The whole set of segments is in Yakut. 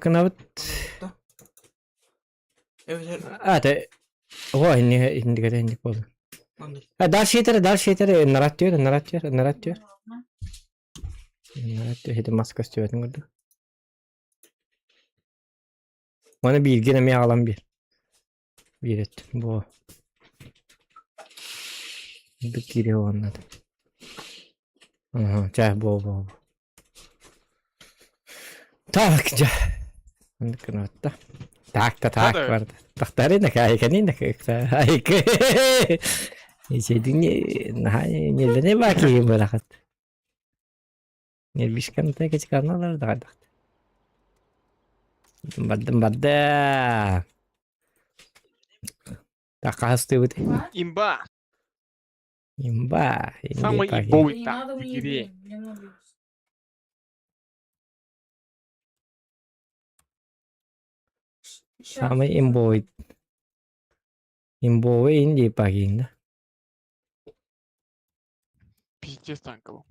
Гынабыт. А, те О, инни индигете инник болду. А, дальше yeter, дальше yeter. Нарат diyor, нарат diyor, нарат diyor. Нарат diyor, хити маска көстүбэтин көрдүк. Оны бииргин эмиэ аҕалан биир. Биир өттүн бу. Бу киириэ уонна. Ага, чэ, бу бу. Так, дьэ. Оннук гынабытта. Так да так барды. Тахтары кайканин айкы. Иседини нелene баки барахат. Нервишканта кечканалар да кайдахт. Бардым барда. Такастыбыт. Имба! Имба. Самый имбовый танк в игре. Самый имбовый. Имбовый инди пагин, да? Пиздец танковый.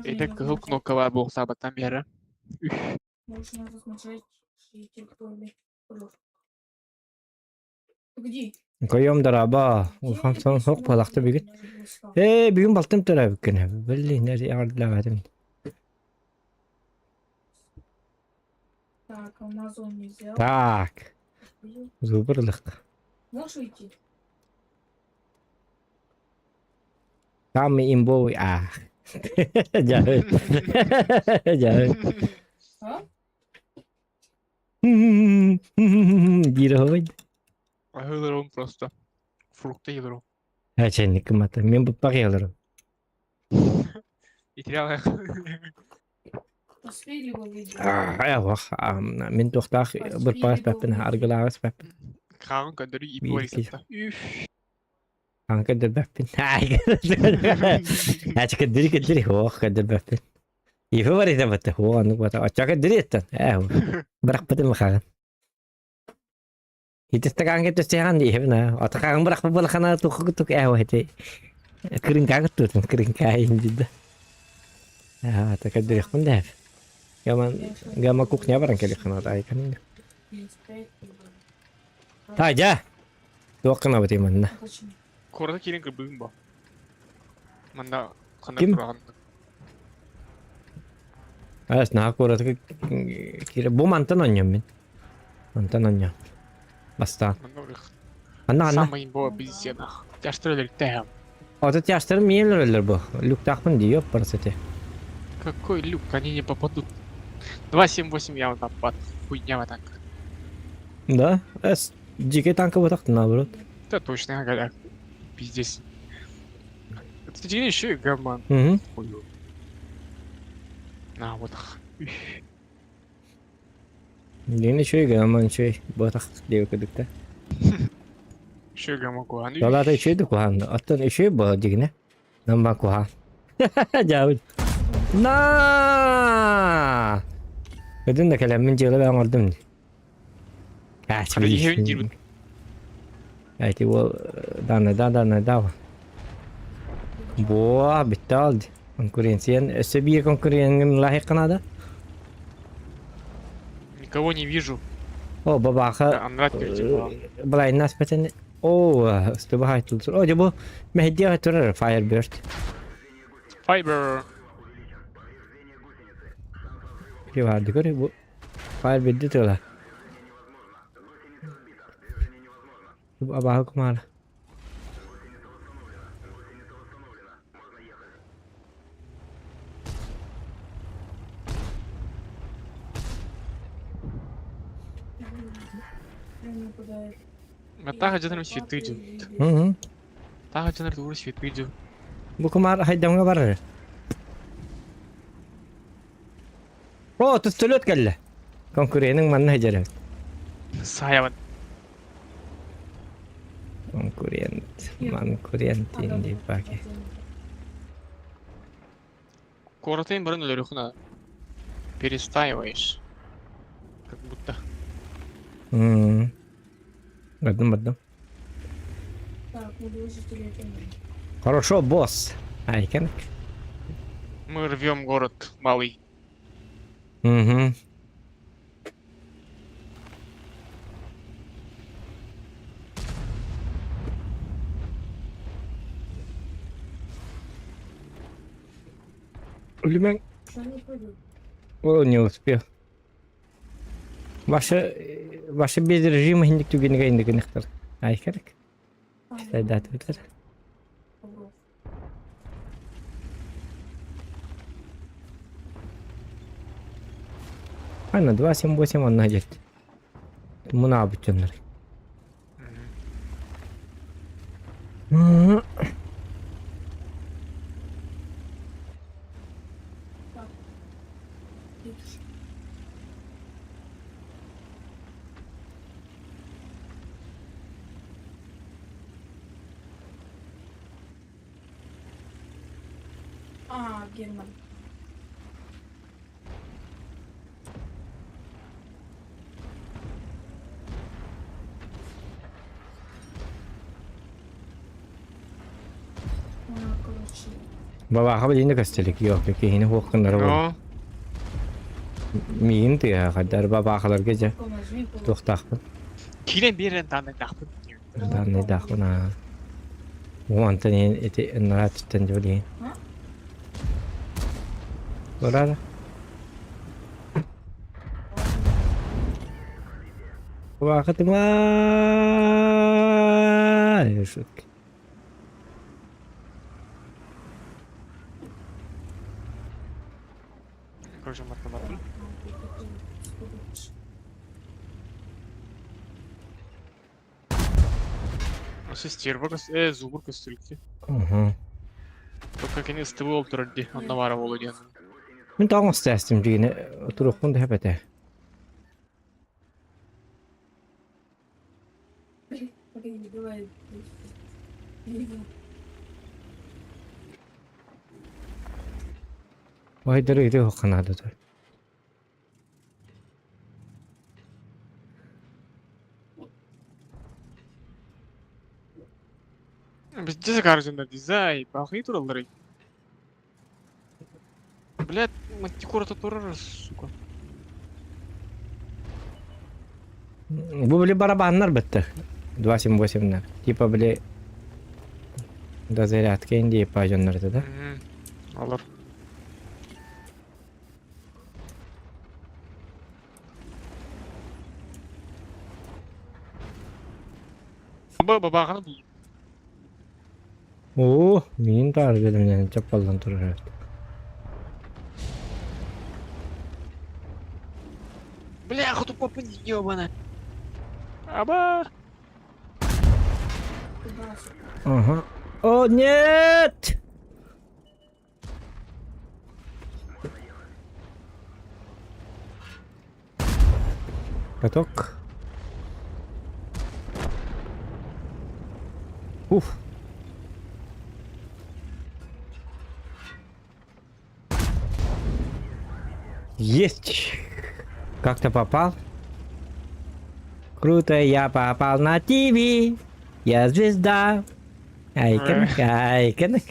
Это кыһыл кнопкалар буолсаабаттан биэрэ. Можно размножать жителей Погоди. Көйөм дараба, улахан сон суох буолахта бүгүн. Ээ, бүгүн балтым төрөөбүккүн. Блин, эҕэрдэлээбэтим. Так, Амазон не взял. Так. Зубрлык. Можешь уйти? Самый имбовый а. Дьэ. Дьэ. А? Диир оһобой. Аһыыларым просто. Фрукты елером. Эчэнник кымата. Мен буппах елером. Итирял Успели вы выйти? Айах, мин туохтаах бырпаас бэппин аргылааҕас бэппин. Хаан көндөрү иппой сатта. Үф. Хаан көндөрбөппүн. Ачы көндөрү көндөрү хоох көндөрбөппүн. Ифи бар итэ бата хоох оннук бата. Оччо көндөрү еттен. Ээ бырахпытым хаан. Итистакаан кеттестэхан иһэбин аа. Атакаан бырахпыт балахана туху тук ээ хити. Кырынкаа кыттуутун кырынкаа индидда. Аа ата көндөрүөхпүн да. Гаман гама кухня баран кэлиххана айканын. Таажа! Туох гынабытый манна? Куората киирэн кырбыым бо. Манна ханна Ким? тураҕын? Аас наһаа куоратыгар киирэ бу мантан онньом мин. Мантан онньом. Бастаан. Манна урых. Анна анна. Самый имбовый обезьяна. Тяжтыр өлөртөһөм. Ото тяжтарым миэн өлөллөр бу. Люктаахпын дии ёппарсати. Какой люк? Они не попадут. 2.7.8 явно под хуйня вот так. Да? Эс дикий танка вот так наоборот. Да точно, ага, пиздец. Это тебе еще и гамма. Угу. Хую. На, вот. Диэн үчүгэй гамма үчүгэй буотах диэбит курдук Еще гамма куһаан. Ол аата үчүгэй да куһаан. Оттон үчүгэй буолар дигинэ. Намма куһаан. Дьаабыт. На! Өдүн да кэлэммин дьыала бэйэм оҥордум дии. Иһэбин диирбит. Эти уол даана да даана да Буо бүттэ ол дии. Конкуренциян өссө биир конкуренҥын лаһыахха наада. Никого не вижу. О, бабаха былайнаас бэтэн О, стыбаһай тулсур. О, дьэ бу мэһэйдиэҕэ турар Firebird. Fiber. Киварды көр бу Firebird тыла. Абааһы кумаара. Тааһа дьонор светы идут. Мгм. Тааһа дьонор тугу светы идут. Бу кумаар хайдамҥа барар. О, түстөлөт кэллэ. Конкуренің манна сылдьар эбит. Саайабын. Конкурент, манкурент инди баки. Куоратын барын өлөрүхүнэ перестаиваешь. Как будто. М. Бардым, бардым. Так, буду жителей Хорошо, босс. Айкен. Мы рвем город малый. Угу. Үлүмэҥ. Ол не успел. Ваша, ваша без режима хинник түгенигэ индигинихтар. Айкарык. Сайдаатыбытар. Ана 278 онно дьэт. Мунаабыт дьоннор. А, Герман. Бабааха билиини көстөлүк yok киһини хуохкуннара Но. Миин тыаһа хайдар бабаахаларга дьэ туохтаахпын. Киирэн биэрэн дааннайдаахпын. Дааннайдаахпын аа. Уонтан иһин ити ыннараа түттэн дьэ билигин. Барара. Бабаахытыма. Шутки. Короче, математика. Стерва, зубр костюльки. Угу. Только кини СТВ олтурар ди, онно баара буолуо диэн. Мин тоҕус тестим дьигини турукпун да хэпэтэ. Байдары ити ханада той. Пиздец каждый дизайн, пахи тураллары. Блядь, мантикора турар, сука. Бу били барабаннар бітті. 278-нер. Типа били до зарядки инди пажоннар да? Алар. Бабағаны бұл. Оо, мин таар бэлэмнэнэн чаппаллан турар эбит. Бля, хоту папа ебана. Аба! Ага. О, нет! Каток. Уф. Есть! Как-то попал. Круто, я попал на ТВ. Я звезда. Айконок, айконок.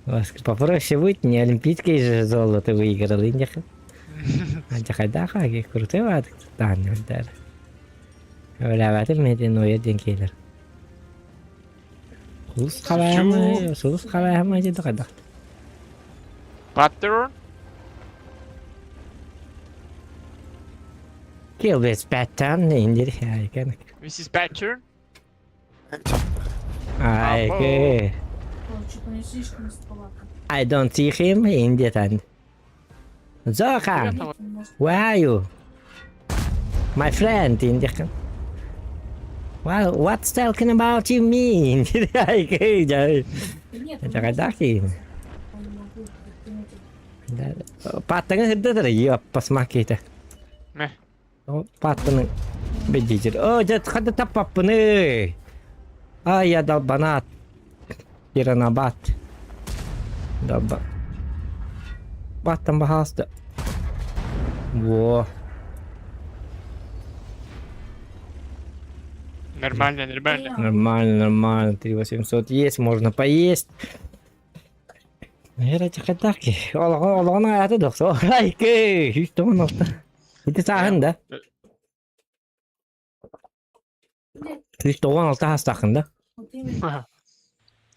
Вас попроще будет, не олимпийское же золото выиграл. Хайдаха, крутой ватык. Өләбәтим меден ойа ден кейлер. Сулус қалайама, сулус қалайама деді қайдақ. Паттерн? Kill this pattern индир айконок. This is pattern? Айке. I don't see him in the tent. Zoran, where are you? My friend in the Well, what's talking about you mean? Паттаңы хырдатыр, йоппасмакейті. Мeh. Паттаны беддижир. О, дед, хада таппаппыны. Ай, я долбанат. Иранабат. Долба. Баттан бахаста. Во. Нормально, нормально. Нормально, нормально. 3800 есть, можно поесть. Наверное, хайдах Олоҕун аата дохсо. Айкы, 196. Ити сааһын да? 196 хастаахын да? Вот именно.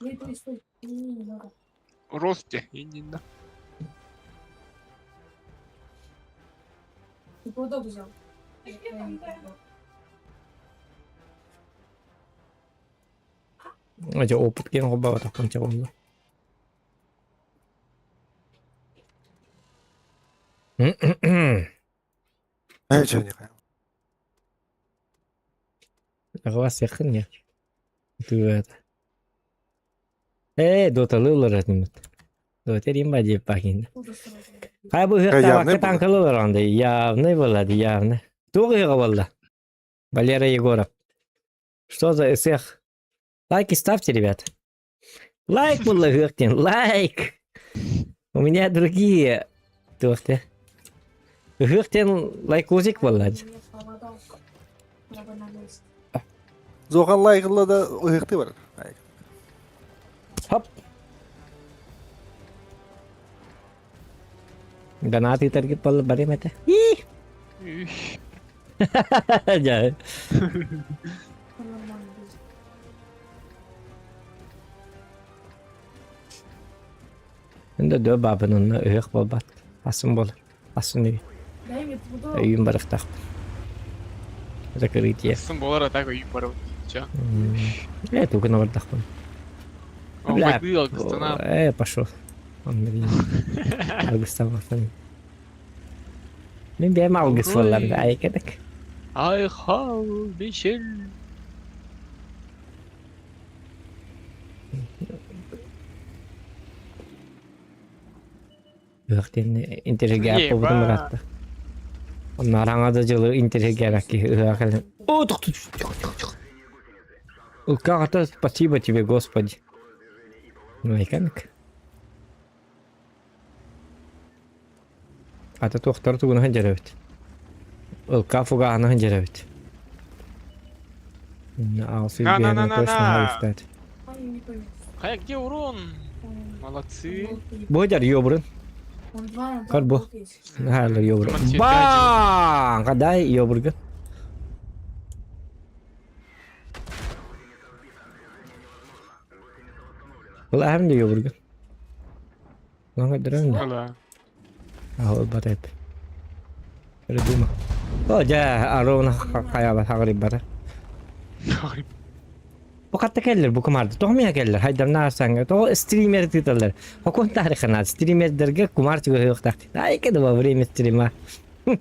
Не, то есть, не надо. Росте, именно. Ты поводок взял. Эти опыт киэн холбоотохпун чэ буолла. Аҕалассыаххын диэ. Тыата. Ээ, доталыыллар этиммит. Дотерим ба диэп бакин. Хай бу ыһыахтаабакка таҥкалыылар онда явный буолла явно. Туох ыһыаҕа буолла? Валера Егоров. Что за ысыах? Лайки ставьте, ребят. Лайк буолла ыһыах диэн. Лайк! У меня другие туох те. Ыһыах диэн лайкозик буолла. Зохан лайкылла да ыһыктыы барар. Хоп. Гранат ыытаргыт буолла барыам этэ. Дьэ. Инде дөө баабын онно ыһыах буолбат. Асын буолар. Асын үй. Өйүм барыхтаахпын. Закрытие. Асын буолар, а так өйүм барабын. Чё? Э, тугун олордохпун. Бля, алгыстана. Э, пошел. Он алгыстаммаппын. Мин бэйэм алгыс буоллар айкадак. Айхал, Мишель. Ыһыах диэн интэриэһиргээбит буолбутум ыраатта. Онно араҥа да дьылы интэриэһиргээбэт киһи ыһыах кэлэн О, Как это спасибо тебе, Господи. Ну и как? Ата туохтар тугунаһын дьэрэбит. Ылка фугаһынаһын дьэрэбит. На, на, на, на, на. Хай, где урон? Молодцы. Бодяр ёбрын. Карбо. Хаалар ёбрын. Баң! Кадай ёбргын. Ол аһым да ёбргын. Лаҥа дөрөҥ да. Да. Аһыл батайп. Придумал. О, дьэ, аруна хайаба хаҕырыйбата. Бу хатта кэллэр, бу кумарды. Тоҕо миэхэ кэллэр? Хайдарна арсаҥҥа. Тоҕо стример тыыталлар? Хокун тарихына стримердерге кумар чугаһыахтаах. Ай-ка да во время стрима. Сейчас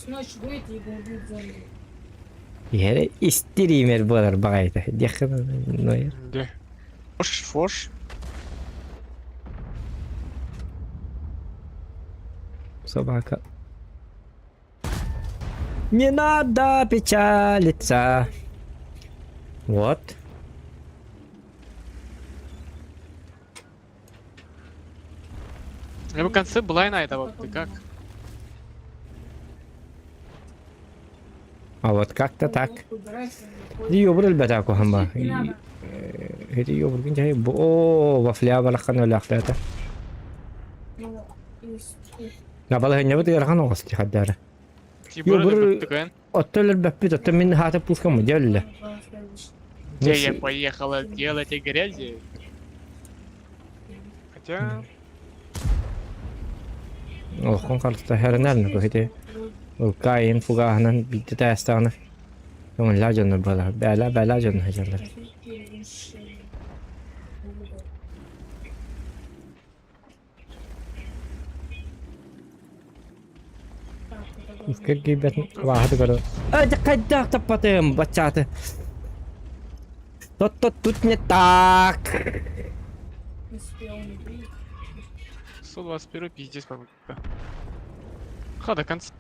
ночь выйти и убьют зомби. Иһэрэ стример буолар баҕайыта. Диэххэ ноер. Де. Фош, фош. Собака. Не надо печалиться. Вот. Я бы в конце была на это вот, ты как? А вот как-то так. Йобур элбэтэ куһама. Эти йобургун жай о вафля балахан өлөхлөтө. Набалаһынньабыт ыарахан оҕус хаддара. Йобур оттон өлбөппүт оттон мин хаата пускам дьөллө. Где я поехала делать и грязи? Хотя... Олхон харта хэрэнэр көһүтэ. Ылкаайын фугааһынан биирдэ таастаҕына көҥүллээх дьоннор буолар. Бээлээх бээлээх дьоннор сылдьаллар. Киргийбэтин абааһыты көрөн «Э, хайдах таппатым баччааты Тот-тот тут не так!» 121 пиздец какой-то. Ха, до конца.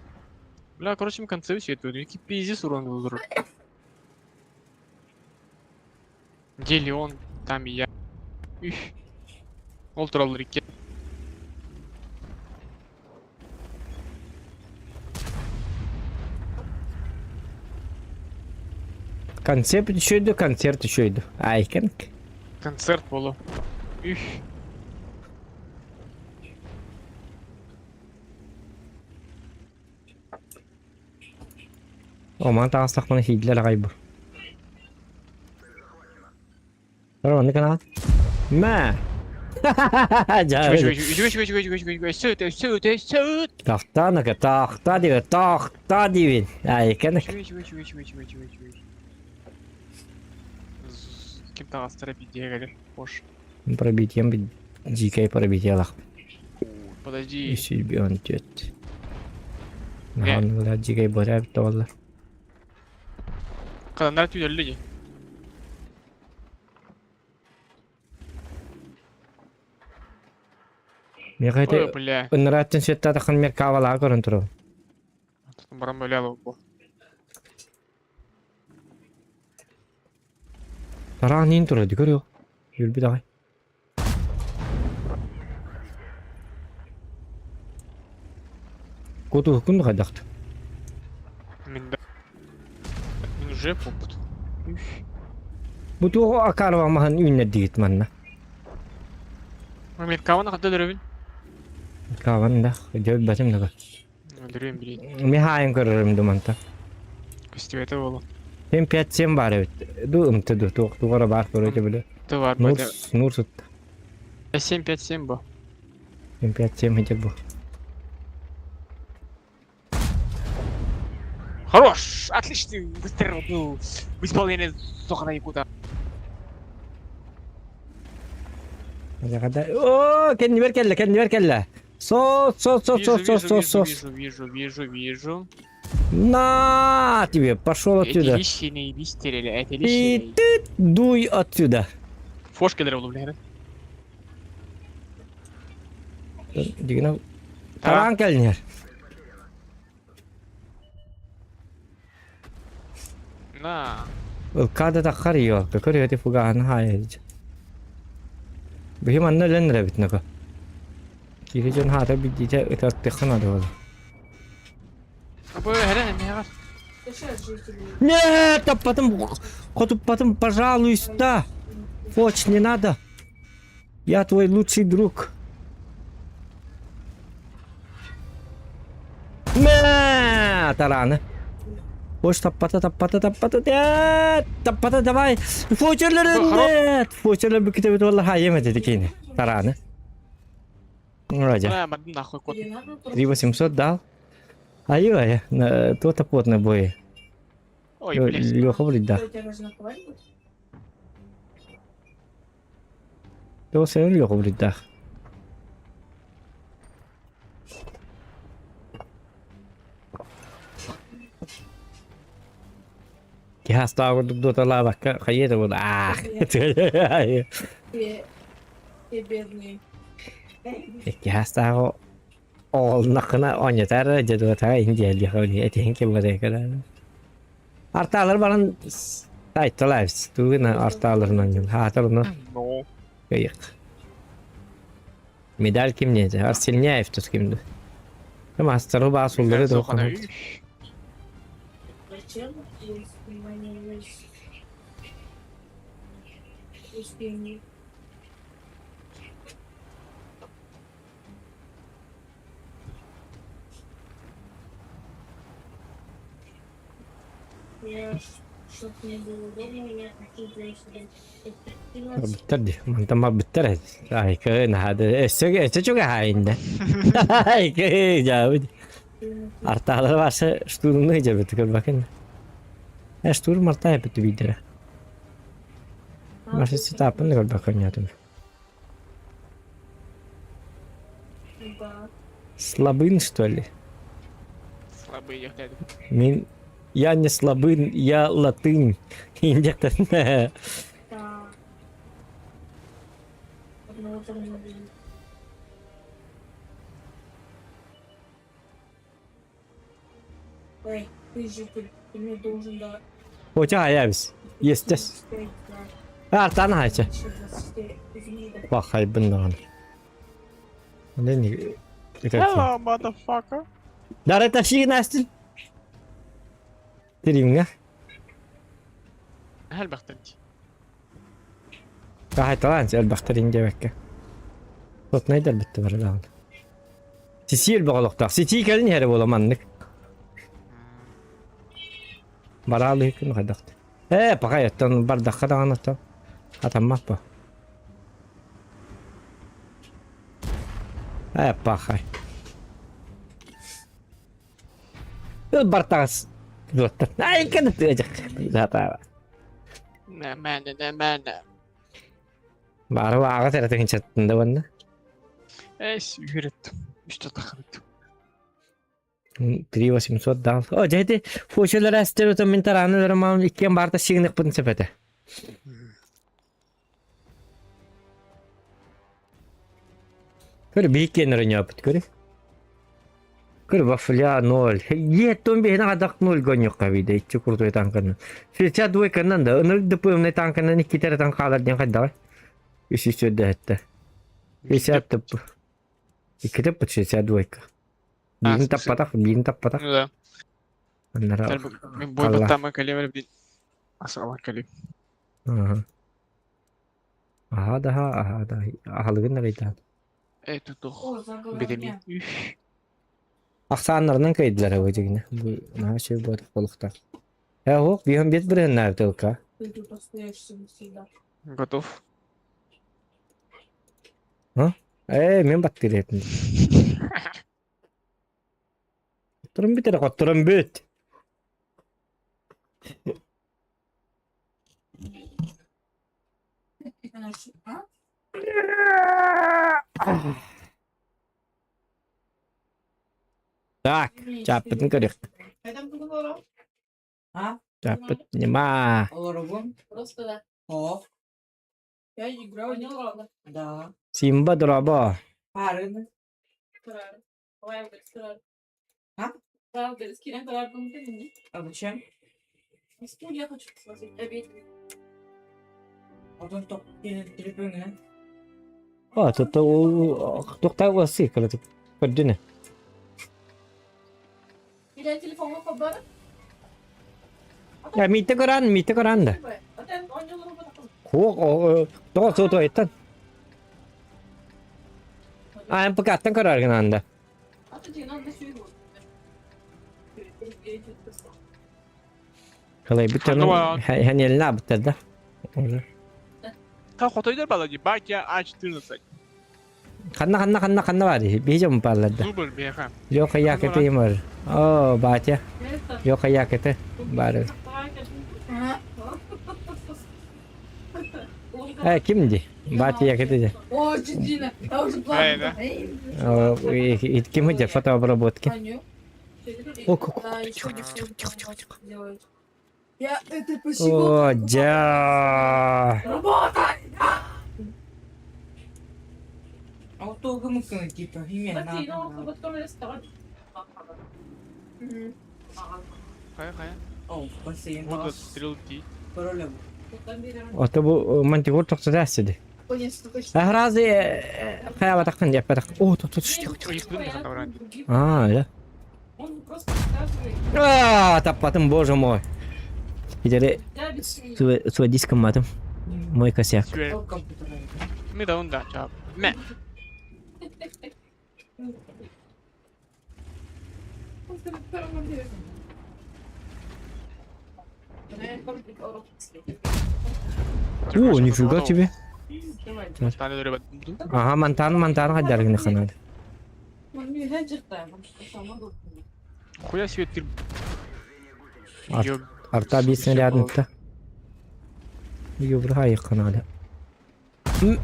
Бля, короче, мы концы все это. Який пиздец урон был. Где Леон, там и я. Üf. Ол тураллар икки. Концерт үчүөйдү, концерт үчүөйдү. Айкенк. Концерт болу. Үх. Оман таҕыстахпына сииллэр аҕай бу. Маннык гынаҕын. Мэ! Үчүгэй, үчүгэй, үчүгэй, үчүгэй, үчүгэй, үчүгэй, өссө ыт, өссө ыт, өссө ыт! Тохтоо нака, тохтоо диибин, тохтоо диибин. Айкан. Үчүгэй, үчүгэй, үчүгэй, үчүгэй, үчүгэй, үчүгэй, үчүгэй. Ким таҕыстара биирдиэ кэлэр. Бош. Пробитием дикое пробитие лах. Подожди. Үс 14. Наһаа дикой боря бит Хаданнар түүлэллэ дии. Миэхэ ити Ой, бля. ынрааттан сүөттаатаххын Меркавалаҕа көрөн турабын. Баран бля бу. Тараан иин турар ди көрүөх. Үөрбүт аҕай. Кутуһуккун да хайдахт? Мин да Мин уже попут. Бу туох акаарба маһын үүннэрдигит манна? Мен каваны хатта өлөрөбүн. Каван да, дьэ өлбөтүм да. Өлөрүөм билин. Ми хаайын көрөрүм ду манта. Көстүбэтэ буолу. Сен 5-7 бар эбит. Ду ымты ду туох тугара баар көрөтө биле. Ты бар Нур бу. нур сытта. 7-5-7 бу. 7-5-7 хитер бу. Хорош! Отличный выстрел был в исполнении Зохана Якута. О, кэннибэр кэллэ, кэннибэр кэллэ. Сос, сос, сос, Вижу, сос, сос, вижу, сос, вижу, сос. вижу, вижу, вижу, вижу. На тебе, пошел Эти отсюда. лещины выстрелили, эти И лещины. ты дуй отсюда. Фошки дырыл, бля. Дигина. Таран кэлнер. На. Ылкада таххар ёлка, көрүөтү фугаһын хаайыч. Биһи манна өлөн эрэбит нака. Киһи дьон хаата биддиитэ ытаттыхха наада буолла. Бу эрэ эмиэҕэр. Нет, таппатым, хотуппатым, пожалуйста. Фоч, не надо. Я твой лучший друг. Мэ, тараны. Фоч таппата, таппата, таппата, нет, таппата, давай. Фочерлер, нет. Фочерлер бүкітебит олла хайым этеди кини. Тараны. Вроде. Бля, бардым нахуй кот. 3800 дал. Ай-ой, то-то потно бой. Ой, блядь. Леха вроде да. То сен Леха вроде да. Киһи астаабырдык дуоталаабакка хайыа да буолла аах Киһи астааҕы оҕолноххуна оонньотар дьэ дуотаҕа иһин дьиэлиэхэ этиһин ким Артаалар баран сайталаабыс тугуна артааларын оонньуун хаатар ону Ну. кыйык Медаль кимниэтэ Арсельняев тус кимди Мастары баа суллары да Бүттэр дии. Мантан барбыттар Айкы наһаа өссө өссө чугаһаайында. Айкы дьаабыт. Артаалар барса штурмны дьабыт көрбөкүн. Э штурм артаа эппит биирдэрэ. Барса ситааппын да көрбөккүн ньаатым. Слабын, что ли? Слабый дьахтар. Мин я не слабын, я латынь. Индектен. Хотя аябис. Естес. Артан хайча. Бахайбын даҕаны. Hello, motherfucker. Дара тащи Настя. Тримҥа. Наһаа элбэхтэр дии. Хаһайталаан элбэхтэр диэбэккэ. Сотнайдар бүттэ бары даҕаны. Сисии элбэх олохтоох. Ситии кэлин иһэрэ буола маннык. Бараалыы күн хайдах. Ээ, пахай оттон бардахха даҕаны оттон атаммат бу. Ээ, пахай. Бартаҕас дуоттар. Ай, кэдэ тыадьах. Затаава. Нэ, мэнэ, нэ, мэнэ. Бары ааҕа тэрэтин чаттында уонна. Эс, үһүрет. Үстэ тахабыт. 3800 даҕан. О, дьэ ити фучелер эстер утан мин тарааны өлөрөм иккиэн баарта сигныкпын сөп этэ. Көр бииккиэн өрөньөөпүт көрү. Көр вафля ноль. Еттон биһине хадак ноль гоньокка биде иччи крутой танканы. Фича двойканан да ынырык ДПМный танканан икки тан хаалар диэн хайдаҕай. Үс үс өрдөһөттө. 50 тып. Икки тыппыт 62. Биирин таппатах, биирин таппатах. Ну да. Аннара Мин бой баттаама кэлиэмэр бин асалан кэлиим. Аха да аха да аһалыгын арыйдаан. Э тутух. Битэмиин. Ахсааннарынан кыайдылар бу дьигинэ. Бу наһаа үчүгэй буолбатах буолуохтаах. Э оһох биһон биэс бырыһыннаах тылка. Ты тут остаешься навсегда. Готов. А? Ээ, мен баттыыр этим. Хотторон бүт эрэ, хотторон бүт. Так, чааппытын көрүөх. А? Чааппыт ньыма. Олоробун? Просто да. О, Я играл, не ладно. да. Симба дроба. Парын. Karar. Wildberries karar. А? Wildberries кирен karar bunu А зачем? Я хочу посмотреть. Обед. Потом топ телефон. О, тут туохтаах уоссыы кыратык көрдүнэ. Или телефонга хабар. Миитте көрөн, миитте көрөн да. Хуох, тоҕо суотуойтан. А, МПК-ттан көрөр гынан да. Кылайбыт дьону хэньэллаабыттар да. Та хотойдор балади батя А14. Ханна ханна ханна ханна бар биһи дьон бааллар да. Зубр беха. Лёха Якеты им О, батя. Лёха Якеты баар. Э, ким ди? Батя Якеты ди. О, Дина, я уже плакала. Ким ди фотообработки? О, тихо, тихо, тихо, тихо, тихо. Я это почему? О, дя. Работай! А вот то гымыкын типа имя надо. Хайа хайа. О, бассейн. Вот стрелки. Пароль. Ото бу мантигор тохтота сиди. Ахразы хайабатахын яппатах. О, тут тут тихо, тихо. А, да. Он просто показывает. А, таппатым, боже мой. Идere суэдис кымматым. Мой косяк. Ми да он да, чап. Ме. О, нифига тебе. Ага, мантан, мантан хаддаргын ханады. Хуя себе ты. Арта бис снарядный-то. Юбра канада.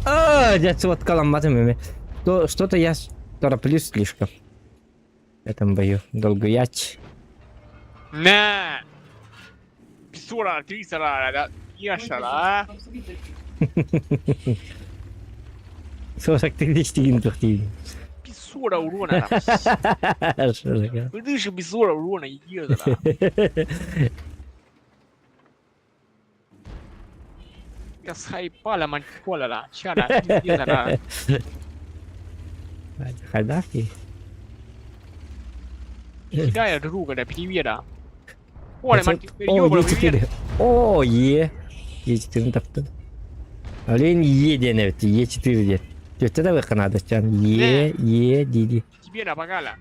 А, я вот каламатым ими. То что-то я тороплюсь слишком. В этом бою. Долго яч. На! Писура, трисара, да. Яшара. Сорок три тигин тухти. Писура урона. Ты же писура урона, иди Я схайпала манчкола, чара, иди Хадафи. Кидая друга, да, привет. О, О, е. Е4-ин таптым. Олен Е диэн эбит, Е4 диэн. Түөттэ да быхха наада чан. Е, Е дии Тебе на багала.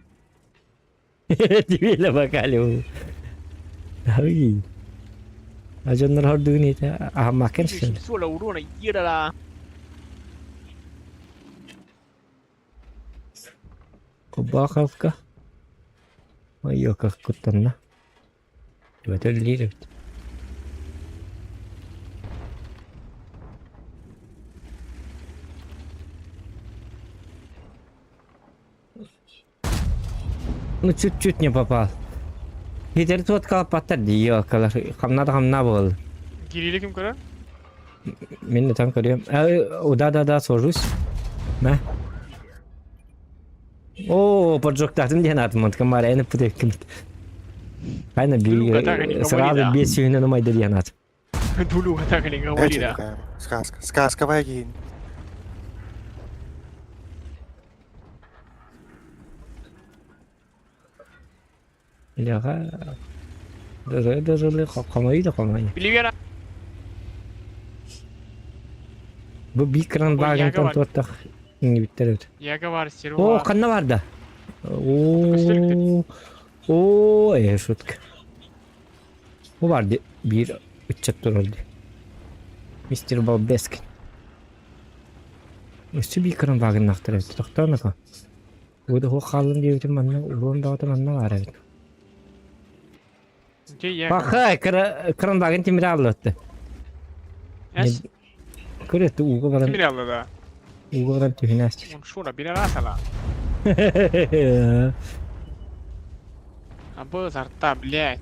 Тебе на бакале. Ай. А дьоннор хордугун ите аһаммаккын сен. Суола урона иерала. Кубаховка. Ой, как куттанна. Түбэтэ эбит. Ну, чуть-чуть не попал. Хитер туот калаппаттар дии ёкалар. Хамна да хамна буол. Кирилли ким көрөр? Мен там көрүөм. Да да да сложусь. Мэ. О, поджогтаатым диэн аатым онтукам баар эн ыппыт Хайна би сразу биэс сүүнэн умайда диэн аат. Дулуга так не говори да. Сказка. Сказка вагин. Леха дыры хомойду хомой. Билигера. Бу бикран багынтан туоттах иңибиттер өт. Яга бар, сир О, ханна бар да. О, о, э, шутка. Бу бар биир ыччат турар дии. Мистер Балбескин. Өссө биир кыран багыннаахтар эбит. Тохтоон ака. Ууда суох хааллым диэбитим манна уруон баҕата манна баар эбит. Паха, кыран багын тимире аллатты. Көрөттү ууга баран. Тимире алла да. Ууга баран түһүнээс. Он шура бир арасала. А был изо рта, блядь.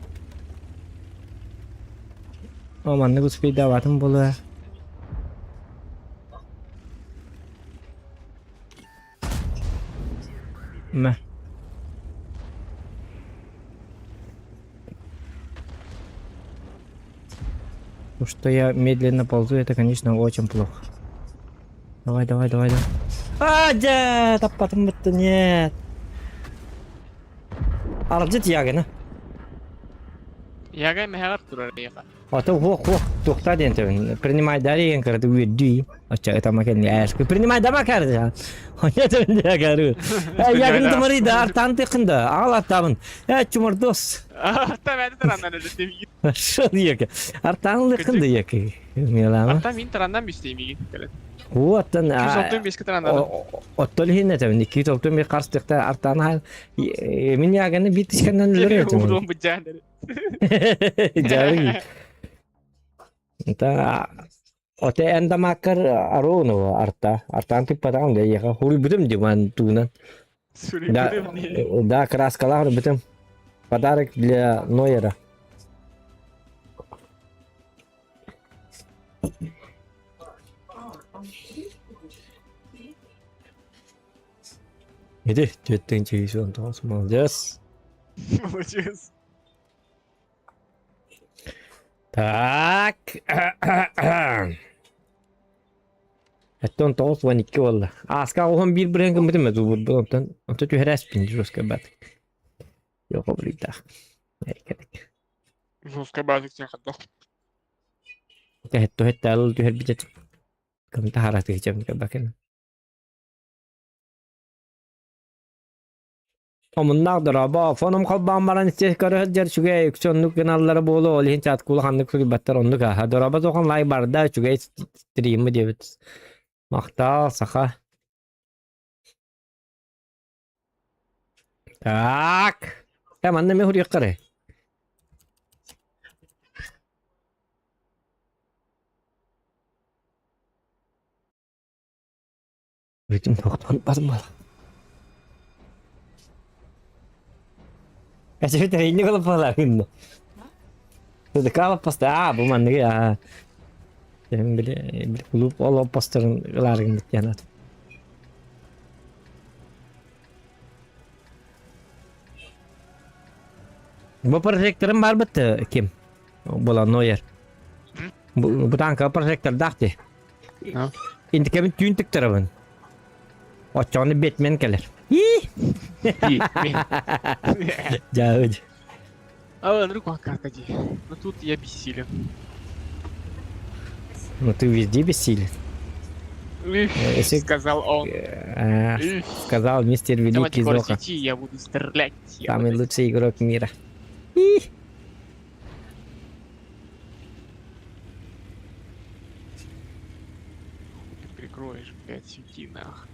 О, маннык успейдаабатым буолуо. Мэ. То, что я медленно ползу, это, конечно, очень плохо. Давай, давай, давай, давай. А, дьэ, таппатым бытты, нет. Аралдьыт Ягина. Яга мэһэҕэр турар эйиэхэ. Ото хуох хуох туохта диэн төбүн. Принимай дариен кырды үөрдүү. Оччо ытама кэнни ээшки. Принимай дама карды. Оня төбүн дягары. Э ягын тымырыйда артан тыкында. Аал аттабын. Э чумурдос. Арта мәді тараннан өлөттем. Шыл еке. Артан лыкынды еке. Милама. Арта мин тараннан бүстейм игин келет. Уоттан 265 тараннан. Оттол хинне төбүн 295 карстыкта артан хал. Мин яганы бит ишкеннен өлөрөтүм. Урон быджан. Дьарый. Та оте эндамаккар арону арта. Артан тыппатаҕым да эйиэхэ хуруйбутум диван туунан. Да, да, краскалаах бүтүм. Подарок для Нойера. Иди, түөттүн чигисион тоҕус молодец. Молодец. Так. Оттон 9 12 буолла. Ааска оҕом биир бырыһын гыммытым эту бурбун онтон онто түһэрээспин жестко бат. Йоҕо буруйдаах. Эркэрик. Жестко базик сен хаттах. Тэһэт туһэт түһэрбит этим. Кым таһаратыгы чэмникэ бакын. Омуннаах дорообо, фоном холбоон баран истиэх көрө сылдьар үчүгэй, үксэ оннук гыналлара буолуо, ол иһин чааткуулу ханнык суруйбаттар оннук ааһа. Дорообо суохан лайк барда, үчүгэй стримы диэбит. Махтал, саха. Так. Э, манна эмиэ суруйахха эрэ. Бүтүн тохтоон бармал. Эчи тэрийник олоппалаагын. Калаппаста аа бу манныгы аа. Били били кулууп олоппосторун ылаарыгын бит Бу прожекторым бар бит ким? Була Нойер. Бу танка прожектордаах дии. Интикэбин түүн тыктарабын. Оччоҕуна Бэтмен кэлэр. Дьаһыдь. А, руку карта дии. Но тут я бессилен. Ну ты везде бессилен. Если Сказал он. Сказал мистер Великий Зоха. Я буду стрелять. Самый лучший игрок мира. Ты прикроешь, блядь, сети нах.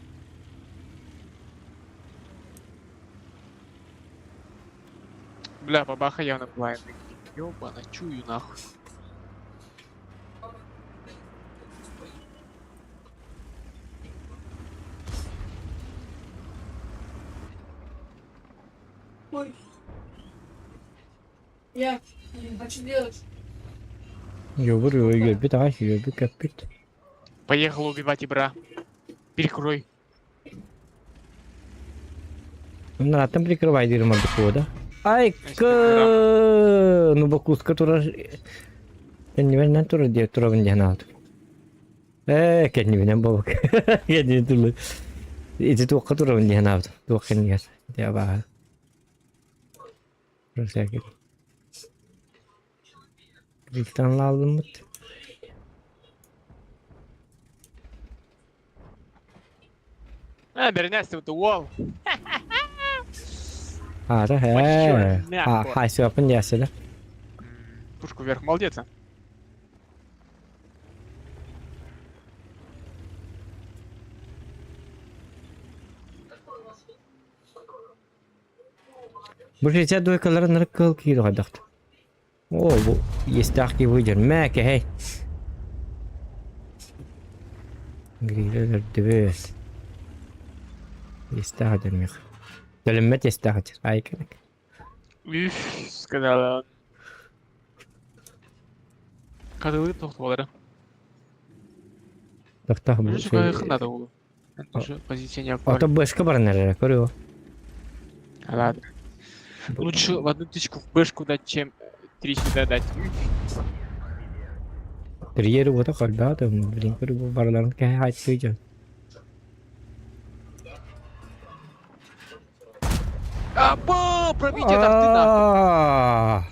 Бля, бабаха явно блайндный. Ёбана, чую нахуй. Ой. Я. А что делать? Ёбур, өлбүт аҕай, өлбүт көппүт. Поехал убивать Ибра. Перекрой. Атын прикрывай диир мордуку да? Айка! Ну бокуска турар. Кэннибинэн турар диэ турабын диэн аат. Ээ, кэннибинэн буолбак. Кэннибин турлар. Ити туохха турабын диэн аат. Туох кэннигэр. Дьэ баар. Рилтан лааллыммыт. А, бэринээсти уол. Аата ээ. Хайсыаппын диэсэлэ. Пушку вверх, молодец. Бу шестьдесят двойкаларын нырык кыһыл киири хайдахт. О, бу иэстээх киһи выйдер. Мэ, кэһэй. Гриле өлөрдүбүт. Иэстээх өтөрмүөх. Төлөммөт иэстээх өтөр. Ай кэлек. Үф, сказала. Кадылы тохтолары. Тохтох бу. Надо было. Уже позиция не Ото бэшка баран эрэр, көрүө. Ладно. Лучше в одну тычку в бэшку дать, чем три сюда дать. Терьер уота хардаата, блин, көрү барыларын кэһэ хааччый Аба, пробитие так ты нахуй.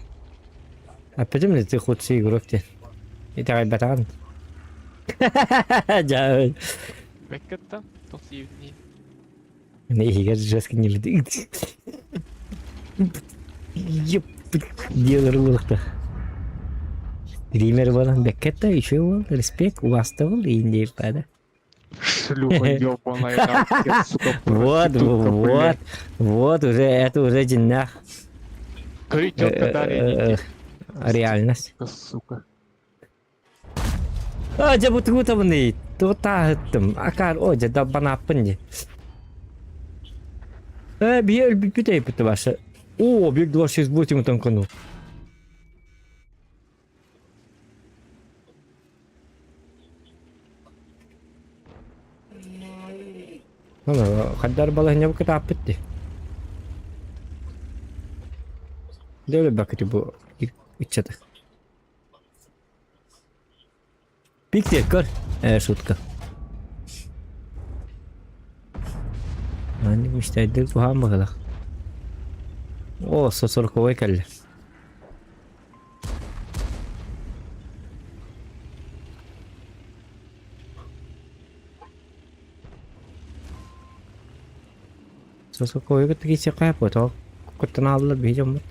Опять ли ты худший игрок ты? Итэҕэйбэтэҕин. Дьэ. Бэккетта, тохсиевни. Иһигэр жестко не Еп, делар улахта. Стример буолан бэккетта еще был, респект, убастабыл, индей пада. Шлюха ёбаная, нахуй, сука, Вот, проститутка, вот, блядь. вот, уже, это уже дьиннээх Говори, тетка Дарья, реальность. сука. А, дьэ бу тугу табыный? Тугу тааһыттым? Акаар, о, дьэ, далбанааппын дии. Э, биһи өлбүппүт эйпит ваша. О, объект 268 танканул. Хаддар балаһынньа кытааппыт дии. Дэ өлбөккүтү бу ыччаты. Пиктер көр. Э, шутка. Маннык мечтайдык куһаан быһыылаах. О, сорковой кэллэ. Сосоковой кытта киирсиэххэ сөп буо, куттана хааллар биһи дьоммут.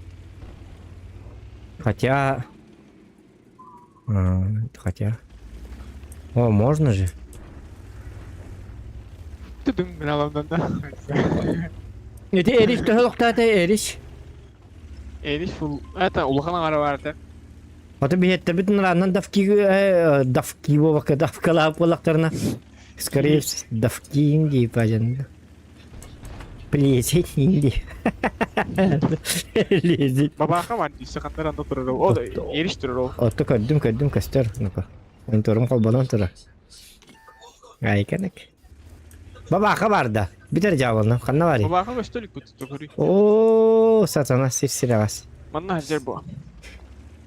Хотя... Хотя... О, можно же. Тыдым гыналандан да. Ити Эриш төһө олохтоото Эриш? Эриш фул это улахан аҥара баар этэ. Ото биһиэттэрбит ырааннан давки давки буолбакка давкалаах буоллахтарына скорее всего давки дии пажан. Плесень дии. Лезет. Бабааха бар дии саханнар анда турар ол. Эриш турар ол. Ото көрдүм көрдүм көстөр. Ну-ка. Мониторум холбонон турар. Айканык. Бабааха бар да. Бүтэр дьаабална. Ханна барый? Бабааха көстө илик бут Оо, сатана сир сирэҕэс. Манна сылдьар буо.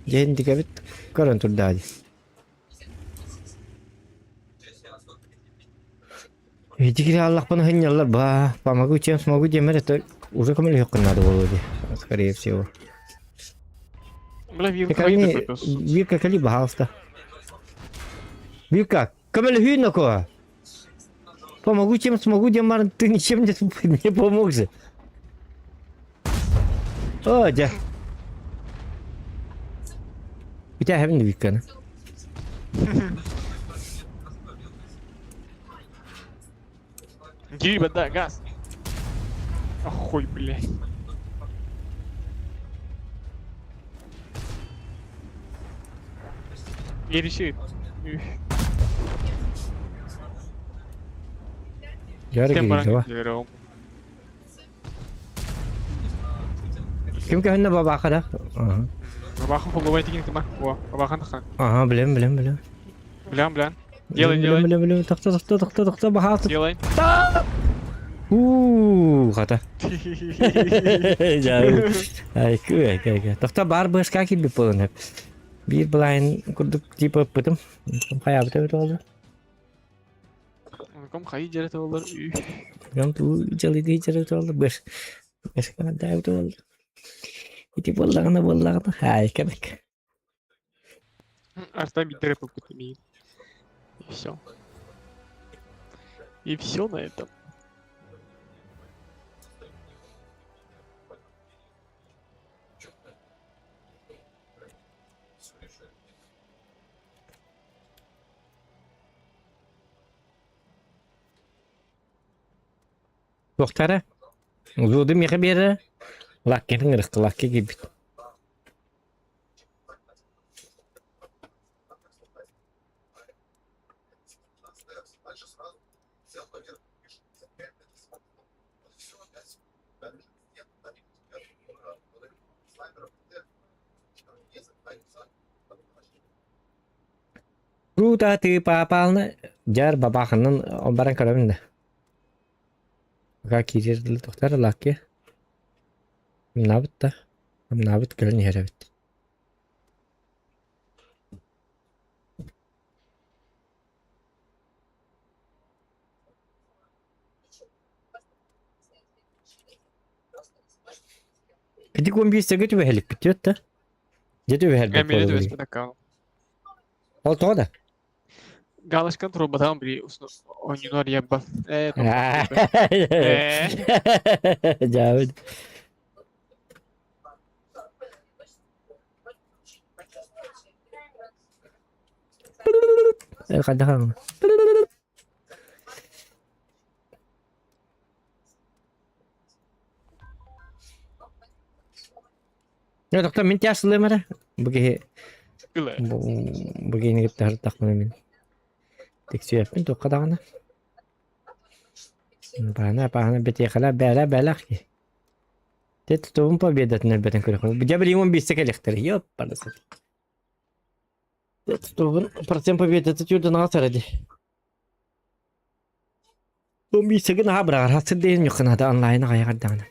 Дьэ көрөн турдаа дии. Итигири аллахпын сынньаллар ба, помогу чем смогу диэмэр это уже көмөлөһүөххүн наада буолуо дии, скорее всего. Бля, вилка Вилка кали, пожалуйста. Вика, көмөлөһүү ноко. Помогу чем смогу диэн баран ты ничем не, не помог же. О, дьэ. Үтэһэбин Виканы. Гиба, да, газ. Охуй, блядь. Не решит. Дьэ, Ким көһүннэ бабаха да? Бабаха холлубай тигин кыма. О, бабахан тахан. Ага, билем, билем, билем. Билем, билем. Делай, делай. Билем, билем, тохто, тохто, тохто, тохто, баха. Делай. Уу, хата. Ай, күй, күй, күй. Тохто бар бышка килбит болон. Биир былайын курдук типа ыппытым. Хайабыта бит олду. Ком хайы дьэрэ туоллар ү. Ком туу дьалыйдыы дьэрэ туоллар бэс бэс кэмэрдээбит буолла. Ити буоллаҕына буоллаҕына хаай кэмик. Арта биирдэ ыппыт миин. И все. И все на этом. Туохтара? Луду миэхэ биэрэ. Лаккетын ырыкты лакки киирбит. Круто ты попал на... Дьэр бабахынан баран көрөбүн да. Пока киирэр дылы тохтор лакки. Умнаабыт да. Умнаабыт кэлэн иһэр эбит. Ити кумбиистэргэ түбэһэликпит диэт да. Дьэ түбэһэрбит Эмиэ буолуо. түбэспэтэккэ. Ол тоҕо да? Галочкан турбатаҕым били оонньууну арыйарбар. Ээ, Дьаабыт. Хайдах Дьэ, доктор, мин тиэс ылыам эрэ. Бу киһи бу бу киһини кытта сырыттахпына мин тиксиэппин туохха даҕаны. Баана баана бэтиэхэлэ бээлэ бээлэх киһи. Те тутуум победатын өлбөтөн көрөхүн. Дьэ билигин 15 кэлиэхтэрэ. Ёппарасы. Те тутуубун процент победата түүрдэн аҕас дии. 15 наһаа быраҕар. Хасыр диэн ньукканаата онлайн аҕайаҕар даҕаны.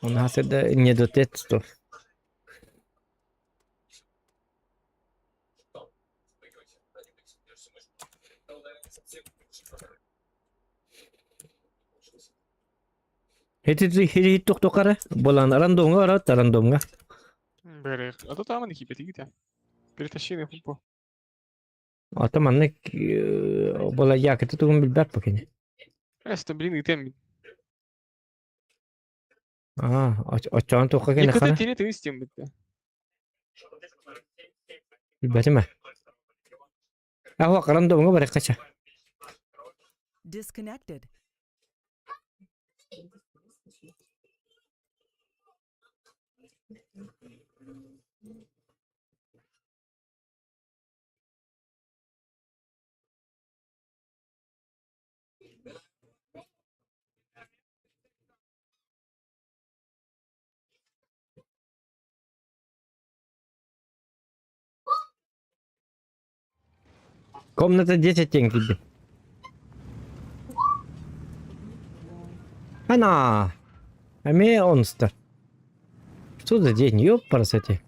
Оны хасыр да не дотет что. Хити тохтокара болан рандомга арат рандомга. Бэрэх. А то там они хипетигите. Перетащи хупу. Ата маннык бола якыты тугун билбэт бу кини. Эсто, блин, итем. Аа, оччоон туохха кини Якыты хана? тире ты истем битте. Билбэтим ээ. Аһуа рандомҥа барыахха Disconnected. Комната 10 тенге. Она! Аме онстер. Что за день? Ёпарасоте.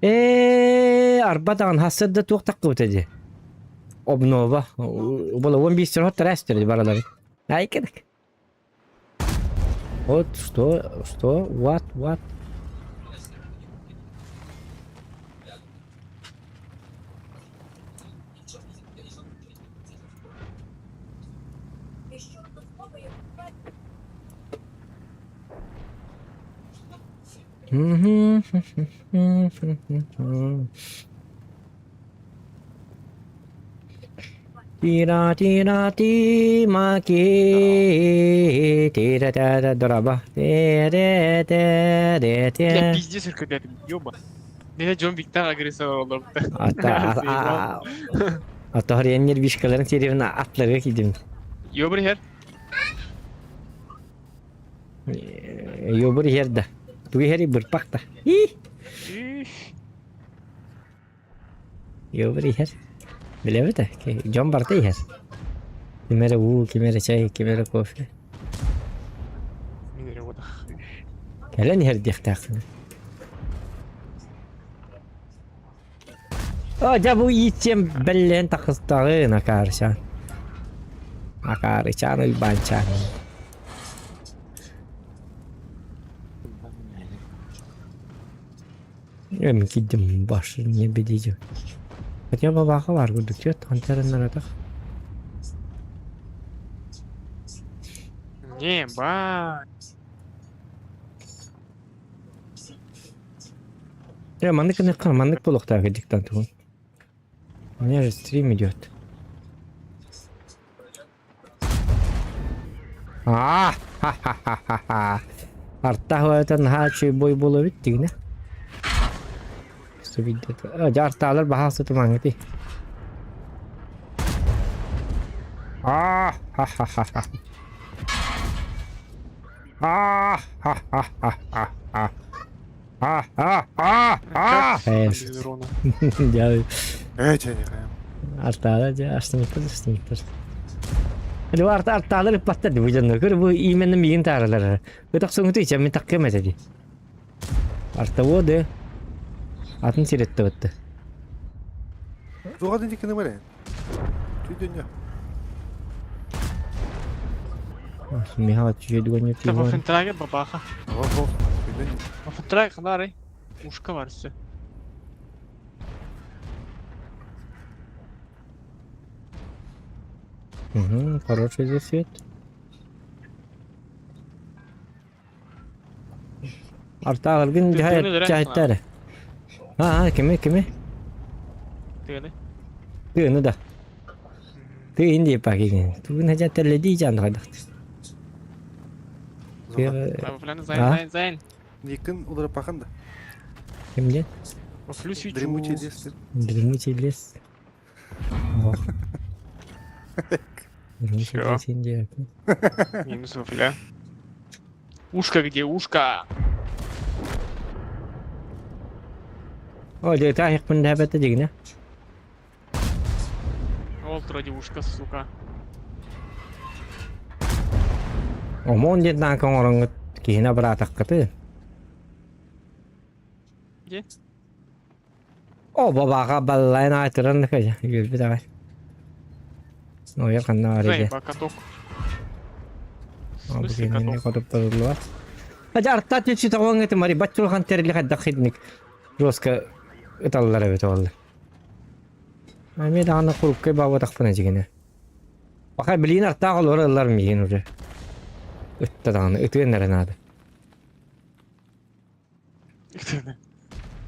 Ээ, арба даҕан хассар да туох таххыбыта дии. Обнова. Була 15 сорох тәрәстер баралары. Ай кедик. Вот что, что, what, what? Тира-тира-ти маки тира-та-та дораба те-те-те-те-те Бля, пиздец өркөтөтүм, ёба. Меня Джон Виктор агрессор олорбута. Ата Ата харыйан нервишкаларын серевна атларга кидим. Ёбр хер. Ёбр хер да. Туги хери бырпак да. Ёбр иһэр. Билэбит ээ, дьон барыта иһэр. Ким эрэ уу, ким эрэ чай, ким эрэ кофе. Мин эрэ уотах. Кэлэн иһэр диэхтээхпин. О, дьэ бу иитсиэм бэллээн тахыстаҕын, акаарычаан. Акаарычаан Уйбаанчаан. Эм кидим баш не бедиже. Хотя бабаха бар курдук чет, антарыннаратах. Не, ба. Э, маннык гыныахха, маннык буолуохтаах диктант уһун. У меня же стрим идет. А, ха-ха-ха-ха-ха. Артаах наһаа үчүгэй бой буолуо эбит дигинэ. Дьэ артаалар баһаа сытымаҥҥытый. А, ха-ха-ха-ха. А, ха-ха-ха-ха-ха. А-а-а-а! Дьэ, Ээ, чэ, Артаалар дьэ астыммыттар астыммыттар. Арта артаалар ыппаттар дии бу дьоннор. Көр бу именно миигин тааралар. Ытах соҥуту ичэ мин таккыам этэ дии. Артоводы атын сиретте Туға дикини баре. Чүйдөнө. Михаил чүйдүгөнү Это Вафентраге бабаха. Ого, чүйдөнө. Вафентраге ханары. Ушка бар все. Угу, хороший здесь свет. Артааларгын дьаһайттары. Аа, кими, кими? Тыаны. Тыаны да. Тыын диye пакигин. Тугун хажа телледи жан хайдах. Зайн, зайн, зайн. Никин уларапахан да. Кимде? Плюс Дремучий лес. Дремучий лес. Дремучий лес Индия. Минус вафля. Ушка где? Ушка! О, дьэ, таахпын дэбэтэ дигинэ. Ол вроде ушка, сука. Омон диэн тааҥка оҥороҥҥут киһини абыраатаххытыы. Где? О, бабаҕа баллайын аатыран үөрбүт аҕай. Ойор ханна бар Зай, иде. каток. О, бу кинини хотуптарыллыбат. Артат түчү мари баччулхан терли хайдах хидник жестко ыталлар эбит олла. Ами даҕаны куруккай баабатахпына дьигинэ. Баха билиин артаах олор ыллар миигин уже. Ытта даҕаны ытыан эрэ наада.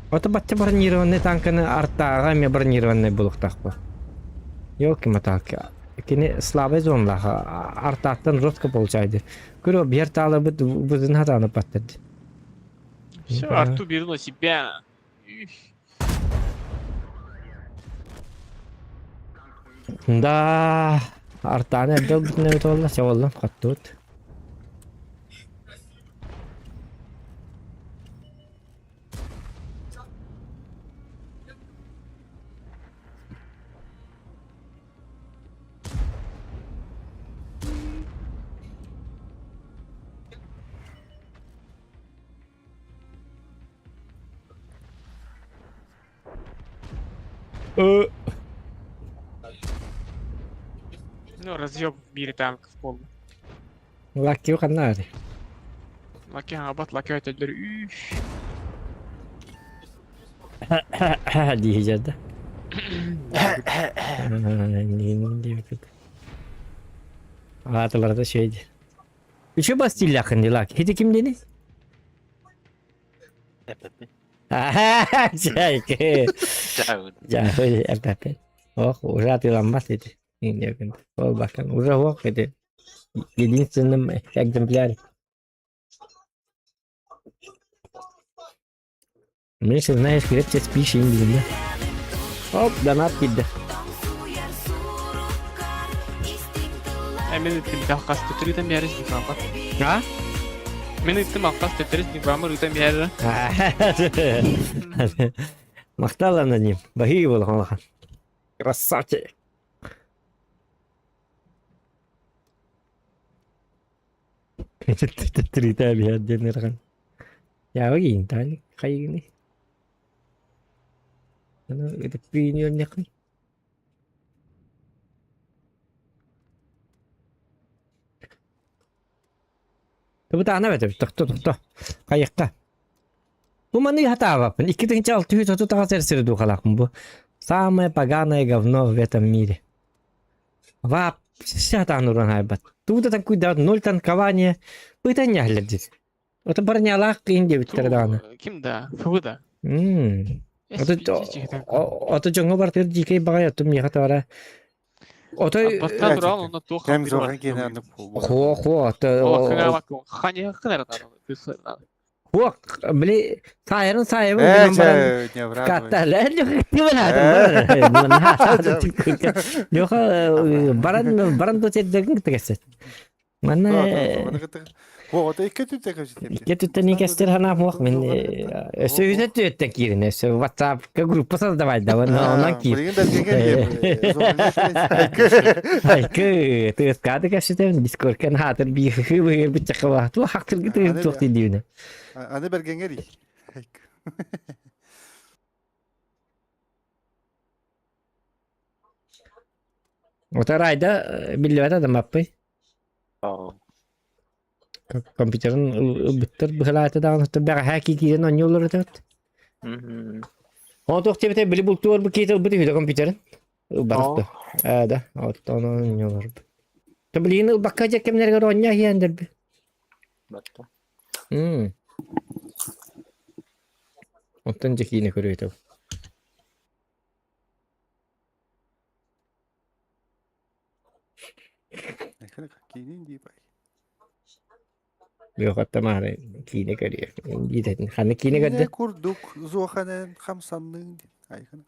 Ото бачча бронированный танканы артааҕа эмиэ бронированный булуохтаахпын. Ёлки-моталки. Кини слабый зонлаах артааттан жестко получайды. Көрө биэр таалабыт бызын хатааны паттырды. Все, арту беру на себя. Да, артааны эрдэ ылбытын эбит буолла, чэ буоллун, хаттыбыт. Ну, разъеб в мире танков полный. Лакки ханна ары. Лаки абат, лаки өтөлдөр. Үф. Дии дьэрдэ. Аатыларда шейди. Үчү бастиллахын дилак. Хити ким дени? Эппэппин. Чайки. Чаабын. Дьэ, эппэппин. Ох, уже атыыламмат ити. Ол бакан уже ох ити. Единственным экземпляре. Миша, знаешь, крепче спишь им да? Оп, донат киирдэ. Э, мин ыттым алкас төттөрүтэн биэрэ сникаммат. А? Мин ыттым алкас төттөрү сникаммар ыытан биэрэ. Махтал аноним. Баһыы буолан Красавчик. Төттөрүтэ биһэр диэн ырахан. Яа киин таани хайыгыный? Аны ытыктыыны өрнөххүн. Тубутаана бэтэ тохто тохто. Хайыкка. Бу маны хатаабаппын. 2638 сир духалаахпын бу. Самое поганое говно в этом мире. Вообще сатаан уран хайбат. Тугу да танкуйдаабат, ноль танкования. Быйтан ньаһыллар диир. Ото барнялаах киин диэбиттэрэ даҕаны. Ким да? ФВ да. М. Ото дьоҥҥо барытыгар дьиикэй баҕайы оттон миэхэ тоҕо Отой Бастаан туран онно туох Кэм зохан киэнэ аннык Хуо хуо Хуо били саайарын саайабын гынан баран Леха баран баран до тердегин тегесет. Манна икки түттэн икестер ханаам хуох мен өссө үсэ түөттэн киирин өссө WhatsApp-ка группа создавать да онон киир. Айкы тыаскаады кэпсэтэн Дискордка хаатыр биихы быһыр быччакка баату хактыргы тыыр туох диибинэ. Аны бергенгери. Отарайда биллибэтэ да маппый. Компьютерын ылбыттар быһылаата даҕаны бэҕэһээ киирэн оонньууллар этэ. Ол туох диэбитэ били бултуур бу киит ылбыт үһү да компьютерын. Ылбатах да. Ээ да, оттон оонньуулар. Та билигин ылбакка дьэ кэмнэригэр оонньоо иһэн дэрби. Батта. Оттон дьэ киинэ көрүөтэ. Лёха маары киинэ көрүө. Диэтин ханна киинэ көрдө? Курдук зуоханен хамсанныын айхын.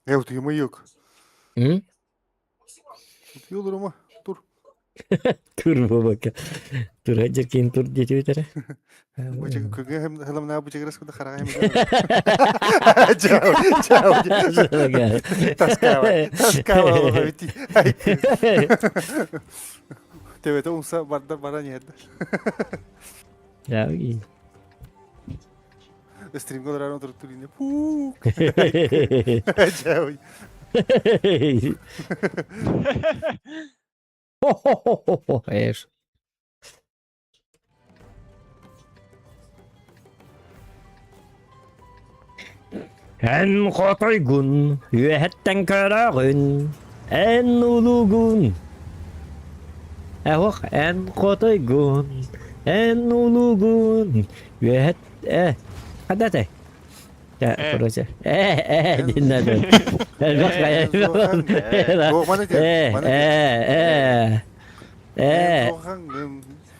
Э, утуйма yok. М? Утуйулар ма? Тур. Тур бабака. Тур дьэркин тур диэтибитэрэ. Хыламна бу чегрес куда харагай Чао, чао. Таскава, таскава бити. Тебете унса барда бара нерде. Я и. Стримго дорано туруктурине. Пу. Чао. Хо-хо-хо-хо, эш. Эн хотойгун, үөһэттэн көрөҕүн, эн улугун. Эһох, эн хотойгун, эн улугун, үөһэт, э, хадата. Короче, э, э, диннадын. Э, э, э, э,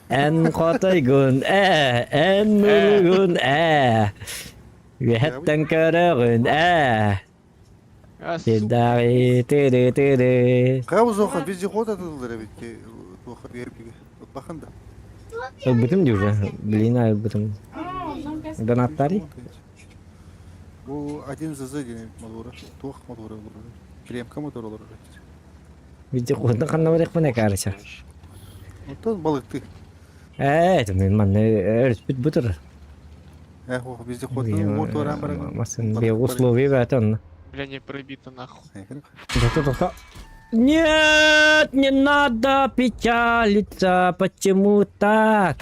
эн хотойгун, э, эн улугун, э. Үөһэттэн көрөҕүн, ээ. Тидари тири тири. Каузоха вездеход атылдыр эбит туоха биэрбигэ. Бахан да. Ылбытым дии уже. Блин, ылбытым. Донаттари? Бу один ЗЗ диэн мотора. Туох мотора олорор. Премка мотор олорор. Вездеходна ханна барыахпын короче. Онтон балыкты. Ээ, это мен манна өрүспүт бутур. Э, вездеходның мотора баран. Масын бе условия бәт онно. Бля, не пробито нахуй. Тоқта, тоқта. Нет, не надо печалиться, почему так?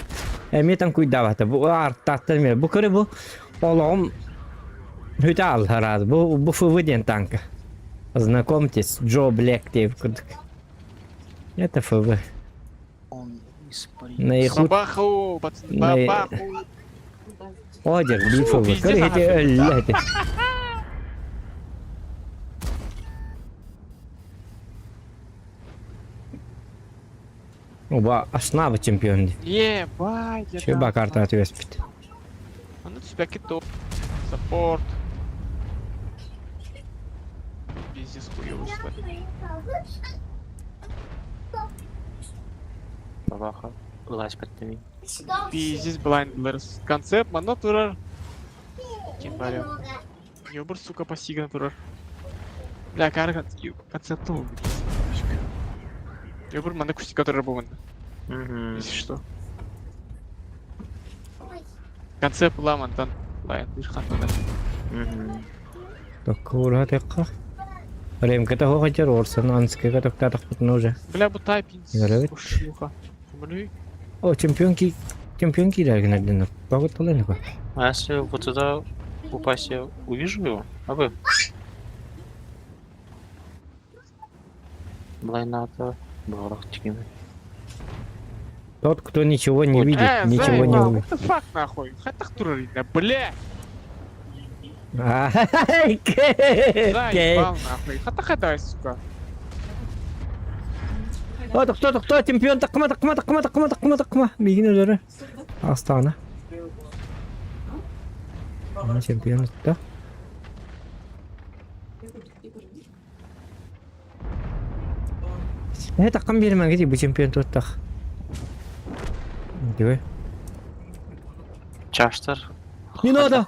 Эмиэ таҥкуйдаабата, бу артааттан эмиэ. Бу көрө бу олоҕум бүтэ аллараат. Бу бу ФВ диэн танка. Знакомьтесь, Джо Блэк диэбит курдук. Это ФВ. Наихут Бабаху, пацаны, На- бабаху. О, дьэ, биф Фу, ылла. пиздец, Көр, ити аһардым. өллө ити. Оба Аснабы чемпион дии. Ебать, я Чү там. бакарта түбэспит. А ну тебя китоп. Саппорт. Пиздец хуёвый стать. Бабаха. Ыласпат дemi. Пиздец блайндлерс. Концепт, мано турар. Кем барю. Ёбр, сука, пассигна турар. Бля, кар концепт Ёбр, мана кустика турар буман. Если что. Концепт ламантан. Лайн, дышхантан. Токкуура текка. Ремката хоҕатар орсан анскыга токтаатахпытына уже. Бля, бу тайпинс. Игоревич. Шлюха. Блю. О, чемпион ки чемпион киирэргин Багытталын А если вот туда упасть, я увижу его? А вы? Блайната. Барах тикими. Тот, кто ничего не Ой. видит, Э, ничего не заебал, увидит. what the fuck нахуй? Хатах турарина, бля! Окей. Заебал нахуй. Хатах дай, сука. О, тохто, тохто, чемпион такма, такма, такма, такма, такма, такма. Мигин өлөрө. Астана. Ана чемпион да. Э, таккан бермәге бу чемпион туттах. Диbe. Чаштар. Не надо.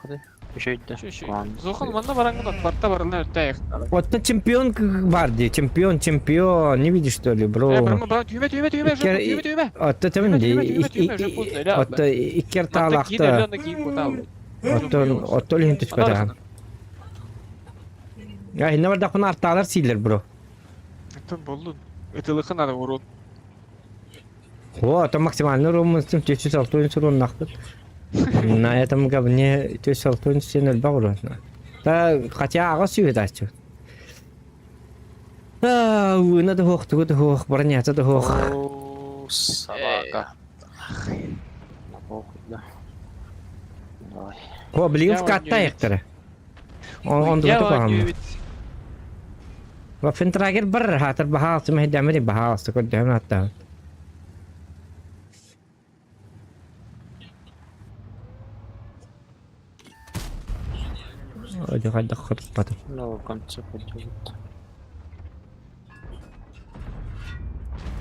Еще иди. Чё еще? Зохан, манна барангын отпарта барылна өттәйек. Вот чемпион бар ди, чемпион, чемпион, не видишь что ли, бро? Э, бро, бро, түйме, түйме, түйме, Иккер- түйме, түйме. Отто төмөн ди. Түймө, түймө, түймө, уже поздно, ля, Отто иккер Манна кийин, таалахта. эле кийин кутал. Отто отто лин түспөтө. Я инне бар дакын арталар сийлер, бро. Это болду. Это надо урон. О, это максимальный рум, 360 урон нахпыт. На этом говне 360 сен өлбак урон. Та хотя ага сүйет ачы. А, уна да хох, тугу да хох, бронята да хох. О, собака. На похуй, да. Давай. О, блин, в Я катта вонюет. яктыры. Он он Я да пахам. вонюет. Вафентрагер бар хатыр бахалсы мехдемери бахалсы көддөм атта. Ой, хайда хотпатым. Ну, в конце пойдет.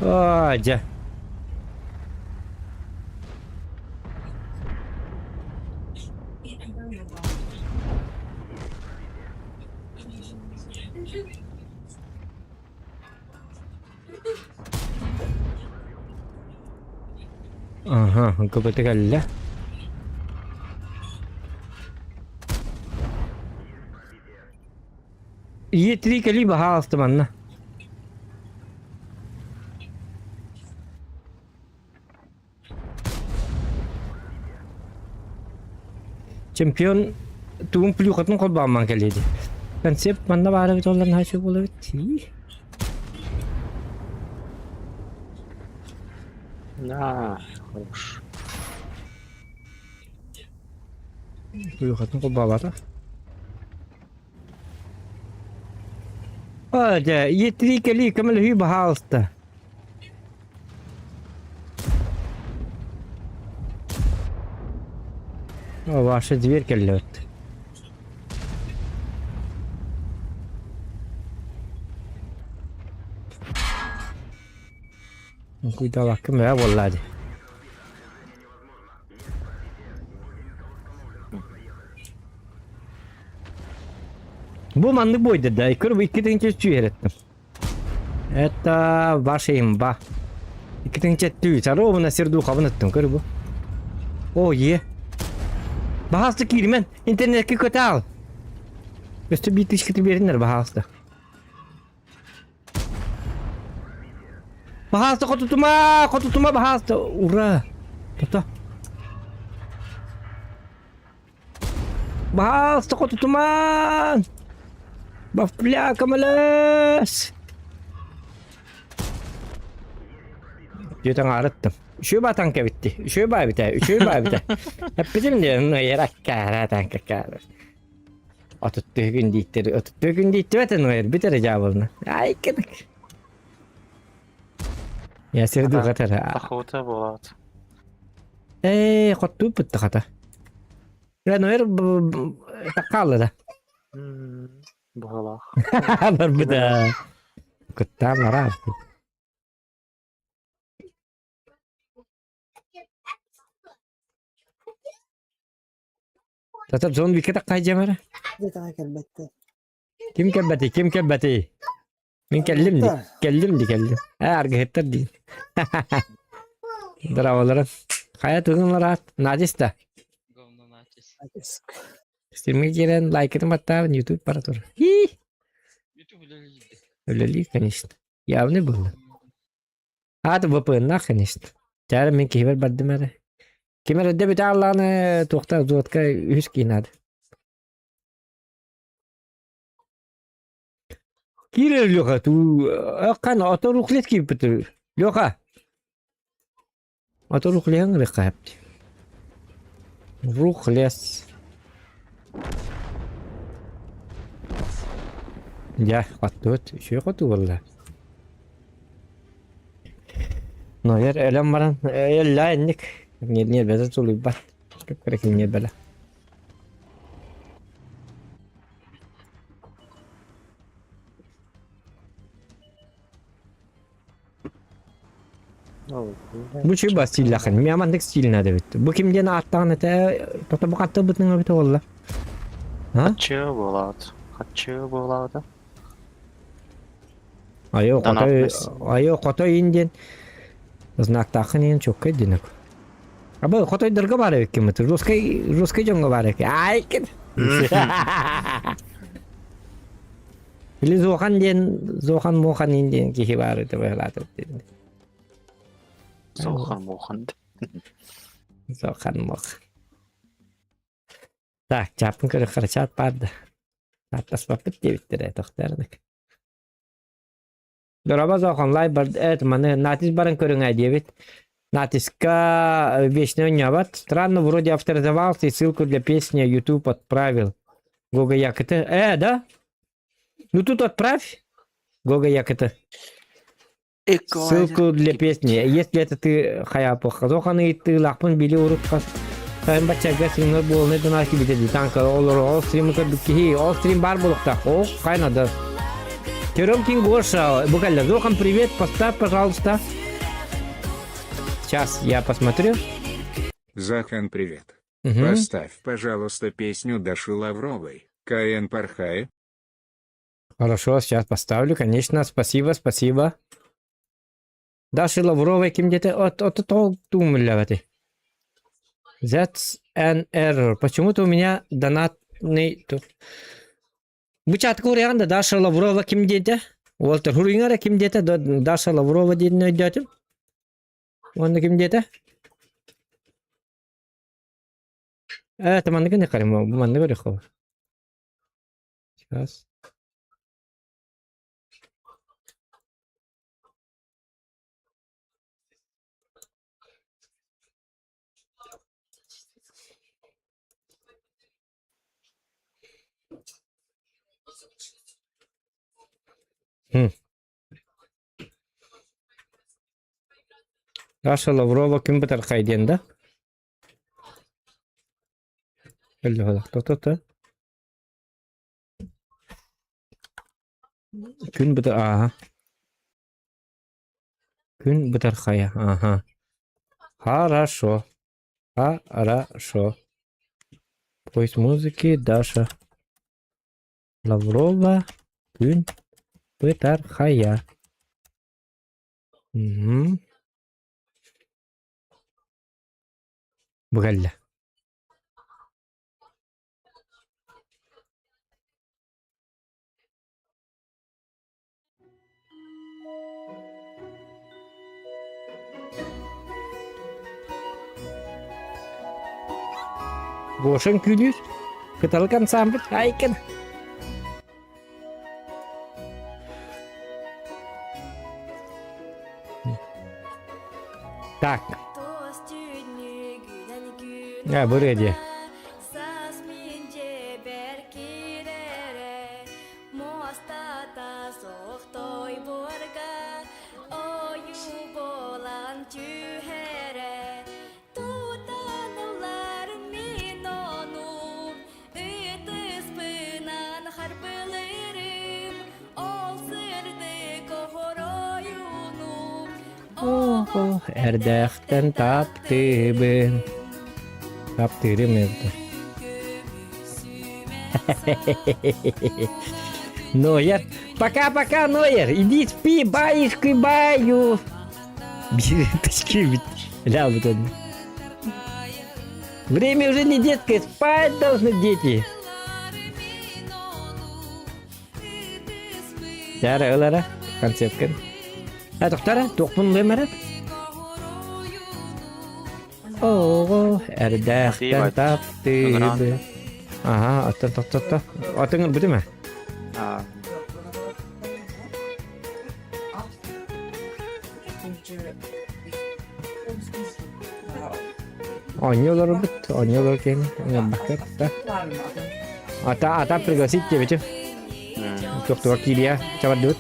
Ой, дьэ. Ага, КБТ кэллэ. Е3 кэлии баһаалыста манна. Чемпион тугун плюхатын холбооммон кэлиэ дии. Концепт манна баара эбит оллар наһаа үчүгэй буолар эбит. Ии. Да, хорош. Плюхатын холбообата. Оо дьэ, Е3 кэлии көмөлөһүү баһаалыста. О, ваша дверь кэллэбит. Куйдалакка мэ буолла дии. Бу маннык буойда да, көр икки тыһынча Это ваша имба. Икки тыһынча түү, ровно сердухабын ыттым, көр бу. О, е. Баһаалыста киирмэн, интернетке көтө Өстө биир тысяча биэриннэр баһаалыста. Баһаалыста хотутума, хотутума баһаалыста. Ура. Тото. Баһаалыста хотутума. Бафля көмөлөс. Диэтэн арыттым. Үчүгэй баа танка эбитти. Үчүгэй баа эбитэ. Үчүгэй баа эбитэ. Эппитим диэн, ну ераккара танка кара. Отуттуһүгүн дииттер, отуттуһүгүн дииттибэтэ ну эрбит эрэ дьаабылна. Ай кынык. Я сирду хатара. Охота буолаат. Ээ, хоттуу бытты хата. Я ну эр таккаалла да. Быһалаах. Барбыта. Кыттаан барар. Татар Джон Вике таккай дьэмэрэ. Дьиэтэҕэ кэлбэттэр. Ким кэлбэтий? Ким кэлбэтий? Мин кэллим ди. Кэллим ди кэллим. Ээ аргыһыттар дии. Здраволарын. Хайа тугун аат? Надис да. Стримге киирэн лайкытын баттаабын YouTube бара тур. Хи! Үлэлиир, конечно. Явный было. Аата ВПН-наах, конечно. Чаара мин киһибэр бардым эрэ. Ким эрэ бүтэ аллааны туохта взводка үһүс киин наада. Киирэр Леха, туу хан ото рухлет киирбит. Леха. Ото рухлеһын рыхха хапти. Рухлес. Дьэ, хаттыбыт, үчүгэй хоту буолла. Нойер өлөн баран, өллөө инник. Ньиэрбэтэ тулуйбат. Көп ньиэрбэлэ. Бу чуба стиллахын. Мин амандык стиль надо бит. Бу ким диэн ааттаан этэ, тото бу хатта бытын эбит олла. А? Хаччы буолаат. Хаччы буолаата. Айо хотой, айо хотой ин диэн знактаахын иин чоккай динок. Аба хотойдорго бар эбиккин бит. Русский русский дьоҥҥо бар эбикки. Ай кин. Или Зохан диэн Зохан Мохан ин диэн киһи баар этэ быһалаатар диэн. Зохан Мохан. Зохан Мохан. Так, чааппын көрөххө чаат баар да. Ааттаспаппыт диэбиттэрэ тохтоордук. Дороба Зохан лай бар эт маны натис баран көрүҥ диэбит. Натиска вечно оонньообот. Странно, вроде авторизовался и ссылку для песни YouTube отправил. Гога Якты. Да? Ну тут отправь. Гога Якты. Ссылку для песни. Если это ты хаяпых. Зоханы ты лахпын били урут хас. Сайын баччага стримнер буолны дунаа кибите ди танка олор ол стрим киһи ол стрим бар булуктах. О, кайнады. Теремкин Гоша, буквально, Зохан, привет, поставь, пожалуйста. Сейчас я посмотрю. Захан, привет. Угу. Поставь, пожалуйста, песню Даши Лавровой. КН Пархай. Хорошо, сейчас поставлю, конечно. Спасибо, спасибо. Даша Лавровой ким где-то от от от думали. That's an error. Почему-то у меня донатный... Бу чатка уруйаҕын да Даша Лаврова ким диэтэ? Уолтер хуруйуҥа эрэ ким диэтэ? Даша Лаврова диэн өйдөөтүм. Уонна ким диэтэ? Э, манныгы не қарым, бу манныгы көрүөххэ Сейчас. Даша Лаврова күн бытархай диэн да? Өллөһөлөх Күн быта ааһа. Күн бытархайа, ага. Хорошо. Хорошо. Поиск музыки Даша Лаврова Күн бытархайа. Угу. Бу кэллэ. Гошан күлүүр, кыталык ансамбль айкын. Так. А, бырыа дии. Эрдээхтэн таптыыбын. Таптыырым эбит. Нойер. Пока-пока, Нойер. Иди спи, баюшки, баю. Биир точки Ля, вот он. Время уже не детское, спать должны дети. Яра ылара, концепкин. А тохтара, туохпун ылыам Оҕо эрдээхтэн таптыыбы. Аха, оттон тохтотто. Отын ылбытым ээ? Оонньуу олорбут, оонньуу олорор киһини ыҥырбакка да. Ата ата пригласить диэбитим. Туохтуга киириэ чабардыбыт.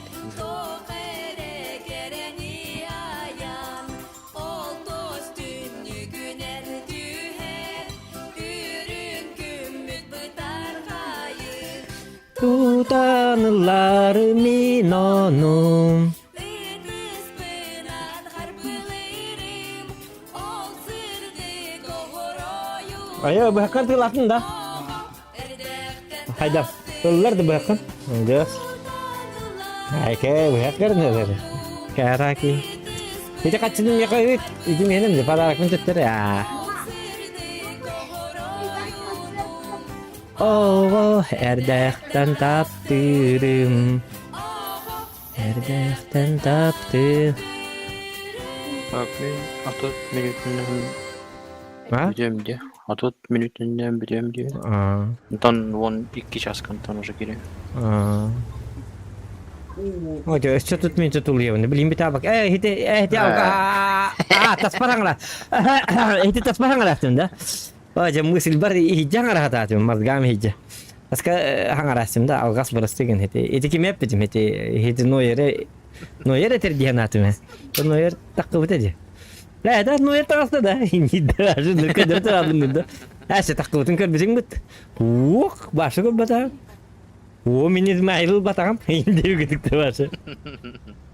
Тутанылар мин ону. Айа быһаккар тылатын да. Хайда тыллар да быһаккын. Дьэ. Айка быһаккар нелер. Караки. Ити каччыным яка үт. Ити менем де подарок төттөр. Оҕо эрдэхтэн таптыырым Эрдэхтэн таптыыр Так, мин 30 мүнүүтүнэн А? бүтүөм диэ. 30 мүнүүтүнэн бүтүөм диэ. Аа. Онтон 12 часкантан уже кириэм. Аа. Ой, өссө тут мен тулуйабын. Билин битабак. Э, хити, э, хити, аа, таспараңла. Хити таспараңла да. Ой, дьэ мысль бар иһдьэ хаҥараһатаатым, мозгам иһдьэ. Аска хаҥараастым да алҕас бырастыгын ити. Ити кими эппитим ити ити Нойеры Нойер этэр диэн аатым ээ. Нойер таххыбыта дии. Ээ да Нойер таҕыста да. Даже көдөрө турабын да. Әсэ таххыбытын көрбүтүҥ быт. Уох, башы көрбөтөм. О, мин Измаил батаҕым. Индиэ башы.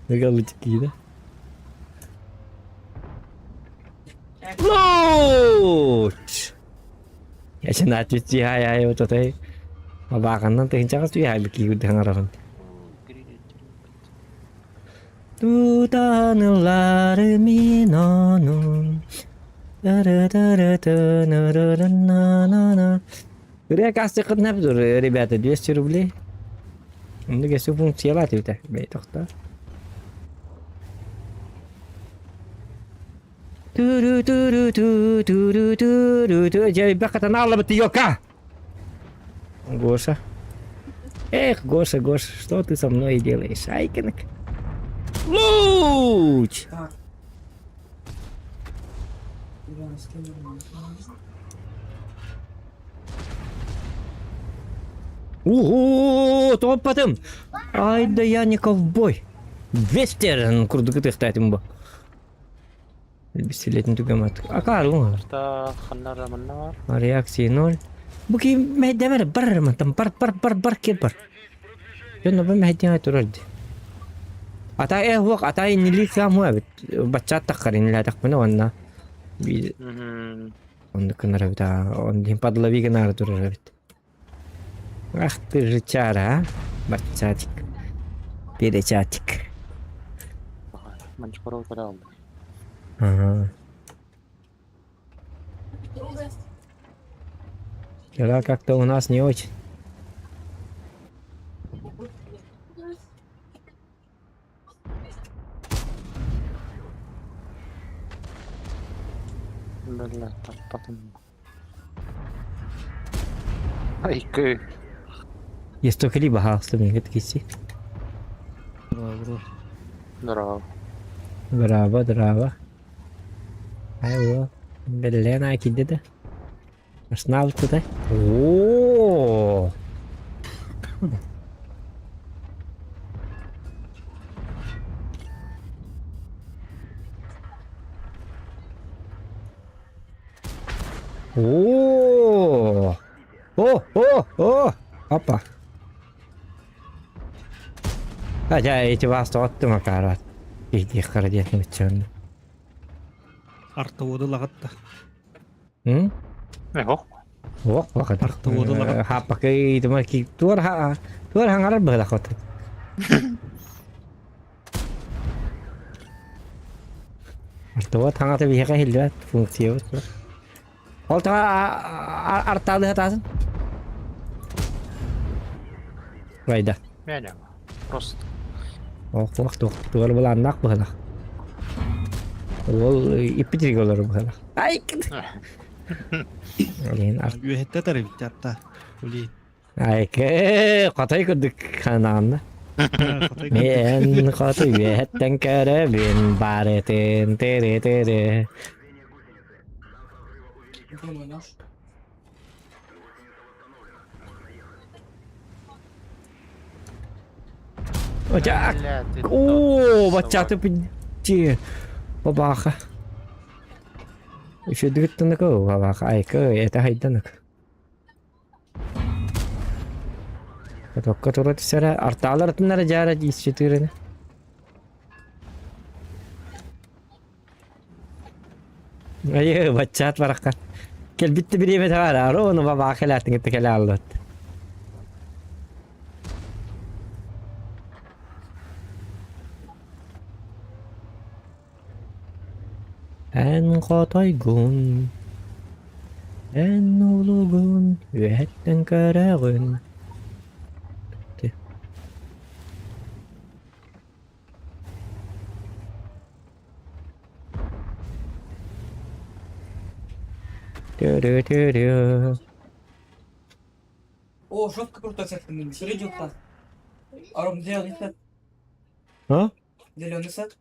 Ыгалычык киирэ. Луч! Я отвечаю, вот это. Бабағаннан тыһынчаҕас түһэ киирдэ хаҥарабын. Тутанылар мин ону Ырыа кастыкытына ребята 200 рублей. Оннук эссе функциялаат эбитэ. Бэй тохтоо. Ту-ру-ту-ру-ту, ту-ру-ту-ру-ту. Дьэ, бэхэтэн ааллабыт Йока! Гоша. Эх, Гоша, Гоша, что ты со мной делаешь, Айкинг? Луч! Так. Ого, топпатым! Ай да я не ковбой! Вестерн курдук ытыахтаатым бу. Бистилетин түгэмат. Акаарылың Та ханнара манна бар. Реакции ноль. Бу ки мэйдэмэр бар мантан бар бар бар бар кир бар. Дьон бу мэйдэмэ турар ди. Ата э хуок ата иннили кам хуа бит. Баччаат таххар иннилэтэхпинэ уонна би оннук гынар эбит аа он подлови гынаары турар эбит. Ах ты же чара, а? Баччаатик. Перечатик. Манчкоров када алды. Ага. Вчера как-то у нас не очень. Бля, таппатым. Айкы. Есть только либо хаалста мин киси. Здорово. Браво, браво. Айво. Бэллээн аай киирдэ да. Арсеналытытай. Оо! О! О, о, о! Опа. Хотя эти вас тоттым акарат. Иди харадет мычан. Артоводу лагатта. М? Ох. Ох, вакыт. Артоводу лагатта. Хаппакы идема ки туар ха туар хаңарар быһылах от. Артовод хаҥата биһиэхэ иһиллибэт функциябыт. Ол таҕа артаалыы сатаатын. Вайда. Мээнэ. Просто. Ох, ох, туох тугар былааннаах быһылах. Ол иппитирге олорор быһылах. Ай! Олин арт. Үөһэттэ тарыбит арта. Блин. Айкы, хотой курдук ханаанна. Мен хотой үөһэттэн көрөбүн барытын тири-тири. Где мой нож? Оча, Оо, баччаты пидди. Бабаха. Үчүдүгүттэнэкэ бабаха айкы это хайданак. Токка тура түсэрэ артаалар атыннара дьаара дии Айы, баччаат бараххан. Кэлбит да бириэмэтэ баар, ары ону бабаа кэлээтин кытта кэлэ аллыбыт. Эн хотойгун, эн улугун үөһэттэн көрөҕүн. Тю-рю-тю-рю. О, жестко крутой сет. Смотри, класс. Аром, зеленый сет. А? Зеленый сет.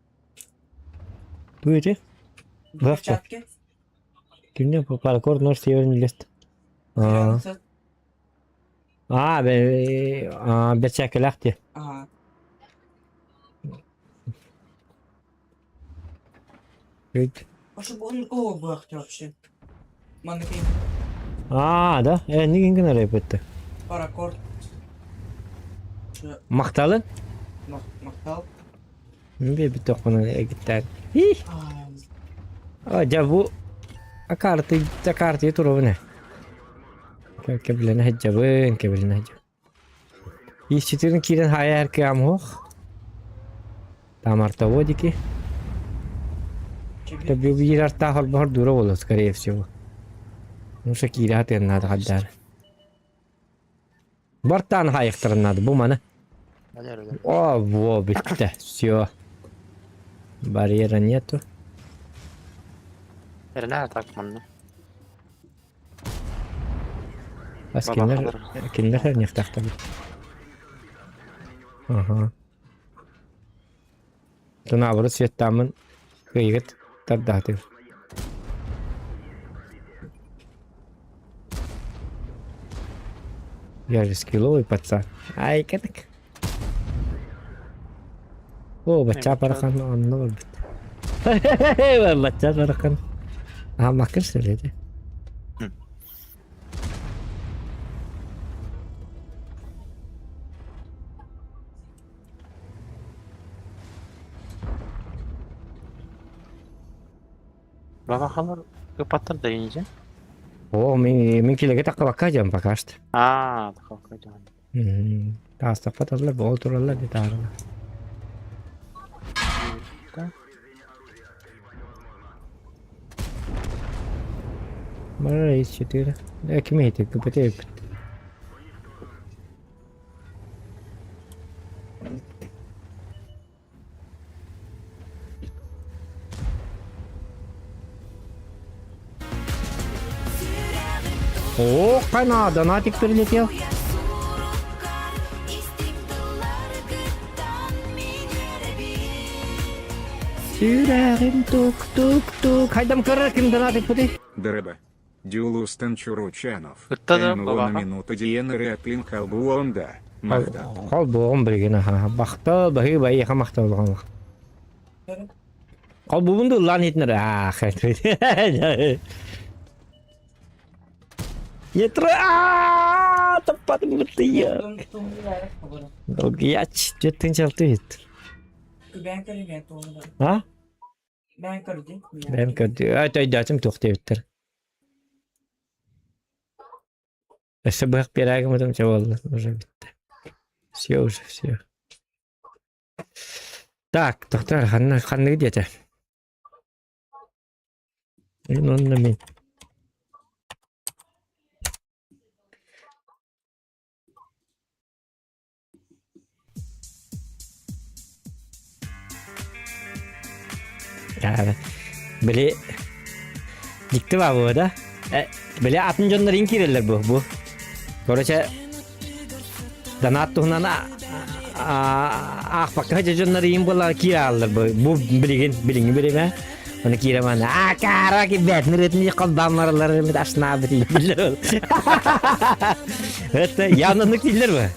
Ту эти? Завтра. Перчатки. Кимне паркур нож северный лист. Зеленый сет. А, а, бэрчээкэлээх дии. Ага. Үт. А чтобы он кого был вообще? Манекен. Аа, да? Э, нигин гынар эбитти. Паракорд. Махталын? Махтал. Биэбит тохпуна эгиттэр. Ih! А, дьэ бу акаарты акаарты туругун Кэбилэнэ сылдьабын, кэбилэнэ сылдьабын. Исчитин киирэн хаайар кыам суох. Тамартовод ики. Биир артаах холбоһор дура буолуо, скорее всего. Ну, что киирэ сатыан наада хаддаары. Бартаан хаайыахтарын наада, бу маны. О, во, бүттэ, все. Барьера нету. Эрэнэ так манна. Бас кинилэр кинилэр хэрниэхтээхтэр. Аха. Тунаабыры светтааммын кыйыгыт тардаатым. Я же скилловый пацан. Ай, кэтик. О, бачча барахан онно барбыт. Бачча барахан. А макыр сөйледі. Бабахалар ыпаттар да инже. О, мин мин килеге таққабакка дьон пока что. Аа, таққабакка дьон. Таастаппаталлар, бол тураллар дии таарыла. Мара 4. Ким иһити КПТ эппит. О, қана, донатик прилетел. Сүрэҕим тук-тук-тук. Хайдам көрөр ким донатик пути? Дрэба. Дюлустан Чуручанов. Ытта да НЛО на бабаха. минуту диэн ырыатын холбуонда. Махтал. Холбуоҕум билигин аха. Бахта баһыы байыха махтал Холбуубун да ыллаан иһитинэр аах. Нетро аа таппатым быттыйа. Долгияч жеттин чалты хит. Бэйэм көрүҥ туону А? Бэйэм көрдүм. Бэйэм көрдү. Өйдөөтүм туох диэбиттэр. Өссө быһах биэрээги чэ буолла уже бүттэ. Все уже все. Так, доктор, ханна ханныгы диэтэ? Мин онно мин. Били дьикти баа буо да? Били атын дьоннор иин киирэллэр бу бу. Короче, донат туһунан аахпакка дьоннор иин буоллаҕа киирэ ааллар бу. Бу билигин билиҥҥи биримэ. Оны киирэ маны аа кара кибэт нырытын холбааммаралар эмит ашнаабыт биллэр. Это явно дииллэр бу.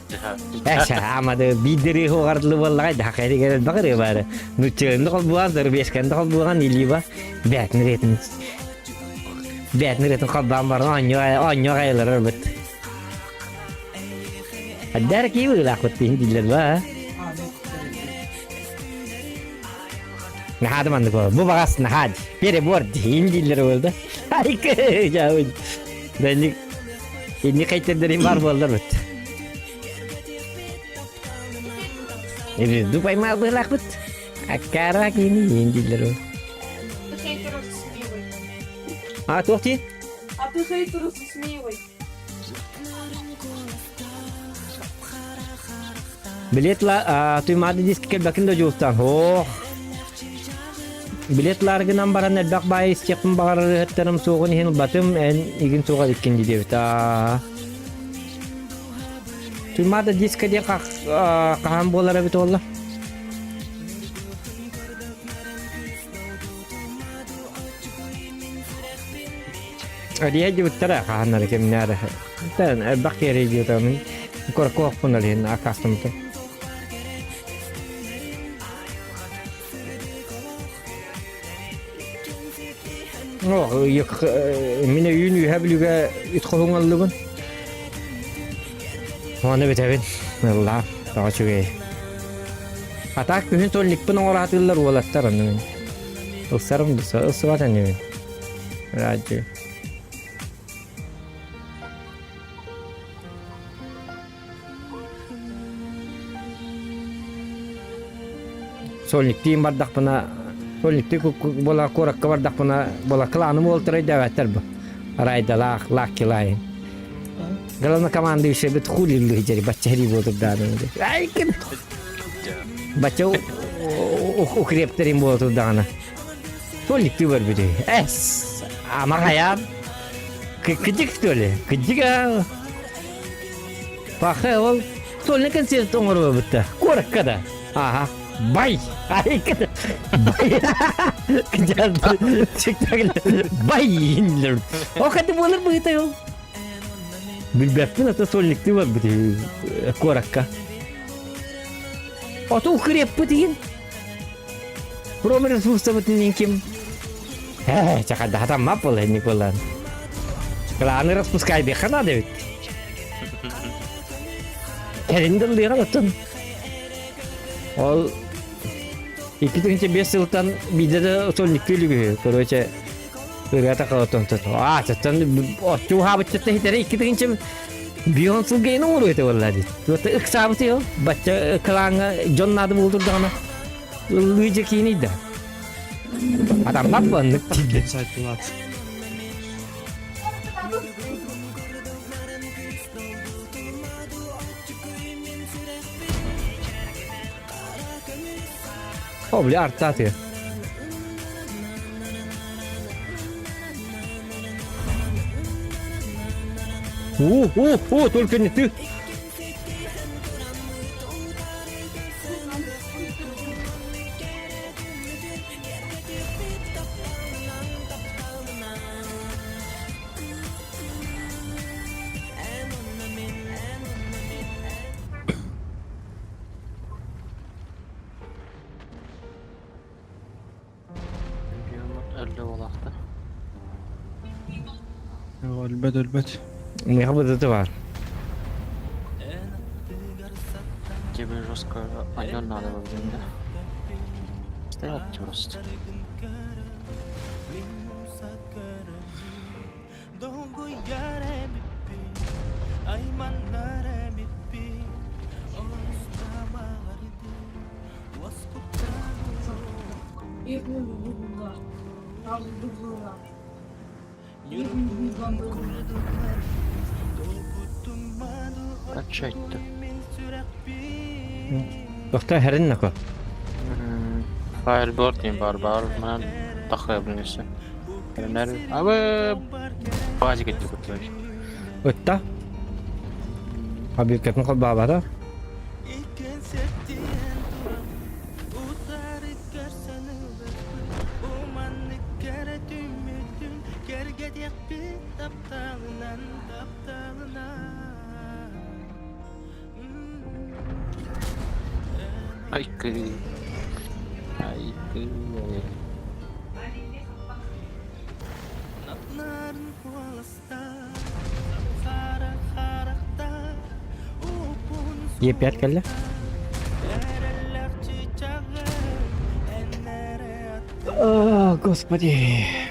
Эш, амады бидери хоғардылы боллаға да хақайры бақыры бары. Нуччыгынды холбуған, зарубежканды холбуған, илиба бәтін ретін. Бәтін ретін холбаан барын оньо ғайлар бит. Аддар киви лақпыт дейін дилер ба. Нахады манды бу. Бу бағас нахад. Перебор дейін дилер болды. Айкы, жауын. Дәлік, Инни хейтердерин бар буоллар бит. Эбирду поймал быһылаахпыт. Аккара кини иин дииллэр ол. Ты хейтеров с Милой. А туох дии? А ты хейтеров с Милой. Билет ла Туймаады диски кэлбэкин да дьултан. Ох. Билет лааргынан баран элбэх баайы истиэхпин баҕарар ыһыттарым суоҕун иһин ылбатым эн игин суоҕа иккин диэбит. Туймаада диска диэн хаһан буолар эбит буолла? Ария дебиттара хаһаннары кэмнээр. Элбэх киһи диэтамын. Коркоохпун алиһин акаастаммытым. Мин өйүүн үөһэ бүлүүгэ үт хоһуҥаллыбын. Оны бүтэбин. Ыллаа, тоҕо үчүгэй. Атаак күһүн сольникпын оҥораатыыллар уолаттар онну мин. Ылсарым да ылсыбат инибин. Радио. Сольниктиин бардахпына, сольниктии буола куоракка бардахпына, буола кылааным уолтара өйдөөбөттөр бу. Райдалаах, лааккилаайын. Главное командующий бит хулиллы дери бачча хери буолтурдааны. Айкын! Бачча укрептерин буолтурдаана. Сольниктыы барбыты. Эс! Ама хайаан. Кыдьык что ли? Кыдьык а? Паха ол сольный концерт оҥоруо Куоракка да. Ага. Бай! Бай! Бай! О, хаты буолар быһыта ол. Билбэппин ата сольниктыы барбыт куоракка. Ото укреппит иһин. Промресурсабытын ким? Чакада хатаммап буолла Николан. Кланы распускай надо ведь. Кэлин дыллыга оттон. Ол 2005 сылтан биирдэ да сольниктыы үлүгү. Короче, ырыата қалатон тут. А, чаттан оччу хаабытчатта хитэре 2005 сылга ин оҥоруо этэ буолла дии. Туота ыксаабыты ол. Бачча кылааҥҥа дьон наада буолтурдаҕына ыллыы дьэ киинийдэ. Атаммат буоннук тиийдэ. Сайтылаат. О, бля, артааты. О, о, о, только не ты. Өлбөт өлбөт. Миэхэ быдыты бар. Тебе жестко аньон надо во время, да? Стоят просто. Качать-то. Тохто хэрин нако. Firebird диэн баар баар манан тахха билинэсэ. Эрэнэр абы баазик этти куттуй. Ытта. Абилкатын холбаабата. Айкы. Айкы. Е5 кэллэ. О, господи.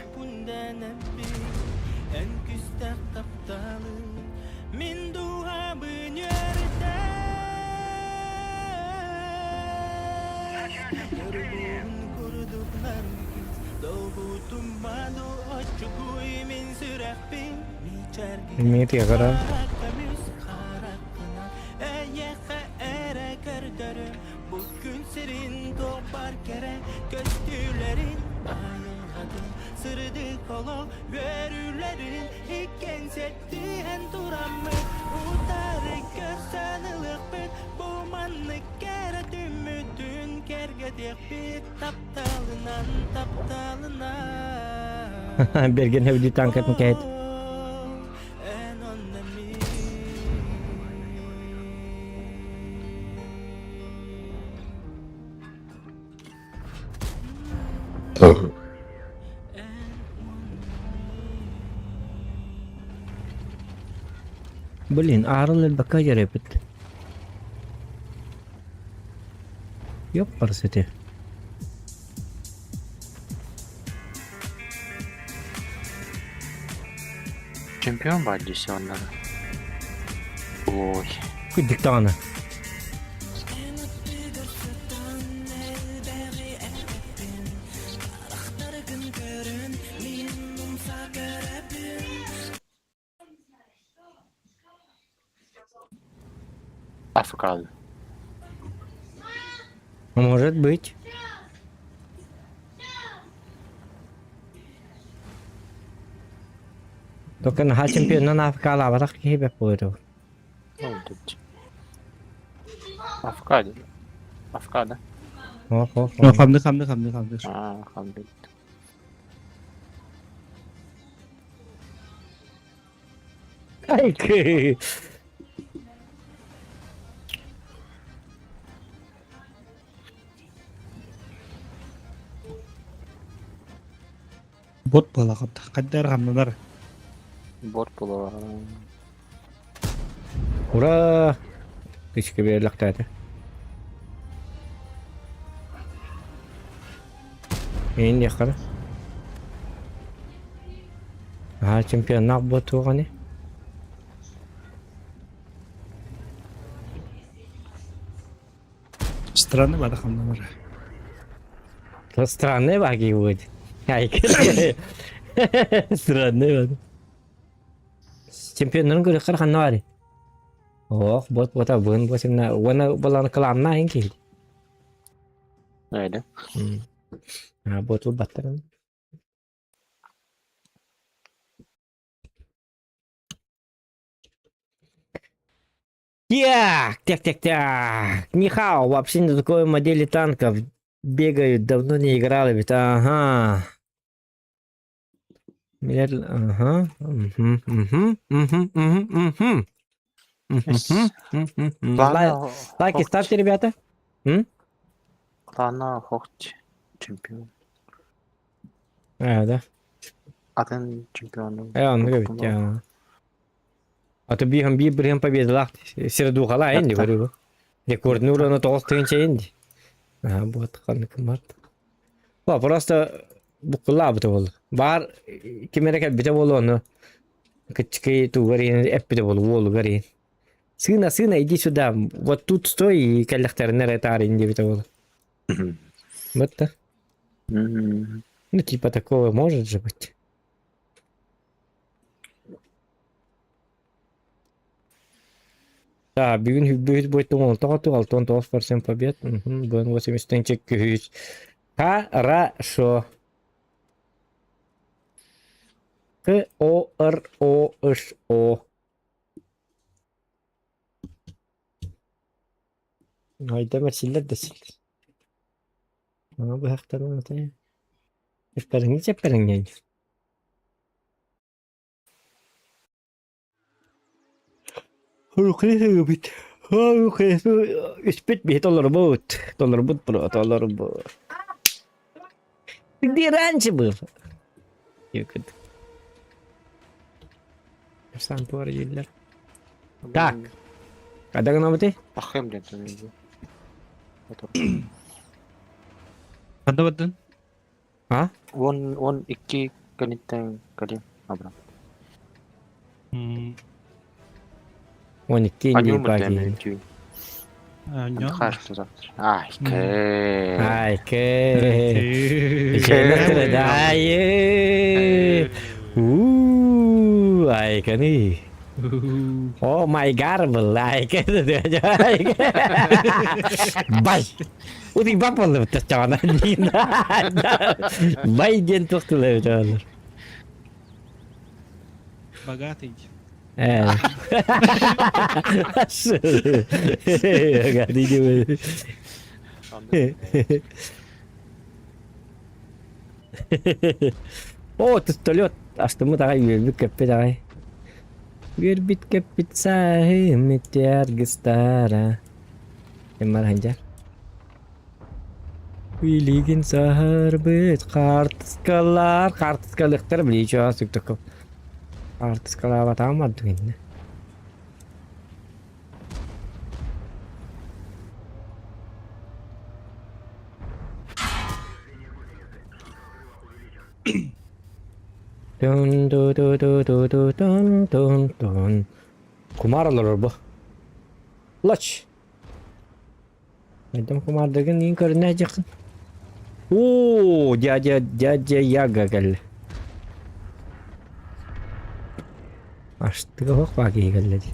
Дмитрий Гора. Берген хэвди танкатын кэт. Блин, аарыл элбэккэ дьарыйбыт. Ёппарсити. Чемпион бар десе оннары. Ой. Кырдьык даҕаны. Африкада. Может быть. Только наһаа чемпионынан АФК-лаабатах киһи бэрт буолуо. АФК дии. АФК да? Ох, ох, No, ох. хамды хамды хамды хамды. Аа, хамды. Айкы. Бот буола хапта. Хайдар хамнанар. Бот буолар. Ура! Кычка биэрлэхтээтэ. Мин диэххэ Аа чемпионнаах буотуоҕа Странный бада хамнанар. Странные баги будет. Странные баги. Чемпионнарын көрөххөр ханна бары? Ох, бот бота бын босимна уона баланы кыламна ин киһи. Эйде. А бот баттарын. Так, так, так, так. Нихао, вообще на такой модели танков бегают, давно не играл ведь. Ага. Ага. Угу, угу, угу, угу, угу. Лайки ставьте, ребята. М? Клана Хохти чемпион. А, да. Атын чемпион. Э, он говорит, я. А то биир биир бырыһын победалаах сирэдуухалаа инди көрүгү. Рекордный ураны тоҕус тыһыынча инди. Аа, вот ханнык март. Ба, просто буккулаабыта буолла. Баар ким эрэ кэлбитэ буолуо ону кыччыкый тугар иһин эппитэ буолуо уолугар иһин. Сына, сына, иди сюда, вот тут стой и кэллэхтэринэ эрэ таарыйын диэбитэ буолуо. Вот так. Ну, типа такого может же быть. Да, бүгүн бүһүт буйттум 69 процент побед. Бүгүн 80 күһүс. Хорошо. К О Р О Ш О. Айда мэрсиллэр да силлэр. Аны быһахтарын ата. Чэппэриҥни чэппэриҥнээн. Рукаһыгыбыт. Испит биһи толорбут. Толорбут бро, толорбут. Где раньше был? Сам дииллэр. Так. Когда гынабытый? Тахым диэн саныыбын. Ханна бардын? А? 10-12 кэнниттэн кэлин абырам. 12 Аню не мыртамен түүн. Аньо. Хорошо завтра. Ай, кэ. Ай, кэ. Дай. У, ай, каны. Oh my god, ай, кэ. Бай. Удик бап болду таччаҕана. Бай диэн туох тыла эбит Богатый. Э. Богатый О, пистолет. Астыммыт аҕай үөрбүт көппүт аҕай. Үөрбүт көппүт сааһым аргыстара. Ким бар Билигин саһарбыт хаартыскалар хаартыскалыктар билии чугас сүктөккө хаартыскалаабатаҕым ордук иннэ. Тун ту ту ту ту ту тун тун тун. Кумар олорор бу. Лач. Айдам кумардыгын иин көрүнэ дьахын. Оо, дядя, дядя Яга кэллэ. Аштыга оһох баа киһи кэллэ дии.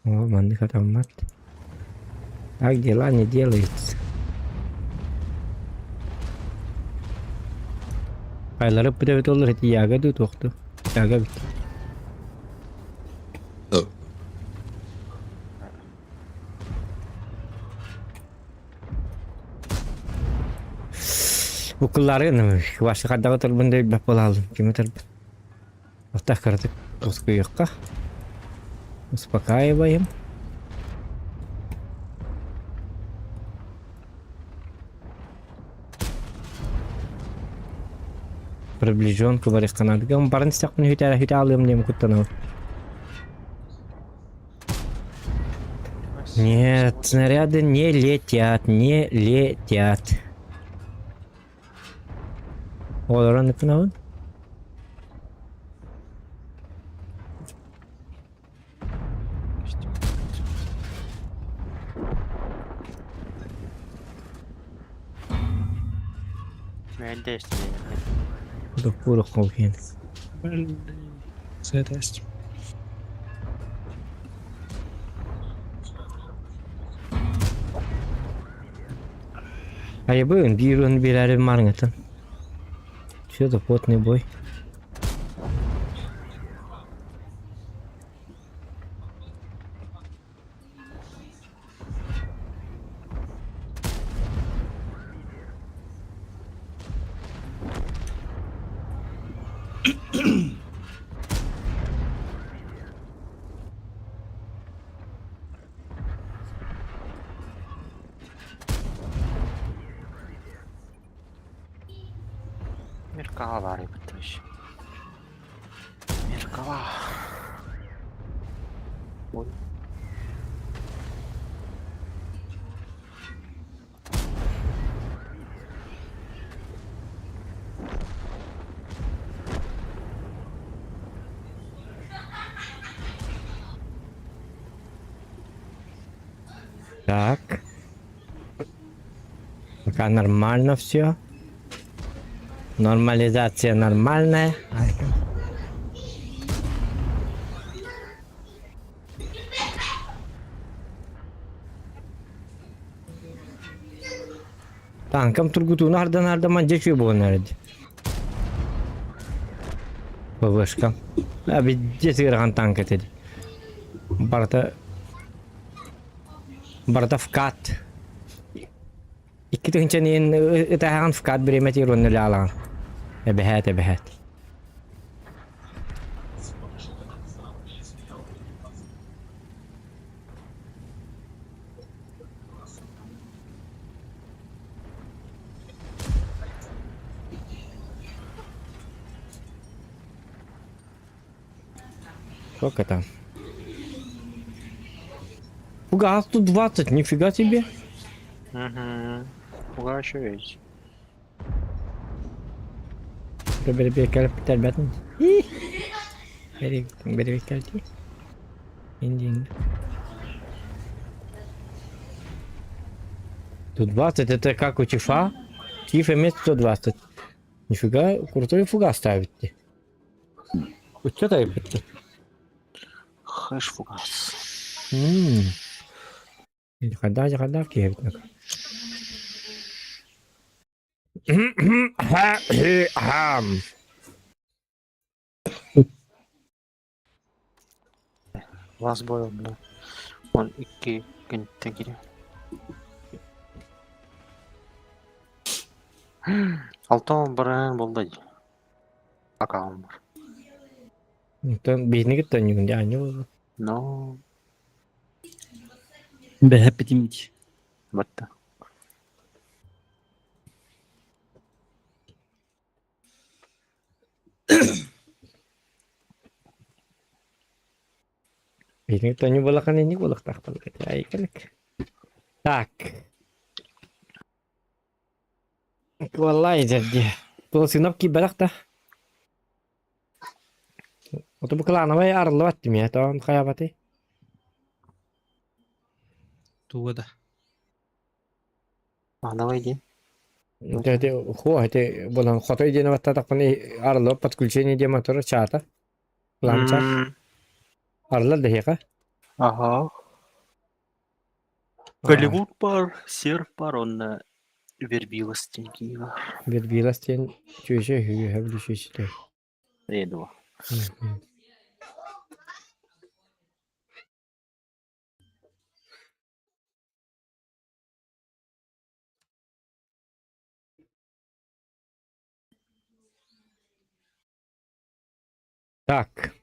О, маннык атаммат. Так дела не делаются. Айлары бүтэбит олор эти яга дуу туохту. Яга бит. Укулларын башы хаддаҕа турбун да билбэт буолаалым. Кими турбун. Вот кыратык успуйуохха. Успокаиваем. Приближенку барыхханаадыга барын истэхпин хүтэ хүтэ алыам диэн куттанабын. Нет, снаряды не летят, не летят. Олорон ыкынабын. Мэлдэ истилэр. Курох холкин. Сэтест. Айыбын биир уон биэрээри маарыҥҥыттан. Всё, да плотный бой. Меркава баар эбит вообще. Меркава. Ой. Так. Пока нормально все. Нормализация нормальная. Танкам тургутууну ардан ардаман дьэ үчүгэй буолан эрэр дии. ПВшка. А видде сыарахан танк этэ дии. Барыта барыта вкат. Икки тыһыынча иһин ытааһаҕын вкат бириэмэтигэр уонна үлэ Эбэһээт, эбэһээт. Сколько там? Фугас тут 20, нифига себе. Угу. Пугачевич. Бэрбиэккэлбэтин. Бэрбиэккэлти. Индин. Тут 20, это как у Тифа? Тиф имеет 120. Нифига, крутой фугас ставит. Что то Хэш фугас. Хада, хада в Киеве. Вас бойл, бля. Он икки күнтэн киирэ. Алтан баран буолла дии. Акаҕым бар. Онтон биһини кытта онньугун дии аанньа буолла. Но Бэһэппитим дии. батта. Биһини кытта онньу буоллаххына инник буолуохтаахпын. Айкалык. Так. Валлай дии. Тула сынап киирбэтэх да. Ото бу клановай арыллыбат дии тоон хайаабатый? Туга да. Клановай диэн. Ити хуо ити булан хотой диэн баттатахпына арыллыбат подключение диэн мотора чаата. План чат. Арыллар да эһиэхэ? Аха. Голливуд бар, серф бар, онно Вербилас диэн киһи бар. Вербилас диэн чүөчэ үһү бүлүчүчүтэ. Ээ дуо. Так.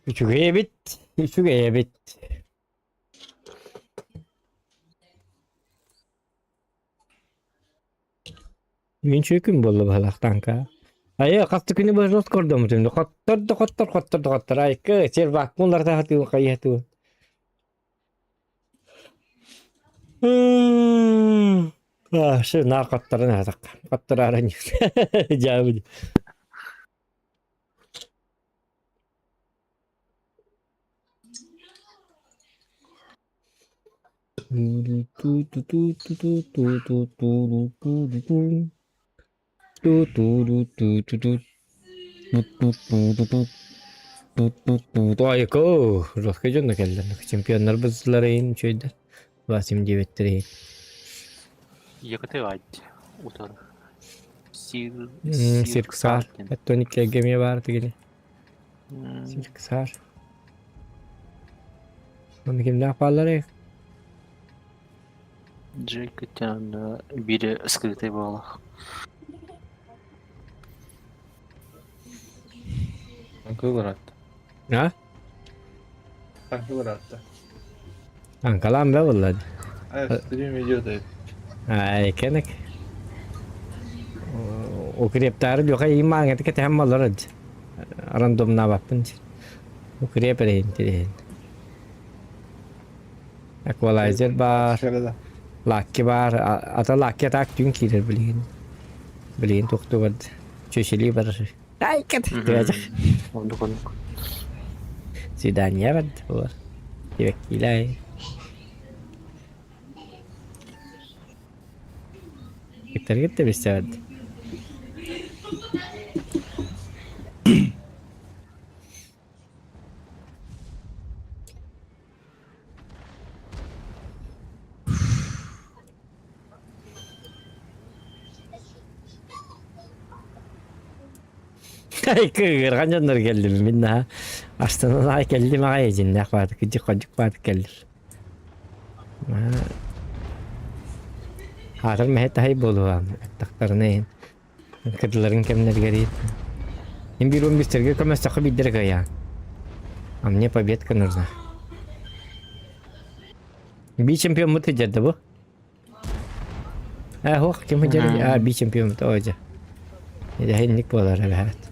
Үчүгэй эбит, үчүгэй эбит. Мин үчүгэй күн буолла баһылаах тааҥка. Айа хас да күнү быһа көрдөммүтүм. Хоттор да хоттор, хоттор да хоттор. Айка сервакпын уларытаһатыы хайыһатыы. Шы наар хоттаран аһатахха. Хоттораары дьаабы. Айко, жестко дьонно кэллэр. Чемпионнар бызларын үчүгэйдэр. Васим диэбиттэр Якоты айт утар. Сир Сирксар. Тоник кэргэмиэ баар тигини. Сирксар. Оны кимнээх баалларый? Джекетян бире скрытый буолах. Кылыратта. А? Кылыратта. Анкалаан бе буолла. А, стрим идет. Ай, кенек. Укрептары лөха имаң это кете хаммалар. Рандомнабаппын. Укреп эрейин тирейин. Эквалайзер бар, лакки бар. Ата лакки так түн киирер билигин. Билигин тохту бар. Чөшели бар. Ай, кет. Оннук оннук. Свидание бар. Бар. Тибеккилай. Киттергит билсэбит. Кыырған дьоннор кэллим мин наһаа астынан аҕай кэллим аҕай дьиннээх баатык кыдьык-ходьук баатык кэллим. Аатар мэһэ таһай буолуо аттахтарына иһин кырдыларын кэмнэригэр Им биир бистерге көмөстөххө биирдэрэ кыайаан. А мне победка нужна. Би чемпион бут бу. Э, ох, ким хыдьар? А, би чемпион бут, ой, дьэ. Дьэ, буолар эбээт.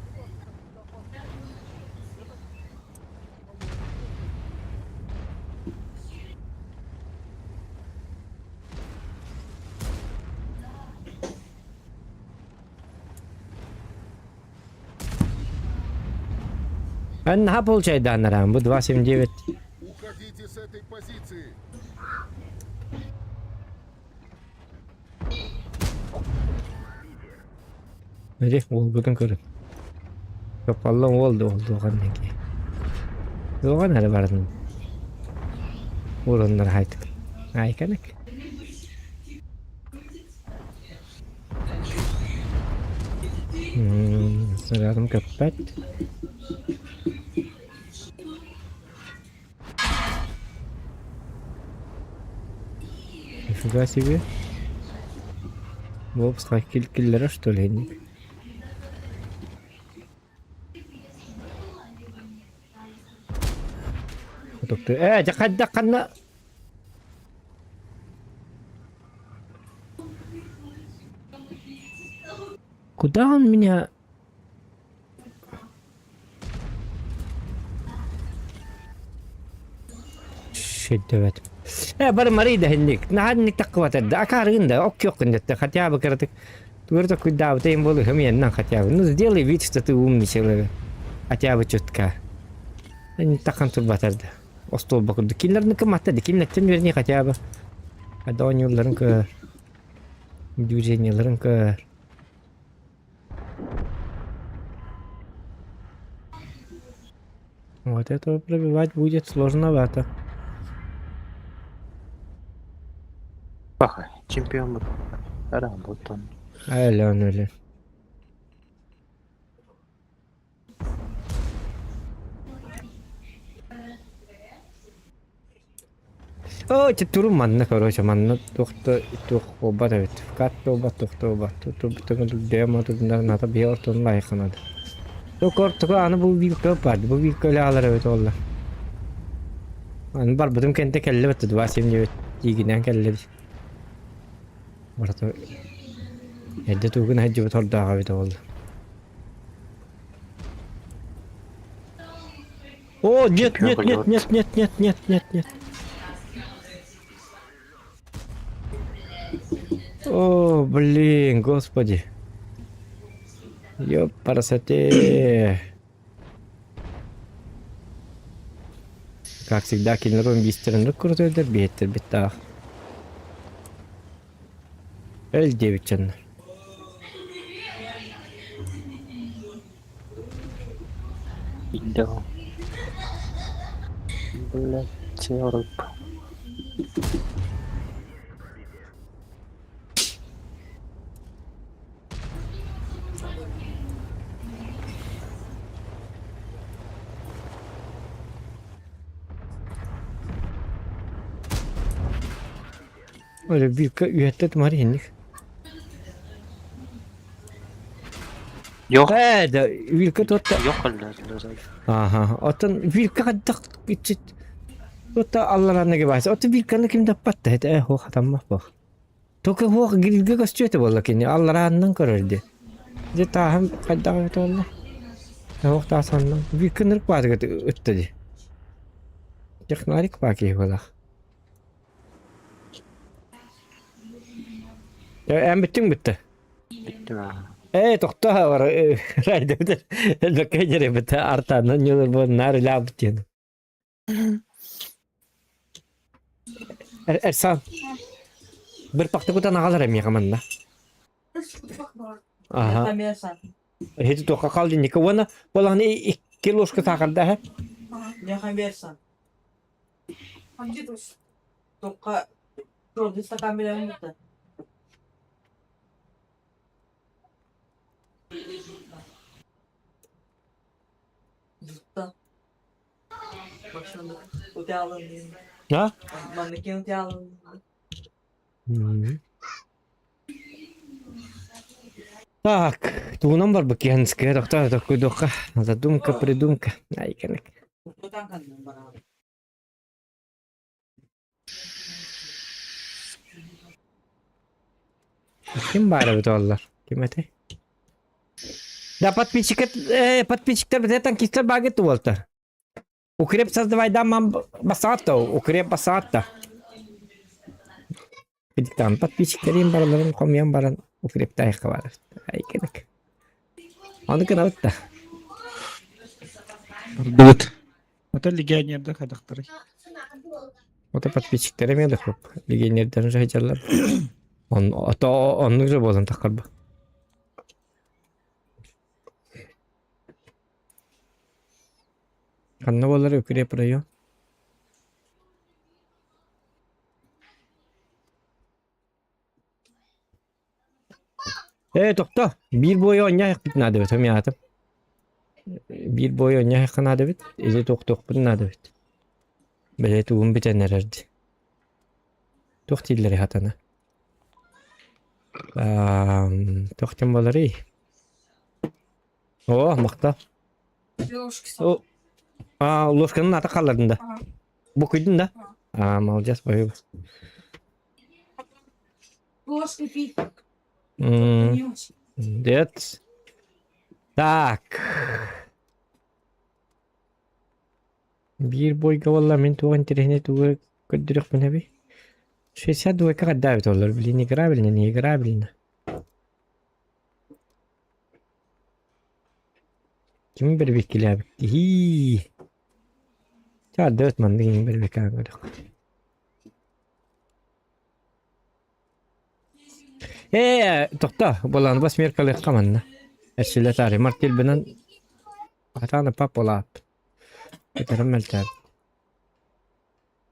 Наһаа получайдааннарaan бу 279. Уходите с этой позиции. Эри уолбутун көрүн. Топпаллан уол да уолдуоҕан диэки. Туоҕан эрэ барын ууруннар хайтык. Айканык. Сыратым көппөт. Нифига себе. Бобска киллера что ли? Э, дьэ ханна Куда он меня Шедевет. Э, бар Марида хинник. Наһаа таққыбатар Акаарыгын да, ок yok это хотя бы кырытык. Тугар такой да, вот им было хэмиэн хотя бы. Ну, сделай вид, что ты умный человек. Хотя бы чутка. Не тахан турбатар да. Остуол курдук. Кинилэрники матта да, кинилэртэн вернее хотя бы. Адонюларын көр. Движенияларын көр. Вот этого пробивать будет сложновато. Паха, чемпион был. Работан. Ален, өлі. О, туру манна, короче, манна тухта тух оба да бит. Кат оба тухта оба. Ту ту дема ту ната биор тун лайханад. Ту кор ту аны бу вилка бар, бу вилка алар бит олла. Аны бар бутум кенте келли бит 279 тигинен келли. Барата Эдде тугун хаджы бит ордага бит олла. О, нет, нет, нет, нет, нет, нет, нет, нет, нет. О, блин, господи. Ёпарасоте. Как всегда, кинерон бистерин куртуйдер биеттер биттах. Эл девичен. Индо. Блять, Европа. Öyle bir üyettet маринник. Yok. Э, да, вилка тотта. Yok öyle. Ага, оттон вилка хаддах ичит. Ота алларанныгы баайса. Ота бирканы ким даппатта это э хуох хатаммах бох. Тока хуох грилгэ көстүөтэ буолла кини алларааннан көрөр ди. Дьэ тааһым хайдах эбитэ буолла? Хуох таасаннан биркынырык баатыга ытта ди. Технарик баа киһи буолах. Эн бүттүҥ бүтте. Бүттүм аа. Ээ тохтоо бар райдебит элбэккэ дьэребит артаанан ньылыр бу наар үлаабыт диэн. Эрсан бір пахта кутан аҕалар эмиэхэ манна. Аха. Эһити туохха холодильникка уонна буолаҕына икки ложка саахарда эһэ. Миэхэ Туохха стакан билэн А? Так, тугунан барбыт киһанская тохтоо токкуйдуохха. Задумка, придумка. Ай, кэнек. Ким баар эбит оллар? Ким этэй? Да подписчик подписчиктар битэ танкистар баагыт уолтар. Укреп создавайдан басаатта, укреп басаатта. Бидиктан подписчиктерин бараларын хомуйан баран укрептайыққа барар. Ай керек. Оны гынабыт да. Бардыбыт. Ото легионердар хайдахтарый? Ото подписчиктер эмиэ да көп. Легионердерин жайжалар. Он ото оннук же буолан таххарба. Ханна буолар укреп район? Ээ, тохто, биир буойу оонньоохпут наада эбит, хомуйаатым. Биир буойу оонньоохха наада эбит, или туохтуохпут наада эбит. Бэлиэ тугун бүтэн эрэр дии. Туох дииллэрий хатана? Туох диэн буоларый? Оо, махтал. О, а, ложканы ата хааллардын да? Букуйдун да? А, молодец, спасибо. Ложкой пить. М, Дед. Так. Биир бойга буолла мин туох интэриэһинэй тугу көрдөрүөхпүн эбий? 62 хаддаабит олор, блин, играбельно, не играбельно. Ким бэрбиккилээбит киһии? Чаардыбыт маннык иҥин бэрбиккээн көрүөх. Ээ, тохтоо, буолаан бас меркалыахха манна. Эрсилэ таары мартельбынан хатаана пап улаап. Этэрим мэлтээбит.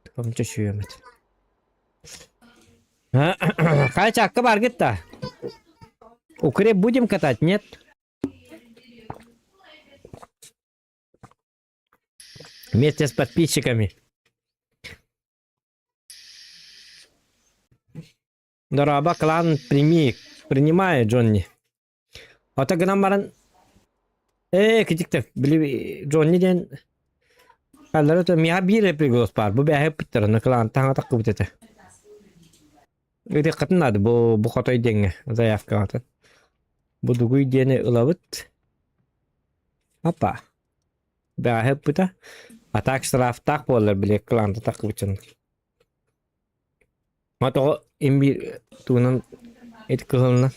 Тукамча сүөмэт. Хай чакка баргыт да. Укреп будем катать, нет? Вместе с подписчиками. Дороба, клан, прими, принимай, Джонни. Ото гынан баран ээ китиктер били Джонни диэн Аллара то миэхэ биир приголос баар бу бээһэ ыппыттар клан таҥа таххыбыт этэ. Ытыаххытын наада бу бу хотой диэҥҥэ заявкаҕытын. Бу дугуй диэни ылабыт. Опа. Бээһэ ыппыта. А так штрафтаах буоллар били кланта таххыбытын. Ма тоҕо имбиир тугунан ити кыһылынан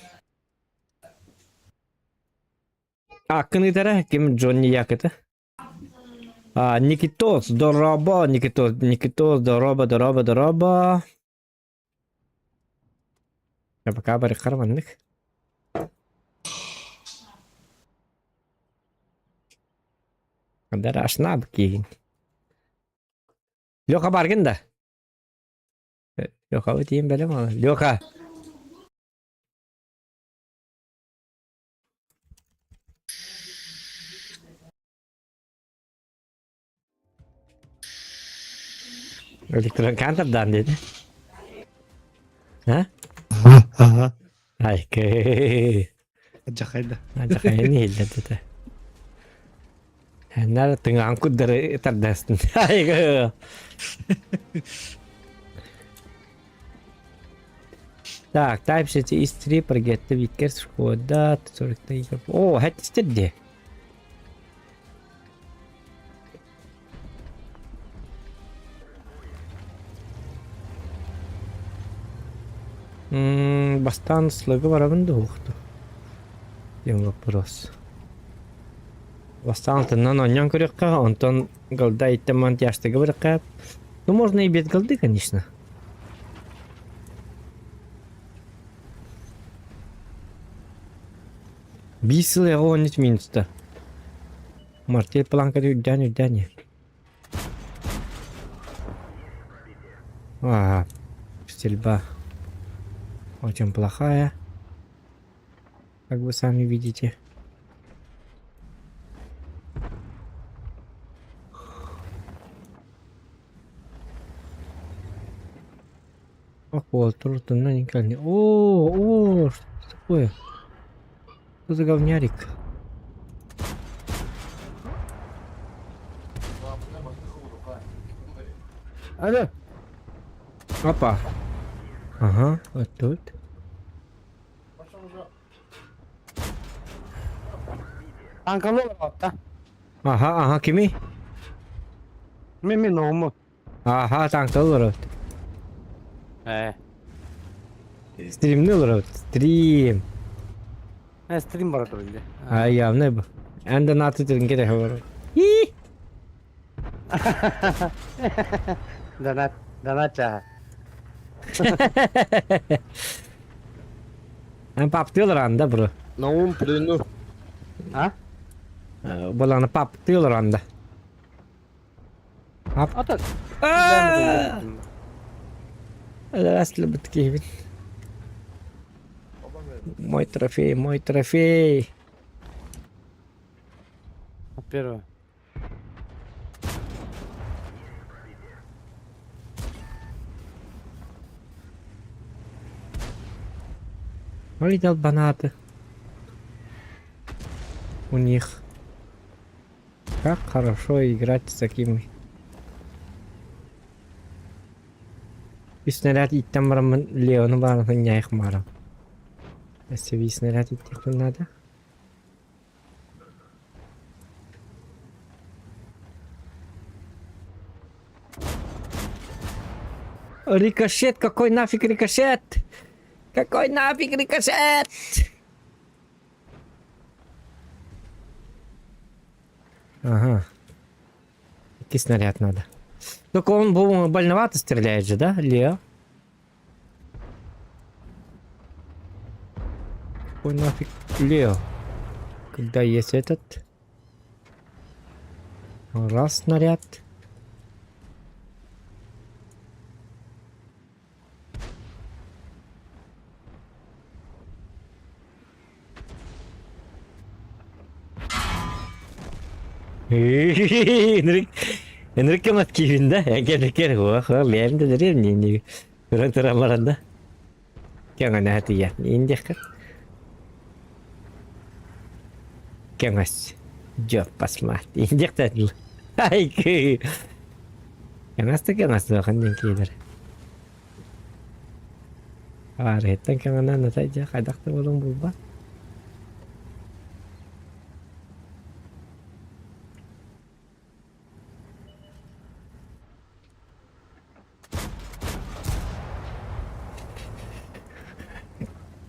Ааккын ыытара ким Джонни Якыта? А, Никитос, дорообо, Никитос, Никитос, дорообо, дорообо, дорообо. Я пока барыххар маннык. Дарашна киин. Леха баргын да? Леха тиийэн бэлэм Леха. Электронкантердаан диэтэ. А? Ага. Айкы. Дьахайда. Дьахайын иһиллэр дэтэ. Нары тыҥаан курдары тардастын. Так, Type City is 3, Прогетто Виткер, Шкода, 43. О, хэттистер де. Бастаан слыгы барабын да уохту. Диэн вопрос. Бастаан алтыннан оонньоон көрүөххэ, онтон голда иттэн тяжтыгы барыахха. Ну, можно и без голды, конечно. Биир сыл эҕэ уонньут минуста. Мартель планката үрдээн үрдээн иһэр. А, стрельба очень плохая, как вы сами видите. О, о, что такое? Что за говнярик? Алло. Опа. Ага, вот тут. Анкалы да. Ага, ага, кими? Мен мен оҕому. Ага, танкалы олорот. Ээ. Стримни олорот. Стрим. Э, стрим бара турар дии. А явно бу. Эн да нааты түрін керек олорот. И! Донат, донат чааһа. Эн паптыылар анда бро. Наум плену. А? Баланы паптыылар анда. Ап. Ата. Здравствуйте, киһибин. Мой трофей, мой трофей. Первое. Ой, долбанаты. У них. Как хорошо играть с такими. Үс снаряд иттэн бараммын Леону баарытын ньайх маарам. Өссө биир снаряд иттиэхпин наада. Рикошет, какой нафиг рикошет? Какой нафиг рикошет? Ага. Икки снаряд надо. Только он, по-моему, больновато стреляет же, да, Лео? Какой нафиг Лео? Когда есть этот... Раз снаряд. Энрик Энрик кемат киһин да кэлэр бэйэм да дэрим не көрөн туран баран да кэҥэнэ тиийэ индиэххэ кэҥэс дьоппас маат индиэхтэн ай кэҥэс да кэҥэс дуохан диэн киилэр Аарыһыттан кэҥэнэн атай дьэ хайдах да буолуон булбат.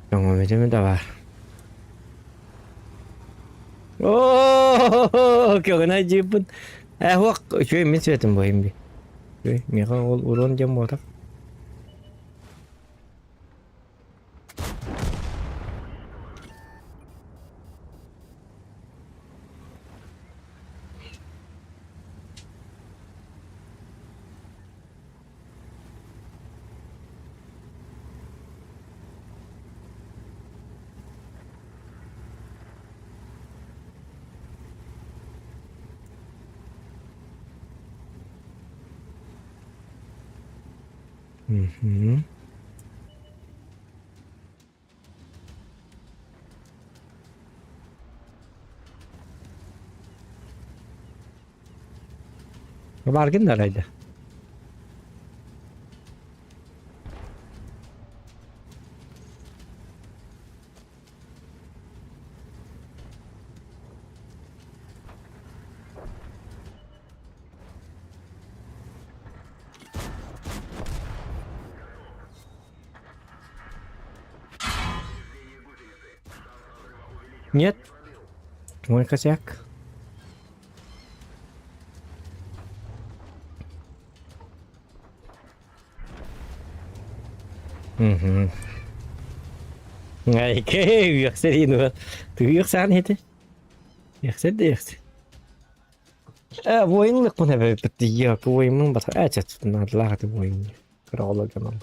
Көҥүмүтүм да баар. Оо, көҥүнэ дьииппин. Э, хуох, үчүгэй мин светим буойум би. Үчүгэй, миэхэ ол урон диэн буотах. Мгм. Бааргын да арайда. Нет? Мой косяк. Угу. Айке, үөхсэр Үөхсээн хити. Үөхсэр да үөхсэр. Э, воинлыкпын эбэппит yok, воинмын бата. Э, чет, надлаах воин. Кыра гынан.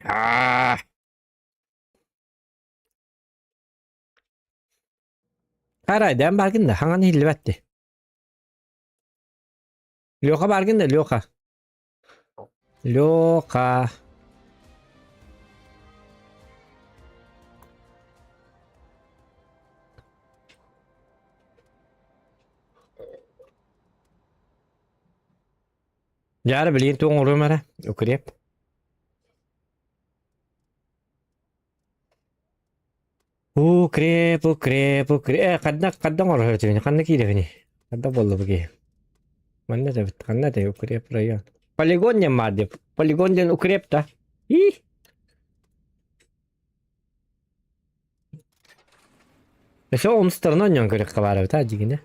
Аа! Арай, баргын да, хаңан иһиллибэтти. Леха баргын да, Леха. Леха. Дьаара билигин туох оҥоруом эрэ, укреп. Укреп, укреп, укреп. Э, ханна ханна оҥоро сылдьабын, ханна киирэбиний? Ханна буолла бу киһи? Манна этэбит, ханна этэй укреп район? Полигон диэн баар дип. Полигон диэн укреп да? Ии! Өссө онустарынан онньоон көрүөххэ баар эбит аа дьигинэ.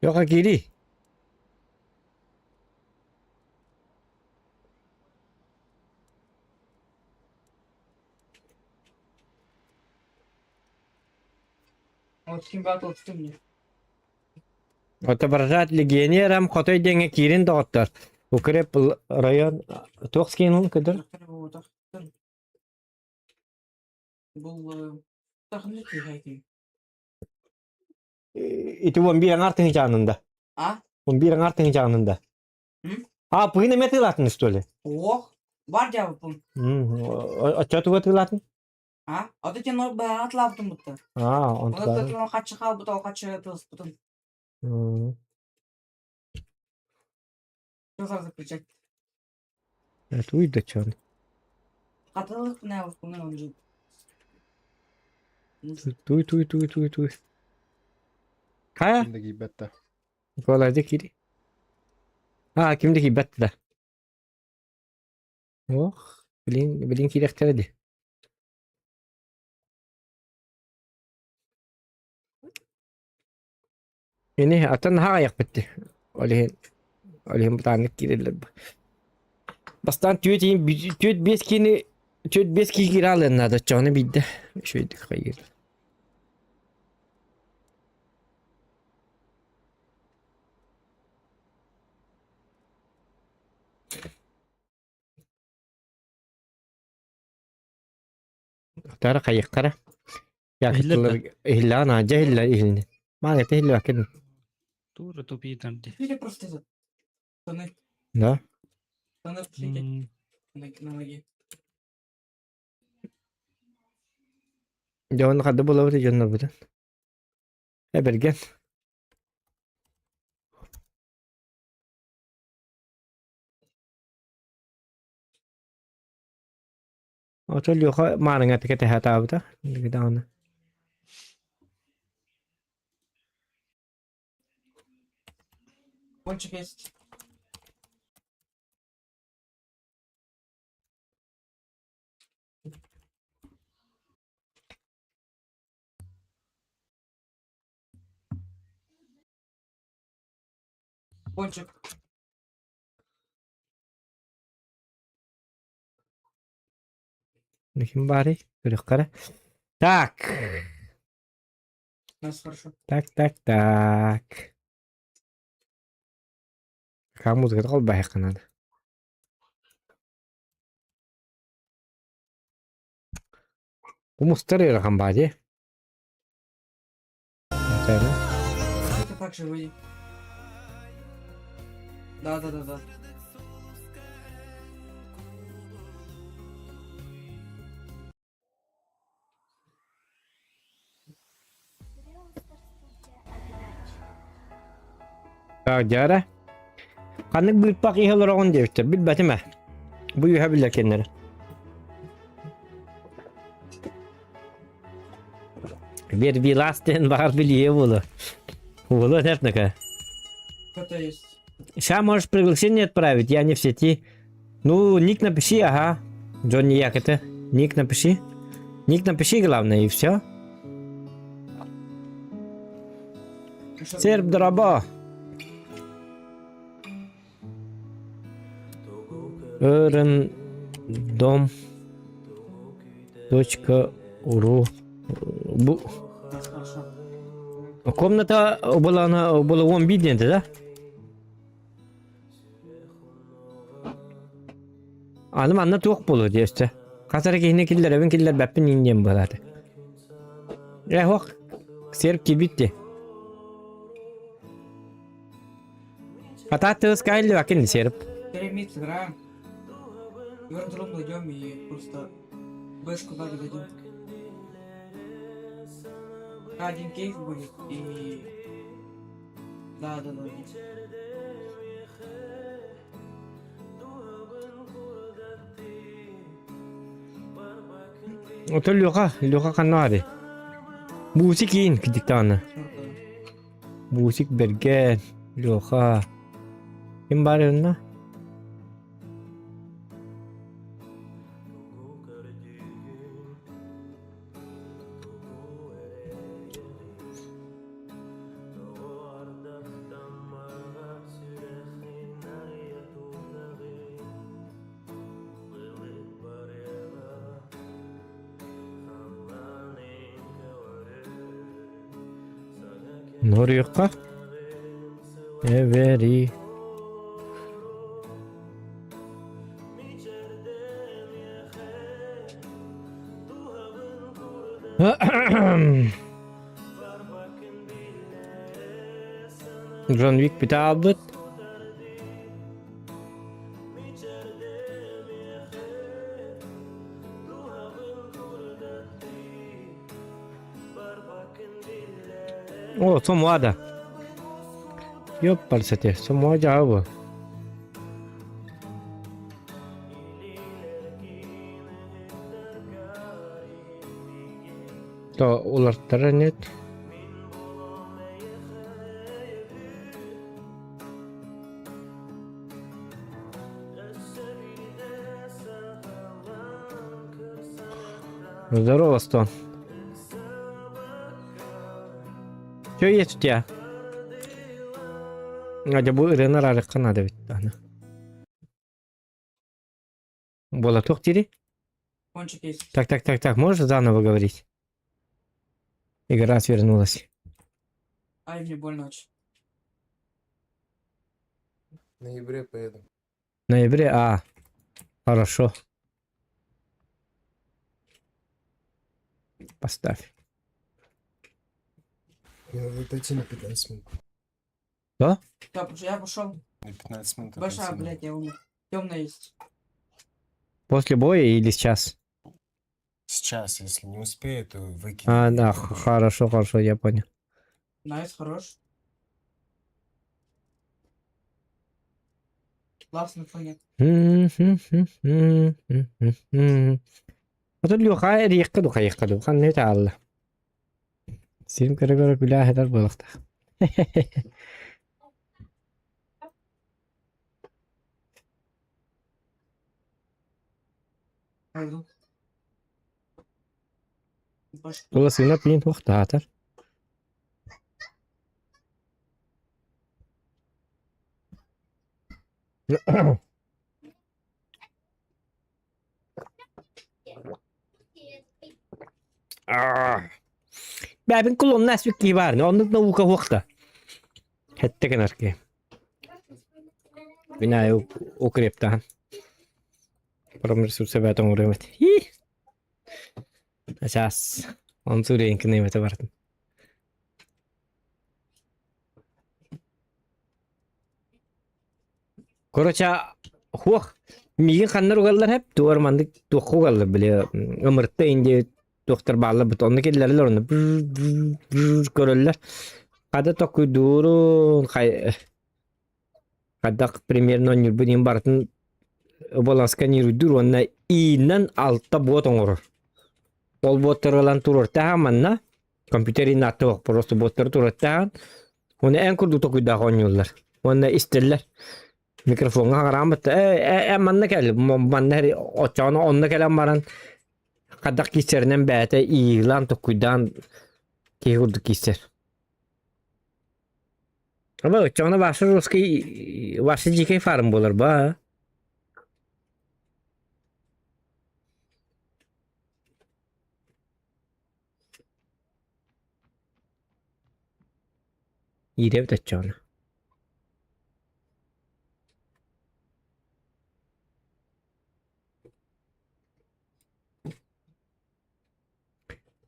Леха киирий. Вот с кем батл мне. Отображать легионерам хотой диэҥҥэ киирин доҕоттор. Укреп район туох скинул көдөр? Был Ити он биир аҥаар тыһыынчаанында. А? Он биир аҥаар тыһыынчаанында. А, пыгын эмэ тыылаатын что ли? Ох, бар дьабыппын. Оччо туга тыылаатын? А? Ото тен атлаабытым бутта. А, онтугар. Оны хаччы хаалбыт, ол хаччы тылыспытын. Что сразу кричать? Туй да чон. Хатылык не он же. Туй туй туй туй туй. Хайа? Ким да киирбэт да. Николай кири. А, ким да киирбэт да. Ох, блин, блин киирэхтэрэ дии. Ини атын хаайахпыт дии. Ол иһин ол иһин бытааннык киирэллэр бу. Бастаан түөрт иин түөрт биэс киини түөрт биэс киһи киирэ аалыан наада оччоҕуна биирдэ үчүгэйдик хайыыр. Тара хайыхтара. Иһиллэр да? Иһиллэҕин аа дьэ иһиллэр иһилинэ. Маан это иһиллибэккин. Тура тупиитан дии. Или просто этот. Штаны. Да. Штаны пошлите. На ноги. Дьэ уонна ханна буолабыт дьоннорбутун? Эбэргэн. Ото Леха маарыҥа кэтэһэ сатаабыта даҕаны. Кончик есть. Пончик. Ким баарый? Көрүөххэ Так. Нас хорошо. Так, так, так. Какая музыка холбаһыахха наада. Умустар ыарахан баа дии. Это так же выйдет. Да, да, да, да. Так, дьара. Ханнык быыппах иһэ олороҕун диэбиттэр. Билбэтим ээ. Бу үһэ биллэр кэннэрэ. Вербилас диэн баҕар билиэ буолуо. Буолуо наверняка. Кто-то есть. Сейчас можешь приглашение отправить, я не в сети. Ну, ник напиши, ага. Джонни Як это. Ник напиши. Ник напиши, главное, и все. Серб драба. Рандом. Точка ру. Бу... Комната была, она была вон видно, да? Аны манна туох буолуо диэстэ. Хас эрэ киһини киллэрэбин киллэрбэппин иин диэн буолааты. Э, ох, серп киирбит дии. Атаат тыас кааллыбаккын серп. Пирамид сыграем. В рандом зайдем и просто бэшку сзади дадим. Один кейс будет и... Да, да, да. Ото Леха, Леха ханна Буусик иин кидиктаана. Буусик Берген, Леха. Ким баар онно? Норуйукка Эвери Джон Вик питаабыт. О, Сомуада. Ёппарсете, Сомуа жаабы. То улартара нет. Здорово, Стон. Что есть у тебя? Надя, бу ырыаны араарыахха наада эбит аны. Буола туох диирий? Кончик есть. Так, так, так, так, можешь заново говорить? Игра свернулась. Ай, мне больно очень. В ноябре поеду. В ноябре, а, хорошо. Поставь. Мне надо отойти на 15 минут. Что? Да, я пошел. На 15 минут Большая, отойти надо. блядь, я умер. Темная есть. После боя или сейчас? Сейчас, если не успею, то выкину. А, да, хорошо, хорошо, я понял. Nice, хорош. Классно, фоне. Отон Леха эриэххэ ду хайыахха ду ханна таалла. Сирим көрө-көрө күлээһэтэр буолуохтаах. Пойду. Баш- Тула сыына пиин туохтаатар. Бэбин кулонна эспит киһи баар, оннук наука уохта. Хэттэ гынар киһи. Күн аайы укрептаан. Парам ресурса бэт оҥоруом этэ. Начаас. Он суурейн кынымата бартын. Короче, хуох, миигин ханнар угаллар хэп, туор маннык туохха угаллар били ымырта инди туохтар бааллар бут онно киллэрэллэр онно көрөллөр. Хада токуйдуурун хай хайдах примерно ньурбу диэн барытын баланска ньируйдуур уонна иинэн алта буот оҥорор. Ол буоттары ылан туруортаһа манна компьютерин аттыбах просто буоттары туруортаһан уонна эн курдук токуйдаах оонньууллар. Уонна истэллэр. Микрофоҥҥа хараан бытта э, э, манна кэл манна оччоҕуна онно кэлэн баран хайдах киирсэринэн бэйэтэ иилаан токуйдаан киһи курдук киирсэр. Аба оччоҕуна Ваша русский Ваша дьиикэй фарм буолар ба. Иирэбит оччоҕуна.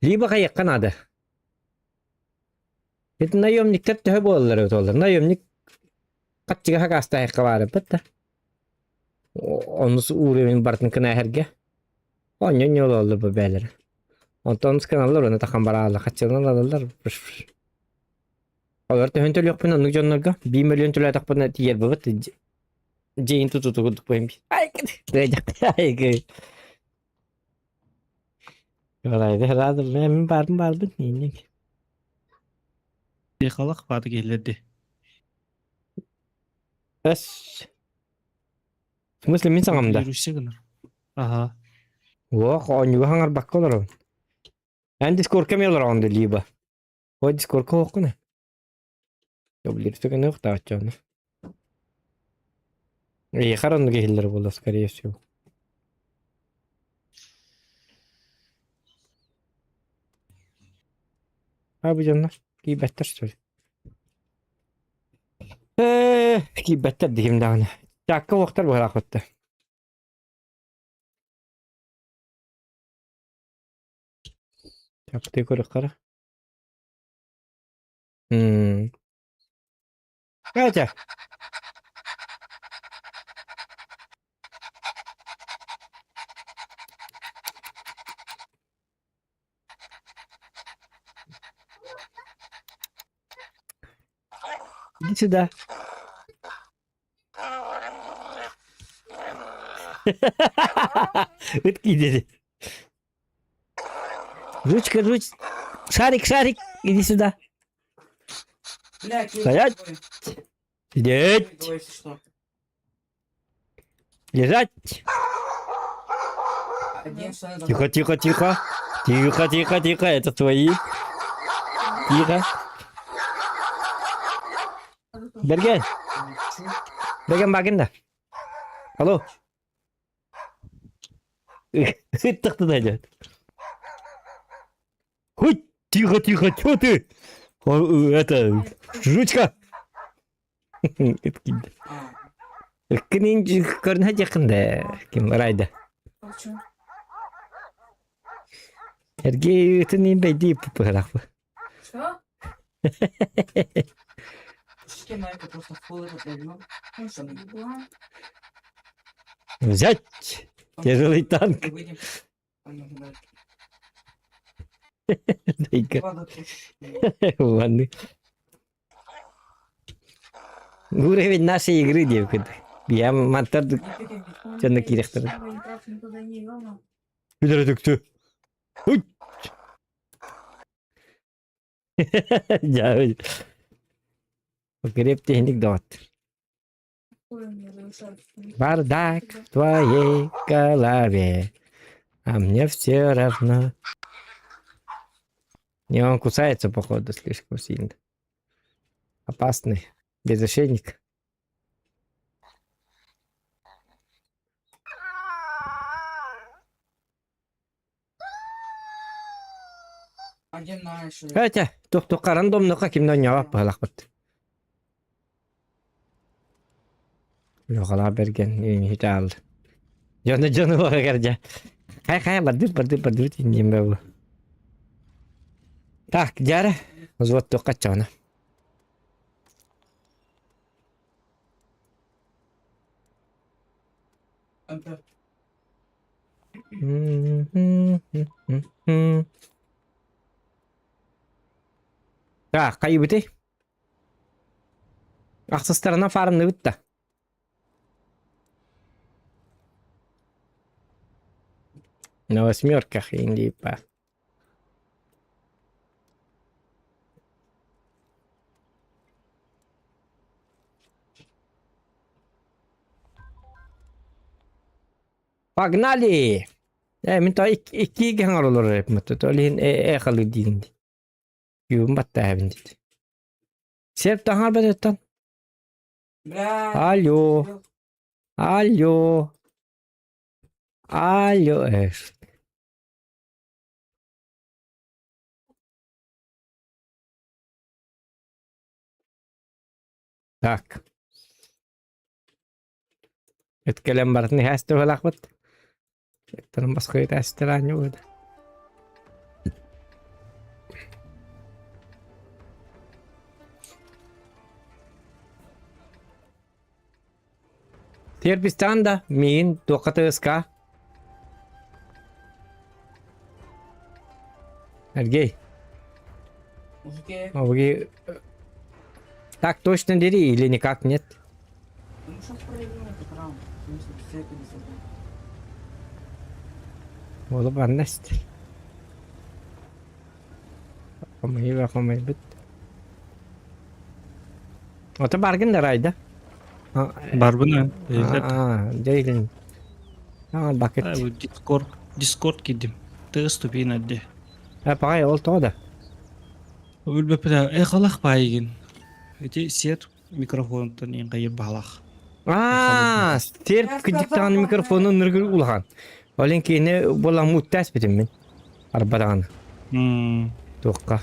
Либо хайыахха наада. Ити наемниктар төһө буолаллар эбит олор? Наемник хаччыга хакаастаахха баар эбит да. Онус уровень барытын кынааһэргэ. Онньо ололлор бу бээлэрэ. Онтон онус кыналлар уонна тахан барааллар. Хаччынан алаллар. Олор төһөн төлүөхпүн оннук дьоннорго? Биир миллион төлөөтөхпүнэ тиийэр быбыт. Дьиэйин тутуту курдук буойм. Ай, ай, Рада, баарбын баарбын инник. Дехалах бааты киһилэрди. Эс. В смысле мин саҥамда? Руся гынар. Ага. Уох, оонньууга хаҥарбакка олоробун. Эн дискордка эмиэ олороҕун дуу либо? Ой, дискордка оһоххуна. Блин, охтааччы Эйиэхэ оннук иһиллэр буолуо, скорее всего. А бу дьоннор киирбэттэр что ли? Ээ, киирбэттэр диһим даҕаны. Чаакка уохтар быһараахпытта. Чааппытыы көрүөххэ М. Катя. Иди сюда. Ыт киирдэ. Ручка, руч. Шарик, шарик, иди сюда. Бля, Кирилл, Стоять. Сидеть. Говори, если что. Лежать. Один штаны Тихо, тихо, тихо. Тихо, тихо, тихо. Это твои. Тихо. Берген. Берген багында. Алло. Ыттахты найдет. Хоть, тихо, тихо, чё ты? О, Это, жучка. Кінин көрүнэ дьахында ким райда. Эрге ытын бэйди пупырахпы. Что? Взять! Тяжелый танк. Ладно. Уровень нашей игры, девка. Я мантар дьонно киирэхтэрэ. Билэр түктү. Уй! Дьэ, Греб техник доҕот. Бардак в твоей голове, а мне все равно. Не, он кусается, походу, слишком сильно. Опасный. Безошейник. Катя, тух-тух рандомно кимнан ньоҕо быһалахпыт. Лохалаа бэргэн иһитаал. Дьону дьону барыгар дьэ. Хай хай бардыр бардыр бардыр тиндиэн бу. Так, дьара, взвод туохха чоҕуна. МП. Так, хайыбытый? Ахсыстарынан фармныбыт да. На восьмерках индипа. Погнали! Э, мин то икки хаҥар олорор эпмит. Ол иһин э халы диин. Юун баттаабын дит. Серп таҥар бэтэттэн. Бля. Алло. Алло. Алло. Эш. Так. Өткелен барытын иһээсти быһалаахпыт. Ыттарын басқа итээстер аанньа Тиэрбистэҕин да миигин туохха тыаска? Сергей. Мужики. Мужики. Так точно дери или никак нет? Ну мы сейчас проиграем этот раунд. В смысле, без всякой десятки. Буолуп анна истэр. Хомуйба хомуйбут. Ото баргын да райда. Барбын Аа, дьэ илин. Аа, бакыт. Дискорд, Дискорд киирдим. Тыас тупиин эрдэ. Э, паҕай, ол тоҕо да? Билбэппин э халах баайыгын. Ити сет микрофонтан иҥхайыр баһалах. Аа, стерп кыдьыктаҕын микрофону ныргыр улахан. Олен киһини буолан муттаас битим мин. Арба даҕаны. Туохха.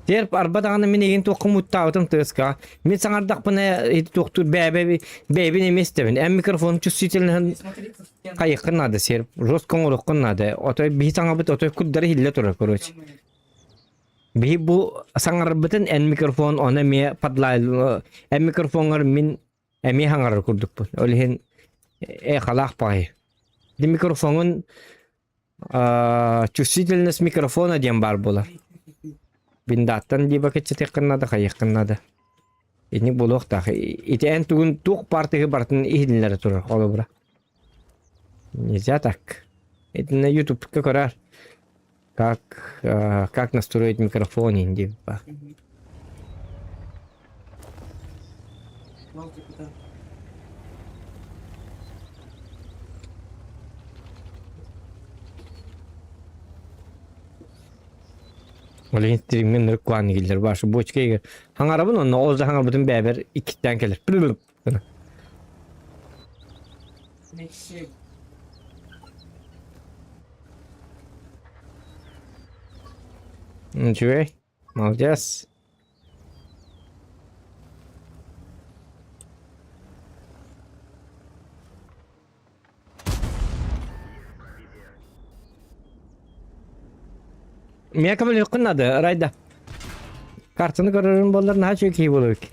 Терп арба даҕаны мин игин туохха муттаабытым тыаска. Мин саҥардахпына ити туохтуур бэйбэ бэйбин эмиэ истэбин. Эн микрофон чувствительныһын хайыххын наада серп. Жестко оҥоруоххун наада. Отой биһи саҥабыт отой курдары иһиллэ турар короче. Биһи бу саҥарбытын эн микрофон ону эмиэ подлай эн микрофоҥҥар мин эмиэ саҥарар курдукпун. Ол иһин э халаах баҕайы. Ди микрофоҥун чувствительность микрофона диэн баар буолар. Виндаттан либо кэччэтиэххин наада, хайыаххын наада. Итинник буолуохтаах. Ити эн тугун туох баар барытын иһитиннэрэ турар холобура. Нельзя так. Это на YouTube-ка көрөр. Как, как настроить микрофон инди ба. Ол иһин стримҥэ нырык куһаҕан киллэр башы бочка егер хаҥарабын онно ол да хаҥарбытын бэйэбэр иккиттээн кэлэр гына. Үчүгэй, молодец. Миэхэ көмөлөһүөххүн наада, Райда. Картаны көрөрүм буоллар наһаа үчүгэй киһи буолуо эбит.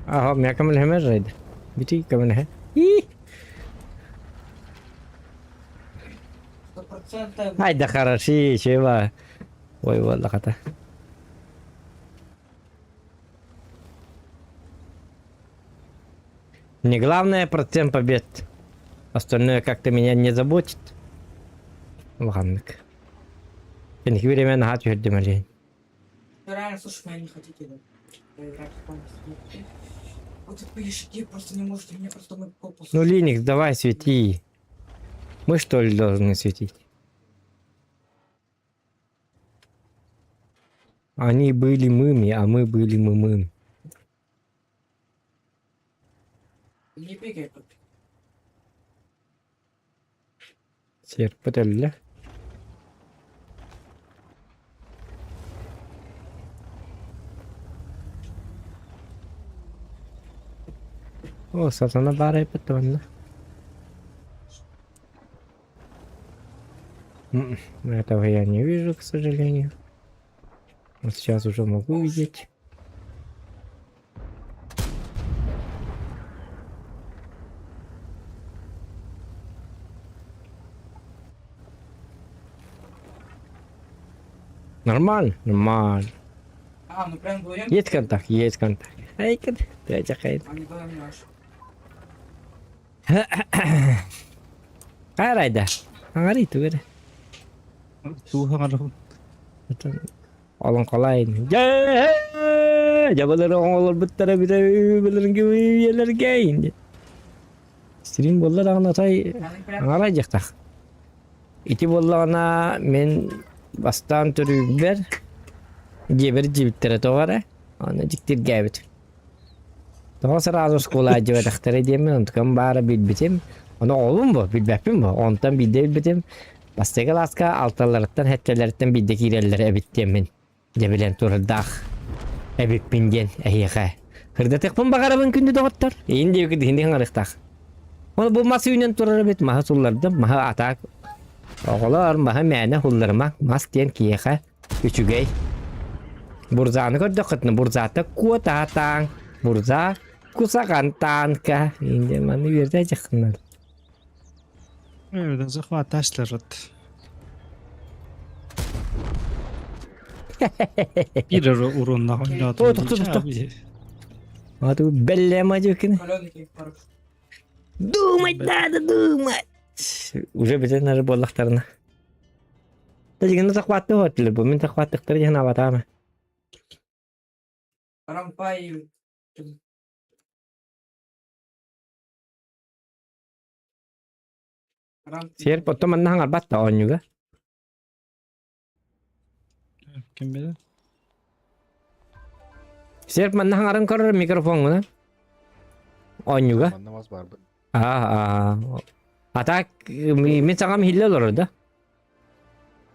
Аһа, миэхэ көмөлөһүмэр Райда. Бүтүй көмөлөһө. Ии! 100%. Айда хороши, чего? Ой, буоллахата. Не главное процент побед. Остальное как-то меня не заботит. Улаханнык. Кэнники бириэмэ наһаа түһэрдим олень. Вы реально, слушай, меня не хотите, да? Проиграть полностью. Вот вы пишете, просто не можете, мне просто мой попу Ну, Линикс, давай свети. Мы что ли должны светить? Они были мыми, а мы были мымым. Не бегай тут. Серпит өллө. О, сатана баар эбит уонна. Этого я не вижу, к сожалению. Вот сейчас уже могу увидеть. Нормально, нормально. А, ну прям вдвоем? Есть контакт, есть контакт. Ай, ты чакай. А не вдвоем наш. Арайда. Аҥарый тугу Туһаҕар Олоҥхолоон. Дьэ, дьабылары оҥолорбуттара бүтэ былыргы үйэлэргэ инди. Стрим буолла даҕаны отой аҥарай дьахтах. Ити буоллаҕына мин бастаан төрүүрбэр дьиэбэр дьиэбиттэрэ тоҕо эрэ аны дьиктиргээбит. Тоҕо сразу оскуола дьиэбэтэхтэрэ диэммин онтукам баара билбитим. Ону оҕолум бу, билбэппин бу. Онтон биирдэ билбитим бастакы кылааска алталарыттан сэттэлэриттэн биирдэ киирэллэр эбит диэммин дьэ билэн турардаах эбиппин диэн эһиэхэ кырдатыахпын баҕарабын күндү доҕоттор. Иин диэки иһин ыҥырыахтаах. Ол бу мас үүнэн турар эбит, маһы суллардым, маһы атаак. Оҕолор маһы мээнэ хулларыма, мас диэн киһиэхэ үчүгэй. Бурзааны көрдөххүтүнэ бурзаата куотаатааҥ, бурзаа кусаҕан таанка. Инде маны үөрдэ дьахтанар. Öyle захват ташларыт. Bir ara урунна О, тохто, тохто. А ты беллема дюкин. Каленый парк. Думать надо, думать. Уже бүтэн ары буоллахтарына. Тажигина захватты хотли бу мин захваттыктары дьаһан абатаама. Рампай. Сиэр потом манна хаҥарбат да оонньууга. Ким билэр? Сиэр манна хаҥарын көрөр микрофоҥҥунан. Оонньууга. Манна мас баарбын. Аа, а так мин саҥам иһиллэ олорор да?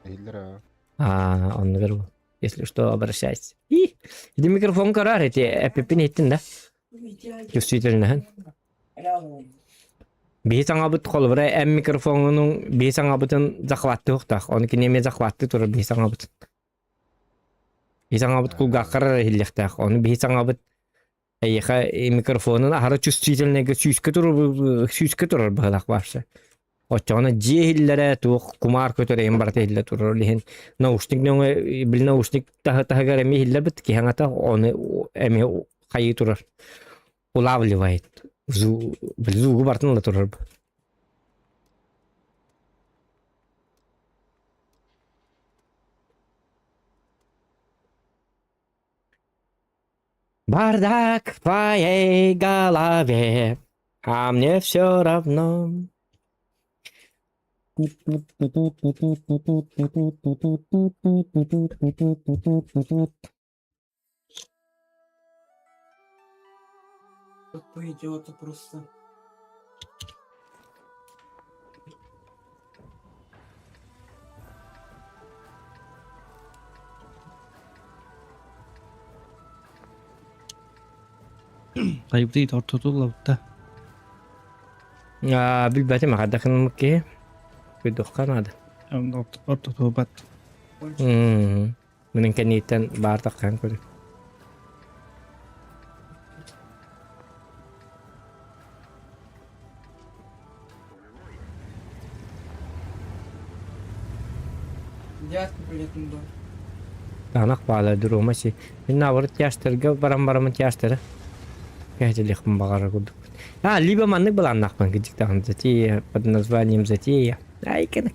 Иһиллэр аа. Аа, оннугар если что, обращайся. И, иди микрофон көрөр, эти эпиппин иһиттин да? Чувствительныһын. Биһи саҥабыт холобура эн микрофоҥҥунуҥ биһи саҥабытын захваттыахтаах. Ону кини эмиэ захваттыы турар биһи саҥабытын. Биһи саҥабыт кулгааххар эрэ иһиллиэхтээх. Ону биһи саҥабыт эйиэхэ микрофонун аһара чувствительнайга сүүскэ турар сүүскэ турар быһыылаах вообще. Оччоҕуна дьиэ иһиллэрэ туох кумаар көтөр эйин барыта иһиллэ турар. Ол иһин наушник нөҥө били наушник таһы таһыгар эмиэ иһиллэрбит киһи аҥата ону эмиэ хайыы турар. Улавливает. Звугу барытын ыла турар. Бардак в твоей голове, а мне все равно. Тупые идиоты просто. Хайбытый ортотуллабыта. Аа, билбэтим аҕардах киһи. Күйдөххө наада. Ортотуобат. Мин кэнниттэн баар таххан көрү. Девятку придет на дом. Таанах баала дурума си. Мин наоборот тяжтарга баран барамын тяжтары. Кэһэтилиэхпин баҕарар курдук. А, либо маннык былааннаахпын кидьиктаҕын затея под названием затея. Ай, кэнэк.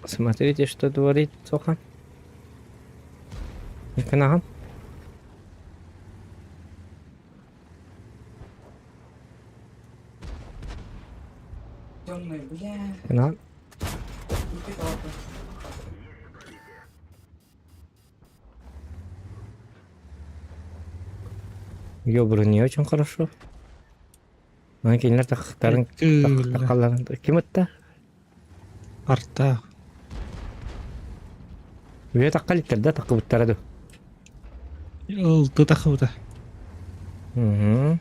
Смотрите, что творит Сохан. Канахан. Темный, бля. Канахан. Не палка. Ёбру не очень хорошо. Мана кинилэр тахтарын таххалларын ким ытта? Арта. Үйэ тахха иликтэр да таххыбыттара ду. Ылты таххыбыта. Угу.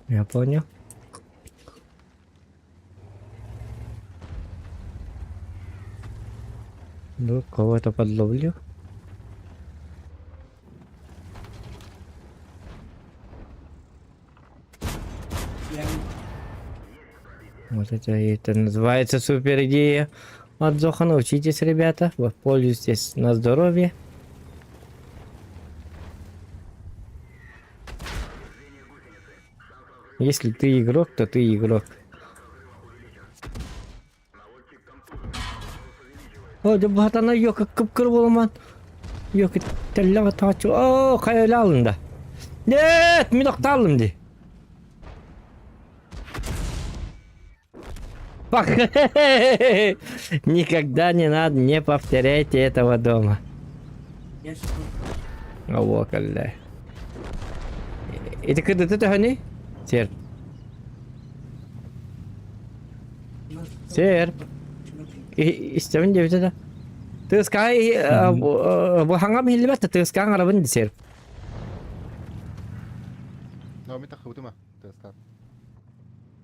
Я понял. Ну, кого-то подловлю. Я Вот это, это называется супер идея. От Зохана учитесь, ребята, воспользуйтесь на здоровье. Если ты игрок, то ты игрок. О, дьэ баһатана йока кып-кыр буоламан. Йока тэллэҕэ тааччы. О, хайа алында. Нет, мин охтааллым дии. Никогда не надо, не повторяйте этого дома. Я сейчас О, кэллэ. Ити кырдыты төһөнүй? Серп. Серп. Истэбин диэбитэ да. Тыаскаа бу хаҥам иһиллибэт да тыаскаан арабын ди серп. Наоми тахыбытыма тыастаан.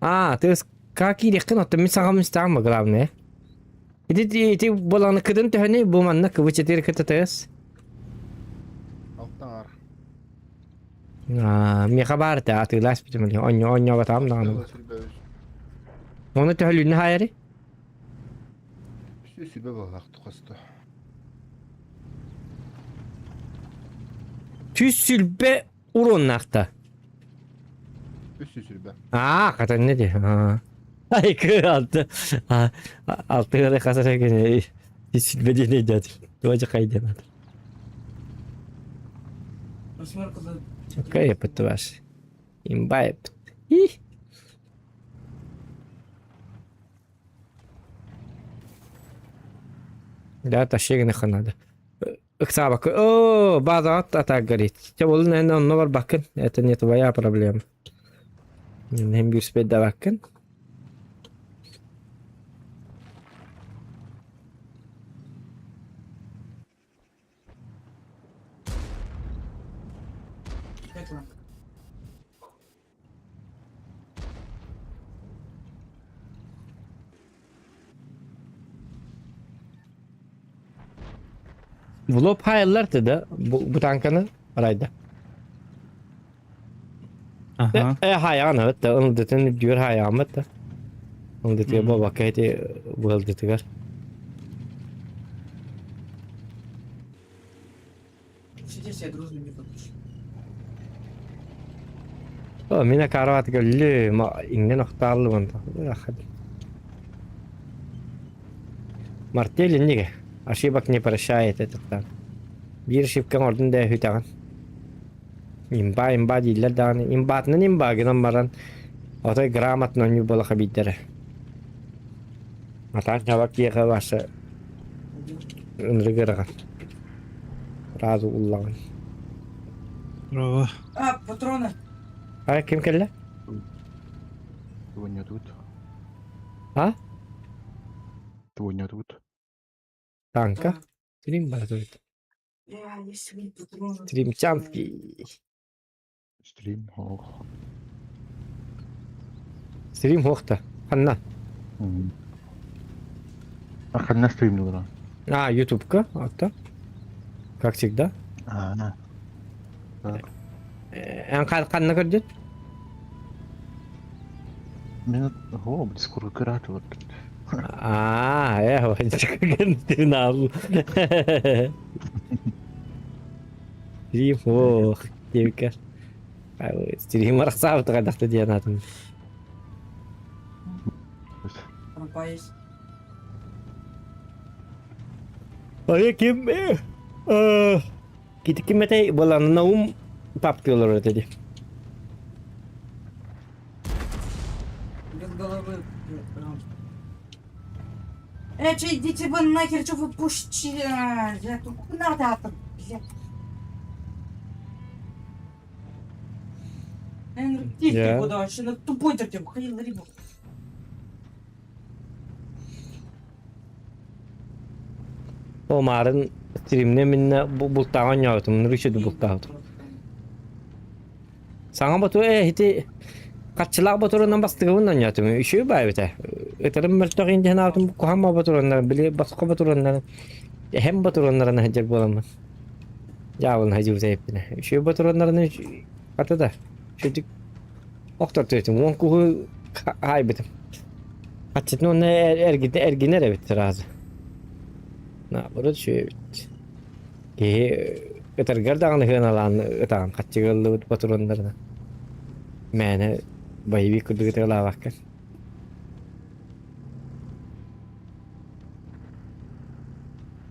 Аа, тыаскаа киириэххин оттон мин саҥам истэҕим главное. Ити ити буолаҕына кыдын төһөнүй бу манна кыбы четыре кыта тыас. Алтан ар. Аа, миэхэ баар этэ атыыласпытым онньо онньообатаҕым даҕаны. Ону төһөлүүнү хаайары? Сүбэ буоллах тухасты. Түс сүлбэ уруоннаахта. Үс сүлбэ. Аа, хатанна ди. Аа. Айкы алты. Алты гына хасар экен. Түс сүлбэ диэн өйдөөтүм. Туожа хайден. Восьмерка за... Окей, ваш. Имба И. Да, тащи надо. Ыксаабакка, о, базаҕат атаак горит. Чэ, ол наверное, онно барбаккын. Это не твоя проблема. Һин биир спейдабаккын. Это. Влоп хайаллар да бу, бу танканы арайда. Аха. Э, хайаҕын эбит да, ылдытын үрдүгэр хайаҕаммыт да. Ылдытыгар буолбакка ити быһылдытыгар. Сиди себе дружно не подпиши. О, мин акаарабат көллүм, иҥнэн охтооллубун. Мартель иннигэ. Ошибок не прощает этот там. Биир ошибкаҥ ордун да үтэҕин. Имба имба дииллэр даҕаны имбаатынан имба гынан баран отой грамотно оонньуур буолаха биирдэрэ. Атаах хаба киэхэ барса ынырык ыарахан. Сразу уллаҕын. Браво. А, патроны. А ким кэллэ? Туонньотубут. А? Туонньотубут. Танка? Стрим бара турбут. Бля, если бы патроны. Стримчанский. Стрим ох. Стрим хохта. Ханна. А ханна стримнула. А, ютубка. Атта. Как всегда. А, на. Так. Эн ханна көрдүн? Мен о, скоро кырат вот. А, э, генерал. Стрим, ох, девка. Стрим арахсаабыт хайдахта диэн атын. Рампа есть. Ай ким Кити ким этэй буолан Наум папки олорор этэ дии. Без головы. Э, че, идите вы нахер, что вы пушите? Я тут надо, блядь. Я. Куда вообще? Ну тупой ты, ходил рыбу. Ол маарын стримне миннэ бултааҕын оонньообутум, Рычарды бултаабытым. Саҥа боту ээ ити хаччылаах ботурунан бастыгыбын оонньоотум. Үчүгэй баа эбитэ. Ытарым мөлтөх иин диэн аатым куһаҕан баа ботуруоннарын, били босхо ботуруоннарын, эһэм ботуруоннарын сылдьар буоламмын. Дьаабылын сылдьыбыта эбиппинэ. Үчүгэй ботуруоннарын хата да, үчүгдүк. Охтор түөтүм, уон куһу хаайбытым. Хаччытын уонна эргинэр эбит сразу. Наоборот үчүгэй эбит. Киһи ытаргар даҕаны сыаналаан ытаҕын хаччыга ыллыбыт ботуруоннарынан. Мээнэ боевик курдук ытыалаабаккын.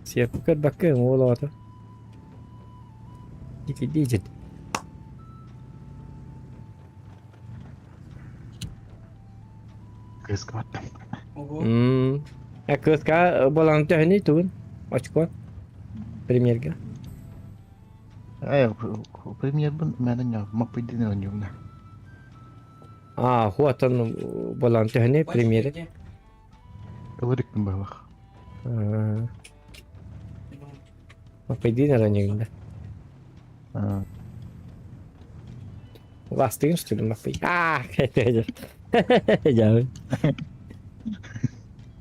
Сиэппи көрбөккө уол оҕото. Итирдии Кыыска баттым. Ого. М. А кыска болан төһөнүй тугун? Очко. Премьерга. Э, премьербын мэнэ маппыйдын оонньуумна. А, хуатан болан төһөнүй Бачки премьеры? где? Ылырыкпын быһылах. Маппыйдын оонньуумна. Ластыгын что ли маппый? А, Дьабы.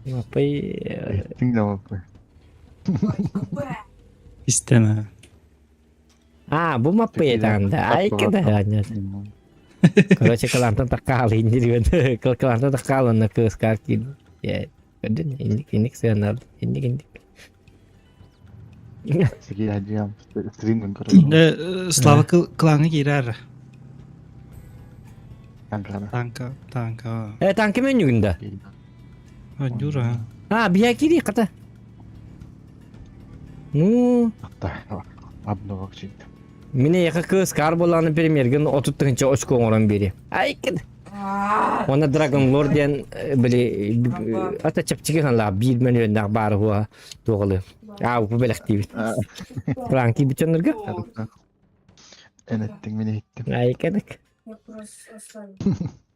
Маппый Тиң да маппый. Истемэ. А, бу маппый этаанда. Ай, кеда. Короче, кылантан таккаал иннир Кылантан таккаал онно кыыскаак киин. Көрдүн, инник инник сыанал. Инник инник. Сиги стрим көрөр. Слава клаҥа киирэр. Танкана. Танка, танка. Э, танка менюгунда. Адюра. А, бия кири ката. Ну, Обновок чикти. Мине яка кыз кар боланы премьерген 30 очко оҥорон бири. Ай, кед. Уонна Dragon Lord диэн били ата чэпчэки ханалаах биир мөлүйүөннээх баар уһуа туоҕалыы. Аа, бу бэлэхтиибит. Франки бүтэннэргэ. Эн эттиҥ, мин иһиттим. Ай, кедик.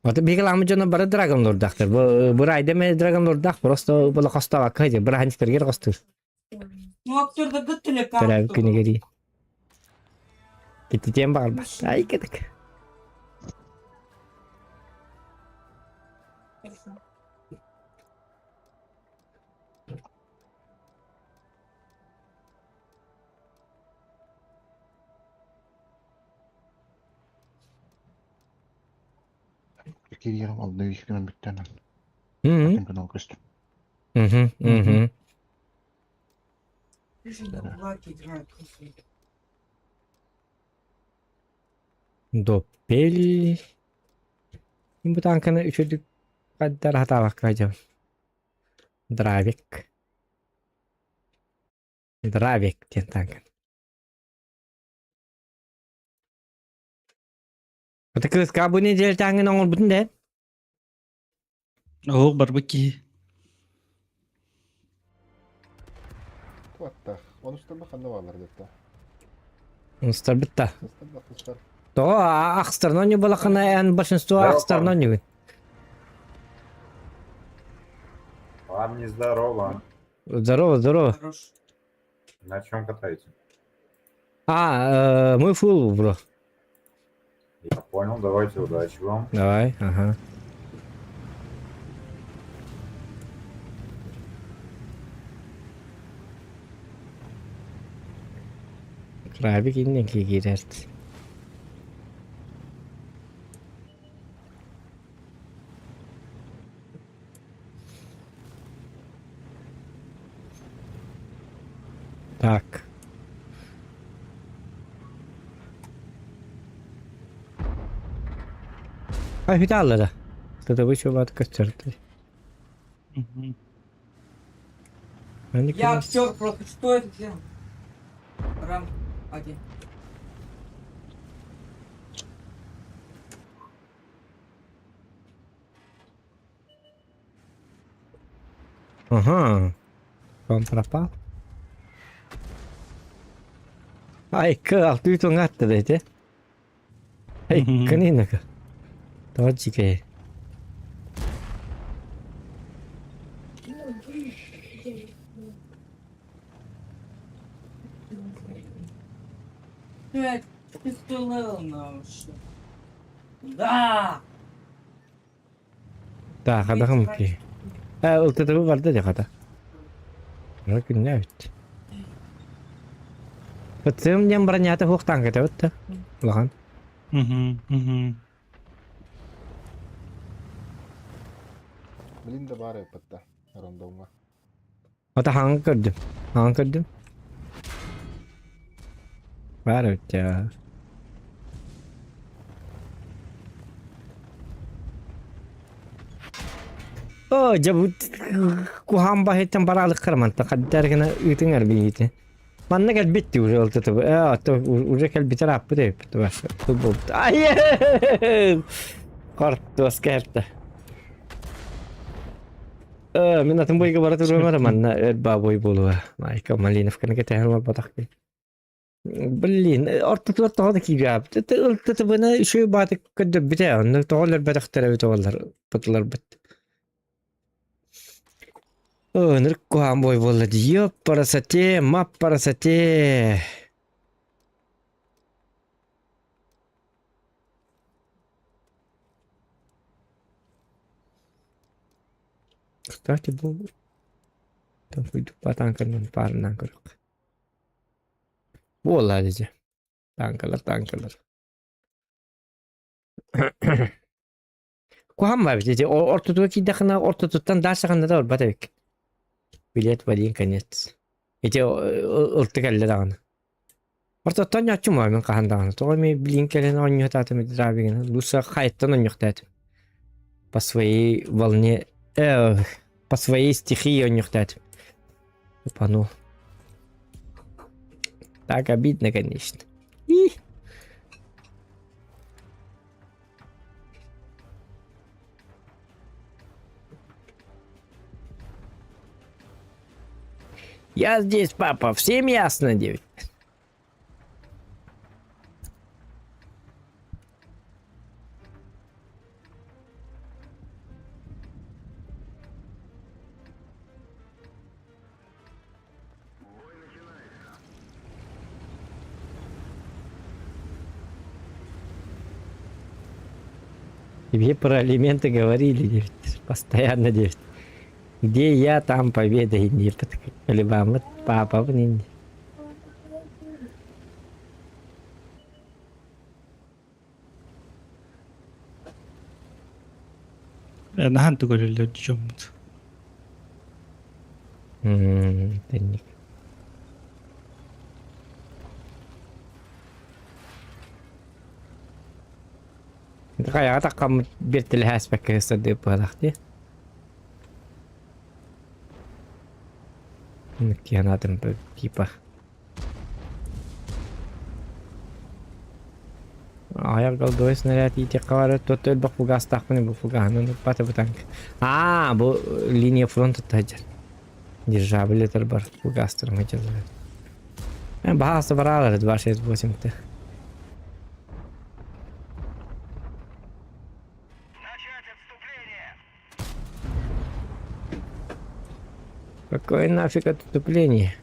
Вот биһиги ламы дьоно бары Dragon Lord'даахтар. Бу бу райда мен Dragon Lord'даах просто була хостообакка дии, бырааһынньыктарыгар хостуур. Ну, актерда гыттылы Төрөөбүт күнүгэр Киттитиэн баҕарбат. Ай кедик. Кириэҕим алда үс гынан бүттэнэн. Мм. Атын канал көстүм. Мгм, мгм. Доппель. Бу таанканы үчүгдүк хаддар хатаабакка дьон. Дравик. Дравик диэн таанкан. Это кыыска бу неделя таангын оҥорбутун да? Оһох барбыт киһи. Туаттах. Онустарба ханна баалар дэтта. Онустарбыт да. Ахстар. Тоҕо ахстарынан ньубалахына эн большинство ахстарынан ньугун. Вам не здорово. Здорово, здорово. На чем катаете? А, мы фул, бро. Я понял, давайте удачи вам. Давай, ага. Крабик иннен киирэрт. Так. А Виталлара. Кто-то чубат көстөрдү. Я актер просто, что это делал? Рам один. Ага. Он пропал. Ай, кы алты туңатты дейdi. Ай, кынинaka. Тоҷике. Блядь, ты сто левел на вообще. Да! Да, хадахым ки. Э, ылтытыбы барды де хата. Күннәбит. Ыттым диэн бронята хуохтаан кэтэбит да. Улахан. Мгм, мгм. Блин да баар эппитта рандомҥа. Ата хаҥа көрдүм. Хаҥа көрдүм. Баар эбит я. О, дьэ бу куһаан баһыттан бараалык мантан хаддар гына ыытыҥ арбиите. Манна кэлбит уже ол туту. Э, то уже кэлбитер ааппыт эбит. Тубулт. Ай! Хортуос кэлтэ. Э, мин атын бойга бара туруом манна өр бабой буолуо. Майка Малиновканы кэтэһэн олорботох киһи. Блин, ортотугар тоҕо да киирээбит. Ылтытыбына үчүгэй баатык көрдөрбүтэ. Онно тоҕо өлөрбөтөхтөр эбит оҕолор бытыларбыт. Ынырык куһаҕан бой буолла дии. Ёппарасате, маппарасате. Кстати, бу там патанканан паарынан көрүөх. Буолла дии. Танкалар, танкалар. Куһаҕан баар эбит. Ити ортотугар киирдэххинэ ортотуттан даачаҕына да барбат эбиккин. Билет в один конец. Ити ылты кэллэ даҕаны. Ортоттон ньооччум мин хаһан даҕаны. Тоҕо эмиэ билин кэлэн оонньуохтаатым драбигынан. Лучше хайаттан оонньуохтаатым. По своей волне, по своей стихии оонньуохтаатым. Упанул. Так обидно, конечно. И... Я здесь, папа, всем ясно, девять. Тебе про алименты говорили, девять. Постоянно, девять. Где я, там победа и не Колебам. Папа, блин. Наһаа көрөллөр дьоммут. Тэнник. Хайаҕа таххаммыт биэртэлэһээспэккэ сырдыып быһалаах дии. Киһи типа Аҕыйах голдовой снаряд иитиэххэ бары тот элбэх фугастаахпын бу фугаһынан ыкпата бу танк. Аа, бу линия фронта сылдьар. Дирижабль этэр бар фугастарым сылдьаллар. Баһаасы бараалар 268-те. Какое нафиг отступление?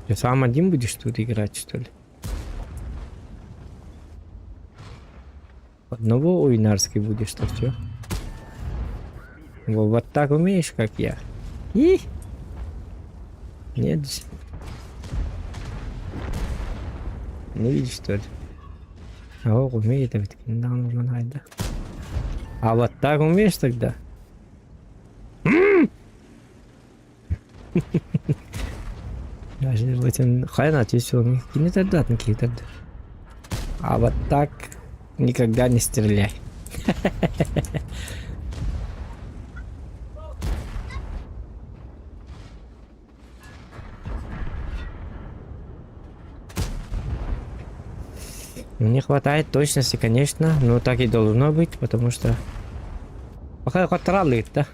Ты сам один будешь тут играть, что ли? Одного уйнарский будешь, что все? Вот так умеешь, как я. И? Нет же. Не видишь, что ли? О, умеет, а ведь нужно найда. А вот так умеешь тогда? А вот так никогда не стреляй. Не хватает точности, конечно, но так и должно быть, потому что... Пока контролит, да?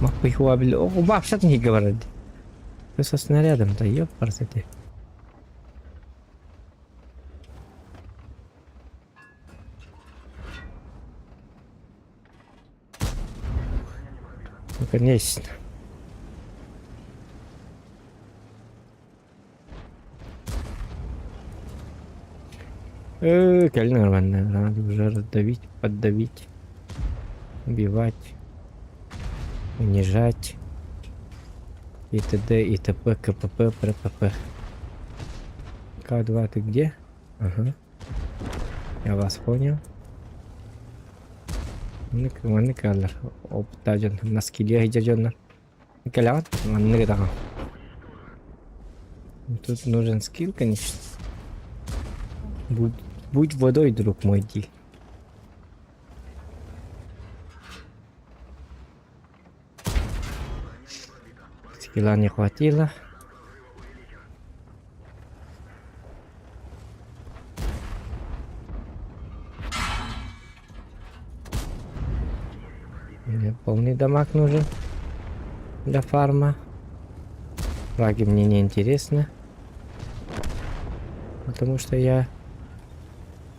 Вообще не говорит. Ты со снарядом-то, ёпарсоте. Ну, конечно. Кэлин нормально. Надо уже раздавить, поддавить, убивать, унижать. И т.д. и т.п. КПП, ПРПП. К2 ты где? Ага. Я вас понял. Маннык маннык алар. Опта дьон наскилия сылдьар дьоннор. Кэлэҕит? Маннык даҕаны. Тут нужен скилл, конечно. Будь, будь водой, друг мой, ди. Скилла не хватило. Мне полный дамаг нужен для фарма. Фраги мне не интересны. Потому что я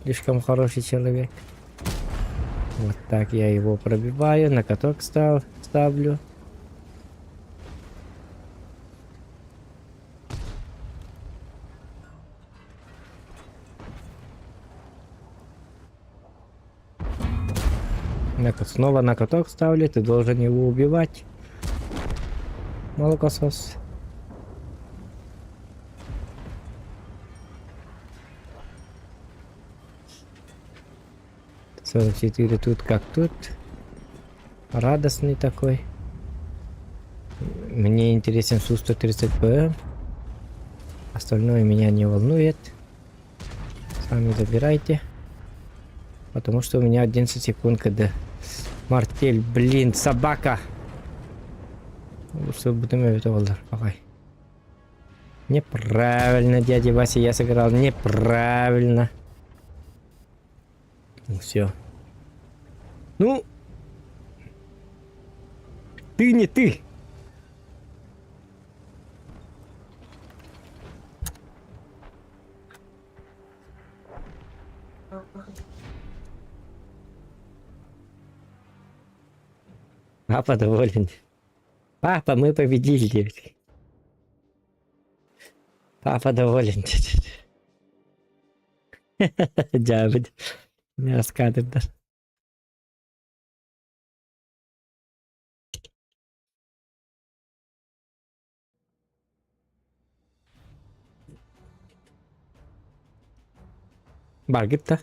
слишком хороший человек. Вот так я его пробиваю, на каток став, ставлю. На, снова на каток ставлю, ты должен его убивать. Молокосос. 44 тут как тут. Радостный такой. Мне интересен Су-130ПМ. Остальное меня не волнует. Сами забирайте. Потому что у меня 11 секунд КД. Мартель, блин, собака. Что будем это Давай. Неправильно, дядя Вася, я сыграл неправильно. Ну все. Ну, ты не ты. Папа доволен. Папа, мы победили, девочки. Папа доволен. Дьээбит. Раскадрдар. Баргыт да?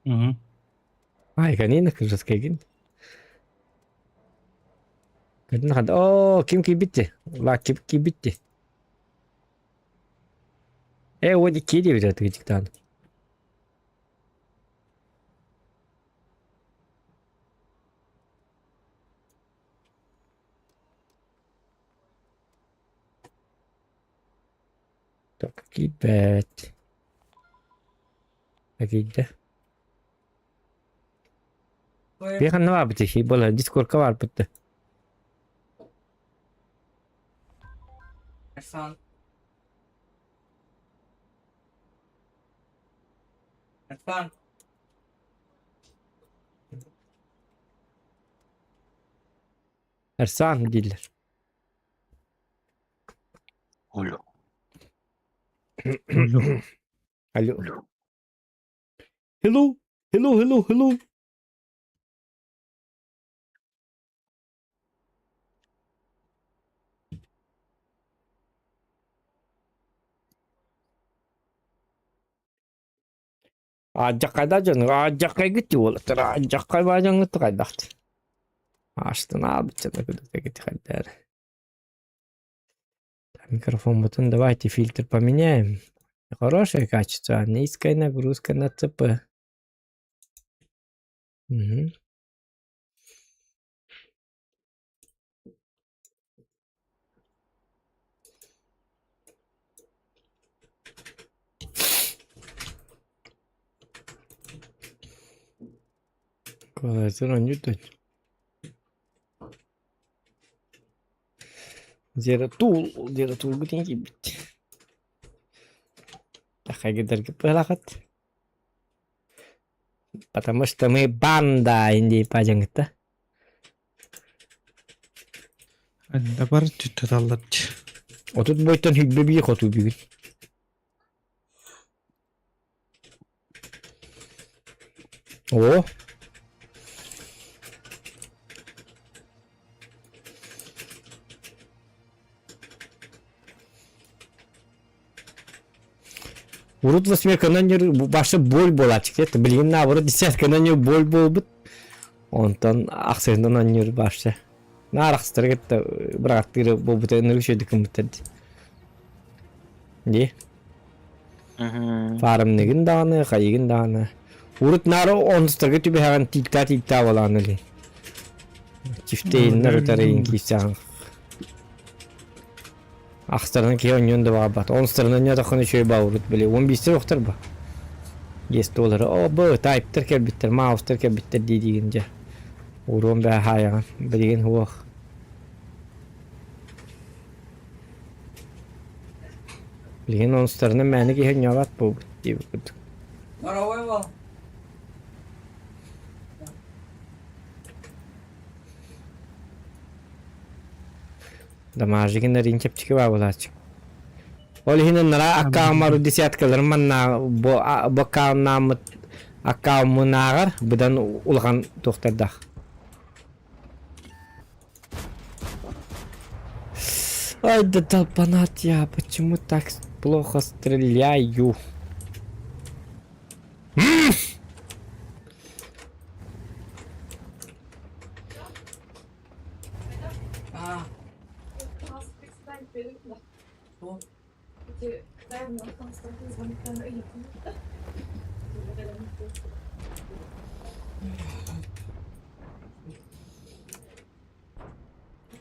Угу. Ай, канина кыргызскайгын. Оо, ким киирбитти? Ла, ким киирбитти? Э, уоди киири эбит тыгычыктаан. Так, киирбэт. Киирдэ. Биэханна баабыт буола дискорка баарбыт Эрсан. Эрсан. Эрсан дииллэр. Алло. Алло. Hello. Hello, hello, hello. Аадьаххайда дьон, аадьаххайгыт уолаттар, аадьаххай баадьаҥҥыт хайдахт. Астына быччата кыдык хайдар. Микрофон бутун давайте фильтр поменяем. Хорошее качество, а низкая нагрузка на ЦП. Угу. Клавиатура не Zero tool, zero tool гутин киирбит. Тахайгыдаргы пылахат. Потому что мы банда инди пажаңытта. Анда бар түтталлар. Отут бойтон хүббе бии хоту бүгүн. О! Урут восьмерканан ньыр башы боль буолааччы. Билигин наоборот десятканан ньыр боль буолбут. Онтон ахсыһынан анньыр башы. Наар ахсыстары кытта бырагаттыыры буолбута ынырык үчүгэйдик гыммыттар дии. Дии. Фармныгын даҕаны, хайыгын даҕаны. Урут наар онустарга түбэһэҕин тииктаа-тииктаа буолаҕын илин. Чифтейиннэр утарыйын киирсэҕин. Ахстарынан киһи онньуон да баҕарбат. Онустарынан онньоотоххуна үчүгэй баа урут били. Он биистэр охтор ба. Есть туолары. О, бу тайптар кэлбиттэр, маустар кэлбиттэр дии диигин дьэ. Уруом бээ хаайаҕын. Билигин уох. Билигин онустарынан мээнэ киһи онньообот буолбут диэбит курдук. Моровой вол. Дамажигин эрин чэпчэки баабылааччы. Ол иһин ыннара аккауммар десяткаларын манна бу аккауннааммыт аккауммунааҕар быдан улахан туохтардаах. Ай да долбанат я, почему так плохо стреляю? А, что?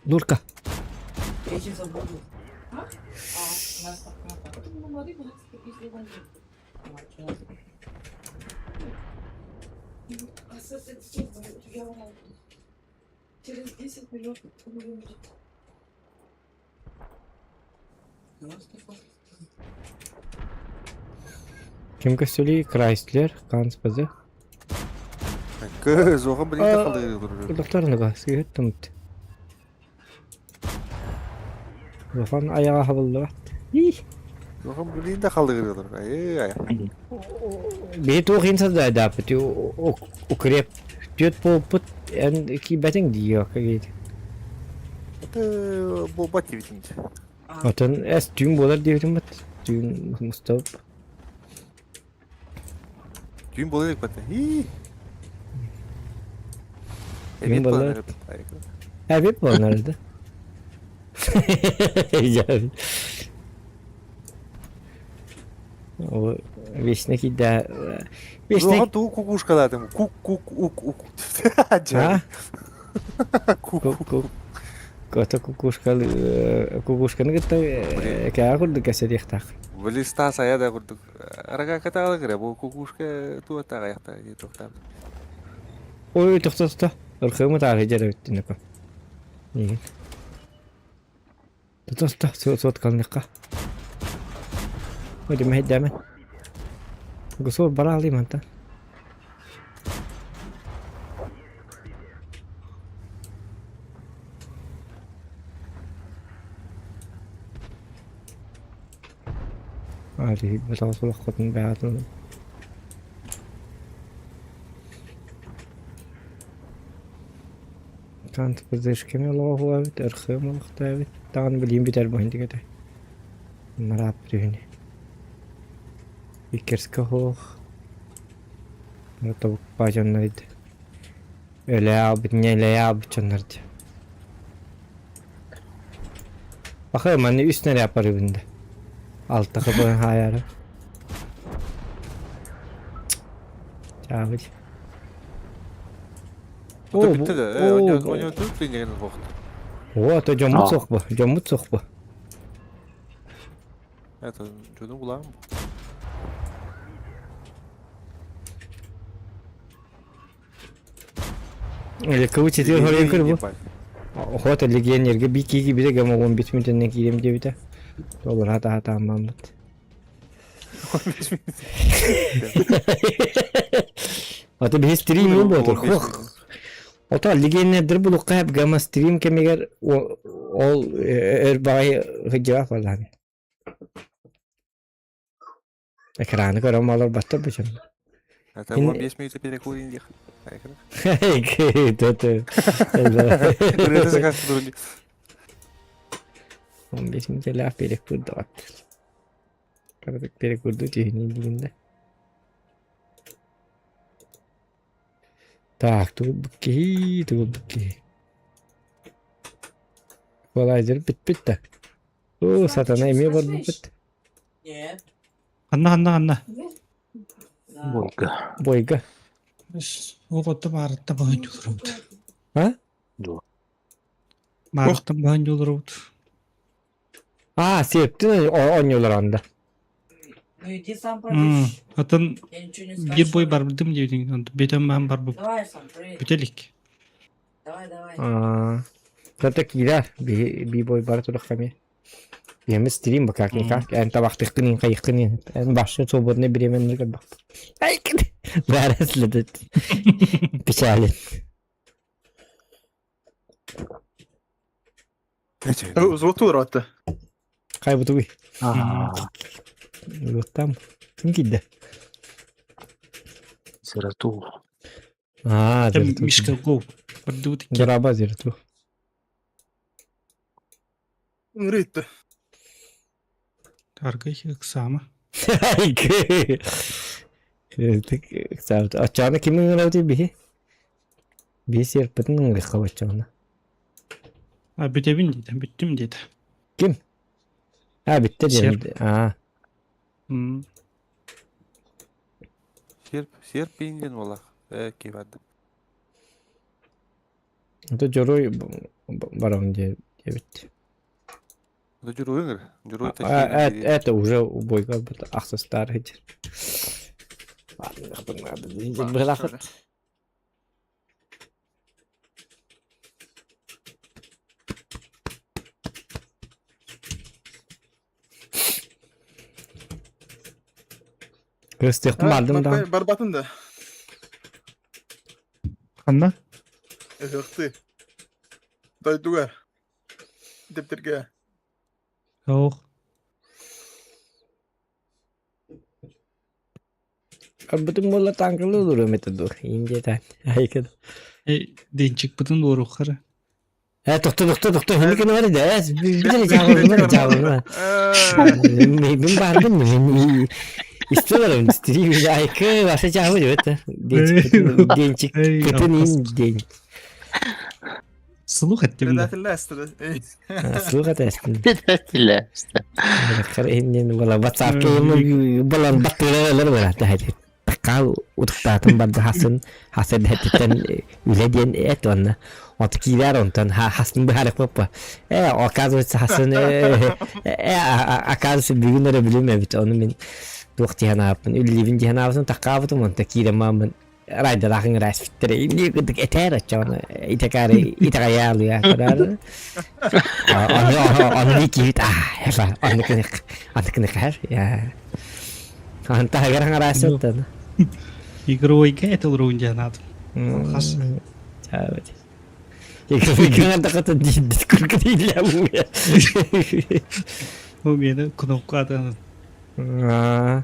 Нурка. Я сейчас забуду. А? А, нас Через 10 минут он умрет. Ким көстөлүй? Крайслер, Канспазы. Көз оған білейін қалды. Доктор сыһыттымыт. Улахан айаҕа хабыллыбат. Оған білейін де қалды. Ай, ай. Биһи туох иһин садаайдааппыт укреп түөрт буолбут эн киирбэтиҥ дии окей. Это буолбат диэбитиҥ. Отон эс түүн буолар диэбитим бат. Түүн мустабып. Түүн буолар илик бата. Ии. Түүн буолар. Эбит буолар да. Вечно кида. Вечно тугу кукушкалаатым. Кук кук ук ук. А? Кук кук. Кото кукушка кукушканы кытта кээ курдук кэсэриэхтээх. Били Стас айа да курдук. Арага катаалы кыра бу кукушка туоттаага аякта дии тохтаабыт. Ой, тохто тохто. Ырхымы таарый дьэрэ бүттүнэко. Нигин. Тохто суот калныкка. Ой, димэ Гусур бараалый мантан. Али беталсулаххутун бэҕэтин Таан пдшкэми олоҕоһуабыт, ырхыам олохтообут, даҕаны билиим бүтэр буһун дигэтэ. Мараап түһүнү. Иккерскэ оһуох. Тобукпаа дьоннор Өлөө аалбыт, ньэлэйэ аалбыт дьоннор дии. Баха манна үс нэрэ апарыбын да. Алта хабы хаайары. Чаабыт. О, бүттэ да. Онё тут линияны хохт. О, то дьоммут суох бу. Дьоммут суох бу. Это дьону булаам. Кыбы хорен көр бу. Охот легионерге би киги бире гама 15 мүнөтүнэн киирем диэбитэ. Доллар хата хата аммаммыт. Ата биһи стрим ол буотур. Хох. Ото легионердер булукка хеп гама стрим кэмигэр ол өр баҕай хыдьаах балаан. Экраны көрөн олорботтор бу дьон. Это 15 минут перекурим диэх. Это Ырыата заказ туруни. 15 мүнөтэлээх перекур даҕаттар. Кыратык перекурду түһүнүү диигин да. Так, тугу киһи, тугу киһи. Эквалайзер бүппүт да. Оо, Руслан, ты сатана что, эмиэ скачиваешь? барбыппыт. Нет. Ханна ханна ханна. Да. Бойга. Бойга. Оҕото баарытта баһын дьулурубут. А? Дуо. Баарыттан баһын дьулурубут. А, сиэптин оонньуулар анда. Ну иди сам проверь. Атын Я ничего не биир бой скачиваю. барбытым диэбитиҥ, бүтэн баһан барбыт. Давай сам проверь. Бүтэ илик. Давай, давай. Аа. Ката киирэр би бой бар турах ками. Биэмэ стрим бакак никак эн табахтыхкын хайыхкын эн башы свободный временный көрбөх. Ай Бәрі следит. Печален. Взвод атты. Хай бутугуй. Аа. Вот там. Ким киирдэ? Зератул. Аа, Там Зерату. Мишка Гоу. Бардыбыт икки. Дораба Зерату. Рыйтты. Аргай ыксаама. Оччоҕуна ким ыҥырабытый биһи? Биһи сиэрпитин ыҥырыахха оччоҕуна. А бүтэбин диэтэ, бүттүм диэтэ. Ким? А, бүттэ диэн. Серп. Аа. М. Серп, серп диэн буоллах. Э, киһи Это дьоруой барам диэбит. Да дьоруой Дьоруой Это уже убойга ахсыстаар сылдьар. Быһалаахыт. Кырыстыахпын баардым да. Барбатын да. Ханна? Ыһыахтыы. Дойдуга. Дэптэргэ. Суох. Арбытым буолла тааҥкалыы олоруом этэ дуо? Индия Айкын. Э, Денчикпытын уоруоххара. Э, тохто, тохто, тохто, хини кene var да, bir жабылма, жабылма. Мен бардым, мен истелерим, стрим айкы, баша жабы деп это. Денчик, денчик, Эй, кытын день. Слух эттим да. Слух этестин. Предателя. Иннен бола WhatsApp балан баттыралар бар та Такал утуктаатын барда хасын хасын хэттен үлэ диэн эт онна. От киирэр онтон хасын быһаарык поппа. Э, оказывается, хасын э, оказывается, бүгүн эрэ билим эбит. Ону мин туох диэн ааппын, үллибин диэн аабытым, таккаабытым, онто киирэн мааммын райдалаахын ыраспиттэр. Инни кытык этээр оччоҕуна итакаары итаҕайаалыа көрөөр. Ону ону киһит аа, эфа, ону кынык, ону кынык я. Антагар хараасыттан. Игровойга этил диэн аатым. Хас. Чаабыт. Игровойга тахата диидит күркүтийлээ. Бу мени кнопкадан. Аа.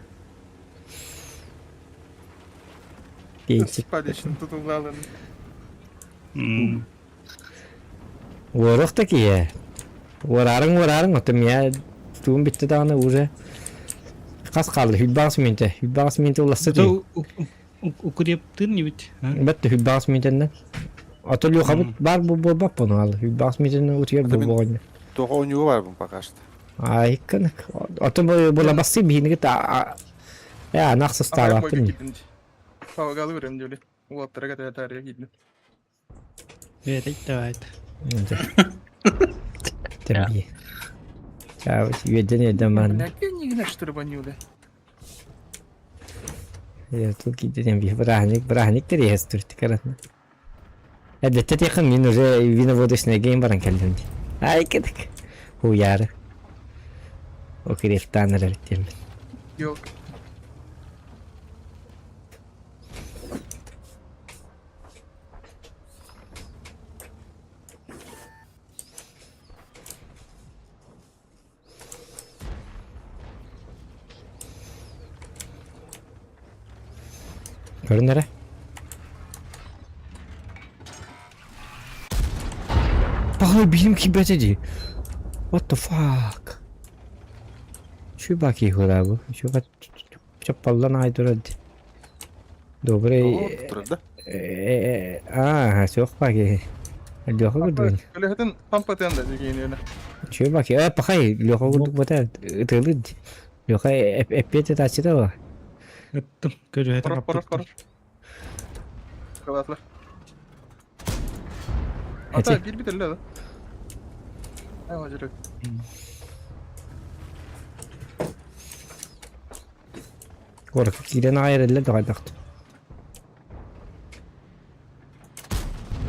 Пенчик. Уоруох да киһи. Уораарыҥ уораарыҥ, оттон миэ тугум бүттэ даҕаны уже хас хаалла хүлбэҕис мүнтэ. Хүлбэҕис мүнтэ уласса дии. Укрептыыр нибит. Бэтте хүлбэҕис мүнтэннэн. Ото Люхабыт баар буолбат буну ал. Хүлбэҕис мүнтэннэн утуйар буолбоҕунньу. Тоҕо оонньууга барбын пока что. Айыкканык. Ото буолабассы биһинигит э анах састаабаппын. Павагалы берем диэли. Уолаттарга таарыйа киирдим. Бэйэтэ давай. Терби. Чао, үөдэн үөдэн маан. Кэннигинэ штурбанюля. Я тут киден би браник, браник терес түрт каратна. Эдетте тихан мин уже виноводочный гейм баран келдим. Ай кедик. Хуяр. Окирефтан эреттем. Yok. Көрүнэрэ. Пахай биһим кибэтэ дии. What the fuck? Чубаки хура бу. Чуба чаппаллан аай турар дии. Добрый... Турар да? Аа, суох баки. Леха курдук. Көлөһөтүн пампатыан да дигиниэлэ. Чубаки, э, пахай, Леха курдук бата ытылыр дии. Леха эппиэт этааччыта ба. Ыттым. Көрүһэтин Порох, порох, аппыттар. порох. Кылатлар. Ата Эти. бир бит элле да. Ай, ажыры. Куоракка киирэн аҕай эрэллэр да хайдахт.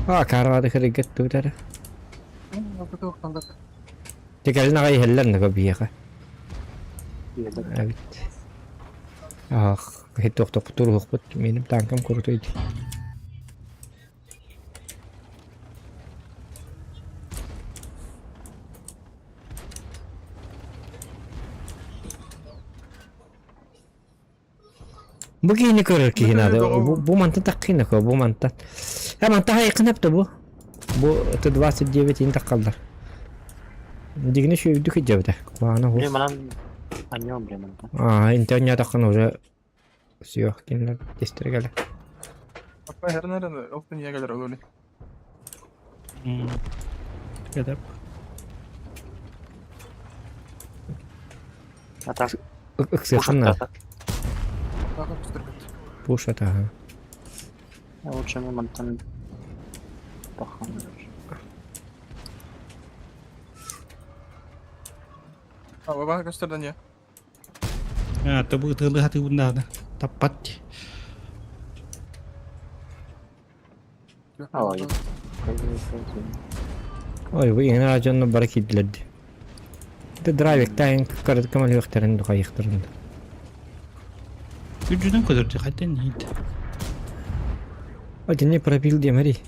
Аа, караады кырыгыт туутара. Текелин аҕай иһэллэр нака биһиэхэ. Эбит. Ах, хит-тохтохпут миним танкам крутой. Бу киһини көрөр киһи надо. Бу, бу мантан таххина ко, бу мантан. Э, мантан хайыкын бу. Бу Т-29 ин таххаллар. Дигини шүйдүк иджебите. Куана ху. Блин, манан аньон, блин, мантан. А, интернет таххан уже Суох кинилэр тестэргэлэ. Аппа хернер ол тен егелер олули. Кедеп. А так, Ыксыаххын наада. Тағы күстірбет. Пушат аха. лучше мы мантан пахан. А, баба көстөрдөн я. А, табы тылы хаты надо. Таппат. Ой. Ой, бу иҥэн дьонно бары киирдилэр дии. Ды драйвиктаан кымалыахтарын духайыахтарын. Үдүнэн көтөрдү хайтан иит. Итини пропил диэмэри.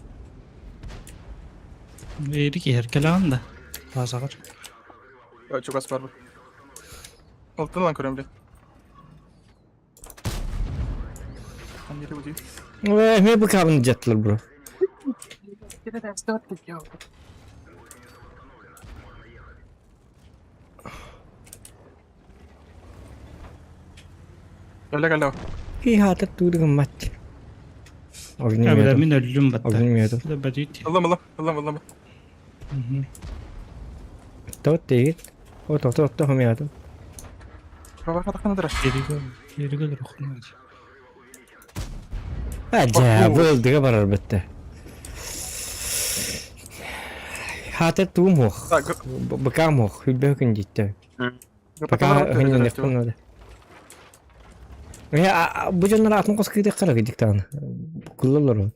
Эри киһэр кэлэҕин да. Баасаҕар. Чугас бар бу. Алтын лан көрөм блин. Э, эмиэ быкаабын дьаттылар бро. Кэллэ кэллэ. Кии хаатар туур гыммат. Бля, мин өллүм батта. Огнеметом. Да бадить. Ыллам ыллам ыллам ыллам. Тот тегит. О, тохто тохто хомятым. Баба хатахна дыраш. Эригөл рухна. Ажа, бу барар бітті. Хатыр туум хуох. Быкаам хуох. Хүлбэ күн диттэ. Пока хынньаныахпын надо. Э, бу дьоннор атын хос кыытыахтара кыдьыктаҕына. Куллаллар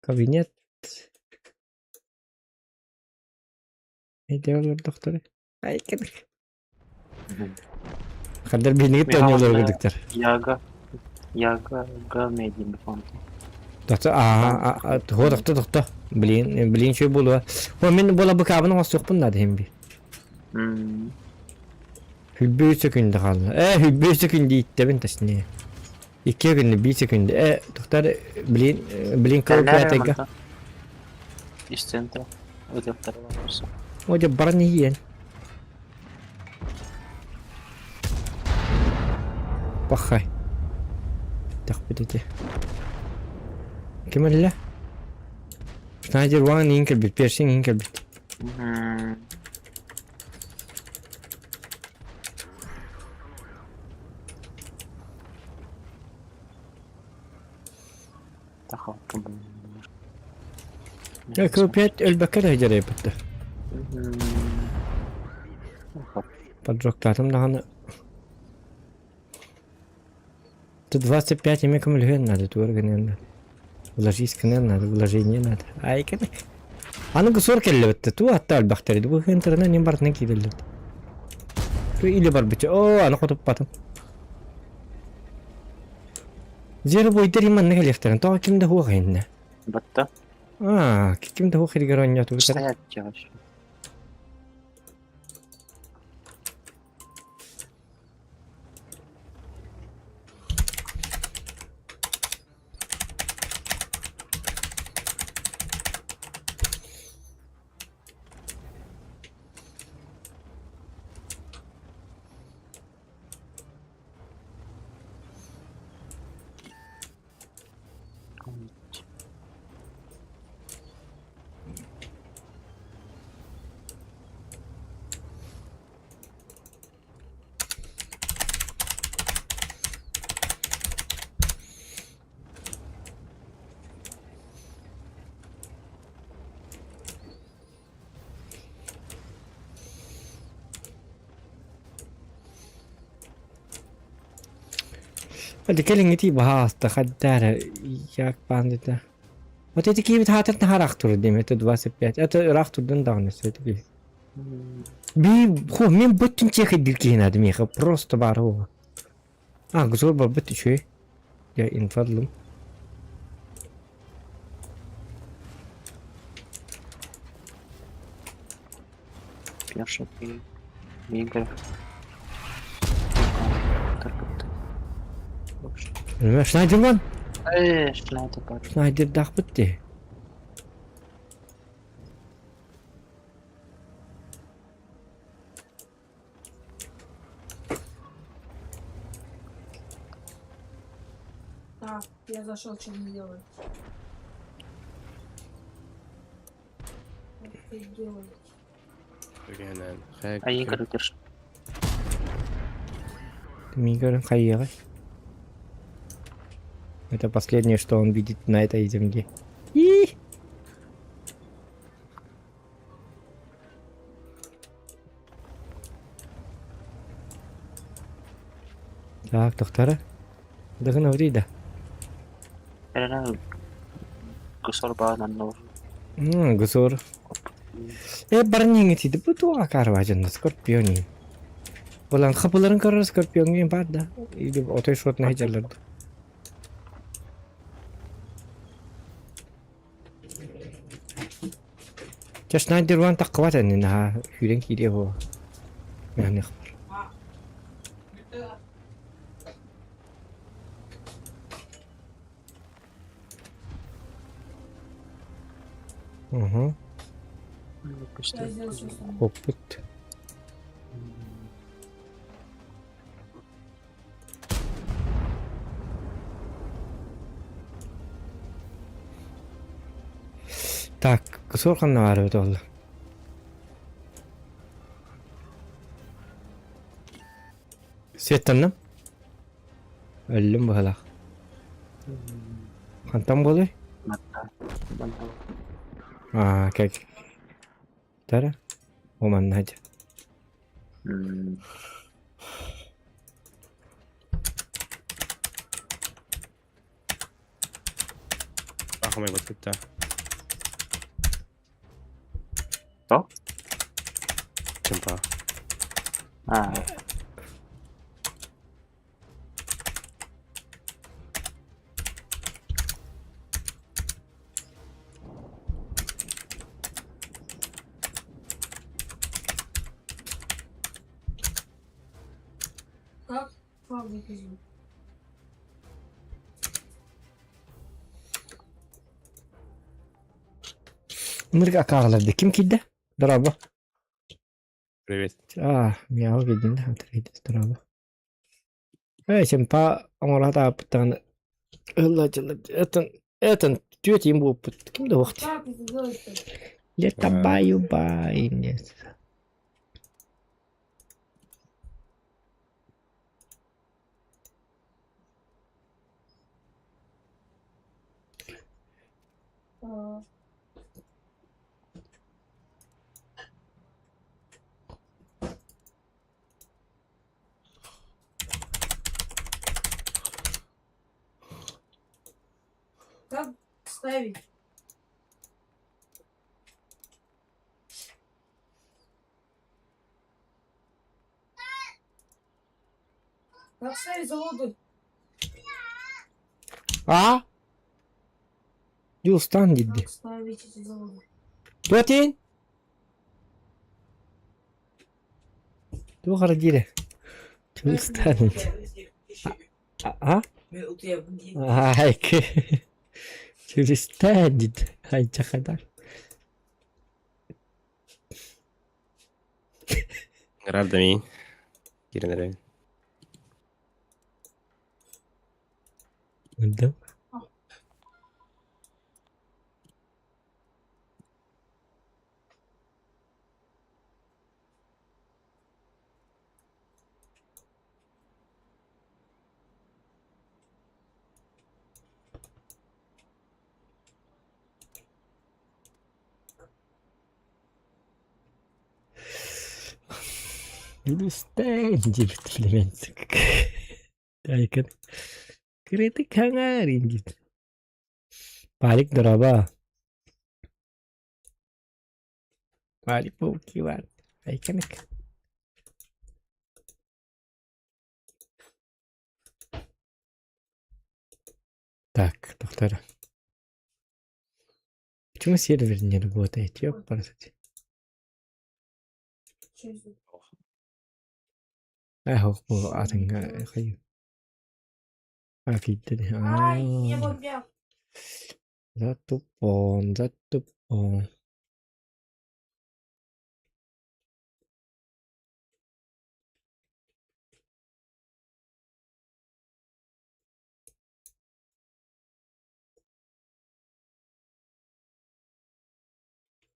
Кабинет. Эйдеолор докторы. Ай, кедик. Хаддар биһиги тоннолор кыдыктар. Яга. Яга гамедин фонд. Тохто, аа, хо тохто тохто. Блин, блин, шөй буолуа. Хо мин буола быкаабын оҥостуохпун наада иһин би. Хүлбүү сөкүндэ хаалла. Э, хүлбүү сөкүндэ ииттэбин точнее. Икки күндэ, биир сөкүндэ. Э, тохтар, блин, блин, кыл пятайга. Из центра. Выдохтар. О, дьэ, баран иһиэн. Пахай. Тахпыт ити. Ким өллө? Снайдер уаҥан иһин кэлбит, персиҥ иһин кэлбит. Э, кыл өлбөккө да дьарайбыт да. Поджогтаатым даҕаны. Тут 25 эмэ көмөлөһүөн надо, тугар гыныан надо. Вложись гыныан надо, вложение надо. Ай, кэлик. Аны сор кэллэбитте, туу атта өлбөхтөр бу хынтырына нем бартынан киирэллэр. Ту или барбыча. Оо, аны хотуппатым. Зер бойдар иманны кэлиэхтэрин, тоҕо ким да хуох иннэ. Батта. Аа, ким да хуох иригэр оонньоотубут. Стоять вообще. Hadi кэлиҥҥитии баһаалыста хайдаа як баандыта. Вот эти киһибит хаатыр наһаа турар диэм это 25. Это ыраах турдун даҕаны все-таки. Би хо мен быттын чехайдыр киһи надо миэхэ просто баар буолла. А, гузор барбыт үчүгэй. Я инфадлым. Перший Игорь. Шнайдерман? Э, Шнайдер бар. Шнайдердаахпыт дии. Так, я зашел, что не делать. Что делать? А Игорь держи. Мигр хайыаҕай. Это последнее, что он видит на этой земле. И! Так, доктора. Дагын да. Эрэнэ гусор баанан Гусор. Э, барнинг тиди бу туга карважын скорпиони. Булан хапыларын көрөр скорпиони бар да. Или отой шотна хежалар. Чэ Шнайдер ван таққыбат энин ha хүрен киириэ буо. Мэхнэх бар. Угу. Опыт. Так, суор ханна баар эбит буолла. Светтанным. Өллүм быһалаах. Хантан буолуй? Аа, как? Тара? Оманна дьэ. Ахмай баттытта. Что? Чемпа. А. Как фабрика звук? Нырга акаҕалар ким киирдэ? Дорообо. Привет. Аа, миэхэ киирдин да, дорообо. Ээ, симпа оҥоро сатаабыттаҕына ылла этэн этэн түөтиим буолбут ким да уох Как это делать-то? Лето баю бай нет. А, Как ставить? Как ставить заводы? А? Дьулустаан диирди. Как ставить эти заводы? Туотин? Туох эрэ диирэ? Дьулустаан А? Айкы. Дьулустаан диир. Айчахадар. Грабда мин. Киренерен. Да. Дьулустаан диэбит племянник. Айкын. Кырытык хаҥаар диит. Палик дороба. Палик паукивар. Айканык. Так, доктор. Почему сервер не работает? Ёпарасоте. Ээ, бу атыҥҥа хайыы. А, киирдэ Ай, я побел. Затупон, затупон.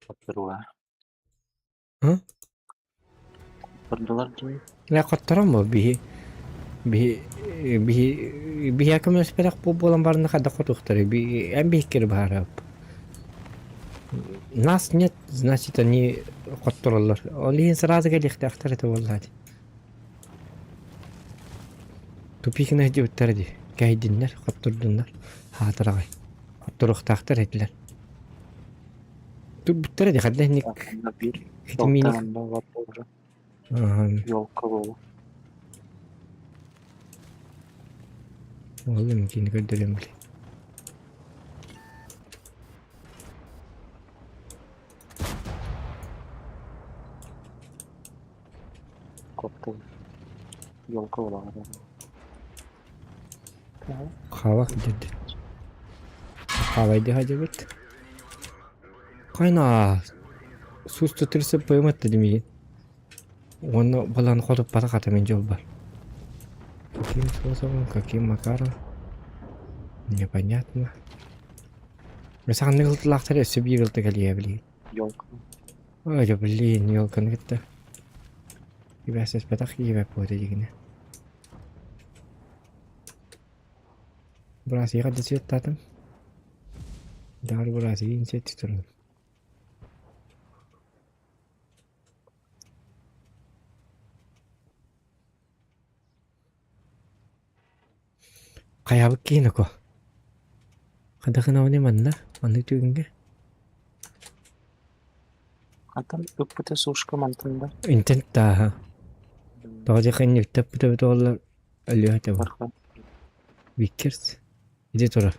Хотторуга. А? Хоттордулар дии. Лэ хотторон бу биһи биһи биһи биһиэхэ көмөлөспөтөх буолан баран хайдах хотуохтарый би эн биһиккэри баһаарап. Нас нет, значит они хоттороллор. Ол иһин сразу кэлиэхтээхтэр этэ буоллаа дии. Тупикина диэбиттэрэ дии. Кэһэйдиннэр, хоттордуннар. Хаатыраҕай. Хотторуохтаахтар этилэр. Турбуттара дии ханна инник Биир хитимиини Елка буолла. Оҕолор кини көрдөрүөм били. Коптун. Елка буолаҕа. Хавах дед. Хавайды хадьабыт. Хайна сус 130 поймат дедим Уонна балан хотуппата хата мин дьолбор. Каким способом, каким макаром? Непонятно. Саҥаны ылтылаахтар өссө биир ылта кэлиэ билигин. Елка. Ой, блин, елканы кытта. Ибээстэспэтэх киһибэт буолуо дигинэ. Бырасыйга да светтаатым. Дар бырасыйын сетти турун. Хайаабыт киһи ко. Хадахынабыны манна, маннык түгэҥҥэ. Хантан ыппыта сушка мантан да? Интент тааһа. Тоҕо диэххэ инниктэ ыппыта буоллар өлүө этэ бу. Виккерс. Иди турар.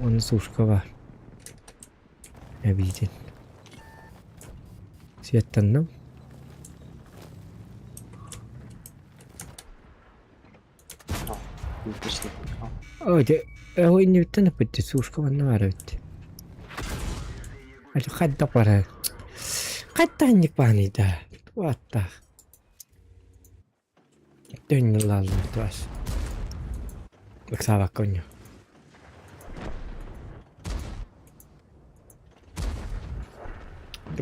Уонна сушка баар. Эбиитин. Светтанным. Ой, дьэ, ол иннибиттэн ыппыт сушка манна баар эбит. Ача хайдах барар? Хайдах инник бааный да? Туаттаах. Төннүлааллар туас. Ыксаабакка онньо.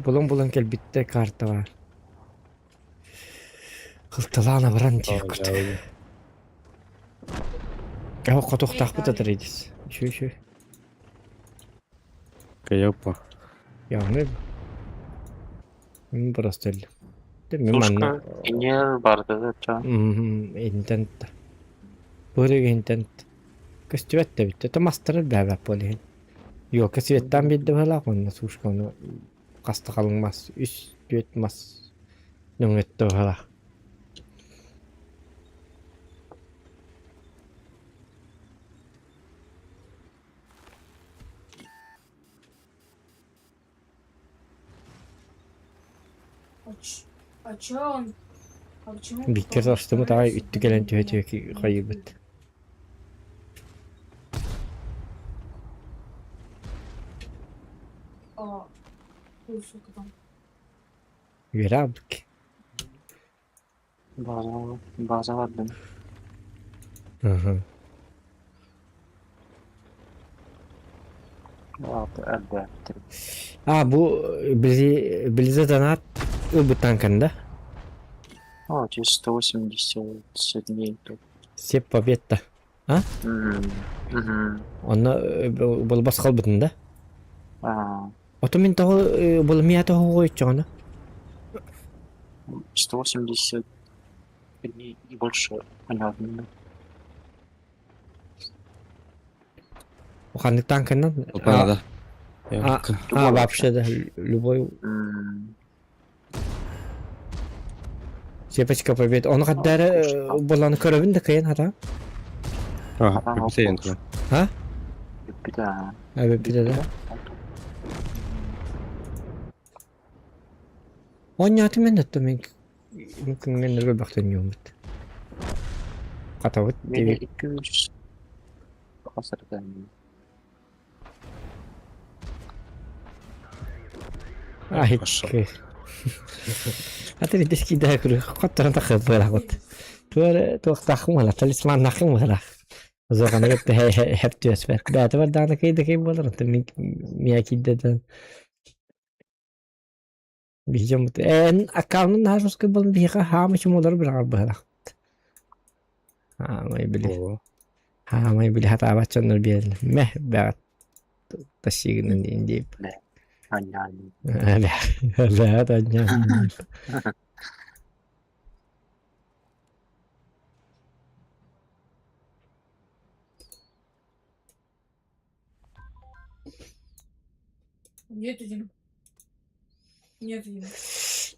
Булан-булан кэлбиттэр карта баар. Кылталаан абаран диэх курдук. Оо, хотуохтаахпыт атар идис. Үчүгэй үчүгэй. Кайопа. Явно Мин просто Мин манна Сушка инер барды да ча. Интент. Бырык интент. Көстүбэт да бүттэ. Томастары бээбэп буол иһин. Ёлка светтаан биэрдэ быһалаах уонна сушка ону хаста халыҥ мас үс түөрт мас нөҥөттө быһалаах. А ч- А чё он? А почему Бииккэ потом састымыт аҕай становится үттү кэлэн түһэ блин, түһэ хайыыбыт. А, ой, сука там. Үөрэ аабыт. База, база бардым. Аха. Алты А, бу били билизе донат ылбыттан да? О, тебе 180 дней тут. Сеп победта. А? Угу. Онно булбас халбытын да? А, Ото мин тоҕо булмия тоҕо чоҕоно? 180. И больше понятно. Ханнык танканан? Опа, А, а, вообще, да, любой. Цепочка побед. Оны каддары боланы көрөбүн да кыйын хата. А, бүппүтэ тура. А? Бүппүтэ. А, бүппүтэ да. Онньоотум мен оттон мен күҥҥэ нөргө бөхтөнньүөммүт. Хатабыт Мени 200 хасырдан. Ай, Аты бит кида күрү хотторон тахы бырагыт. Туар туохтахым ала талисманнахым ала. Зоҕана кытта хэп түөспэт. Бээтэ бардаана кыйда кый буолар онтон мин миэ киирдэтэн биһиэм эн аккаунун наһаа жёсткий буолан биһиэхэ хаама чумулары быраҕар быһалаахпыт. Хаамай били хаамай били хатаабат дьоннор биэрэллэр. Мэ бэҕэт тащигынан диэн диэп. Анньаан. Бэҕэт анньаан. Нет, один. Нет, один.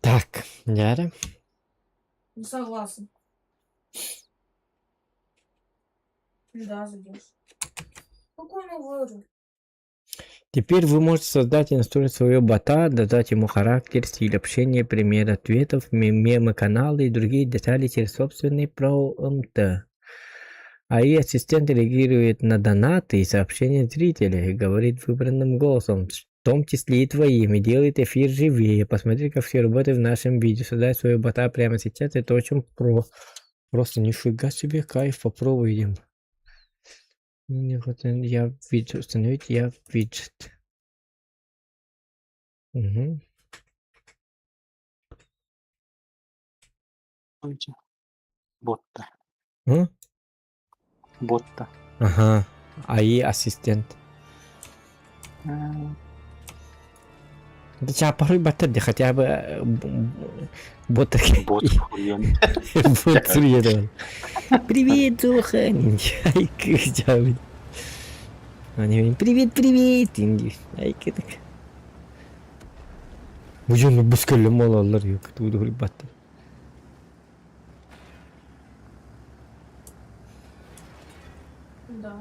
Так, дьээрэ. Не согласен. Да, зайдешь. Какой новый уровень? Теперь вы можете создать и настроить своего бота, додать ему характер, стиль общения, пример ответов, мемы, каналы и другие детали через собственный промпт. АИ-ассистент реагирует на донаты и сообщения зрителей, и говорит выбранным голосом, в том числе и твоим, и делает эфир живее. Посмотри, как все работает в нашем видео. Создай своего бота прямо сейчас, это очень про... Просто нифига себе кайф, попробуем. Не вот я виджет установить, я виджет. Угу. Ботта. М? Ботта. Ага. АИ ассистент. Да тебя порой баттер, хотя бы бот Бот хуен. Бот суетон. Привет, Зоха. Ай, как Они говорят, привет, привет. Ай, как Бу бүскөллө молаллар yok. Туду баттер. Да.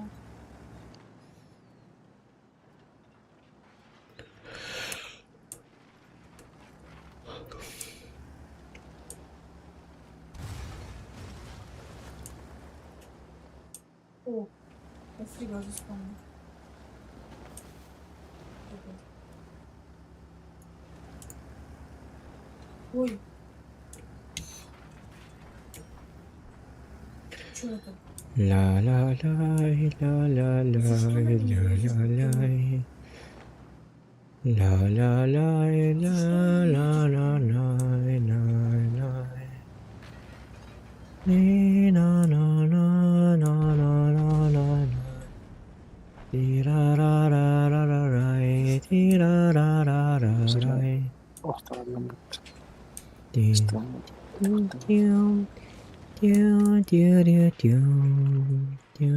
О, я фрига заспавнил. Ой. Чё это? Ла ла ла ла ла ла ла ла ла ла ла ла ла ла ла ла ла ла Ни на на на на на на на на Ти ра ра ра ра ра рай, ти ра ра ра ра рай. Охторон. Ти тю тю тю тю тю тю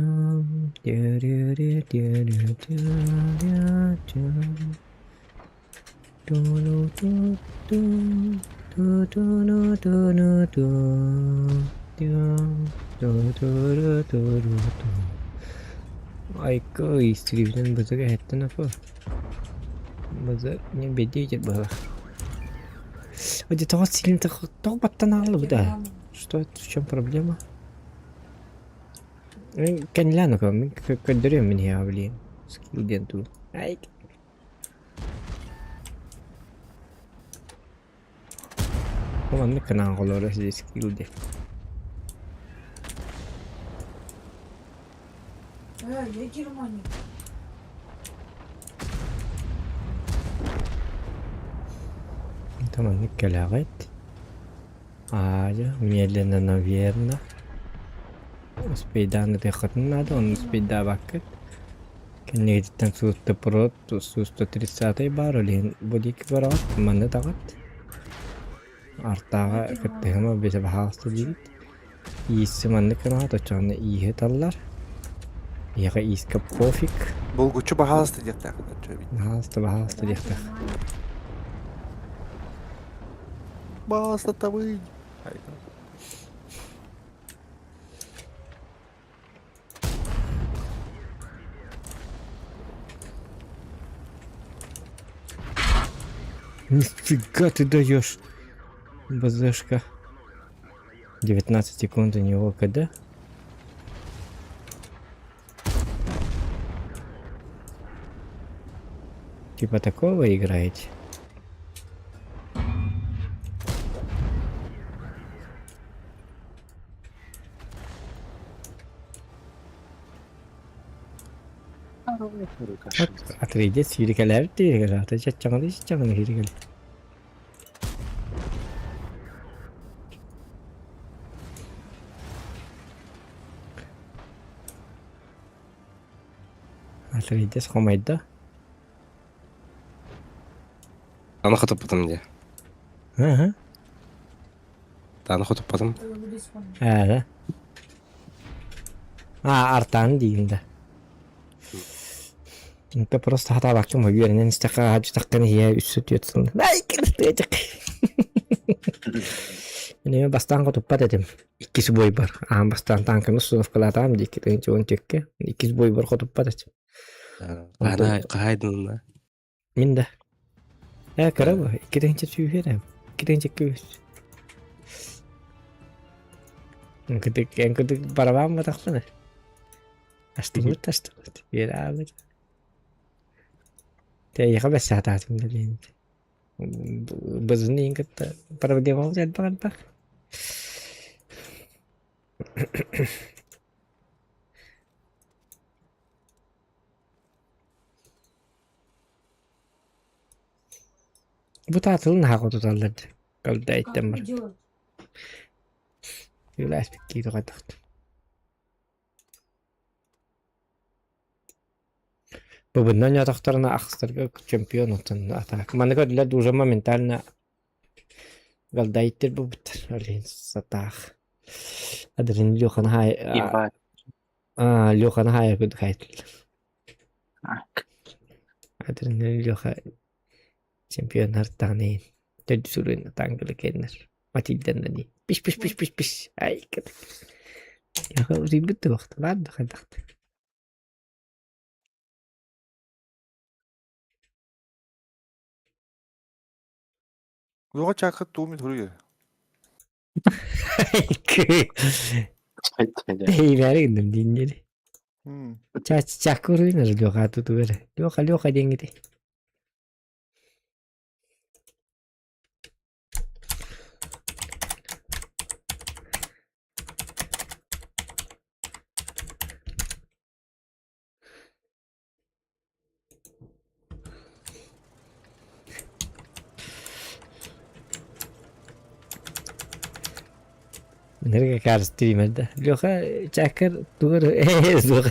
тю тю тю тю тю тю тю. Ту лу ту ту ту ту лу ту лу ту тю ту ту ру ту ру ту. Айка истребитель базар хэттэн апа. Базар не беде было. Вот это сильно так баттаналы да. Что это, в чем проблема? Кэнляну кэддөрүм мин я блин. Скилл денту. Ай. Маннык канаан холоро скилл де. Я Германия. Таманнык кэлэҕит. Аja, медленно, но верно. Успейдааны тыаххытын наада, онно успейдаабаккыт. Кэннигититтэн суутта прот, суусто 30 баар, ол иһин бу диэки бараҕыт, манна таҕыт. Артааҕа кыттыһыма бэсэ баһаалыста диибит. Иисси маннык гынаҕыт, оччоҕуна ииһи таллар. Эһиэхэ иискэ пофиг. Булгуччу баһаалыста диэхтээх. Баһаалыста, баһаалыста диэхтээх. Баһаалыста табый. Нифига ты даешь, БЗшка. 19 секунд у него КД. Типа такого играете? Отрейдет сүүрүкэлээбит дииригэр чаччаҥаны чаччаҥаны сүүрүкэлэ. Отрейдес хомойдо. Аны хотуппутум дии. Ага. Аны хотуппатым. Ээ. А, артаан диигин да. Это просто хатаабаккын үөрэнэн истэххэ хаадьытаххын иһэ үс түөрт сыл. Ай, кыртыачак. Мин бастаан хотуппат этим. Иккис бойбар. Аан бастаан танканы установкалаатаам дии икки он түөккэ. Иккис бойбар хотуппат этим. Хаһайдын Мин да. Ээ, кыра бу. Икки сүүһүөр Икки күүс. Кытык, эн кытык барабан батахпына. Астыммыт, астыммыт. Үөрэ Тэйиэхэ бэссаатаатым да диэн. Бызын иин кытта проблема элбэх элбэх. Бу таатылын аһаҕа туталлар дии. Калдайттан Как бар. делать? Юлааспит киирэ хайдахт. Бубунна ньотохторуна ахстарга чемпион оттон атаак. Маннык өдүлэр уже моментально галдайттыр бубуттар. Олин сатаах. Адрин Леханы хай Ебать. Леханы хай кудук хайтылар. Адрин Леха чемпионнар таҕнайын. Төрдүс уруйун атаангылы кэннэр. Матильданна дии. Пиш пиш пиш пиш пиш. Ай кытык. Леха утуйбут да бахта. Баар да хайдахта. Луга чакыт туумит хуруйа. Эйбээри гынным дииннери. Чаккуруйнар Леха тутугар. Леха Леха диэҥҥити. Нэргэ стримерда. Леха чакыр тугар Леха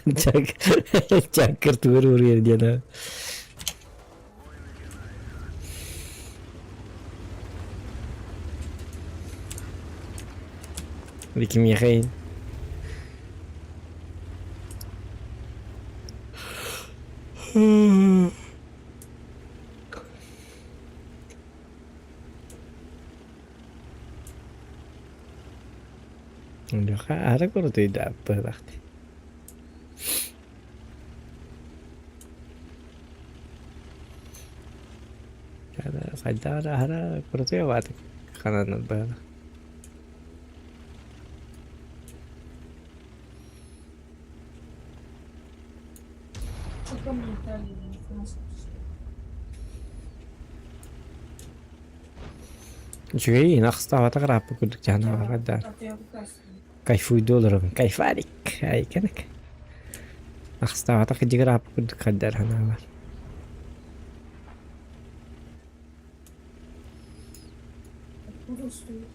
чакыр тугар уруйар диэн. Вики Михаил. Леха ара курутуйда быһылахты. Хайдара ара курутуя бааты хананан быһылах. Что мне дали? Үчүгэй ахстаабатах ырааппыт курдук дьаһанаабаҕа да кайфуйду олоробун кайфарик айканык ахстаабатах кырдьык ырааппыт курдук хардар санаабар Откуда стоит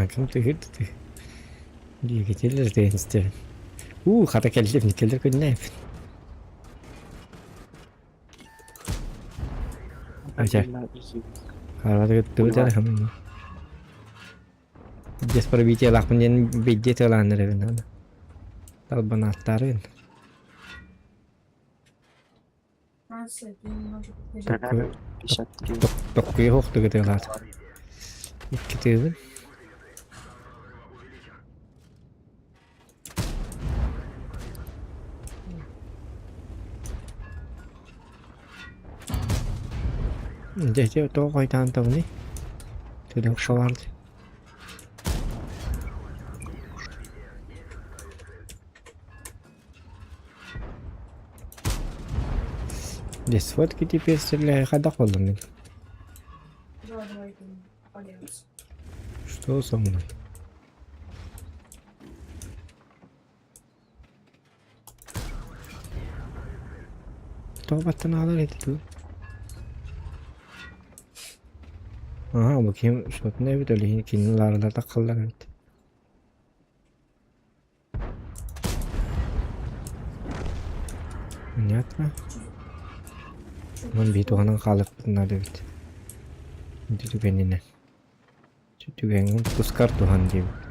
Таҥкам түһүр да түһ. Двигателлэр диэн истэбин. Уу, хата кэллим, кэлэр күннээппин. Ача. Хаалата кыттыбыт эрэ. Без пробитиялаахпын диэн бэйдиэ тыалаан эрэбин. Талбанааттаарыын. Токкуйа суохтук ытыалаата. Икки тыыбын. Дьэ, дьэ, тоҕо хойутаан табыный? Төлөк барды. Здесь фотки теперь стреляю, хайдах буоллум мин? Что со мной? Тоҕо баттан аалар этэ дуу? Аха, бу ким шотун эбит, ол иһин кинини лааралар таххаллар эбит. Понятно. Онон биир туһанан хаалыахпытын наада эбит. Ити түгэнинэн. Ити түгэҥҥин тускар туһан диэбит.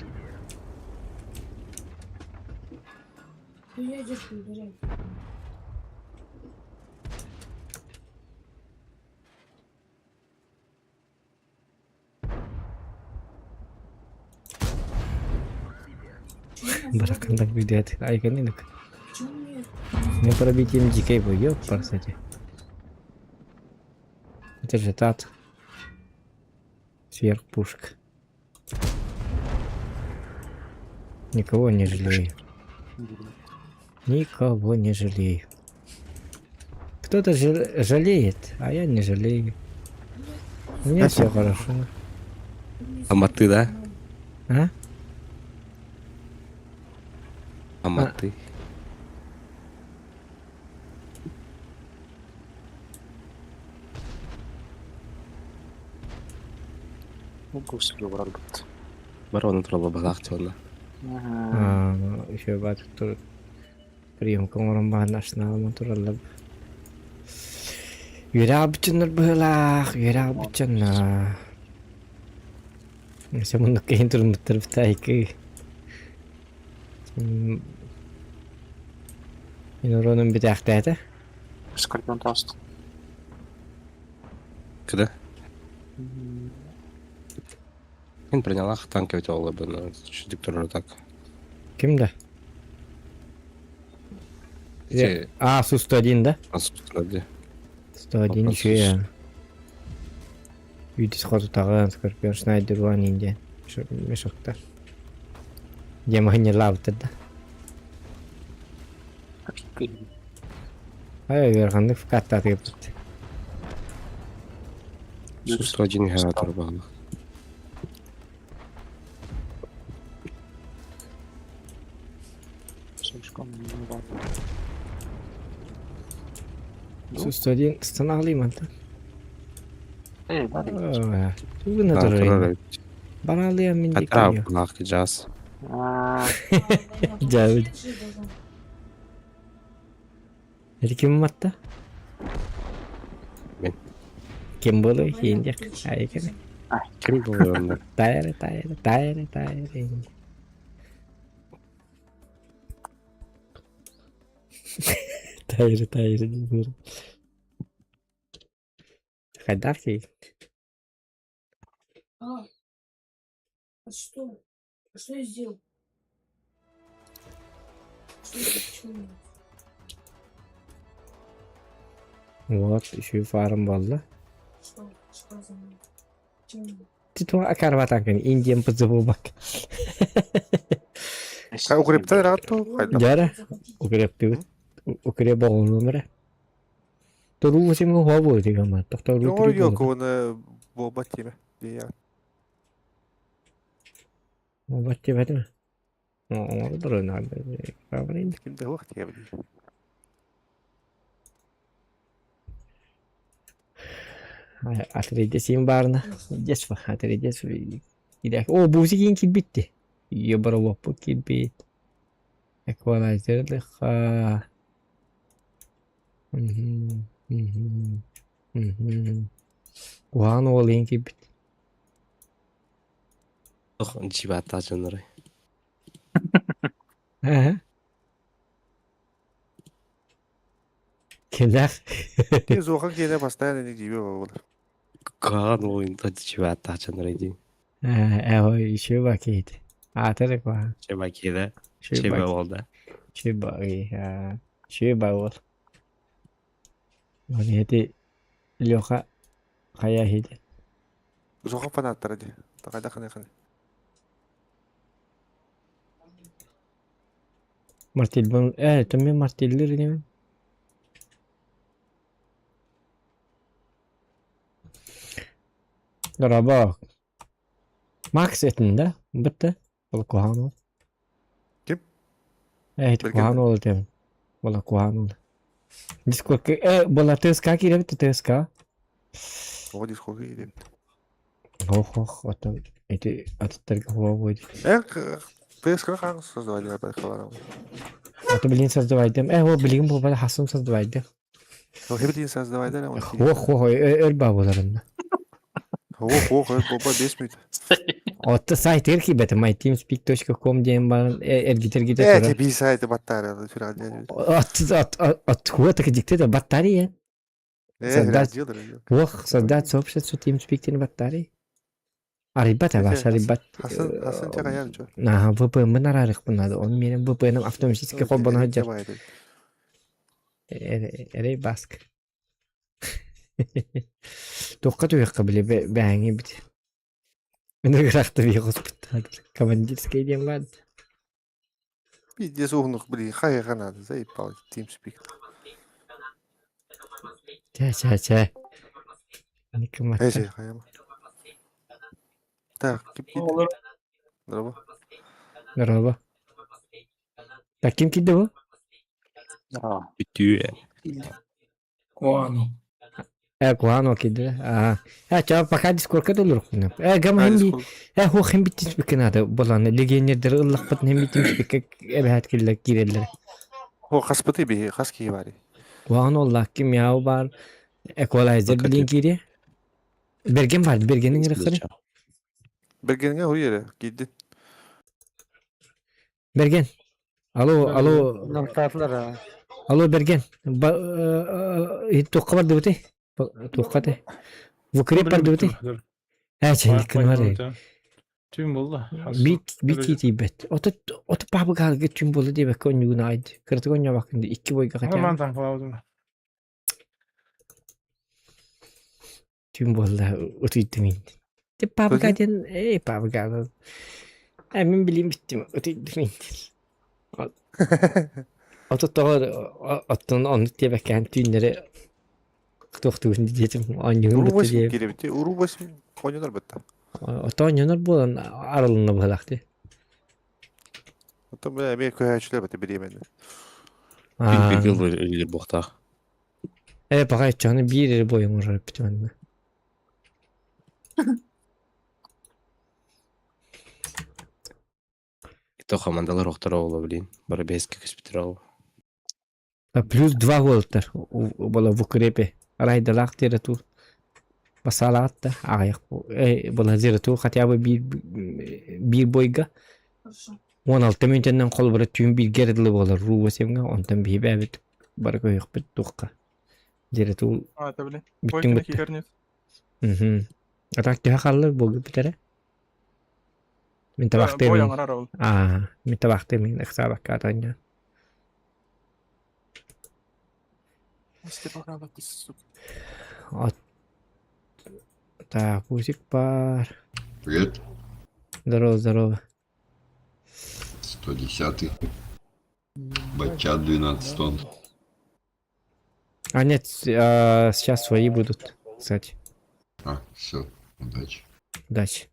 Бараканdak видео айган Не пробитием дикой бой, ёпар, кстати. Это же тат. Сверхпушка. Никого не жалею. Никого не жалею. Кто-то жалеет, а я не жалею. У меня все хорошо. А маты, да? А? А маты. Барбыт. Барона турала баҕаахтыанна. Еще баар тур приемка оҥорон баһан ашнаалынан тураллар. Үөрэх бүтүннэр быһыылаах, үөрэх бүтүннэр. Өссө муннук киһин туруммуттар бытаайкы. Мин уронум бүтээхтээтэ. Скорпион тааст. Кыда? Мин принялах танк эбит оҕолорбун диктор так. Ким да? Эти... А, Су-101, да? А, Су-101. 101 еще я. Үйдүс хотутаҕын, Скорпион Шнайдер уан индия. Мешоктар. Дьэ да. Ай, ыараханнык вкаттаатыгыппыт. Су-101 иһэ турбаҕына. Су-101 станаҕалыы мантан. Тугуна турар Баралыам мин Хатра булаах жаас. Дьэ, Эти ким матта? Мен. Ким буолуй ииндиэх айыкene. Ким буолуй онно? Тайры тайры тайры тайры. Тайры тайры диир. Хайдах кий? А, а что? А что я сделал? Что это? Почему? Вот, еще и фарм буолла. Что? Что за мной? Почему? Ти туох акарбатаҥ Индиан пызыбылбак. Укрептер рату хайда. Дьэ укрептибит. Укреп оҕолум эрэ. Туруу симҥэ уһуа дигамма. Тохторуу Оҥор йокуны буолбат тиэмэ. Диэн. Буолбат тиэбэтим. Оҥордор Ким да уох тиэбит. Отрядец им барна. Детство, отрядец. О, буси киин киирбитти. Ийэ барылоппут киирбит. Эквалайзер лыха. Куһаҕан уол иһин киирбит. Ох, дьиибааттаах дьоннорой. Ээ. Кэлэх. Ти зоха киэнэ постоянно не дьиибэ буолар. Куһаҕан уол дьиибааттаах дьоннорой дии. Ээ, еще бакет. Аатар куһаҕан. Чебакида. Чеба уол да. Чеба, чеба уол. Оны эти Леха хайа иһити. Зоха фанаттара дии. Такайда ханы ханы. Мартильбан, төмме мартиллер инемен. Дорообо. Макс этин да? Бытты. Ол куһаҕан уол. Ким? Ити куһаҕан уол этим. Була куһаҕан уол. Дискордка була ТСК киирэбит ТСК. Тоҕо дискордка киирэбит? Ох ох оттон ити атыттарга хуа будет. ТСК хаан создавали байкалар. Аты билин создавайдым. О билигин буолбата хасым создавайдым. Хебитин создавайдар. Ох ох өр баа буоларынна. Ох ох өр буолба 5 минут. Отто сайтыгар киирбэтим myteamspeak.com диэн баран эргитэ-эргитэ Э, турар. ти би сайты баттаары сүрәден. От от от хуа так дикте батарея. Создать Ох, создать сообщество TeamSpeak диэн батарея. Арыйбат абаш, арыйбат. Хасан Хасан тягаяр жо. Наха VPN-бин араарыахпын наада. Оны менин VPN-им автоматически холбоно сылдьар. Эрэй баск. Туохха түһүөххэ били бээҥи бит. Ыныгырахты бии хоспуттаатыр. Командирскай диэн баар. Пиздец уһунук били хайыга надо заебал TeamSpeak. Чэ чэ чэ. Эже хайама. Так, ким киирди? Здорово. Здорово. Так ким киирди бу? Үтүө. Куану. Куану киирди. Аа. Ча пока дискордка доллар Гама хим би ху хим бит TeamSpeak надо болан легионердер ыллахпытын хим бит TeamSpeak эбэһэт киллер киирэллэр. Хо хаспыты би хас киһи бари. Куану оллах ким яу бар эквалайзер билин киири. Берген бар, Бергенин ырыхтары. Бергенге хуй киирди. Берген. Алло, алло. Намтаатылар. Алло, Берген. Туохха бардыбыты? Туохха те? Вукреп бардыбыты? Ээ, чэйниккин бар. Түн болды. Бит бит тиийбэт. Ото ото паабыгаалга түн буолла диэбэккэ онньугун аайд. Кыратык онньообаккын икки бойга хотя. Ман таҥхалаабытым. Түн буолла утуйдум ин. Те паабыга диэн эй паабыга. Э мин билим биттим утуйдум ин. Ото тоҕо оттон оннук диэбэккээн түүннэри туохтугун диэтим оонньугун Уру бытта 8 диэбит. кииребит. Уру 8 оонньонор бытта. Ото оонньонор буолан арылынна быһалаах дии. Оттон бля эмиэ көһөөчүлэр бата бириэмэни. Бигил үлэлиир буохтаах. Э пока иччону биир эрэ буойуҥ урар эппитим То командалар охторо ола блин. Бары бэскэ көспүтэр ол. Плюс два буолтар була в укрепе. Арайдалаах тиэрэ басаалаатта аҕыйах була зерату хотя бы биир биир бойга 16 мүнтэннэн холбура түүн бииргэ эрэ дылы буолар руу семҥэ онтон биһи бээбит бары көһүөхпүт туохха зерату А, это блин. бүттүҥ Бойкина бүттэ киирэр нет. А так төһө хаалла буолга бүтэрэ мин табахтыы Бой мин оҥорор ол. аа мин табахтыы мин ыксаабакка атанньа От так Узик бар. Привет. Здорово, здорово. 110-й. Бачат 12 тонн. А нет, сейчас свои будут, кстати. А, все, удачи. Удачи.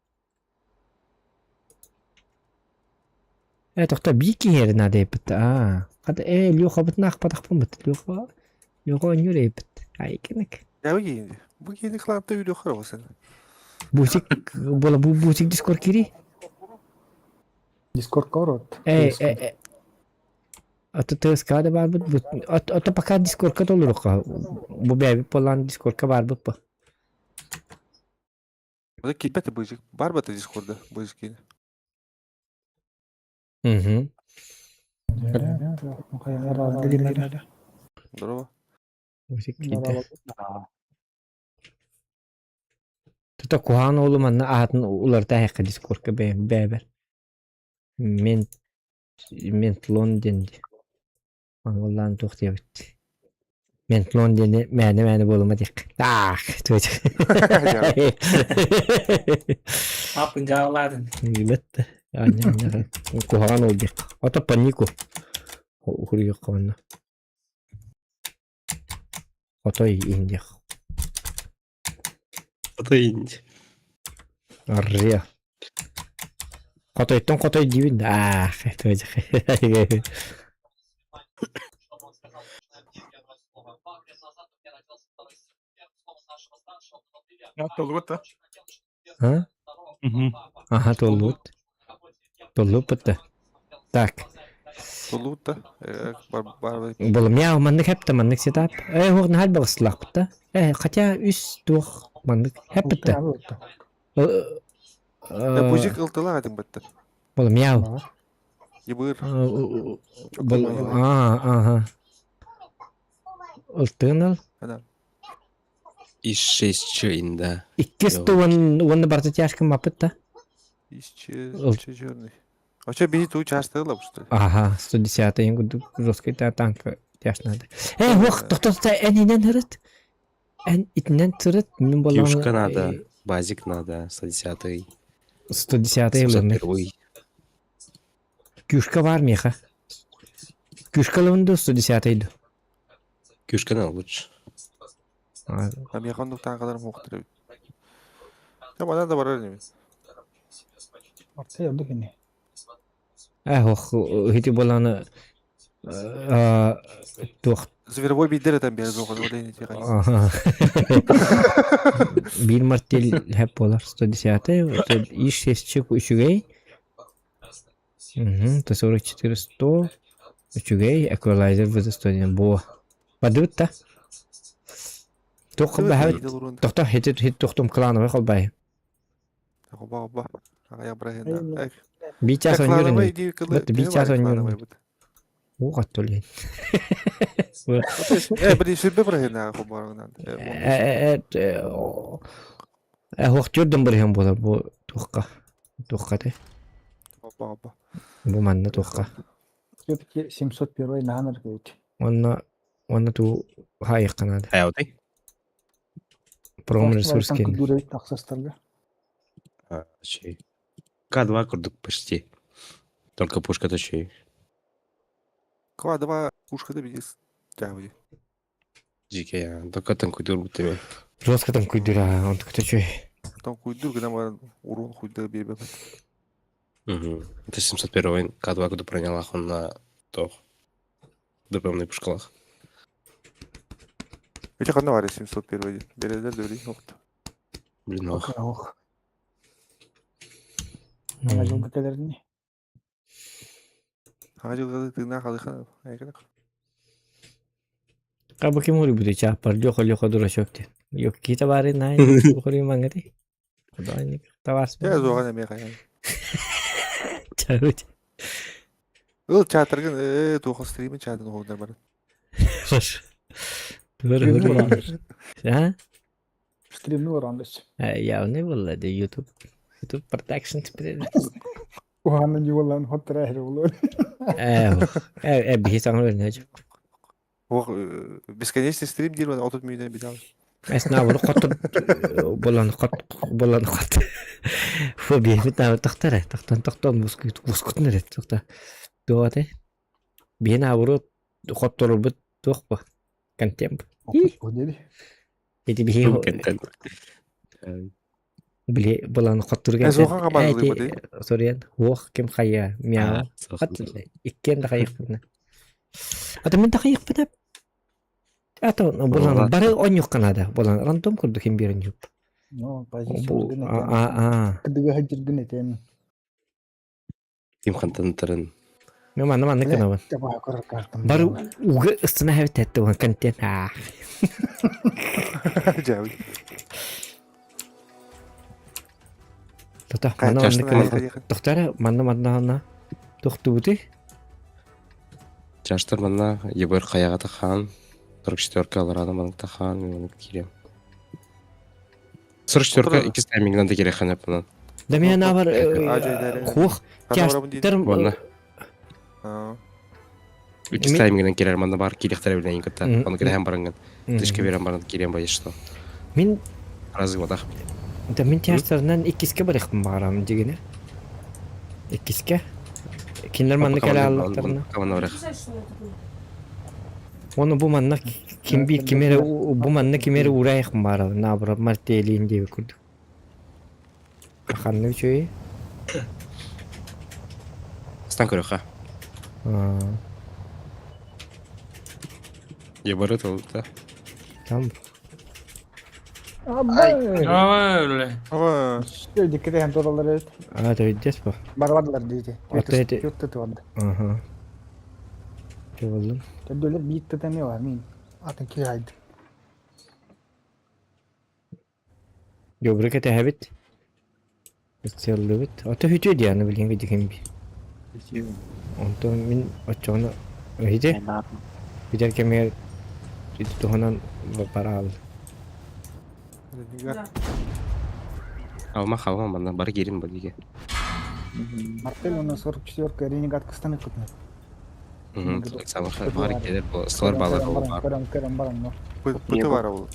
Тоқта биир киһи надо эппит. Аа. Хата Леха бытын аахпатахпын быт. Леха Леха онньуур эппит. Айкынык. Я бу киинди. Бу киинди кланта үйдө харабасын. Бусик буола бу бусик Дискорд кири. Дискорд корот. Э э э Ото ТСК да баарбыт ото пока Дискордка толоруохха. Бу бэйэбит буоллаан Дискордка баарбыт бу. Это кипет быжик. Бар бата Дискорда быжики. Угу. Здорово. Бусик киирдэ. Тута куһаҕан уолу манна аатын уларыта иһэххэ Дискордка бэйэбэр. Мен Ментлон диэн дии. Монголлаан туох диэбит. Ментлон диэни мээнэ-мээнэ буолума диэххэ. Таах! Аппын дьаалаатын. Билбэт да. Куһаҕан ол диэххэ. Ото панику. Уһуруйуохха манна. Отой иһин диэх. Хотой инди. Аррия. Хотойтон хотой диибин да. Аах, Толлубут да? А? Ага, толлубут. Толлубут да. Так. Толлубут да? Был мяу маннык хэпта маннык сетап. Э, хуох наһаа баҕыстылаахпыт да. Э, хотя үс туох маннык хэппит да. Бузик ылтылаах этим бытта. Был мяу. Ебыр. Был а, ага. Ылтыын ыл. И 6 чейн, да. Иккис уонна барыта тяжкым маппыт да. Исчез черный. А что, бери ту часто что ли? Ага, 110-й курдук жесткий танк тяж надо. Э, ох, тохтоста эн инен ырыт. Эн итинен тырыт, мин болан. Кьюшка надо, базик надо, 110-й. 110-й ылынны. 701-й. Кюшка бар меха. Кюшка ылынды 110-й ду. Кьюшка надо лучше. А меха оннук таанкаларым хуохтар эбит. Там она да барар инибин. Арты ордук ини. Э, ох, ити боланы туох Зверобой биидер этэн биэр суох олейни Биир мартель хэп буолар 110-й, иш сесчик үчүгэй. Угу, 144 100 үчүгэй, эквалайзер вызов буо. Бадыбыт да? Туох холбаһабыт? Тохто, хит хит тохтум клановый холбай. Оба оба. Ага, брахена. Биир час оонньуур ини. Бат биир час оонньуур. Уу хаттулин. Э, били сүрбэ брахена хобарынан. Э, э, хуохтуурдун бырыһын буолар бу туохха. Туохха те. Оба оба. Бу манна туохха. Все-таки 701 наһан аргыйт. Онно онно туу хаайыахха наада. Хайабытай? Пром ресурс кин. Кудура тахсастарга. Чей. К2 курдук почти. Только пушка точнее. К2 пушка да бидис. Тяви. Дикая. Только там куйдур будто ми. Жестко там куйдура, он такой чой. Там куйдур, когда мы урон хуйдур бербе. Угу. Это 701 К2 куду пронялах он на тох. ДПМный пушкалах. Эти ханна бар 701 Берелер да билин окт. Блин, ох. Ох. Ана жылга келерини. Ага жылга тына халыхан. Айкана. Кабы ким ури буде чапар, лёха лёха дурачок те. Йок кита бары най, ухури мангати. Куда товар. Я зоган эме каян. Чабыт. Ыл чатыргын э туха стримин чатын оғындар бар. Хош. Бер А? Стримни орандыс. Явный было, да YouTube. YouTube Production теперь. Уханын юолан хоттара хер болор. Э, э, биһи саҥа өрнөж. Ох, бесконечный стрим диир отут мүнүүтэ битал. Эс наабыр хотор болан хот болан хот. Фу биһи таабыр тохтар тохтон тохтон мускут мускутун эрэ тохта. Дуоте. Биһи наабыры хотторубут туох бу контемп. Ити биһи били болан хоттурга сориан хуох ким хайа мяу хат иккиэн да хайыхпытна. Ата мен да хайыхпыта. Ата болан бары онньук канада болан рандом курдук ким биэрэн юп. Ну, Бу позицияларгын а этэн. а а. Кыдыга сылдьаргын этэн. Ким хантан Ну манна маннык Бля, гынабын. табаа көрөр картам Бары буолла. уга ыстана хэбит этте уон контент. Аа. Дьабы. Тота Хайа, манна маннык чашны гынабын. хайа. Тохтара манна манна манна тохтубути. Чаштар манна ебыр хаяға тахан 44-ка алараны маннык тахан мен кирем. 44-ка Отырады. икки таймингнан да керек ханап мынан. Да мен бар Ажай хух Хана барабын дейді. тяштар Уонна Аа. икки Мен- таймингнан керер манна бар кирехтер билен кытта. Мгм. Оны кирехен баранган. Тышка берен баран кирем бай что. Мин Разы вадах. да мин тяштарынан иккиске барыхпын барам дегене. Иккиске. Киндер манны кэлэ аллахтарына. Камана барах. Написать, что я такой. Оны бу манна ким би кимере бу манна кимере урайхпын барам. Набра мартелин диye курдук. Ханны үчөй. Стан көрөха. Ебыры тыл да. Там Абай! Ай, бля. Ава. Что, дикрен туралар эт. а да видес бу. Барбадылар дейти. Ата эти- Ютты туанды. Ага. Чоболдум. Төдөлөр биитте теме бар мин. Атын ки айды. Жобры кете хэбит. Целлыбыт. Ата хүтү дианы билген гидикен би. Онтон мин очону хите битер кемер туханан барал. Ренегат. Да. Алма халма манна бар кирим бу диге. Мартель у нас 44-ка ренегат кыстаны кытны. Мгм. Самых бар келер бу. Столар балар бу бар. Көрөм, көрөм, барам, но. Пыты бар ол.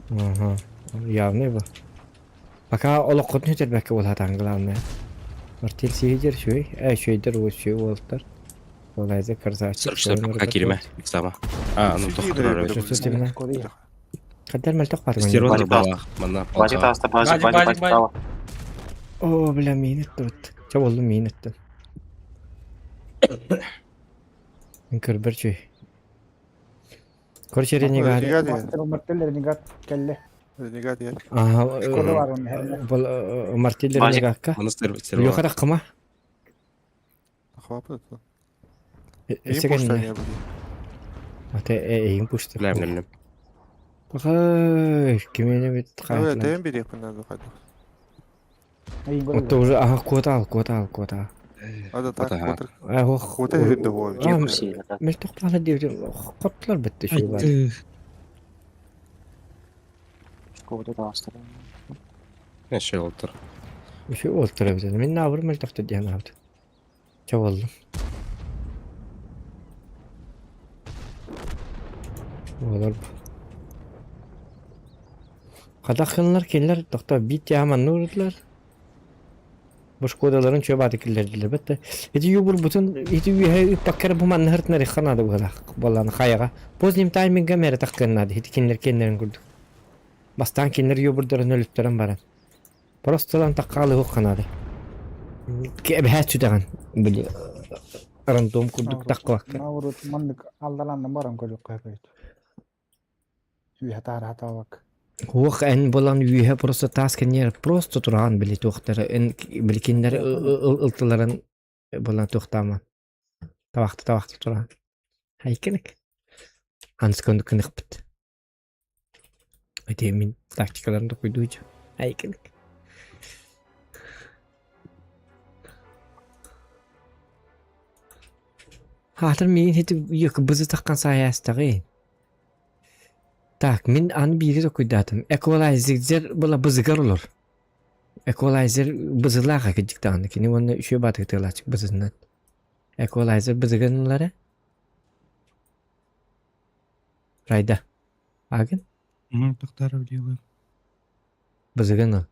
Ага. Явный бу. Пока олоққотун хүтербәккә булатан главное. Мартель сиһидер шөй, ә шөйдер ол шөй болтар. Олайза красавчик. 44 пока кириме. Сама. А, ну тохтор. Корея. Кадер мөлтөк бар. Стерватор балах. Манна Базик палка. таста, базик, Базик, базик, базик, базик, базик. тава. О, бля, мин тут. Ча болду мин аттым. Көрбөр чүй. Короче, ренегат. Ренегат деген. Мастер Мартель ренегат келле. Ренегат деген. Ага, Шкода бар onun herine. Бол Мартель Базик. ренегатка. Мана стерватор. Юхара кыма. Хвапы. Ең Сеген. пошта не бұл. Ата эйин пушты. Билем билем. Бакай, кимене бит Ой, кайтлар. тем берек надо қайда. Эйин Отто уже ага кота ал, кота ал, кота. Ада так, Ата, отыр. А ох. Кота жерінде ғой. Мөлтөк бала деп котлар битти шу бар. Айтты. Шкода таста. Не шей олтыр. Шу олтура бит. Мен набыр мөлтөктө диэн абды. Чабалдым. Олар. Kadakınlar келер тохто бит яман нурдулар. Бу шкодаларын чөп аты киллердилер бетте. Эти юбур бутун эти үйе паккар бу манны хыртнары ханады була. Болан хаяга. Поздним тайминга мере таккыннады. Эти кинлер кеннерин күрдүк. Бастан кинлер юбурдарын өлүптөрөн баран. Просто лан таккалы хукканады. Кебе чүдаган. Били рандом күрдүк таккыбакка. Наурут мандык алдаландан барам көрүк кайбайт. Үй хатар хатабак. Хуох эн болан үйе просто тас кенер просто туран били туохтары эн били киндер ылтыларын болан туохтаман. Табакты табакты туран. Хайкенек. Анс көндүк кыныкпыт. Эти мин тактикаларын да куйдуучу. Хайкенек. Хатыр миин хити юк бызы таккан саястагы. Так, мин аны бири токуйдатым. Эквалайзер була бызыгар олор. Эквалайзер бызылаага кижиктааны кини уонна үшө батык тыылачык бызынан. Эквалайзер бызыгынлары. Райда. Агын Тоқтаров делаю. бызыгын.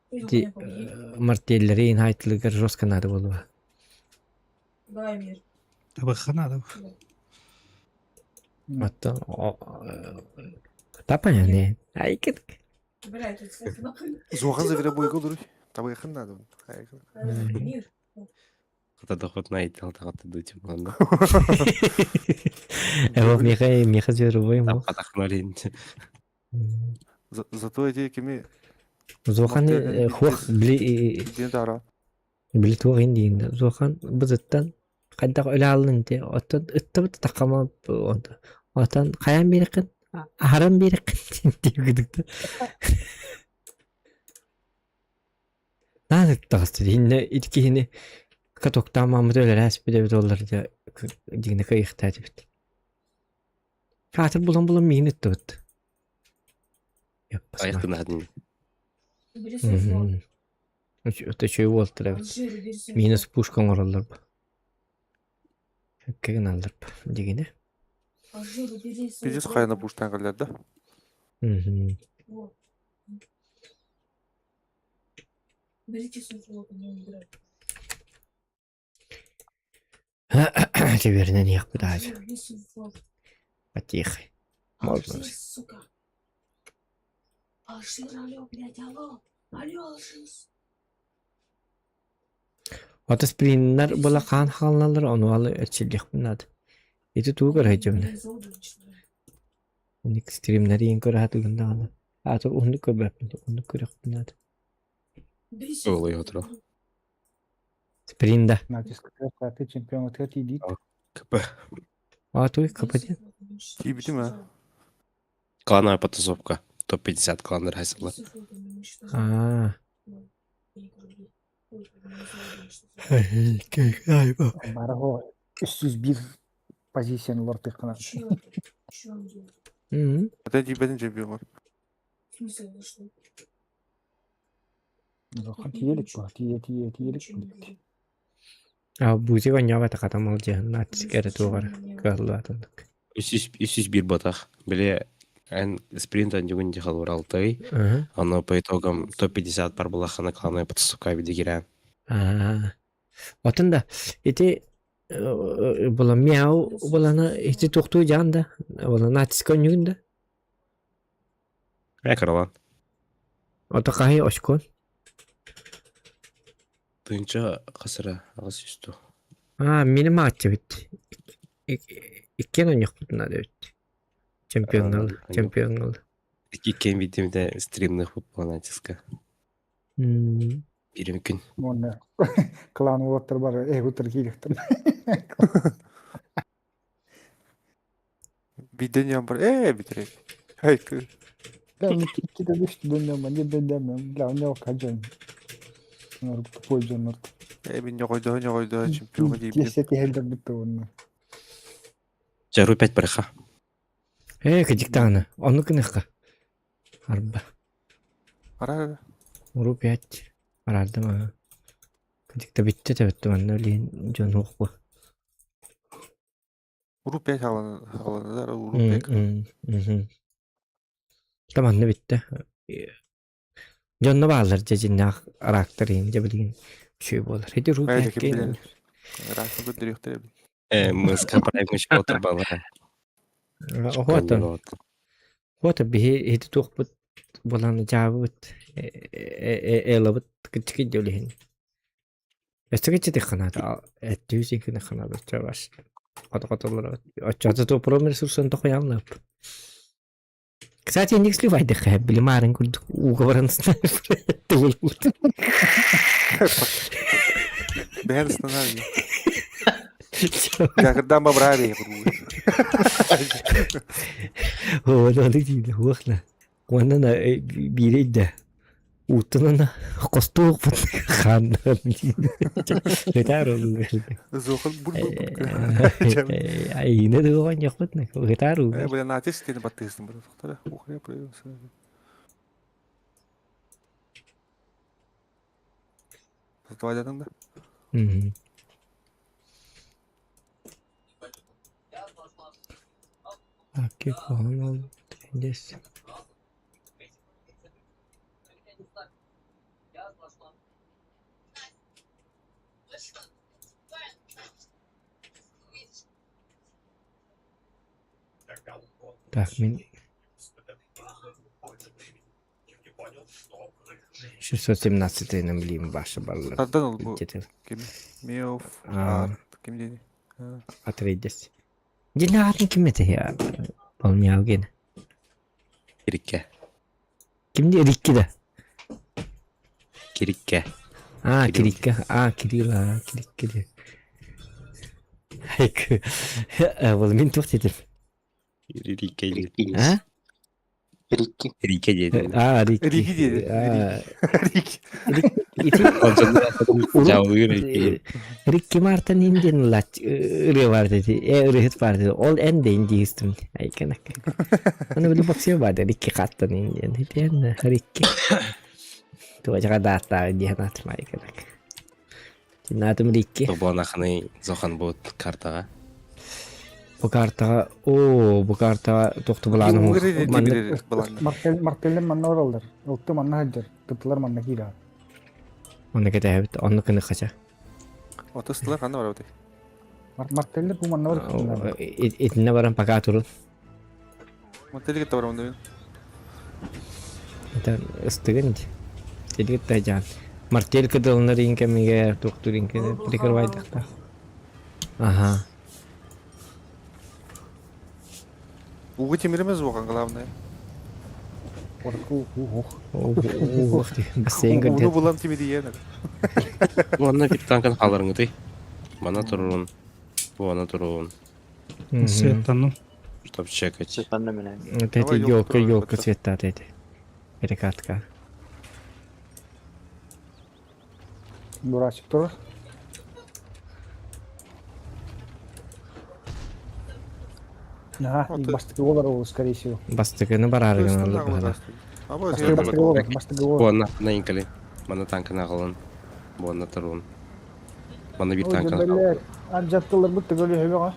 Ты Ти меня победил. мартеллерин хайтылыгар жестко надо было. Давай, мир. Табахана, Аттан Та понятно. Айкын. Бля, тут, кстати, нахуй. Зуған завере бойға дұры. Табайқын надо. Мир. Хата доход на итал тагаты дутим анда. Эво миха миха зверовой мо. Атахналин. Зато эти кеми Зохан хуох били били туох иһин диин да Зохан бызыттан хайдах өлө хааллын дии оттон ыттыбыт таххама отон хайаан биэрэххин аһаран биэрэххин диэн да Наан ыттаҕас иннэ ити киһини катоктаан мааммыт өлөрөөспүт эбит буоллар дьэ дьиҥнэ кыайыахтаа этибит. Хаатыр булан-булан миигин ыттыбыт. Айах гынаһын. Убери свой флаг. Үчүгэй буолтар эбит. Алжир, убери свой Минус флаг. пушка оҥороллор бу. Сөпкө гыналлар бу дьигинэ. Алжир, убери свой Пиздец флаг. хайана буштан кэллэр да. Мгм. Вот. Уберите свой флаг, не убирай. Теперь иһиэхпит аадьа. Алжир, убери свой флаг. Потихо. Можно. Алжир, сука. Алжир, алло, блядь, алло. Алло, Алжир. Ото сприннар була хаан хааллалар ону алы эрчиллиэхпин наада. Ити тугу көрөйдүмүнэ? Блин, золото начинаю. Уник стримнэриин көрө сатыгын даҕаны. Аата уһуннук көрбөппүн, уһуннук көрүөхпүн наада. Убери свой Олой флаг. отура. Сприн да. Натиск ты чемпион тиийдит. КП. Аа туй Убери КП свой диэн. флаг, уничтожаю. Тиийбитим аа. Клановая потасовка. Топ-50 кланнар Убери хайсалар. свой флаг, уничтожаю. Аа. Ой, я не люблю. Ой, золото уничтожаю. Бараго 301 позицияны олортуоххана. Чё это? Чё он делает? Мм. Ата тиийбэтин чемпион бар. В смысле, вы что? Тиийэлик бу, тиийэ тиийэ тиийэлик Ничего не могу. Аа бузик оонньообото хата малдьыһын натиск эрэ туоҕар кыаллыбатыннык. 301 батах. Биле эн спринт андюгун дихал алтай. Аха. Оно по итогам топ-50 бар булахана клановая потасовка бидигирэн. Аа. Отон да ити була мяу булана ити туохтуу дьаан да була натиск оонньугун да Э, каралан. Ото хаһый очкон? Тынча хасыра ағас үсту. Аа, мини мааччыбыт. Иккиэн оонньуохпутун наада эбит. Чемпионнал, чемпионнал. Иккен видимде стримных футбол натиска. Бирим күн. Уонна клан уоттар бар эһутар киирихтэр. Биден бар. Э, битере. Хай кы. Да, иккитэ үстү дөннөм, не дөннөм, бля, у него кажан. Тупой дьоннор. Э, мин ньоҕойдоһо ньоҕойдоһо чемпион диибитим. Тиэсэ тиһэллэр бүтэ уонна. Жару 5 барыха. Ээ, кыдьыктаҕына. Оннук гыныахха. Арба. Ара. Уру 5. Араардым аа. Кыдьыкта бүттэ тэбэттэ манна билигин дьон уохпу. Уру 5 халаны халаны уру 5. Та манна бүттэ. Дьонно бааллар дьэ дьиннээх араактар иһин дьэ билигин үчүгэй буолар. Ити уру Хайа 5 ким билэр. Расын көрдөрүөхтэрэ бит. Э, МСК проект отыр бала. Оһуотун. Хуота биһи ити туохпут буолан дьаабыбыт элабыт кыччыки дьөлүһүн. Өссө кыччытыхханаата эттүүс иккинахханаата чабаш. Хото-хотолор оччото топуром ресурсын тохуяаллап. Кстати, инник сливайдыхха били маарын курдук ууга баран снайпер Бэһэн станар. Гагырдан бабраа Ону диир хуохна. Уонна биирэй да уутунана хостуохпут хааннаран Гитар Зохан бур бур бур. Айна дуоҕонньохпут гитар Э, бля, натиск тени баттыыстым бар. Тохтора. Ухря Давай да. Акки куһаҕан здесь. Так, мин 617 билиим баша баллар. Тардан ол бу. Ким? Миов. Ким дени? Атрейдес. Дина атын ким эте я? Полмяуген. Рикке. Ким де Рикки да? Кирикке. А, Кирилл. Кирикка. А, Кирилл, а, Кирикке диэн. Ол мин туох диэтим? Рикке диэн. А? Рикки. Рике диэтим. А, Рикки. Рики диэри. А, Рики. ити Жаулыыр Рикки. Рикки Мартин индин лат ырыа бар деди. Э ырыһыт бар деди. Ол эн де индиистим. Айканак. Аны били боксер бар деди. Рикки Каттон индиэн. Итиэн Рикки. Туга дааттаа диэн атым айканак. Тинатым Рикки. Тобуанаханы зохан бут картаға. Бу картаға, о, бу картаға тохту буланым. Маннык Мартел мартеллен манна оралдар. Ылты манна хаджар. Тыптылар манна киира. Оны кетебит, онны кыны хача. Отыстылар ханна барабыт. Мартеллер бу манна бар. Итинне баран пока турун. Мартелли кетте барамын Это ыстыгын ди. Телгит тайжан. Мартель кыдылынар инкемиге туктур инке прикрывайдыкта. Ага. Угы темиремез болған главное. Ух ты, бассейн Угуну көрдө. булам темири иен. Манна бир танкын халарыңыты. Мана турун. Бу ана турун. Светтану. Чтоб чекать. Светлана менен. Вот эти Давай елка, ёлку елка тоже цвета эти. Перекатка. Бурасик турар. Ага, Вот ты. бастыгы олар ол, скорее всего. Бастыгыны барарыгын алып баһала. Бастыгы бастыгы олар, бастыгы Бу олар. ана на инкали. Мана танкын ағылын. Бу ана турун. Мана бир Ой, танкын блядь, Аджаттылар бутты көлі хөбеға.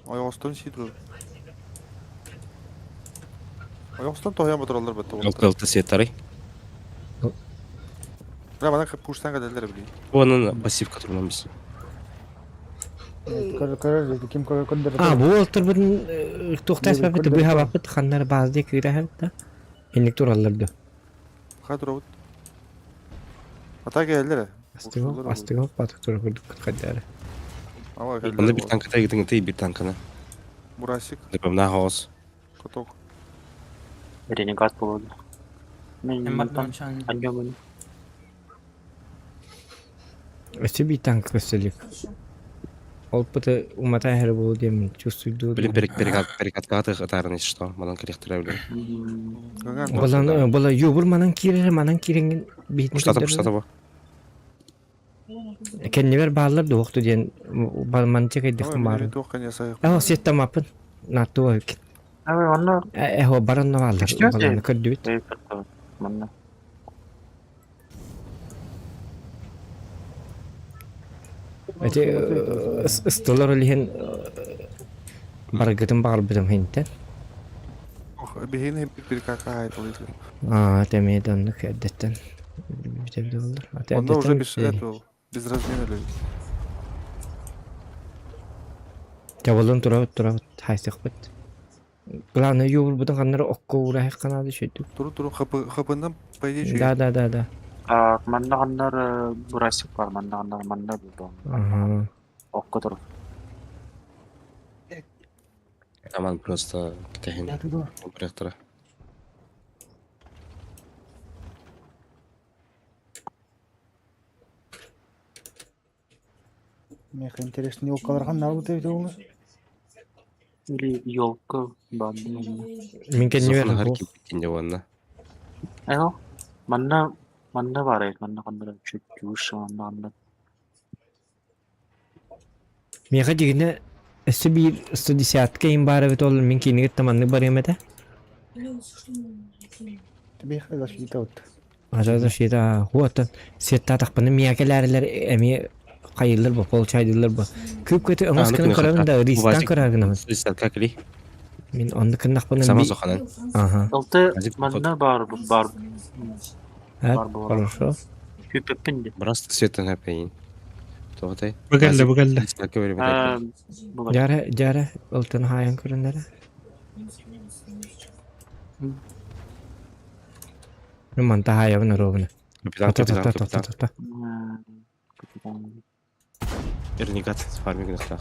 Ойоғыстан сидру. Ойоғыстан тоян батыралар бітті. Алты алты сетары. Бля, мана пуштан кәдәлер били. Бу ана пассивка турунамыз. Көрі көрі ким көрі көндір. А, бу олтор бутун тухтас бапыт, быха бапыт, ханнар базды кыра хапта. Инник туралларды. Хадыр вот. Ата кәдәлер. Астыгы, астыгы батык тура көрдүк кадары. Мана бир танкы тайгытың ты бир танкына. Мурасик, Депемна хаос. каток. Ренегат болду. Мен мантан аньомын. Өсө би танк көстөлүк. Ол быты умата хер болу дейм, чувствую. Блин, перекат перекатка ытарын что? Манан керектире билем. Балан, бала юбур манан кирер, манан киренген битин. Пуштата пуштата бу. Кеннебер баалар да оқту диэн балманча кайдык маар. Эхо сетта мапын. Нату ки. Абы онно Эхо баран навалар. Баланы көрдүбүт. Манна. Эти столар олиһен баргытын багарбытым хинтен. Бихин бир кака айтыл. Аа, теме доннук эрдеттен. Битебде болдур. Онда уже без этого, без размера. Жабылын турабыт турабыт хайсыкпыт. Главное юбул бутын каннары окко урайык канады шөйтүк. Туру туру хп хпнан по идее Да, да, да, да. А манна каннар бурасик бар, манна каннар манна болду. Ага. Окко тур. Таман просто китехин. Пректора. Меха интересный елкалар ханнар бутты бит ол. Или елка банды. Мин кеннебер Зохан харки битин онна. Эхо манна манна бар эт, манна каннар чуть выше манна каннар. Меха дигине өссө бир 110 им бары бит ол мин кинигит таманны бар эмете. Беха защита вот. Ажа защита хуаттан сетта тақпаны миякеләрләр эми кайылыр бу, получайдылар бу. Көп көтө ыңас кын көрөм да ристан көрөгүнөм. Как ли? Мин онды кын нақпаны Сама Зоханан. Ага. Алты манна бар бар. Бар бар. Хорошо. Күпеппин де. Просто светтен хапейин. Тоғытай. Бүгелле, бүгелле. Жара, жара, ылтын хайын көрүнәре. Ну манта хайабын ровно. Капитан, Тоқта, капитан, тоқта, тоқта, капитан. тоқта. Ренегат фарминг нахтах.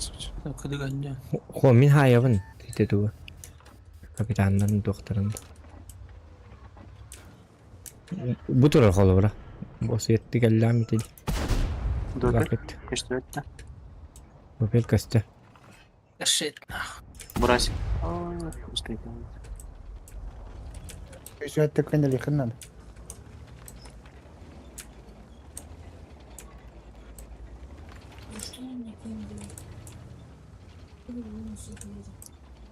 суть. Кыдыганньа. Хо мин хаайабын ити тугу. Капитаннарын туохтарын. Бу турар холобура. Бу сиэтти кэллэм ити. Допель. Көстүбэт да. Допель көстө. Shit. Бурасик. Успей. Сүйәттек кенде лихыннан. За что мне кинули?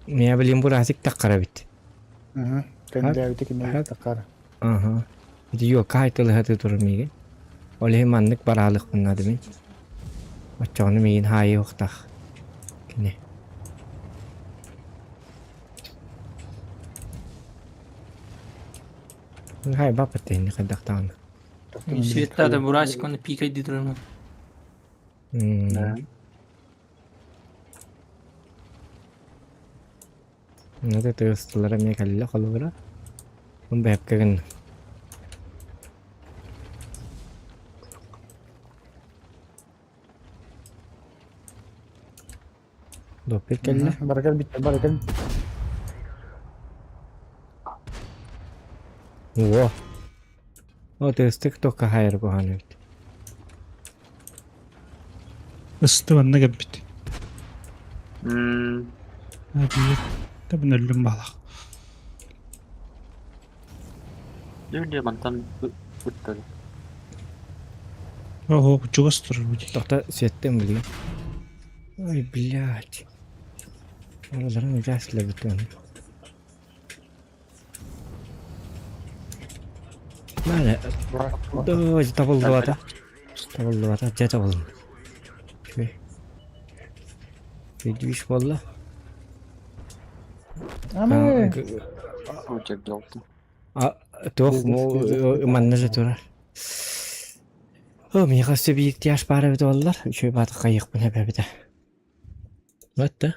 Мия билим бурасик таккара бит. Угу. Кенде бите кине таккара. Аха. Ити yok кайтылы турар миигин. Ол иһин маннык бараалыкпын мин. Оччоҕуна миигин хаайыахтаах. Кини. Хай баппат инни хайдахтаҕына. Света да бурасик оны пикай дидырым. Да. Это тыастылара эмиэ кэллэ холобура. Бэһэпкэ гынна. Доппит кэллэ. Баракал битте, баракал. О. О, тыастык только хайыр куһаан эбит. Ысты манна кэлбит. Биир табын өллүм баалах. Дүлде мантан ыттады. Ого, чугас турар бу. Тоқта светтен билген. Ой, блядь. Араларын ужасно бүтүн. Мана, доо, табылдыбата. Табылдыбата, дьэ табылын. Үчүгэй. Үчүгэй буолла. Аны. А, туох, манна же турар. О, миэхэ өссө биир тяж баар эбит буоллар, үчүгэй баатык хайыахпын эбэбитэ. Вот да.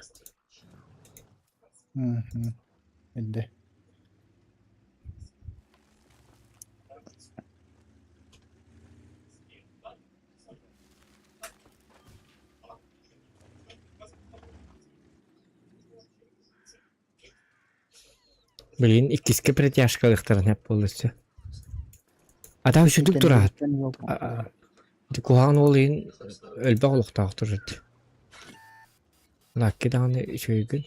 Инде. Блин, иккискэ протяжкалыахтарын эп буолла өссө. А там үчүгдүк тураат. Куһаҕан уол иһин өлбөх олохтоох турар. Лакки даҕаны үчүгэйгин.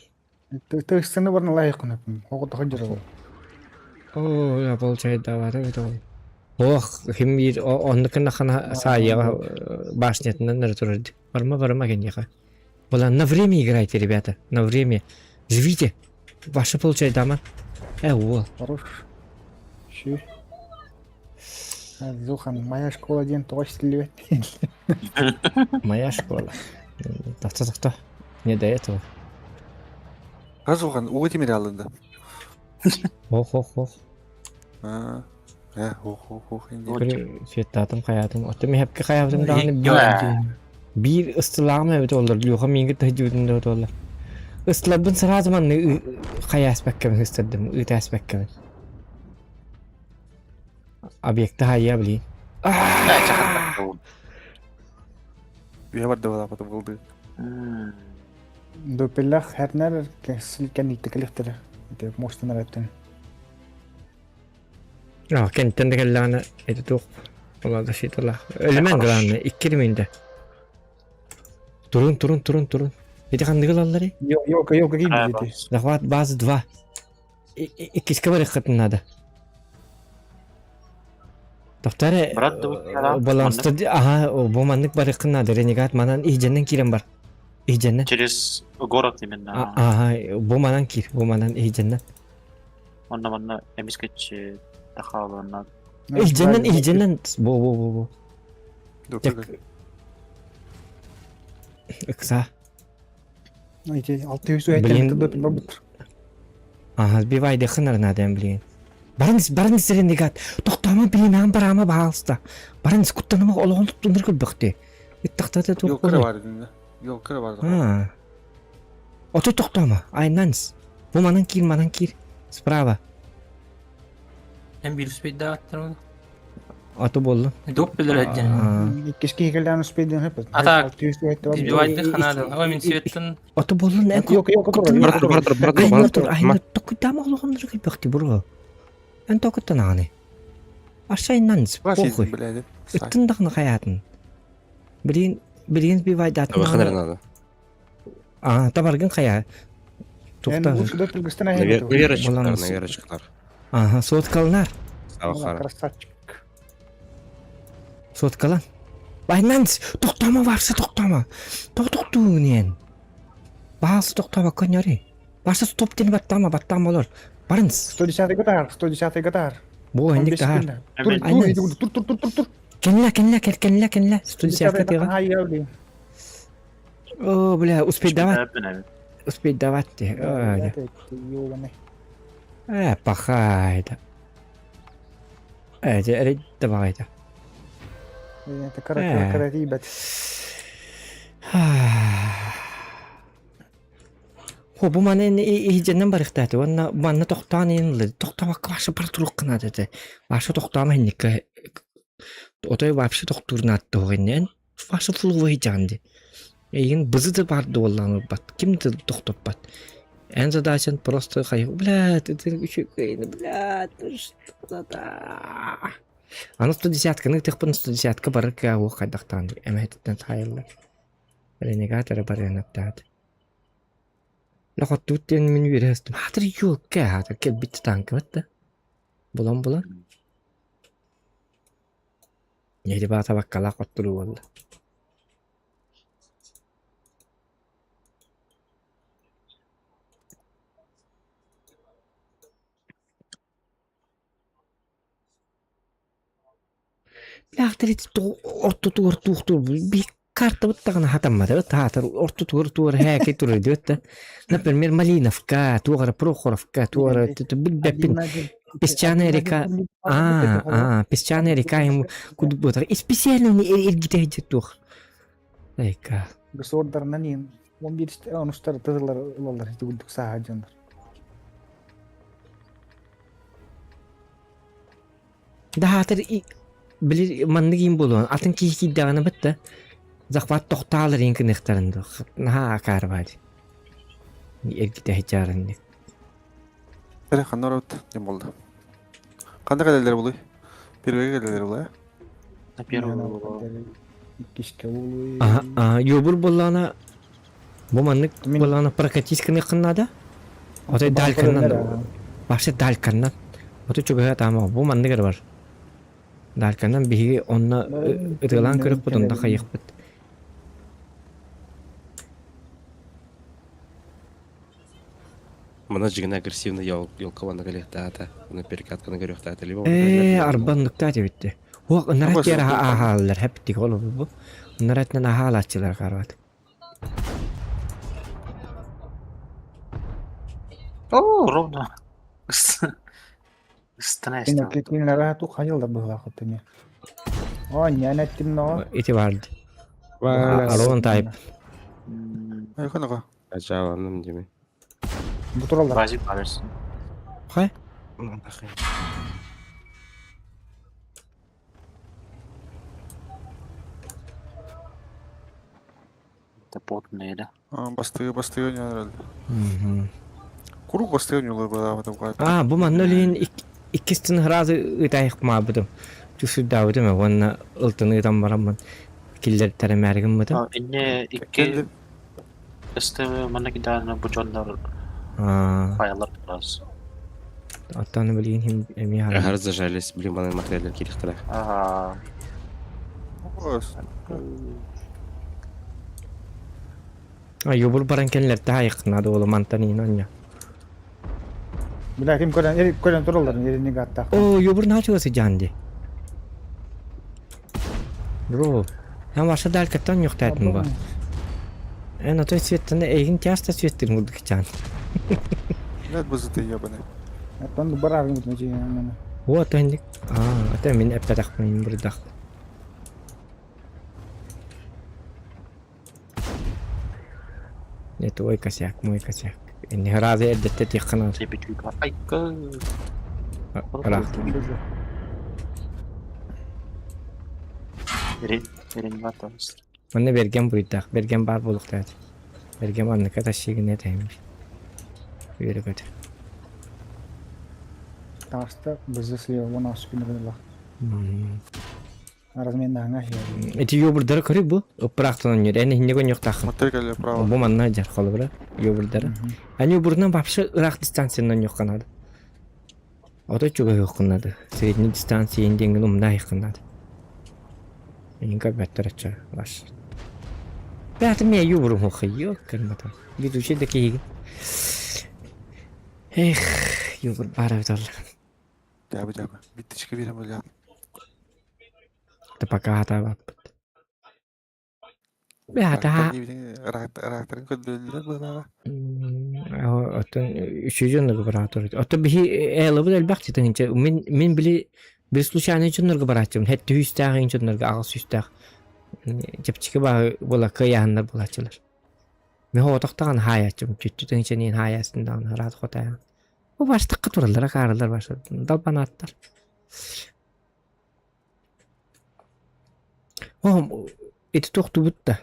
Тыгсыны барна лайык кынаппын. Оҕо тохон дьарабыл. Оо, я получайдаабата эбит ол. Ох, ким биир оннук гыннаххына саайыаҕа башнятынан эрэ турар дии. Барыма барыма киниэхэ. Была на время играйте, ребята, на время. Живите. Ваше получайдаама. Э, уол. Хорош. Ши. Зухан, моя школа диэн тоҕо истиллибэт. Моя школа. Тохто, тохто. Не до этого. Разухан, угу тимир алынды. Ох, ох, ох. А, э, ох, ох, ох, инде. Светтаатым, хайаатым. Оттон миһэпки хайаабытым даҕаны биир ыстылааҕым эбит оллар. Люха миигин таһдьыбытын да оллар. Ыстыларбын сразу манны хайааспаккабын ыстардым, ыытааспаккабын. Объекты хайа, блин. Үйэ барды бала потом кылды. Допеллах хэрнэр кэсилкен иттекелихтер. Ите мостан араттын. А, кенттен да кэллэҕинэ ити туох олода шиталах. Өлүмэн главное, иккириминде. Турун, турун, турун, турун. Ити ханныгы ылалларый? Ёлка, ёлка кийбит ити. Захват базы 2. Иккискэ барыаххытын наада. Тохтор Брат, баланста ага, бу маннык барыаххын наада. Ренегат манан иһдьэннэн киирэн бар. Иһдьэннэн. Через город именно. Ага, бу манан киир, бу манан иһдьэннэн. Онно манна эмискэччи тахааланна. Иһдьэннэн, иһдьэннэн. Бу, бу, бу, бу. Так. Ыкса. Ити 600 Блин. допин барбыт. Ага, сбивайдыхын надо, блин. Баран баран ренегат. Тохтомо блин, барама баалста. Баран куттаныма олоҕун туттунар көрбөхтү. Иттахтата туох Ёлка бар динде. Ёлка бар. А. Ото тохтомо. Айнанс. Бу манан киир, манан киир. Справа. Эн биир успейдааттар. Аты буолла. Доп билер отдельно. Иккис киһи кэллээн успейден хөп. А так, сбивать ханады. Ой, мен светтен. Аты буолла эн Yok yok Куттан Бар тур, бар тур, бар тур, бар тур. Айна токуттама олоҕуннар кэлбэхти бро. Эн токуттан аҕаны. Ашайнан похуй. Блядь. Ыттын даҕаны хайаатын. Билигин билигин сбивайдаатын Выхода надо. А, табаргын хайа. Тухта. Наверочкалар, наверочкалар. Ага, соткалнар. Савахара. Красавчик. Соткалан. Байнанс, тоқтама барсы тоқтама. Тоқтоқтуунен. Баасы тоқтама көньори. Барсы стоп ден баттама, баттама олор. Барынс. 110 гатар, 110 гатар. Бу энdik тахар. Тур, тур, тур, тур, тур, тур. Кенле, кенле, кел, кенле, кенле. 110 тыга. О, бля, успеть давать. Успеть давать ты. Э, пахай да. Э, эрей давай да. Это каратибет. Хо, бу маны иһдьэннэн барыхтааты уонна манна тохтоон иһин ыллы. Тохтообокко вообще бар турук гына этэ. Вообще тохтоом иһинниккэ отой вообще тохтуурнааттоох иннэн вообще фулуга иһдьэҕин дии. Эйигин бызы да баар дуоллаан ылбат. Ким да тохтоппот. Эн задачан просто хай, блядь, ты үчүгэй, блядь, ну что да. Аны 110-каны тыхпын 110-ка барар кыа уох хайдахтаан эмэһиттэн таайыллар. Ренегат эрэ барыаныктаат. Лохоттуут диэн мин үөрэ астым. Хаатыр ёлка, хаатыр кэлбит танкыбыт да. Булан-булан. Ньири баата баккалаах оттуруу буолла. Лаахтар ортотугар туохтуур биир картабыт даҕаны хатамматыбыт хаатар ортотугар туор һээкэй турар диэбит да. Например, Малиновка, туох эрэ Прохоровка, туох эрэ билбэппин. Песчаная река, а, песчаная река ему кудук буотар. И специально эргитэ сылдьар туох. Айка. Госордарынан иин 11 онустар тыллар ылалар ити сааһа дьоннор. Да хаатар били маннык иин буолуон атын киһи киирдэҕинэ бытта захват тохтаалар иин кыныахтарын дуо наһаа акаарбаар эргитэ сылдьаарыннык. Эрэ ханна барабыт диэн буолла. Ханна кэлэллэр буолуй? Первыйга кэлэллэр буолуо ээ? На первую. Иккискэ буолуй. Аха, юбур буоллаҕына бу маннык буоллаҕына прокатись гыныаххын наада. Отой дальканнан вообще дальканнан ото чугаһа таама бу маннык эрэ бар. Дальканнан биһиги онно ытыалаан көрүөхпүт онно хайыахпыт. Мана жигина агрессивно елкалана галехтаата, на перекатканы көрүөхтаата, либо Ээ, арбан нуктаат эбитти. Уох, ынарат тиэр аһааллар хэптик ол бу. Ынаратынан аһаалааччылар карбат. О, ровно. Станайся. Кинилэр тух хайылда быһылаах оттуне. О, ньян эттим но. Ити барды. Алон тайп. Айханаға. Ажаланым деме. Бу тураллар. Базик барырсың. Хай? Это потные, да? Бастыгы, бастыгы не herhalde. Курук бастыгы не олар бада А, бу манна өлүн иккистин сразу ытайык маабытым. Түсүрдаабытым уонна ылтыны ытан бараммын. Киллер тарамааргыммытым. Инне икки СТВ манна киданы бу дьоннор А, файлар турас. Оттон билигин хим эми Ахар зажались, блин, мана материалдар кирихтара. Ага. А, юбур баран кенлер таайык надо болу мантан ин оння. Бля, ким көрөн, көрөн тураллар, ерини гатта. О, юбур началось жанди. Бро, эн ваша далькаттан юктайтын ба. Эн отой цветтен эйгин тяста цветтин курдук чан. Нет, бызы ты ебаный. Оттон барар гымыт мечи. Вот энdik. А, ата мин эппетах мин бурдах. Не твой косяк, мой косяк. Не разы эрдетте тихкана. Айка. Рах. Реаниматор. Манна бэргэн буйдаах, бэргэн баар буолуохтаах. Бэргэн манныка тащигын этэйим. Үөрэ көтө. Таҕыста бызы слева вон оспин гынылах. Разменнаһыҥа иһэр. Эти йобурдары көрү бу. Ыппыраахтан онньор. Эн иһиннэ көньөхтааххын. Мотор кэллэ право. Бу манна дьар холобура. Йобурдары. Ани йобурунан вообще ыраах дистанциянан онньуохха наада. Ото чугаһыаххын наада. Средний дистанция диэҥҥин умнаайыххын наада. Эйин көрбөттөр оччо ваш. Бээтим мэ юбурум хохойо кырматам. Ведущий да киһигин. Эх, юбур бара биталла. Дьаабы дьаабы. Биттичке биэрэн буллаан. Да пока хатаабаппыт. Бээтэ Ыраахтарын көрдөрөллөр быһалааҕа. Оттон үчүгэй дьоннорго бараатар. Оттон биһи элабыт элбэх титиҥинчэ мин мин били били случайный дьоннорго барааччыбын. Хэттэ сүүстээх иҥ дьоннорго аҕыс сүүстээх чэпчэки баһы буола кыайааһыннар буолааччылар. Мин оҕотохтоҕун хаайааччым. Чүччү тыһыынчаниин хаайаастын даҕаны ыраат хотайан. Бу баштакка тураллара каарылар баша далбанааттар. Оһом ити тохтубут да.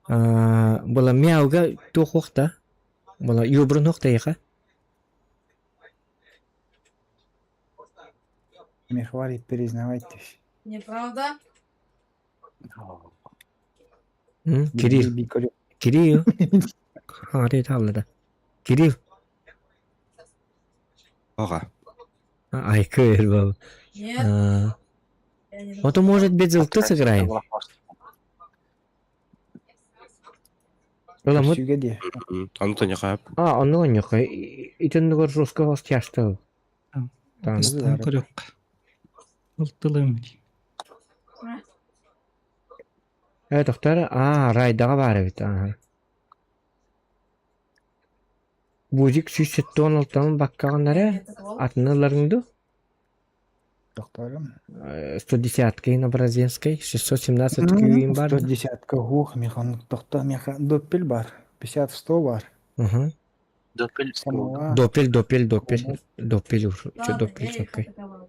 Была мяуга туох да. Была юбрун хохтайха. Не хвалит, признавайтесь. Неправда? Кирилл. Кирилл. Хари таллада. Кирилл. Ага. Ай, кыр Нет. Вот может без ылты сыграем. Ола мут. Антони хап. А, онно онньока. Итен русского стяжта. Бастан көрүөххэ. Ылтылым. Э, доктор, а, райдаға бар эбит, ага. Бузик 176 баккаҕын эрэ атын ыларыҥ дуу? Докторым. 110-кай Образенскай, 617 күйін бар. 110-ка ух, механ тохто меха доппель бар. 50-100 бар. Угу. Допель. Самова. Допель, допель, допель, допель уж. Че Ладно, допель я их чоккай. атаковала.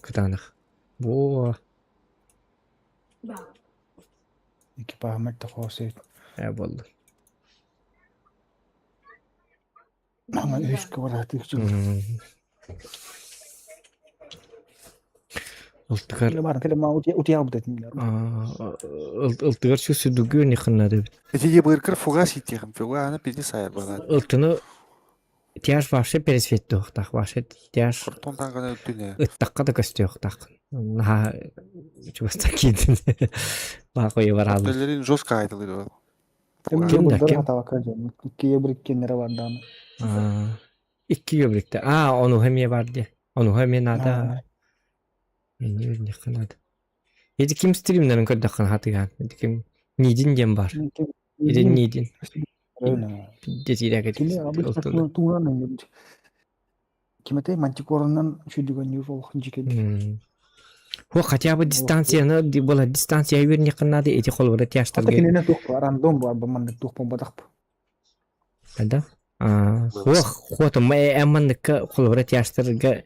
Кытаанах. Во, Да. Экипажым тохоосуйт. э болду. Мама үскө баратык жыл. Ылтыгар Бар кэлэ ма утуя бутет. Ылтыгар сүсүдүгү нихыннады. Эти быркыр фуга ситиэхим. Фуга ана пиздец сайар балар. Ылтыны тяж вообще пересветти ухтах, вообще тяж Кортон таңгана өттүнэ. ыттакка да көстү ухтах. Наха чугастан киидин. Баа баралы. Артиллерин жестко айтылыр. Ким да ким? Кие бриккеннere бар дааны. Икки göbrekte. А, ону хемие бар ди. Ону хемие надо. Мен нихынады. Эти ким стримнерин көрдөккөн хатыган. Эти ким Нидин диэн бар. Эти Нидин. Десирәк Кини обычно тууран Кимете мантикорынан шүдүгөн юр жикен. Хо хотя бы дистанцияны была дистанция верне кынады эти холбора тяштарга. Кинене тух рандом бар бу маннык тух бомбадак. Да? А, хо хо то мэ эмманныкка холбора тяштарга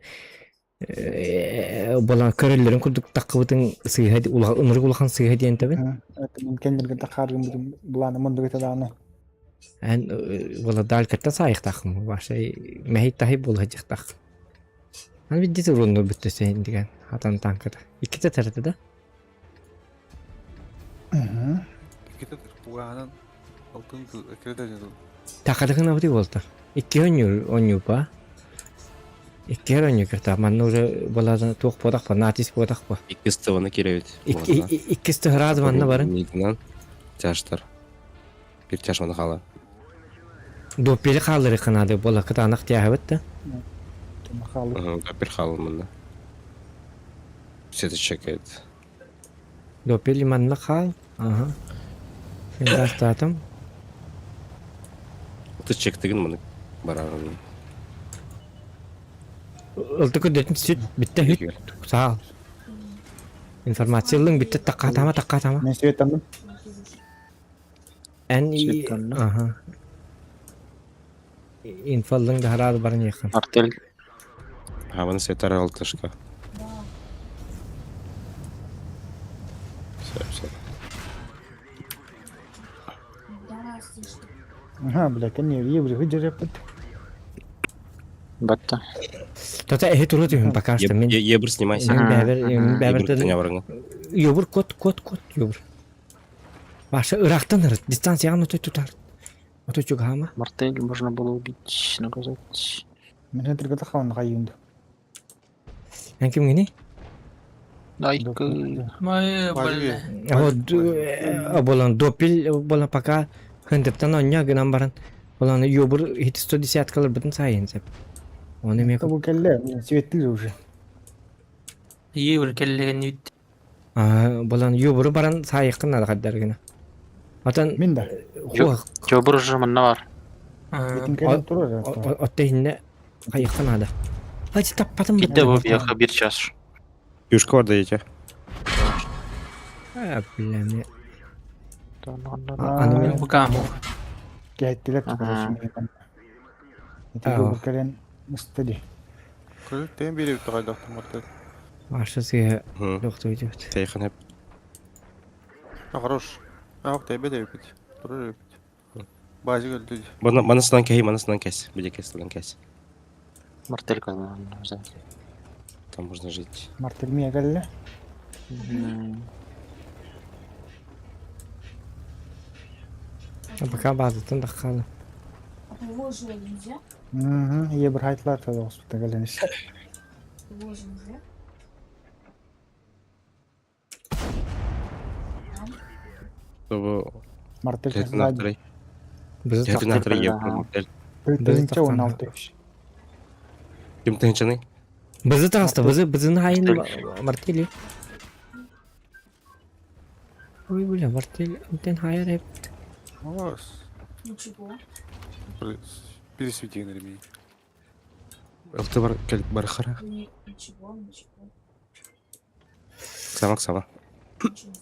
була көрөллөрүн курдук таккыбытын сыйха ынырык улахан сыйха диэн табын. Кендерге такаргын бутун буланы мындык этадааны. Эн була далькатта сайыктахым баша мэхит тахи була жыктах. Ан бидди урунну бүттө сен деген хатан танката. Икките тараты да? Икките фуганан алтын кредит. Такадыгын абды болду. Икки онньур онньупа. Икки онньу кырта. Манна уже була туох бодах па, натиск бодах па. Иккисте оны керебит. Иккисте хыраз манна барын. Нидинан тяжтар. Бир тяж оны хала. Доппели хаалары кынады була кытанак тяхабыт да. Бир хала мында. Все это чекает. Доппели манна хаал. Ага. Мен дастатым. Ты чектигин маны барагын. Ылты көдөтүн сүт битте хүт. Саал. Информациялың битте такка тама такка тама. Мен светтандым. Эн ага. Инфаллың да харады барын якын. Артель. Хабаны сетар алтышка. Все, все. Да, слышно. Ага, бля, кэнни еврей выдержит. Батта. Тота эһи тура түһүн пока что мен. Ебр снимайся. Мен бәбер, мен Ебр бәбер. таня барыңа. Йобур кот кот кот йобур. Башы ырактан ырыт, дистанцияны өтө тутар. Өтө чугама. Мартель можно было убить, наказать. Мен түргөтө хаун кайынды. Эн ким гини? Дай-ка. Базик. Вот болан допил болан пока хындыптан оння гынан баран. Болан йобур хит 110 калыр бүтүн сайын сеп. Оны мен Бу келле, светти уже. Евр келлеген үт. А, болан йобуру баран сайыккын ада каддар гына. Атан Мен да. Хуа. Жобур уже манна бар. Бетин келе турар. Отте хинне кайыккын ада. Ачы таппатым. Китте бу бияха бир час. Юшка бар дайте. А, бля, мне. Аны мен Букаму. Кеттилер Ага. Ити бу келен мыстыди. Тен бири битти кайдактыр мартель. Башы сыгы доктор идет. Тейхан хеп. А, хорош. А, тебе де бит. Турар бит. Базик өлдү. Бана манасынан кей, манасынан кес. Биде кес, лан кес. Мартель казан. Там можно жить. Мартель мия келле. А пока базаттан да калды. А по Волжье нельзя? Мгм, ебір хайтлар та госпиталь келен. По Волжье нельзя? Чтобы Мартель Тетин ахтырай. Бизди Тетин ахтырай ебр мартель. Тыгынча 16. Ким тынчаны? Бизди тагаста, бизи биздин хайын мартели. Ой, бля, мартель, антен хайыр хеп. Молодец. Ничего. Пересвети на ремень. Ылты бар кел бархара. Ничего, ничего. Самак сама. Ничего.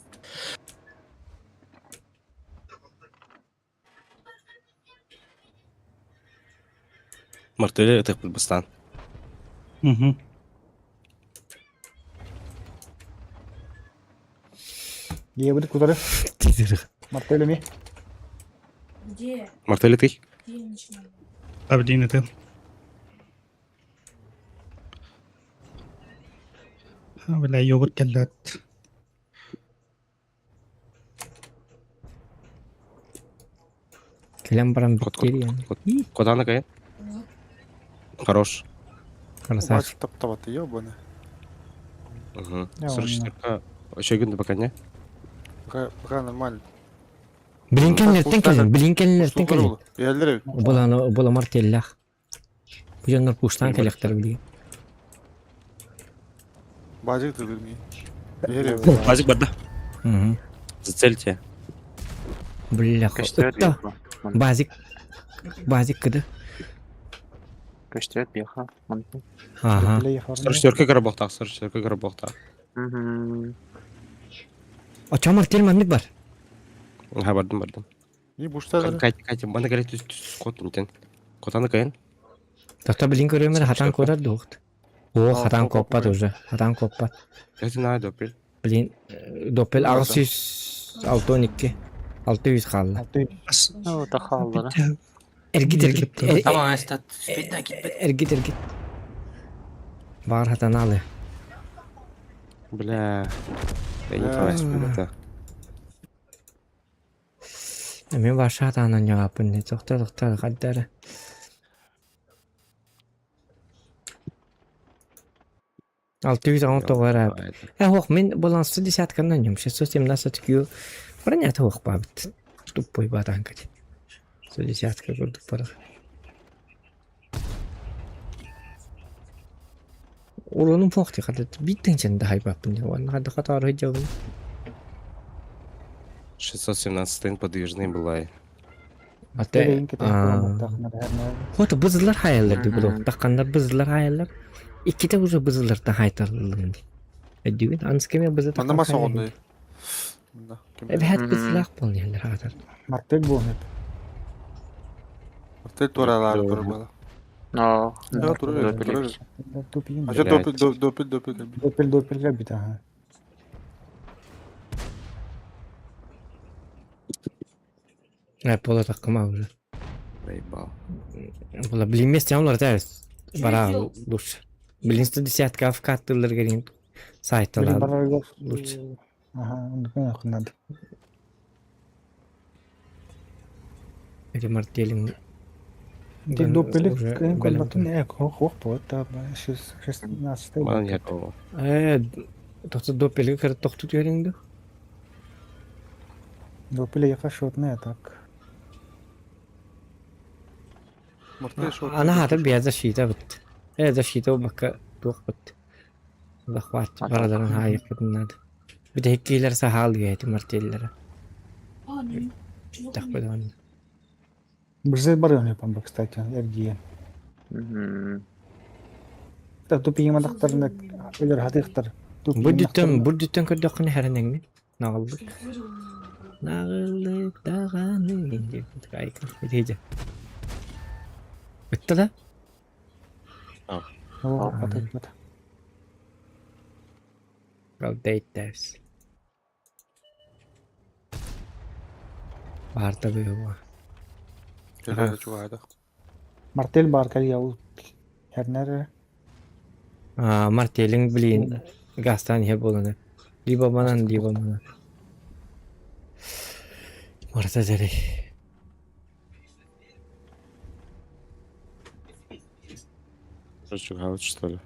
Мартель это бастан. Угу. Ебір кудары. Мартель ми. Где? Мартель ты? Где я начинаю? Абдин это. Бля, йогурт келлет. Келем баран Кот биттери. кот кот. Коданы кай? Хорош. Красавчик. Базик таптабаты, ебаный. Угу. Я 44 Еще күндө пока не? Пока, пока нормально. Блинкенлертен келин, блинкенлертен келин. Елдер. Боланы бола мартеллах. Бу жоннор пуштан келектер били. Базик ты верни. Базик бар да. Угу. Зацельте. Бля, Көстөрөт ытта. Базик. Базик кыды. Көстөрөт бияха. Ага. 44 карабохта, 44 карабохта. Угу. Оча мартель маннык бар. Ага, бардым, бардым. Не буштадыр. Катя, Катя, бана келе түс түс кот митен. Котаны кайын? Тоқта блин көрөмөр хатан көрөр дугт. О, хатан коппат уже. Хатан коппат. Катя на допел. Блин, допел 662. 600 қалды. Ну, тахалды, да? Эргит, эргит. Tamam, estat. Эргит, эргит. Бар хатан алы. Бля. Я не твоя это. Мен башы хатанан жауапын. Тоқта, тоқта, қаддары. 619 ара. Э, хоқ, мен болан 110 канан юм. 617 кю. Броня хоқ бабыт. Тупой батанка. 110 көрдік бара. Улунун фохти хадат биттен ченде хайбапын. Ван хада хатар хиджабын. 617 подвижный была. Ате. Хот бызылар хаялар дип булып. Таккандар бызылар хаялар. Икките уже бызылардан хайтарлы. Эдүгүн анскеме бызы Манда маса ондай. Мында. Эбәт бызылак болнялар хатар. Мартель бу. Мартель туралар тура бала. Но. Да, тура, тура. Тупин. А что допел, допел, допел. Допел, допел бит, ага. Пола таккыма уже. Проебал. Була блин месте олар да Что бара сделал? лучше. Блин 110 вкаттылар герин Блин, сайталар барарга. лучше. Ага, оннук надо. Эти мартелин Ты допили, уже кын бэлэм. колбатын э хох вот 16 Манан якого. Тохто допелге кер тохту түһэриҥ Допили яка шотная так. Мартель шот. Ана хатыр бия защита бит. Защита бакка туох бит. Захват барадан хайык надо. Бит хеккилер сахал гети мартеллere. А, ну, чего Так мне? быдан. Бирзе бар яны кстати, эргиен. Та тупиң мадактарына өлөр хатыктар. Бу дүттен бу дүттен көрдөккүнэ хэрэнэҥми. Нагылдык. Нагылдык даганы деп айкын. Бит Битте да? О, хатык бит. Update Барта бу. Келе чугайда. Мартель бар калия ул. Хернер. А, мартелин блин гастан хе боланы. Либо манан, либо манан. Марта зери. Чугай, что ли?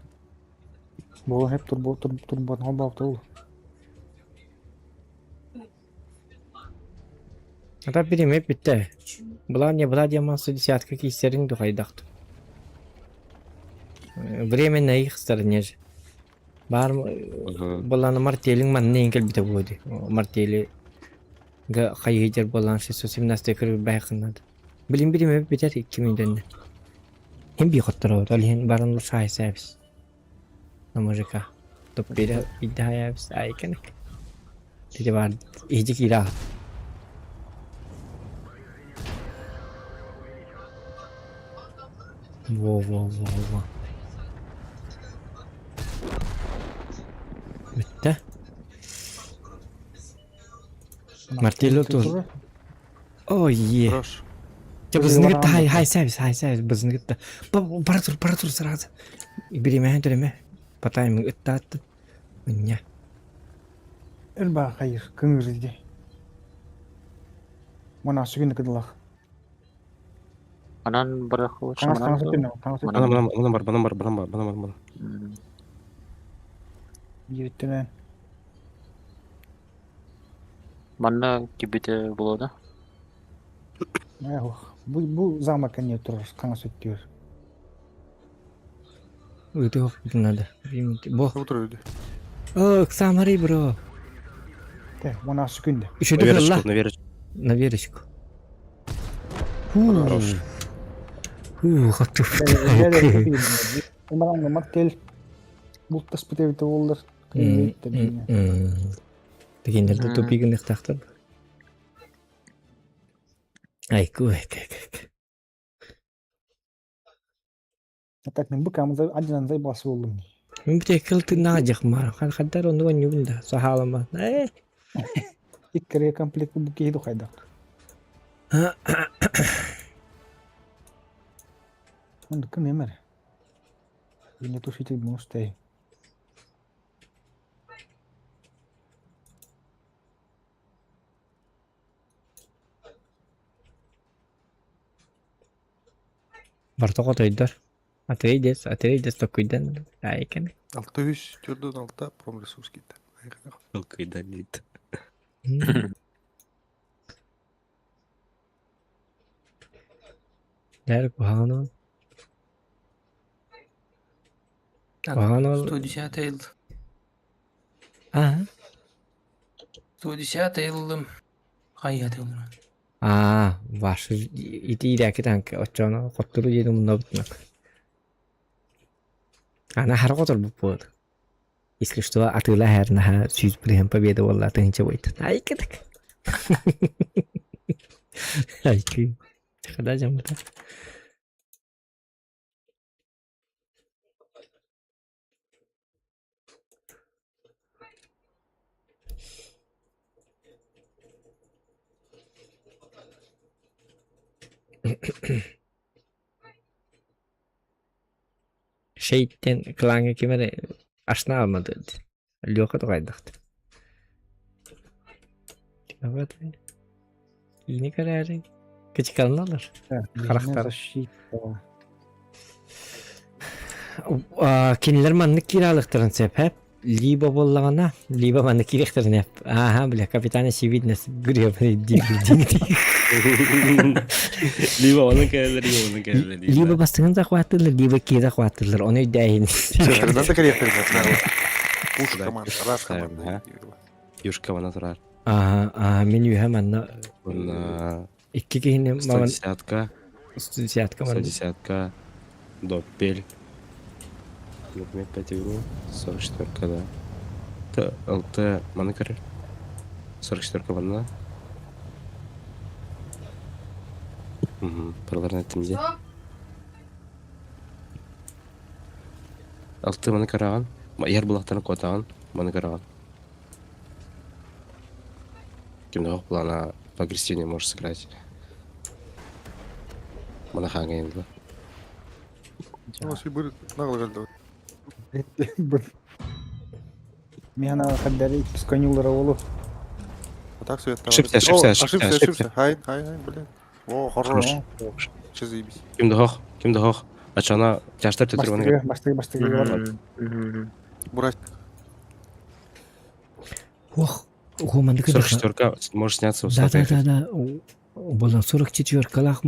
Бу хеп турбо турбо турбо ул. Ата бириме битте. Почему? Була не була диамансы десятка кистерин духайдакты. Временно их стороне же. Бар буланы мартелин манны эңкел бите буди. Мартели га хайыжер болан 617 кир байкынады. Билим бириме битер 2000ден. Хем би хоттор ол хен барын шай сәбис. На мужика. Топ бире биддая айкен. Тиде бар ижи кира. Во во во во. Битте. Мартелlo тур. Ой, е. Хорош. Те бызны гытта хай хай сәбис хай сәбис бызны гытта. Бара тур бара тур сразу. Биреме төреме. По тайминг ыттаатты. Меня. Элба хайыр кыңыр ди. Мона сүгүн кыдылах. Манан барах лучше, Каңас манан. каңас өтөн, каңас Манан өтөн. манан манан бар, манан бар, манан бар, манан бар, манан. Бириттен. Манна кибите было, да? Эх, бу бу замок не тур, каңас өттүр. Ыты надо. Бо. Утро люди. О, Самари бро. Те, мона сүгүн. Еще На верочку, на верочку. На верочку. Фу. Фу, готов. Умаран мартель бултас битебите болдыр. Дегендерде тупигин тахтыр. Ай, куй, кай, кай. Так мен бу камыза один зай басы болдум. Мен бите кылты нажах мар. Хан хаддар оны ван югунда. Сахалама. Иккере комплект бу кейду хайдак. Онда ким эмер? Ине тушитель мустай. Бартого тойдар. Атрейдес, атрейдес токуйдан. Айкен. Алты үс, төрдөн алта промресурс кетти. Токуйдан дейт. Дәр кухану. Кухану. 110 ел. А? 110 елым. Кайя елым. А, ваши ити идаки танк очоно коттуру жеду мунда бутнак. Ана харготор бу بود. Если что, атыла хернаха сүүз бирген победа болла тынча бойт. Ай кедик. Ай ки. Хада жамыта. Шейттен клаҥҥа ким эрэ ашна алмады Леха туҕайдахт. Киини көрөөрү кычыкалыналар харахтара. Кинилэр маннык киирэ алыктарын сөп һэп. Либо буоллаҕына, либо маннык киириэхтэрин эп. Ааха, бля, капитан очевидность гребаный дии Либо оны кэлэлэр, либо оны кэлэлэр. Либо бастыҥын захваттыыллар, либо киирэ захваттыыллар. Ону өйдөөһүн. Надо кэлиэхтэрин Пуш команда, раз команда. Юшка вана турар. Ага, мин үһэ манна икки киһини маман 110-ка. 110-ка манна. 110-ка. Доппель. Например, 5 игру. 44-ка, да. Т, ЛТ, маны көрөр. 44-ка манна. Угу, проларны айттым дии. Алты маны көрөҕүн. Иһэр булахтарын куотаҕын. Маны көрөҕүн. Кимнээх плана по агрессивнее можешь сыграть. Маны хаҥайын дуо? Миһана хаддары иккис конюлара олу. А так свет Ошибся, ошибся, ошибся, ошибся, ошибся. Хай, хай, хай, блин. О, хорош. Че заебись. Ким да хох, ким да хох. Ачана тяжтар төтөр Бастыгы, бастыгы, бастыгы бар. Бурать. Ох, ого, маннык 44 можешь сняться. Да, да, да, да. Болон 44-калаах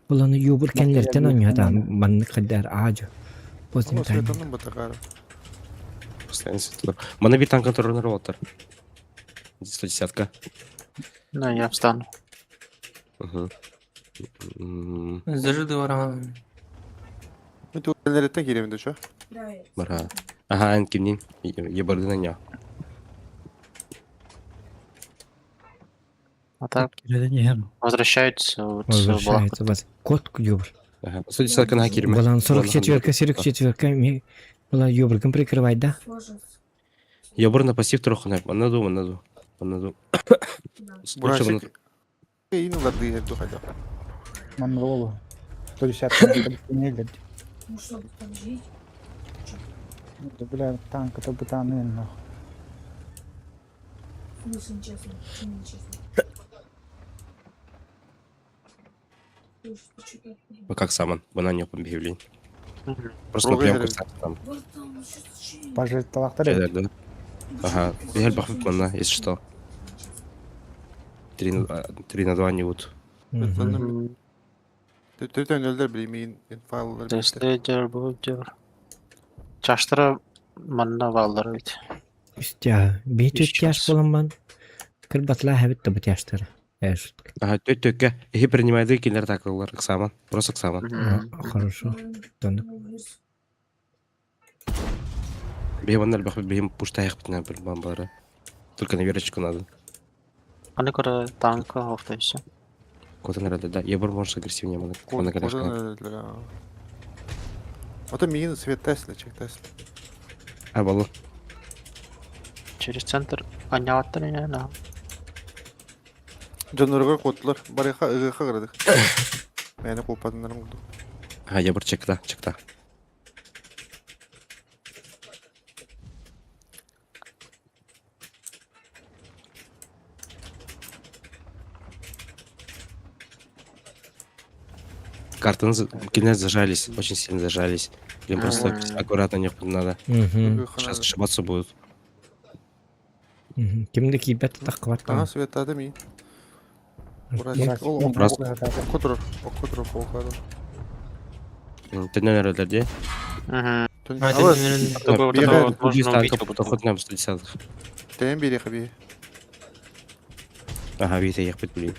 болону юбур кэннилэртэн оонньоотаан маннык хайдар аадьо. Поздний тайм. Постоянно светло. Маны бир танк контроллер болоттар. 110-ка. Ну, я встану. Угу. Зажиды варан. Нереттен киремин дече. Бара. Ага, эн кимнин? Ебардын аня. А так возвращаются вот Возвращается бас. Кот юбр. Ага. 110-ка на киреме. Болон 44-ка, 44-ка ми была юбрком прикрывать, да? Ебар на пассив троху Анаду, анаду. Анаду. Бурасик. Ин лады эрду хайда. Манна олу. 110 не Ну что, там жить? Да бля, танк это бутаны нахуй. В смысле, нечестно? Почему нечестно? Как саман, бана не побегли. Просто прям там. Пожить талахтары. Да. Ага, я бахмут мана, если что. 3 на 2 не вот. Төтөн өлдөр билмейин файлдар. Тестер будер. Чаштыра манна баллар бит. Үстя, бит үстяш боламан. Кырбатла хабит да бутяштыр. Ага, төт-төккө. Эхи принимайды киндер такылар, ыксаман. Просто ыксаман. Хорошо. Тондук. Бихим аннар бахмут бихим пуштайх битна бір бамбары. Только на верочку надо. Аны көрө танка хофта все. Котан рада, да. Ебор может агрессивнее, мана. Мана конечно. Ото миин свет Тесла, чек Тесла. А, балу. Через центр аняваттар не на. Жонорго котлар, барыха ыгыха кырдык. Мени купадыннарым булду. А, ебор чекта, чекта. Карты кине зажались, очень сильно зажались. Им просто аккуратно не надо. Сейчас ошибаться будут. Кимди кийбет тахкыбат. Ага, свет ады ми. Просто. Оккотур, оккотур, оккотур. Ты, наверное, где? Угу. Хоть нам 110-х. Тен бири хаби. Ага, видите, я хоть блин.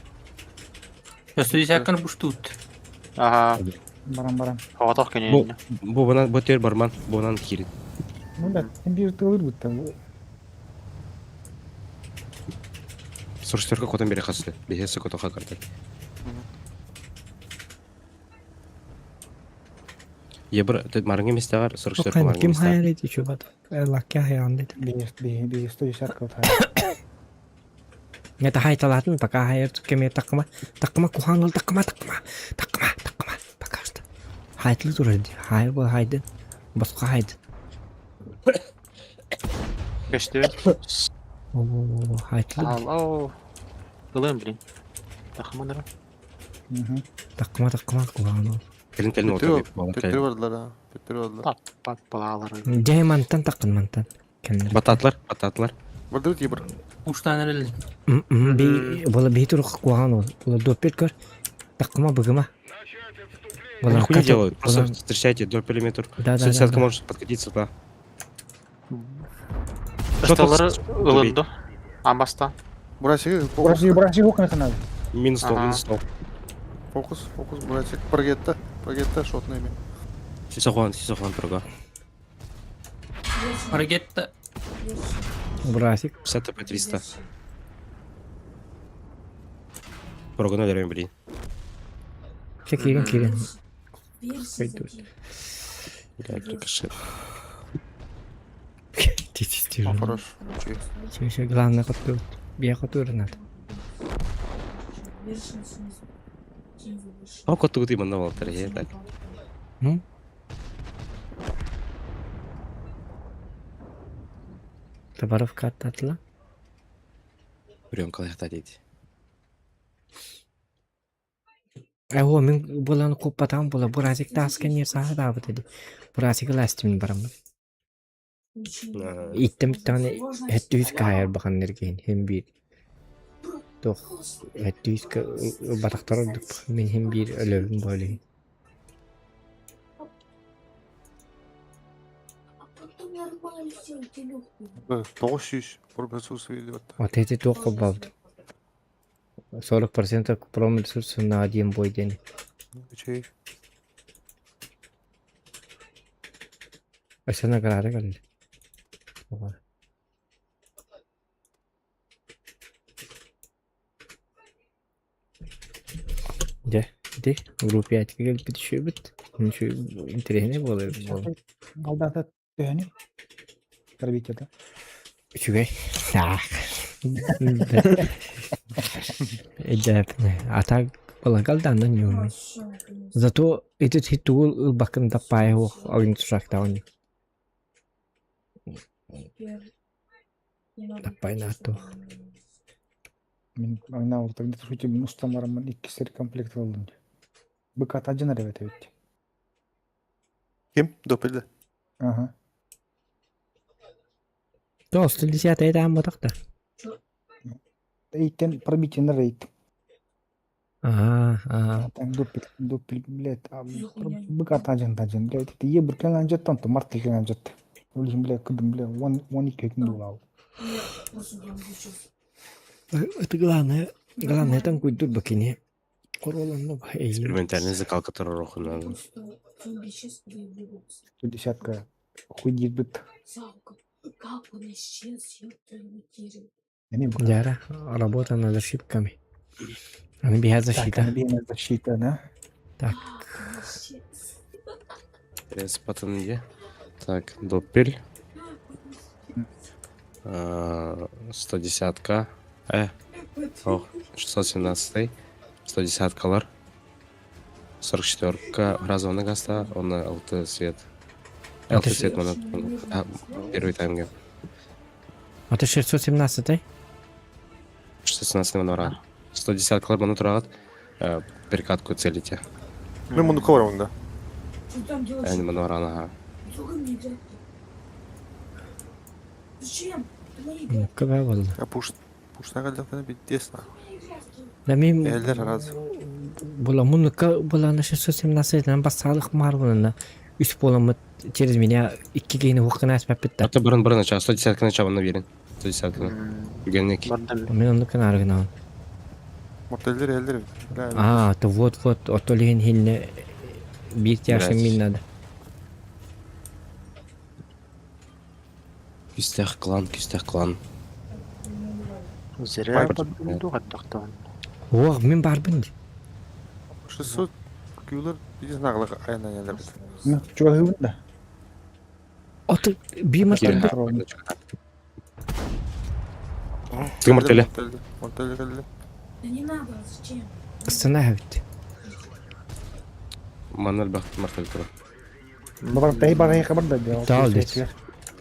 110-кан буштут. Ага. Барам барам. Хаватах конечно. Бу банан, бу тер барман, бу банан кирит. Ну да, бир тылыр бутта. 44 котан бере хасты. Бехесе котоха карта. Ебр, ты марыңы местагар, 44 марыңы Ким хайар эти чубат? Лакка хайан дейт. Би би 110 кылта. Это хай талатын, пока хайар кеме такма, такма куханул, такма, такма, такма. Хайтылы турар дии. Хай бол хайдын. Босхо хайдын. Көстүбүт. О, хайтылы. Алло. Ылыам, блин. Тахманара. Таккыма таккыма кулаан ол. Кэлин кэлин Төттөрү оту төттөрү бардылар а. Төттөрү бардылар. Пат пат балалары. Дьэ мантан таккын мантан. Кэннер. Бататлар, бататлар. Бардыбыт ебр. Уштан эрэл. Би була би турук куаан ол. Була доппет көр. Таккыма быгыма. Они Була хуйню делают, просто встречайте до периметр. Да, да, да, 110 да. может подкатиться, да. Что тут Ысталары ылынды. Амбаста. Бурасиги фокус. Бурасиги, бурасиги окна надо. Минус 100, Ага. минус 100. Фокус, фокус, бурасик. Прогетта, прогетта, шотный ми. Сисохон, сисохон прога. Парагетта. Бурасик. 50 ТП 300. Прога на дереве, блин. Чэ киирин киирин. Версия Пойдут. зайди. Бля, рикошет. Тити О, хорош. Чей. Все, все, главное хоту. Бия хотур надо. Вершина снизу. Снизу выше. О, коту ты манна валтер, я так. М? Табаровка аттатыла. Прям калайхта дейт. Э, о, мин булан куппатам була буразик таскан ер саха даабыт эди. Буразик ластим барам. Ничего. Иттем таны Сложно хэттүүс каайар бахан нерген хем бир. Тох хэттүүс батактар мин хем бир өлөбүм боле. А потом нормально все, легкую. 900 ресурсы видео. Вот эти туох бабд. 40% промо ресурсов на один бой день. Чей. Өсө награда кэллэ. Дьэ, ити группа 5-ка кэлбит үчүгэйбит. Үчүгэй интэриэһинэй буолар эбит буолла. Алдата төһөнү? Пробитие, да? Үчүгэй. Таах. Эдээпнэ. А так полагал да, но не умею. Зато этот хитул ылбакын таппай хуох огн тушактаун. Таппай наату. Мин агна ол тогда шути мустамарман икки сер комплект алдым. Быка тажын ребят ведь. Ким? Допилде. Ага. То, 110 это ботакта. Эйтен пробитие на рейд. Ага, ага. Там допил, допил, блядь, а, быка тажын тажын, блядь, это ебр келен жеттан, то март келен жетт. Өлүм, блядь, кыдым, блядь, он он икки күн дулау. Это главное. Главное там куйдур бакини. Королан ну Экспериментальный закал, который роху надо. Десятка хуйдит быт. Как он исчез, ёпта, материю. Яра, работа над ошибками. Она бегает защита. Так, защита, да? Так. Рес где? Так, допель. 110к. Ох, 617 110 колор. 44 разовый гаста, он на ЛТ свет. ЛТ свет монет. Первый таймге. А ты 617 617 манора. 110 колор монет перекатку целите. Ну, муну да. Что там делаешь? Эн манора, ага. Сколько мне играть? Зачем? Это мои игры. Кыбай болды. А пуш пуш нагалда битесно. Да мен Элдер раз. Була мунука була на 617 нам басалык мар буна. Үс боламыт через меня икки кейни хуккана аспаппит А то бұрын бұрын начало, 110 начало наверен. 110 Геннек. Мен онну канаргына. Мортелдер элдер. А, то вот вот, отолин хинне бир тяшын мин надо. Күстәх клан, күстәх клан. Зря подумал, Ох, мен барбын. 600 кюлер биз наглы айна элдер. Ну, чего да? Аты би мортель. Ты мортеле. Мортеле келди. Да не надо, зачем? Сцена ведь. Манна элбэх мартель турар. Бар тай бар хабар да. Таал дит.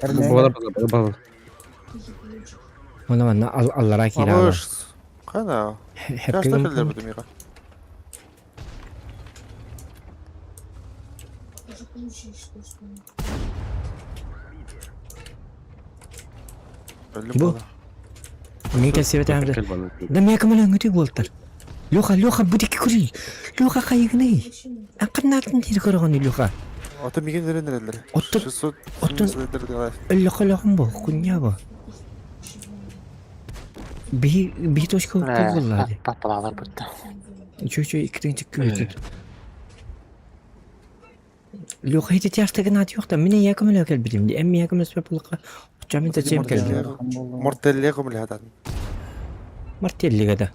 Балар балар балар. Оны манна аллара киирэ Абыш. Кана. Часто келдер бу мига. Бу. Мин кэлсибэтэ Да мия көмөлөҥҥүтүй буолтар. Леха, Леха, бу дикки көрүй. Леха хайыгыный? Акканнаатын диир көрөҕүн Леха. Ото миген эренерелер. Оттон оттон өллөхө өлөхүн бу, кунья бу. Биһи биһи точка булла ди. Папалалар бутта. Үчү-үчү иккитин чикки Леха ити тяжтыгын ат юк та, мин я көмөлө кэлбитим ди. Эм я көмөспө булакка. Оччо мин зачем кэлдим? Мортелле көмөлө хатан. Мартеллиге да.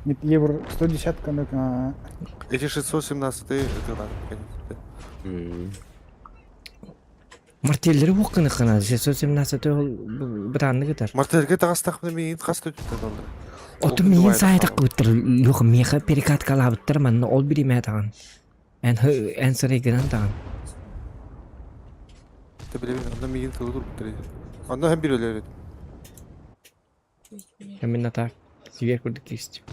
Нет, евро 110 ка Эти 617 это надо, конечно. Мартеллери уокканы кына 617 ол бытаанны кытар. Мартелге тагастак мин кас төттө долды. Оту миин саайтак кыбыттар Леха миэхэ перекаткалаабыттар манна ол биримээ таҕан. Эн эн сырайгынан таҕан. Ты билебин, онно миин тылы турбуттар. Онно hem bir өлөр. Мин атаак сибиэр курдук киирстим.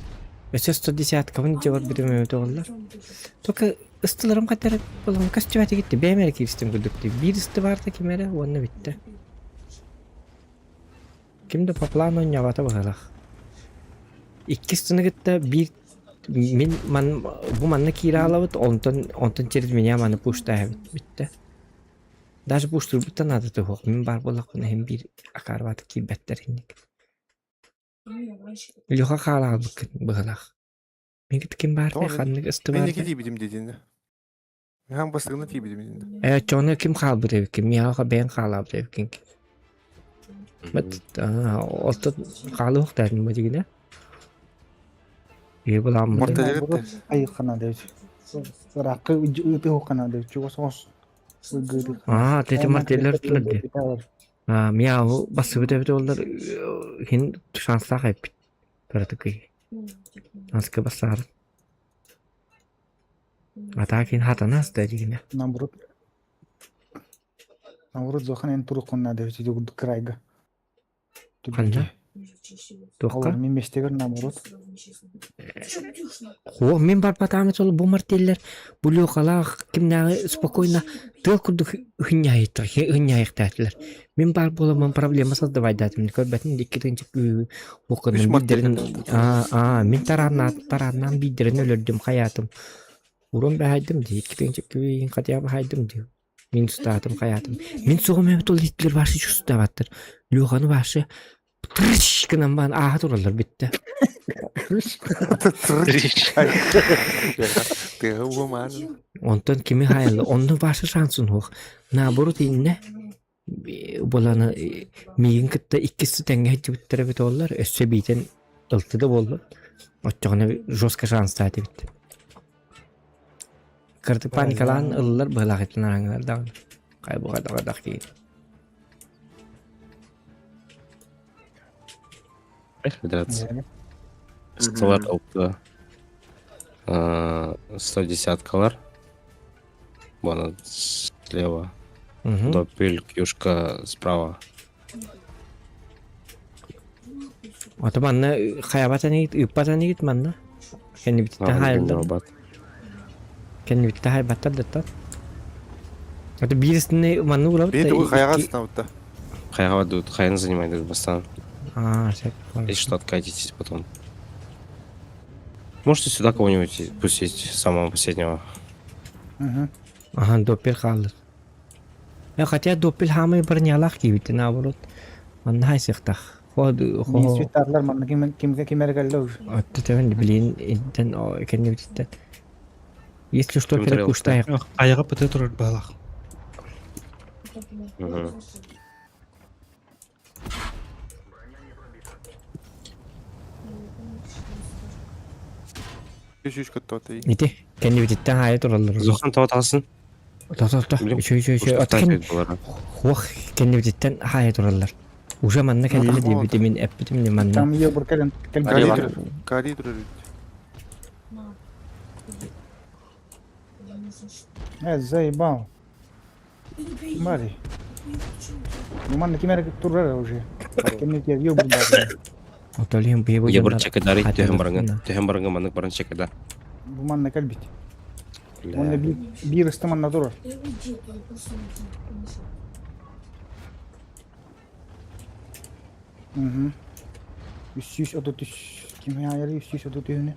Өссө 110-кабын дьабар битим оҕоллор. Только ыстыларым хаттар болон көстүбэти гитти бэйэм эрэ киирстим курдук дии. Биир ысты баарта ким эрэ уонна бүттэ. Ким да по плану оонньообото быһыылаах. Иккис тыны кытта биир мин ман бу манна киирэ аалабыт, онтон онтон через меня маны пуштаабыт бүттэ. Даже пуштурбуттан наада туһуох, мин баар буоллахпына иһин биир акаарбаата киирбэттэр инник. Леха хаалаабыккын быһыылаах. Мин ким баар ханнык ысты Мен баар неге тиийбитим диэтинэ. Хаан бастыгына тиийбитим диэтинэ. Э, чону ким хаалбыт эбиккин? Миэхэ бэйэҥ хаалаабыт эбиккин. Бат, оттон хаалыахтаатын бу дигинэ. Ийэ буламмыт. Айыххана деп. Сыракы ыытыххана деп. Чугас оҕус. Аа, тети мартеллер турар Аа, миау басыбыт эбит оллар хин шанстаах эппит. Таратыкый. Аска бассаар. А кин хатанас да дигинэ. Наоборот. Наоборот, зохан эн туруккунна деп чүгүрдүк крайга. Ханна? Туохха? Мин бестегер наоборот. О, мин барбатаамы сол бу мартеллер бу лёкалаах кимнээҕи спокойно тыал курдук ынньайыктаатылар. Мин бар буоламмын проблема создавайдаатым көрбөтүн икки тынчык уккунун биирдэрин аа мин тарааннаан биирдэрин өлөрдүм хайаатым. Урун баһайдым дии икки тынчык хотя баһайдым дии. Мин устаатым хайаатым. Мин суҕум эбит ол иттилэр вообще чувствоваттар. Лёханы вообще трыч гынан баан ааһа тураллар бүттэ. Тыа уомаан. Онтон кими хайалла онно башы шансын хуох. Наоборот инне боланы миигин кытта иккис тэҥҥэ сылдьыбыттара эбит буоллар, өссө биитэн ылты да буоллун. Оччоҕуна жестко шанстаат эбит. Кырдык паникалаан ыллар быһылаах итин араҥалар даҕаны. Хай бу хайдах киһи. Поехали драться. Стеллар алты. 110 колор. Вон он слева. Допель, кьюшка справа. Ото манна хайабат анигит, ыыппат анигит манна. Кэннибититтэн хаайыллар. Кэннибититтэн хайбаттар даттар. Это биирисини манна урабыт. Бии тугу хайаҕа сытабытта. Хайаҕа дут, хайаны занимает бастан. А, всяк. Если что, откатитесь потом. Можете сюда кого-нибудь пустить, самого последнего. Ага, доппер хаалыр. Э, хотя доппел хаамай бронялаах киибитин наоборот. Манна хайсыахтах. Хо Мин свитарлар манна ким кимге кимер келле уже. Отто тебен блин интен кэннибититтен. Если что, перепуштайық. Аяға пыты турар баалах. Үш көттө Ити кэннибититтен хаайа тураллар. Зохан того талсын. То-то-то. Үчү үчү үчү. От Хуох кэннибититтен хаайа тураллар. Уже манна кэллэ диэбити мин эппитим не манна. Там ее буркален. Кари турар. Заебал. Мари. Манна ким эрэ турар уже. Кэмнетер ёбур бар. Отолием бу Я бар чекадар төһөн барыңа. Төһөн барыңа маннык баран чекада. Бу манна кэлбит. Онно биир ысты манна турар. Угу. 333 ким айары 333-үнү.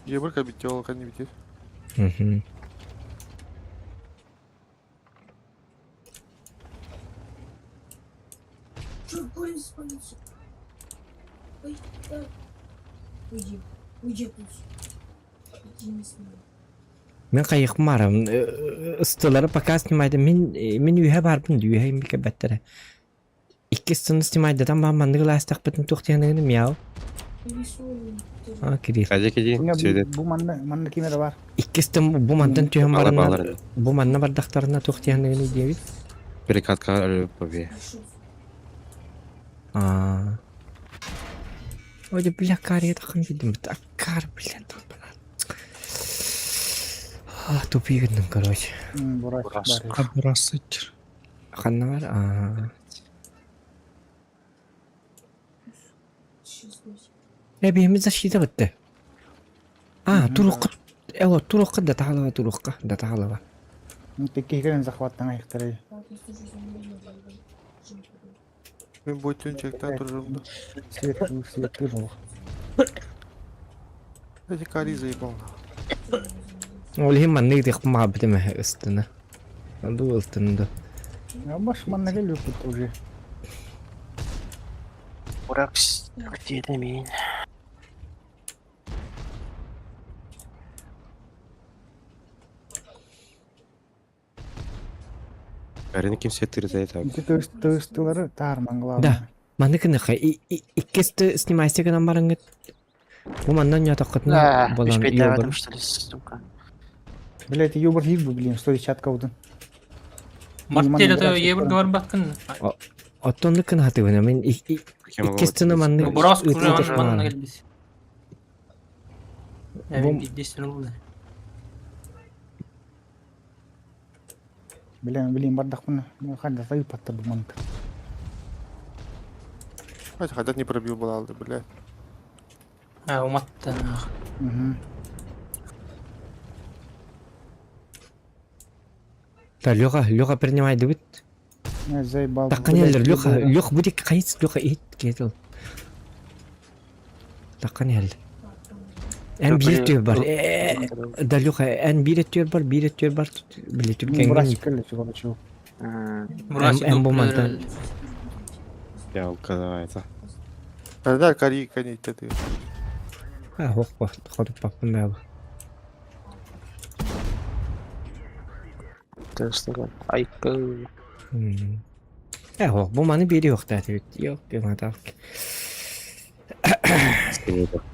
Ебыр кабитте ол кәне битер. Угу. Чё, голем спалился? Ой, да. Уйди, уйди отсюда. Иди не смей. Мин хайыхпын барабын ыстылары пока снимайда мин мин үһэ барбын үһэ имбикэ бэттэрэ. Иккис сыны снимайдатан баан маннык ылаастахпытын туох диэныгын мяу. А Кирилл. Хадя киди сөйдет. Бу манна манна ким эрэ бар. Иккис тым бу мантан түһэн Баалар бараннар баалар. бу манна бардахтарына туох диэныгын диэбит. Перекатка өлүп побе. А. Ой, бля, кария тахын кидим. Аккар, бля, А, тупигнем, короче. Бурасыч. Ханна бар? А. Эбиэмит защита бытты. А, турукка. Эво, турукка да тахалава, турукка, да тахалава. Теккейген захваттан айықтары. Мен бойтын чектен турырым да. Свет, свет был. Эти кари заебал. Ол иһин маннык диэх маабытым эһэ ыстына. Ду ылтын да. Баш манна келіп уже. Бурак где мин. Карина ким сеттир так. Тыстылары таарман главное. Да. Маннык ныха иккисти снимайся гынан барыңыт. Бу маннан ятаққытына Да, болан в что ли, сука. Блять, ёбар хит бу, блин, 110 каудын. Мартель это ебр говор баткын. Оттонлук кын хатыбына мен иккистини маннык Бурас уже манна келбис. Эми биддесин oldu. Блин, блин, бардақпын. Ханда сайып патты бу манты. Хотя хотят не пробил балалды, блядь. А, уматты. Угу. Да, Леха, Леха принимай дебит. Заебал. Таққан Леха, Леха будет қайсы Леха ит кетил. Таққан ел. Ән бір түйір бар. Да, Леха, ән бір түйір бар, бір түйір бар. Біле түркен. Бурасик келді, короче. Ән болмады. Я указываю это. Да, кари, кани, ты. А, хоқ ба, ходып баппын бәбі. Айкы. Э, хоқ, бұл маны бері жоқ та, деп. Yok, демады.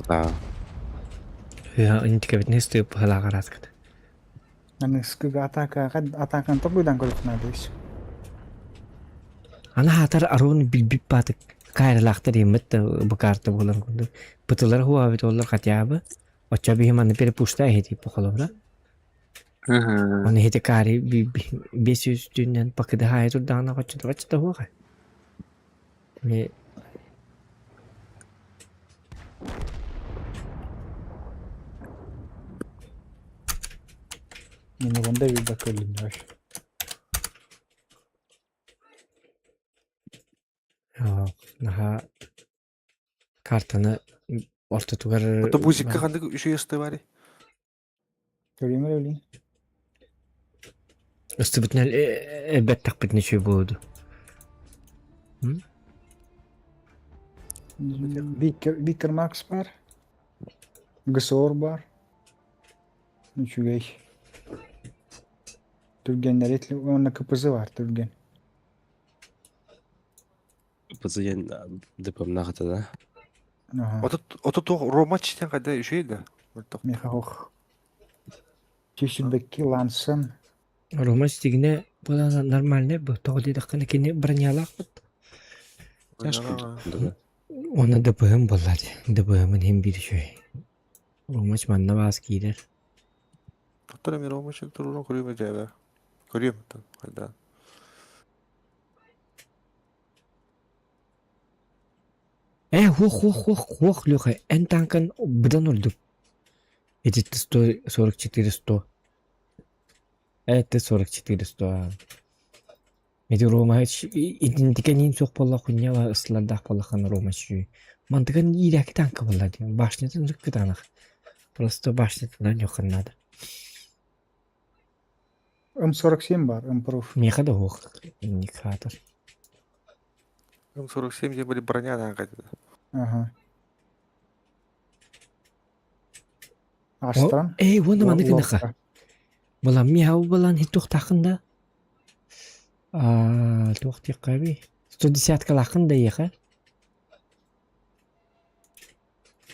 Да. Я, интике бит не стоит халагараскат. Аны скыга атака, атаканы тобуйдан көрүп надеюсь. Ана хатар арун билбип батык. Кайрылахтар еммет бу карта болан кунду. Пытылар хуа бит олар хотя бы. Оча би маны перепушта хети похолобра. Оны хети кари 500 дүннен пакыда хай турдана хочет хочет хуа. Ме Мен онда вида көрдүм вообще. Наха картаны ортотугар Это бузикка хандык еще есты бари. Көрөмөр эле. Ыстыбытнал элбет тақпытны чүй болду. Викер, Викер Макс бар. ГСОР бар. Үчүгэй. Түргеннер этли, онна КПЗ бар түрген. ПЗ ДПМ нахата, да? Ото ото то Рома читен кайда еще да. Михаох. Чешүбекки Лансон. Рома стигне була нормальный бу тоҕо диэтэххинэ кини бронялаахпыт. Уонна ДПМ буолла дии. ДПМ иһин биир үчүгэй. Ромач манна баас киирэр. Тоттор эмиэ Рома турурун көрүөм дьээбэ. Көрүөм оттон хайдаан. Э, хуох, хуох, хуох, хуох, Леха, эн танкан быдан ордук. Эти 144 100. Это 44 100. Эти Рома итинтикэн суох буолла хуйня ыстылардаах буоллаххына Рома чүй. Мантыган иирээки танка буолла диэн. Башнятын рыккытанах. Просто башнятынан ньоххан надо. М47 бар, М-пруф. Миэхэ да суох индикатор. М47 где были броня танка. Ага. Астан. Эй, уонна маннык гыныха. Булан миэхэ булан хитуохтааххын да Аа, туох диэххэ 110-калааххын да эйиэхэ.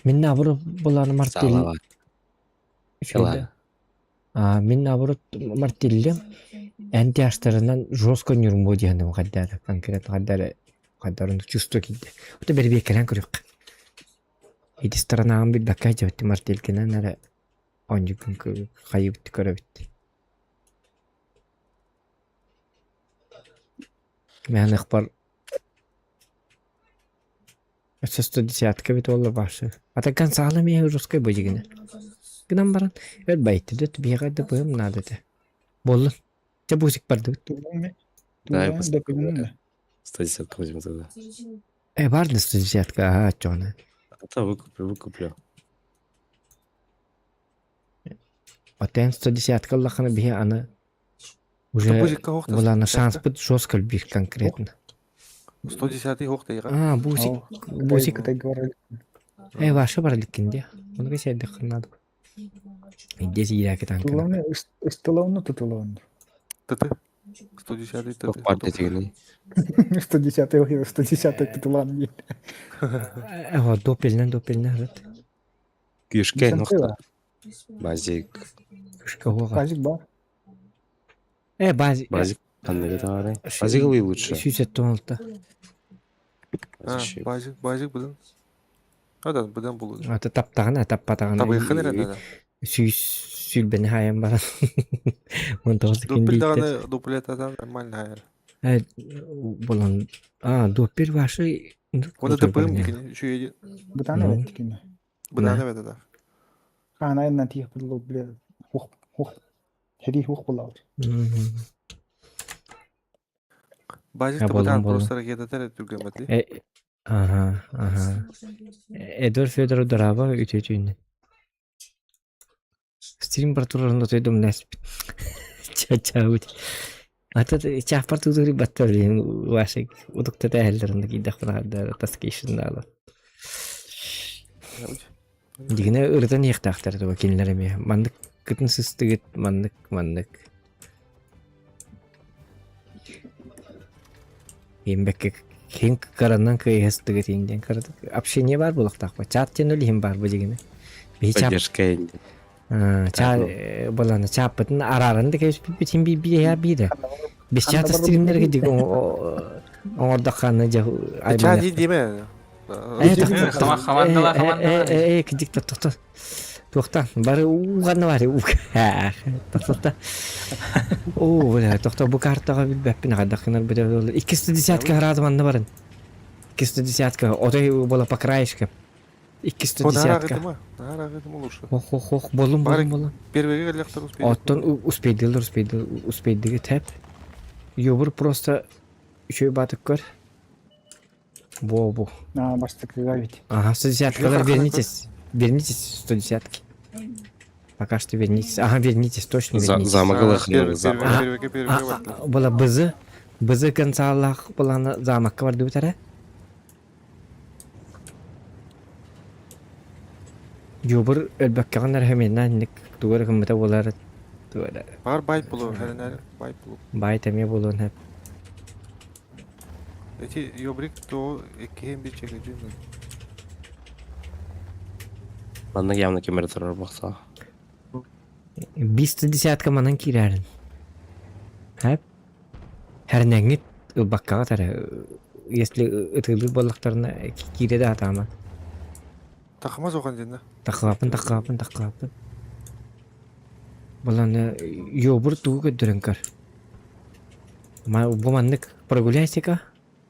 Мин наоборот булан мартель Салава. үчүгэй Аа, мин наоборот мартеллим эн тяжтарынан жестко ньурмуо диэхиним хайдара конкретно хайдара хайдарын чувство киирдэ. Ото бэрбиэккэлээн көрүөххэ. Ити сторонаҕын билбэккэ дьэбэттим мартелькинэн эрэ оонньугун хайыбыт көрөбүт. Мин ыкпар Өссө 110 эбит буолла башы. Атакан саала миэхэ русскай быдьыгына. Гынан баран өр байытты да биһиэхэ да быһым наада этэ. Буоллун. Чэ бусик бардыбыт. Да, я 110 возьму тогда. Э, бар да 110 ага, оччоҕуна. А то выкуплю, выкуплю. Отен 110 ыллаххына биһи аны уже булана шанспыт жестко бир конкретно. 110 хох дейга. А, бусик, бусик. Э, ваша бараликкин де. Оны кесердик надо. Здесь я танк. Ыстылауны тутулауны. ТТ. 110 ТТ. Партия тегеней. 110 110 тутулан. Э, допельнен, допельнен, рыт. Күйішке нохта. Базик. Күйішке оға. Базик бар. Э, базик. Базик қандай да Базик ылый лучше. Сүйсет тоналта. Базик, базик бұдан. Адан, бұдан болу. Ата таптағына, таппатағына. Табыйқын әрі Сүйс сүлбені хайан баран. Он тоғыз Доппел дағаны доппел атадан нормально хайыр. Э, болан. А, доппел ваши. Оны ДПМ дикини, үші Бұдан evet дикини. Бұдан evet да. Ана иннан тиих бұлы біле. Хух, хух. Хеди хух бұлар. Базик бұдан просто ракета тәрі түргемәтли. Ага, ага. Эдвард Федоров дораба үтө түйүннен. Стрим братурарында тойдум нэспит. Ча-ча бут. Ата чааппар тутури баттар вашик удукта тәһэллэринде кийдэхпин таскейшн даала. Дигине ырытан иэхтаахтар туга кинилэр эмиэ маннык кытын сыстыгыт маннык маннык Иимбэккэ киһин кыранан кыайыһастыгыт иин диэн кыратык общение баар буолуохтаах чат диэн ол иһин баар бу дьигинэ. Биһи чап Поддержка ча болана чааппытын арааран да кэбиспиппит син биир биирэ. Бис чат стримнерге диг оҥордохханы дьэ Чат диме. Э, кидик тохто. Туохтан бары ууганна бары уу. Тохто. Оо, бля, тохто бу картаға билбэппин хайдах гынар бile Иккисти десятка хараады манна барын. Иккисти десятка, отой бола по краешке. Иккисти десятка. лучше. Ох, ох, ох, болум, болум, болум. Первыйге келлэхтер успейдик. Оттон успейдилер, успейдил, успейдиги тэп. Юбур просто үчүй батык көр. Бо, бу. А, бастыкыга ведь. Ага, 110 вернитесь. Вернитесь 110 Пока что вернитесь. Ага, вернитесь, точно вернитесь. Замок ылых, замок. Была БЗ. БЗ концалах была замокка барды бүтәрә. Юбыр өлбәккәгән рәхәменнән ник тугар кымыта болар. Тугар. Бар байт болу, хәренәр байт болу. Бай тәме болуын хәп. Эти ёбрик то эккеһин бир чекеджин. Манна явно кемер турар бақса. Бисті десятка манан кирәрин. Хәп. Хәрнәңит ылбаккаға тәрі. Если ытылы боллақтарына кире да атама. Тахмаз оған ден да. Таққапын, таққапын, таққапын. Баланы йобур тугу көрдөрөн көр. Бу маннык прогуляйся-ка.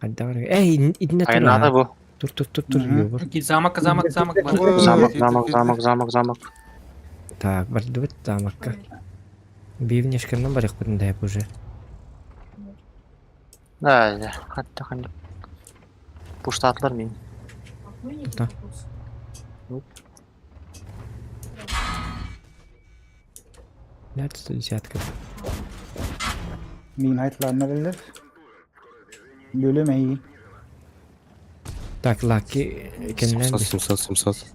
Эй, итиннэ тур. Айнаата бу. Тур, тур, тур, тур, йобур. Замок, замок, замок. Замок, замок, замок, замок, замок. Так, бардыбыт замокка. Бивнешканнан барыахпытын да уже. Да, да, хатта ханна. Пуштатлар мин. Да. Нет, 110-ка. Мин айтыларына Лөлө мэйи. Так, Лаки кеннен. 700, 700, 700.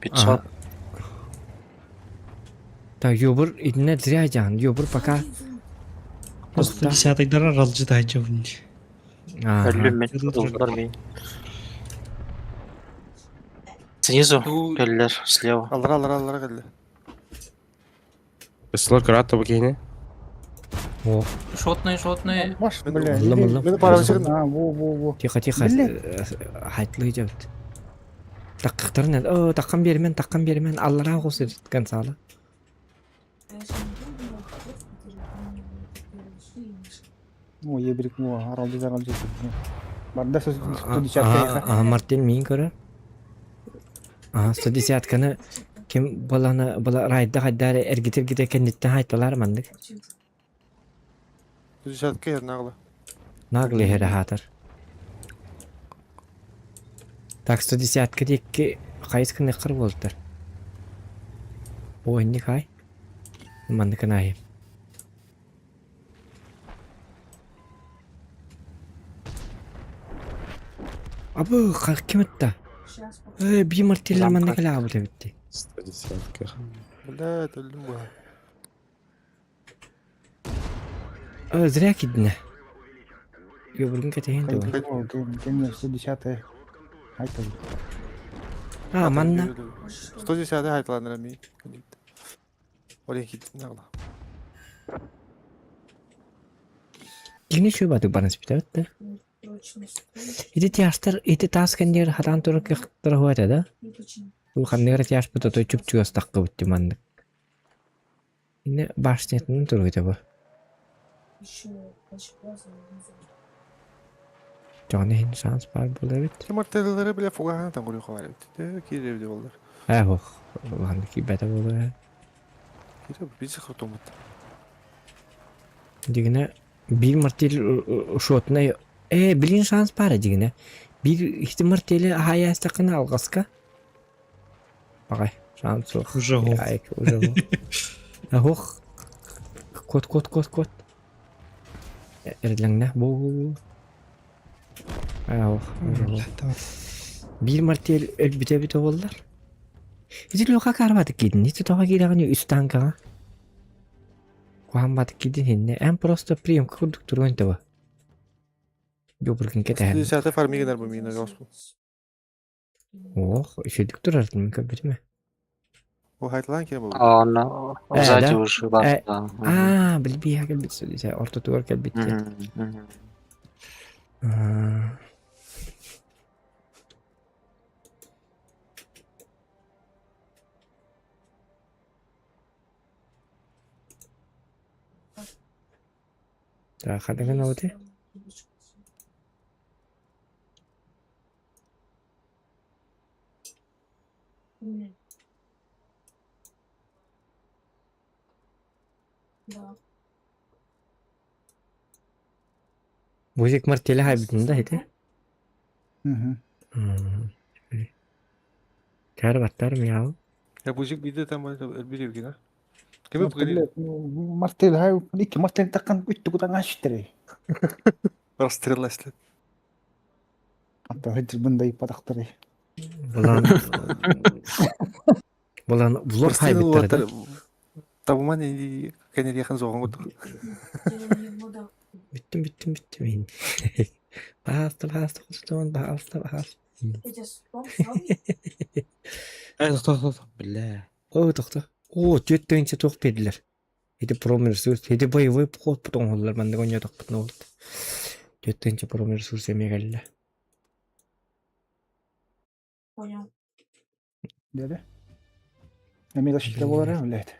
500. Так, юбур итинне зря жан, юбур пока. Просто десятыйдара аралдьыта сылдьабын дии. Өллүм мин, ыллар мин. Снизу кэллэр, слева. Аллара, аллара, аллара кэллэ. Слор крата букини. О. Шотные, шотные. Маш, бля. Ыллым, ыллым. Мин пара чыгын. А, во, во, во. Тихо, тихо. Хайтлы идет. Таккахтарын, о, таккан бермен, таккан бермен, аллара оҕус консала. О, ебрик, во, аралдьыт, аралдьыт. Барда 110 А, Мартин мин көрөр. А, 110-каны ким баланы бала райда хайдары эргитер-гите кэнниттэн хайталар маннык. 110-ка ер нагла. Наглы иһэрэ хаатар. Так, 110-ка диэки хайыс гыныаххар буолтар. О, инник хай. Манныкын аайы. Абы, ким ытта? Э, би мартиллер манна кэлэ аабыт эбит 110-ка. Бля, өлдүм бу. Э, зря киднэ. Йобургун кэтэһин дуо? 110 Айтыл. А, манна. 110 айтыланыр ми. Олен киттин нагла. Кини şu баты баран спитабыт да. Ити тяжтар, ити таас кэнниэр хатаан турар кыахтара хуата да? Бу ханныгара тяж бут отой чуп-чугас таххыбыт маннык. Инне башнятын туругута бу. Дьоҕун иһин шанс баар буолар эбит. Ким артеллары бля фугаһына там курю хавар эбит. Кире бит боллар. Ээ ох, улахан киирбэтэ буолуо. Кире биси хотомут. Дигинэ биир мартель шотнай ээ билин шанс баара дигинэ. Биир ити мартели аһаайаастаххына алҕаска. Баҕай, шанс суох. Уже ох. Айк, уже ох. Ох. Кот, кот, кот, кот. Эрдлэҥнэ бу Ээ ох, уже ох. Биир мартель өлбүтэ эбитэ буоллар. Ити Леха карбатык киирдин. Ити тоҕо киирэҕин үс танкаҕа? Куһаан батык киирдин иннэ. Эн просто приемка курдук туруон төбө. Дьуобургун кэтэһэн. 110 фармигенер бу мина госпу. Ох, үчүгдүк турар мин көрбүтүм ээ. Бу хайтылаан кире бу. А, он Э, сзади да? уже бар, Э, да. аа, билбиэхэ кэлбит ортотугар кэлбит диэн. Аа. Так, ханныгын гынабытый? Музик мартеле хайбытын да ити? Кär баттар мяу. Я бузик биде там өлбүр евгена. Кеме пгыли? Мартель хай, икки мартель таккан үттү кутан аштыры. Расстрелласли. Ата хыджыр бындай падактыры. Булан Булан блок хайбыттар да. Табуман и кенерияхан зоғын кутук. Бүттүм, бүттүм, бүттүм мин. Пожалуйста, пожалуйста, кустун, пожалуйста, пожалуйста. Э, тохто, тохто, бля. О, тохто. О, түөрт тыһыынча туох биэрдилэр. Ити промресурс, ити боевой поход оҥоһуллар маннык оонньоотохпутуна буолла. Түөрт тыһыынча промресурс эмиэ кэллэ. Понял. Дede. Эми защита болар, блядь.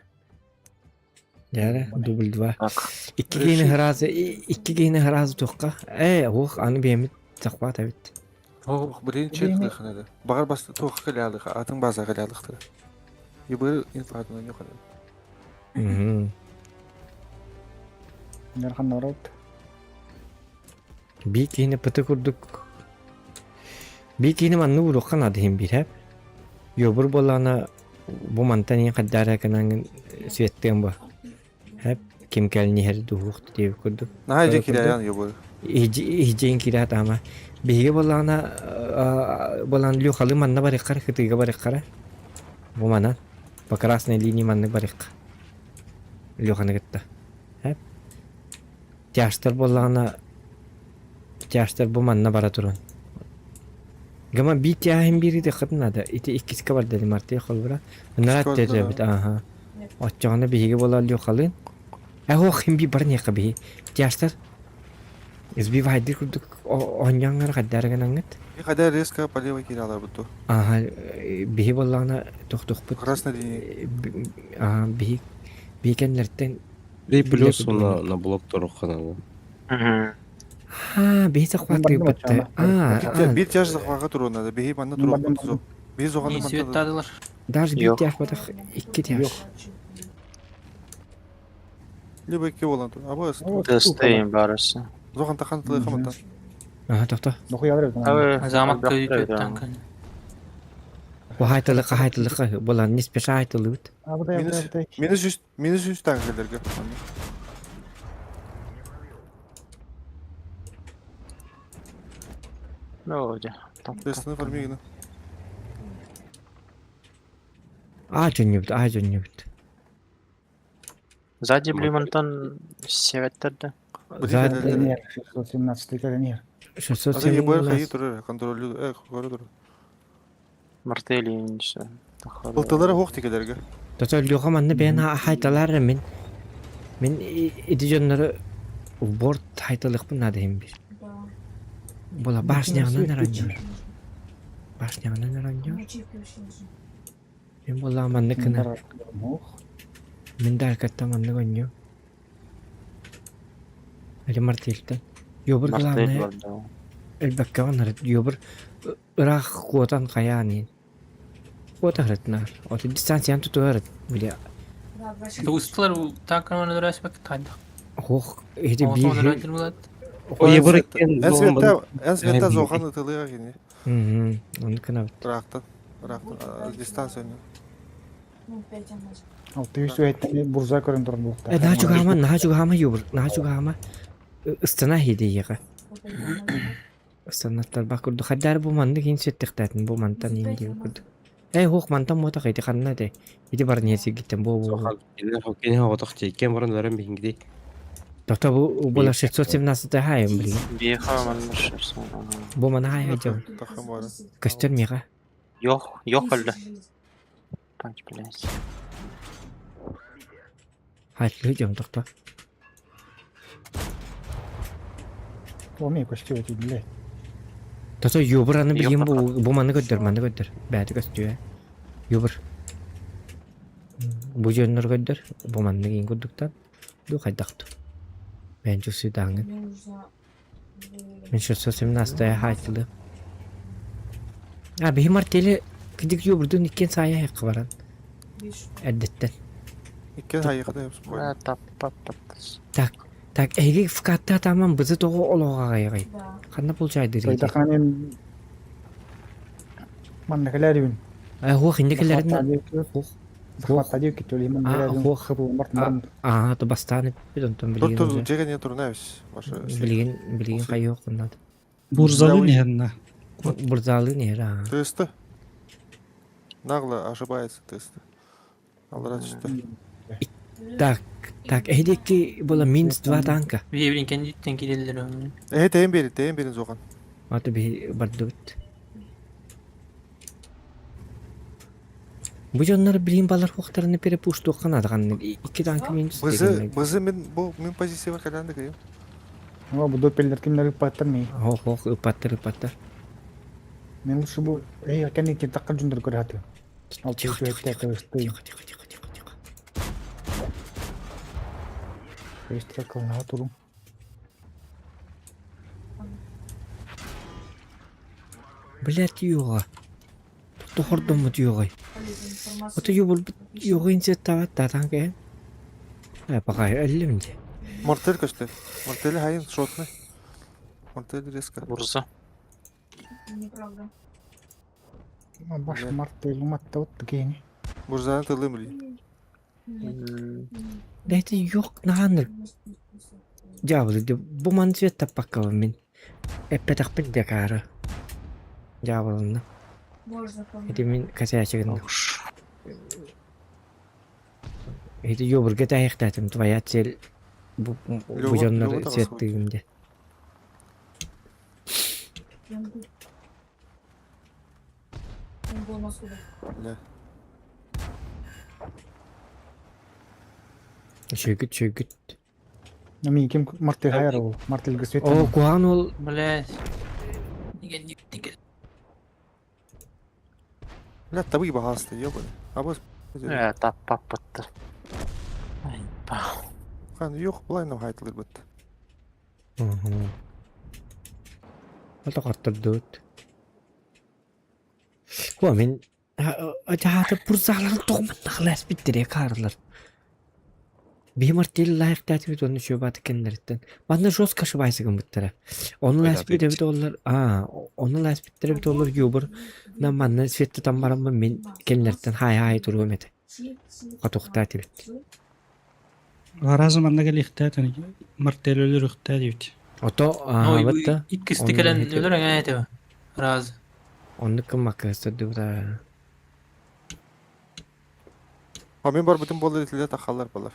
Дьэ, дубль два. Так. Икки киһини сразу, икки киһини сразу туохха. Ээ, уох, аны биэмит захват эбит. Ох, блин, чет кылыхын Бағар бас туох кылялыха, атын база кылялыхтара. Ибыр инфатына нюхана. Мгм. Нерхан народ. Бии киһини пыты курдук. Бии киһини манны уруохха наада иһин биир хэп. Йобур буоллаҕына бу мантан иһин хайдаара гынан светтыам бу. Хэп ким кэлин иһэр дуһуох диэбит курдук. Наһаа дьэ кирээйэн йобур. Иһдьиин киирээт ама. Биһиги буоллаҕына буолан Люхалы манна барыаххара кытыыга барыаххара. Бу манан по красной линии маннык барыахха. Леханы кытта. Хэп. Тяжтар буоллаҕына тяжтар бу манна бара туран. Гама биир тяһын биир ытыаххытын наада. Ити иккискэ барда Мартия холбура. Ынара эбит ааха. Оччоҕуна биһиги буолар Лехалыын. Э ох хим би баран биһи. Тяжтар сбивайдыр курдук оонньооҥҥор хайдары гынаҥҥыт. И хотя резко по левой кирялар буту. Ааха биһи буоллаҕына тохтохпут. Красной линии. Ааха биһи биһи кэннилэриттэн Три плюс на, на блок турухханалы. Мгм. Аа, биһи захватывает. Аа, аа. Бир тяж захвага туру надо. Биһи манна туру кутузу. Биһи зоҕаны манна. Даже биир тяж батах икки тяж. Либо икки болан тур. Аба Тестейм барысы. Зохан тахан тылы хамантан. Ага, тохто. Замок Хайтылыкка хайтылыкка болан не спеша хайтылыбыт. Минус үс минус үс таң келерге. Ну, де. Тестini фармигина. Аа жөннөбүт, аа жөннөбүт. Сзади Блимонтон севеттерді. Сзади 617 кэлэнер. Asa ебар хайы турар контролю э көрө турар. Мартели все. Ылтылары хоқ текелерге. Тото Леха манна бэйэн хайталар мин мин ити дьоннору борт хайталыахпын наада иһин бир. Була башняҕынан оронньор. Башняҕынан оронньор. Мин буоллаҕа маннык гына. Мин дааркаттан маннык оонньуом. Или мартельтэн. Йобур главное элбэккэ оннор йобур ыраах куотан хайаан иһин. Куотаһырытынаар. Ото дистанцияны тутуһарыт били Туусталар тааккан өлөрөспөк тайдах. Ох, ити биир Эн света эн света зохан ытылыга кини. Мм, оны кынабыт. Ыраахтан, ыраахтан дистанцияны. Алты үс үһэттэн бурза көрөн туран булта. Э, наһаа чугаһаама, наһаа чугаһаама юбур, наһаа чугаһаама. Ыстана хидиэҕэ. Ыстанаттарбах курдук. Хайдаар бу маннык иин сүттехтээтин бу мантан иин диэн курдук. Э, хуох мантан муотах ити ханна этэй? Ити баран иһэр сиргиттэн бу бу. Кини оҕотох тиэккен баран өлөрөн биһингидей. Тоқта бу була 617 хайым блин. Биха манна Бу мана хай хадьам. Көстөр миэхэ. Йох, йох өллө. Так, блядь. Хайтлыы дьон тохто. Оми көстүө эти блядь. Тото юбыр аны билигин бу бу маны көрдөр, маны көрдөр. Бэйэтэ көстүө. Юбыр. Бу дьоннор көрдөр. Бу маннык иин курдуктан. Ду хайдахту. Бэйэн чувствуйдааҥҥын. Мин 617 хайтылы. А биһи мартели кидик юбурдун иккен саайа хекка баран. Эрдэттэн. Иккен хайыхта Э, тап тап тап. Так, так, эһиги ФК-та таман бызы тоҕо олоҕо аҕайаҕай. Ханна получайдыр Сойдахана мен манна кэлээрибин. Э, хуох инде кэлэрин хуох. Захват адиу кит олиман А, кэлээрибин. хуох. Аа, то бастаан эппит онтон билигин. Тур уже. жеге турнавис. Ваша. Билигин билигин хайыах куннад. Бурзалы нehенна. Бурзалы нehер аа. Тесты. Нагло ошибается тесты. Алра түсті. Так, так, эһидикки була минус 2 танка. Биһибин кэнниттэн киирэллэр Э, тейін берин, тейін берин зоған. Аты биһи бардыбыт. Бу дьоннор билин балар хуохтарына перепуштуохха наадаган икки танка минус Бызы, деген. бызы мен бу мен позиция бар калянды кыйым. О, бу допеллер кимнер ыппаттар ми. Ох, ох, ыппаттар, ыппаттар. Мен лучше бу эй кэнни такка жундар көрө хаты. Алты Тихо, үс тихо, үһэттэ тихо, тихо, тихо. Быстро турум. Блять, юга. Тохордоммут югай. Ото юбул юга инсеттават татан кен. Э, пока өллүм де. Мортель көстө. Мортель хайын шотный. Мортель резко. Бурза. Неправда. Баш мартель уматта вот гений. Бурзаны тылым били. Да это юк наганыр. Дьяволы, бу ман цвет таппакка мин. Эппетахпин декары. Дьяволынна. Можно помочь. Ити мин косячигин. Ити юбурга тайыктатым твоя цель бу Лёва- дьоннор Лёва цветтыгым де. Я могу. Он был на судах. Бля. Шөгүт шөгүт. Ми ким мартель хайар ол. Мартель гысвет. О, куан ол Блять. Бля, табы багасты, ёбаный. Абыз. Тап пап патты. Ай, па. Хан, юк, булай нам хайтылыр бит. Ото каттырдыт. Куа мин Ачаата пурсааларын тоҕуманнахлаас биттире каарлар. Биһи мартель лайк тәтибит онну шөбаты кеннериттен. Манна жестко шыбайсыгын буттара. Оны лайс бит олар, а, оны лайс биттере бит олар юбур. На манна светте тамбараммын мен кеннерттен хай хай туруом этэ. Катухта тибит. Разум анна кэлиэхтээтэн мартель өлөр диэбит. Ото Ну, аабатта. иккисти кэлэн өлөр эҥэ этэ. Раз. Онну кыммакка сырдыбыта. А мен бар бүтүн болар итилде тахалар балар.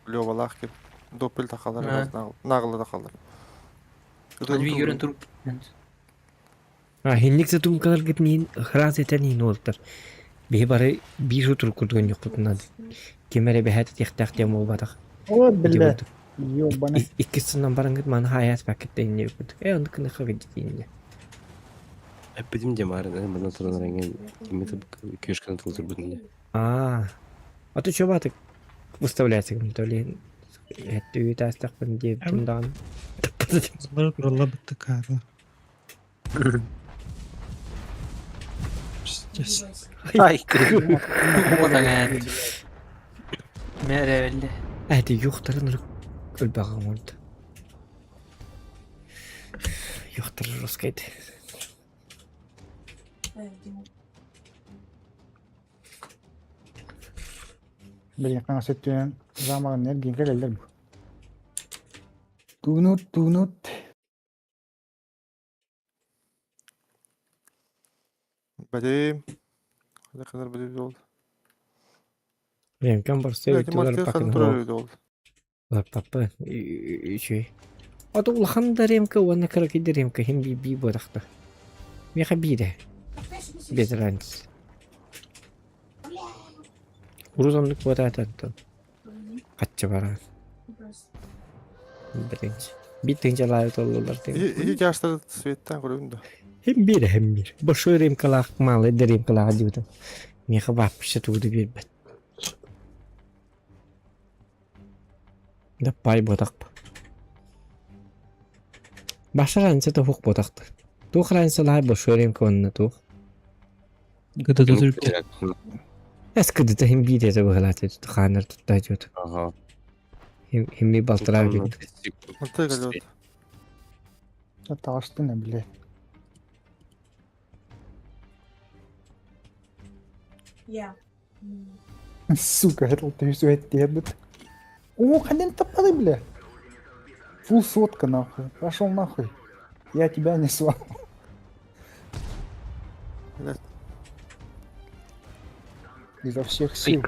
Лёвалах кеп. Доппел тахалар, Ха. нагылы тахалар. Адви көрөн туруп. А хинник задумкалар гитнин храз этен олтар. Биһи бары биир утур курдугун юккутунан. Кемере бэһэт тихтах тем болбатах. О, бля. Ёбаный. Иккисынан барангыт маны хаят пакетте инне курдук. Э онду кыны хагы инне. Эппитим де марын, мына туран ренген кимити күйешканы тылтыр бүтүнде. А. А то чобатык выставляется то ли это үтастакпын деп тундан. Злар туралла бытты каарлар. Пиздец. Ай, Вот эҥэ. Мере белли. Әти юктарын өлбаган oldu. Юктар жесткайды. Блин, kana сөттүн замагын эргин келелер бу. Тунут, тунут. Бәдем. Кайда кадәр бәдем oldu. Блин, кем барса Бля, мартель хан турар иде oldu. Папа, еще. А то улахан да ремка, уанна караки да ремка, хим би би бодахта. Меха биде. Без разницы. Урузамдык бодататтан. Катча бара. Биринчи. Биттинче лайы толлулар тем. Иди жаштар светтен көрөм да. Хим бир, хим бир. Большой ремкалах, малый да ремкалах дибитен. Меха вообще тугды бербет. Да пай бодак. Баша разница то хук бодакты. Тух разница лай большой ремка онна тух. Гыда да Эс кыды хим биде де быгалат ханыр тутта жот. Ага. Хим химми балтырар бит. Мартель келет. Таштын, бля. Я. Сука, это ты все это бит. О, ханен топады, бля. Фул сотка, нахуй. Пошел нахуй. Я тебя несла. Бля. Изо всех сил.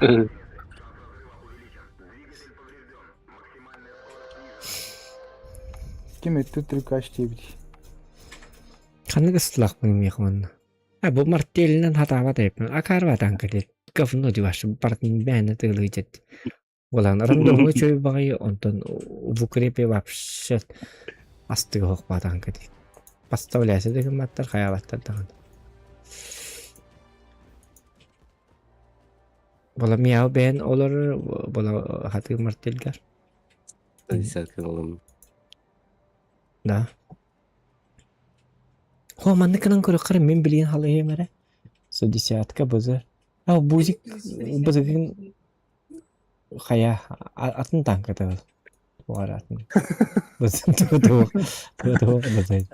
Ким это трюкач тебе? Ханнык ыстылак бу мехманна. А бу мартелинен хатаба тайпын. Акарба танка дет. Говно диваш бартын бәне тылы жет. Олан рандомы чөй багай онтон в укрепе вообще астыгы хокпа танка дет. Поставляйся деген маттар хаябаттар даган. Бола мияу бен олар бола хаты мартелгер. Десятка ылым. Да. Хо маннык гынан көрөххөр мин билигин халыйыам эрэ. Со десятка бызы. А бузик бызыгын хайа атын танката был. Тугар атын. Бызын ту ту ту ту бызы.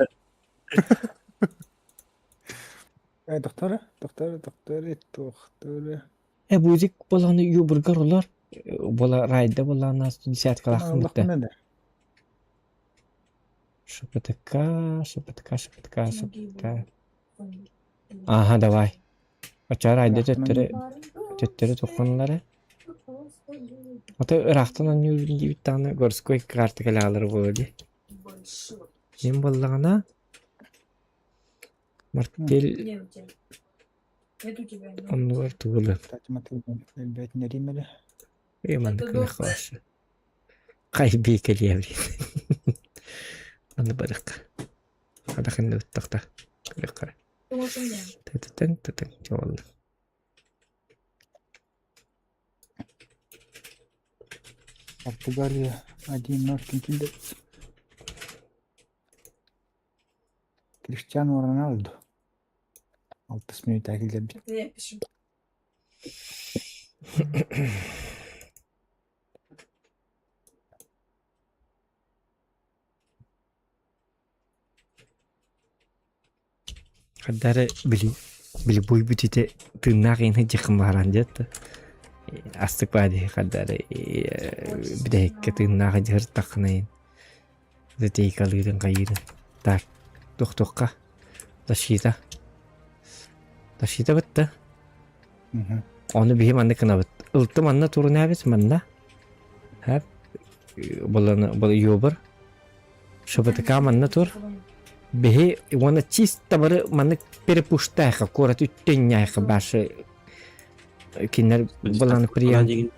Э, доктор, доктор, доктор, доктор. Э бузик боланы юбургар олар. Бола райда болана десяткалахын бітті. ШПТК, ШПТК, ШПТК, ШПТК. Ага, давай. Очар айда төттөрү төттөрү тухханалары. Ото ыраахтан анньуу диэбит даҕаны городской карта кэлэҕэлэр буолуо дии. Мин буоллаҕына мартель оннугар тугу ылыам. Ээ маннык гыныахха барса. Хайбыы кэлиэбит. Аны барыахха. Хадахынны ыттахта. Көрүөххэ. Тэтэтэн тэтэн чуолла. Португалия 1-0 килдет. Криштиану Роналду. 6 мүнүүтэ киллэрбит. Хардары били били буйбут ити тыыннаах иһин сылдьыаххын баҕаран диэт астык баа дии хардары бүтэһиккэ тыыннаах дьыһыртаххына иһин затейкалыырын хайыырын так тохтуохха защита защита бытта Ону биһи маннык гынабыт. Ылты манна турунабит манна. Хэп боланы бол юбыр. ШПТК манна тур. Биһи уонна чисто бары маннык перепуштайха куорат үттэнняйха башы кинилэр боланы прием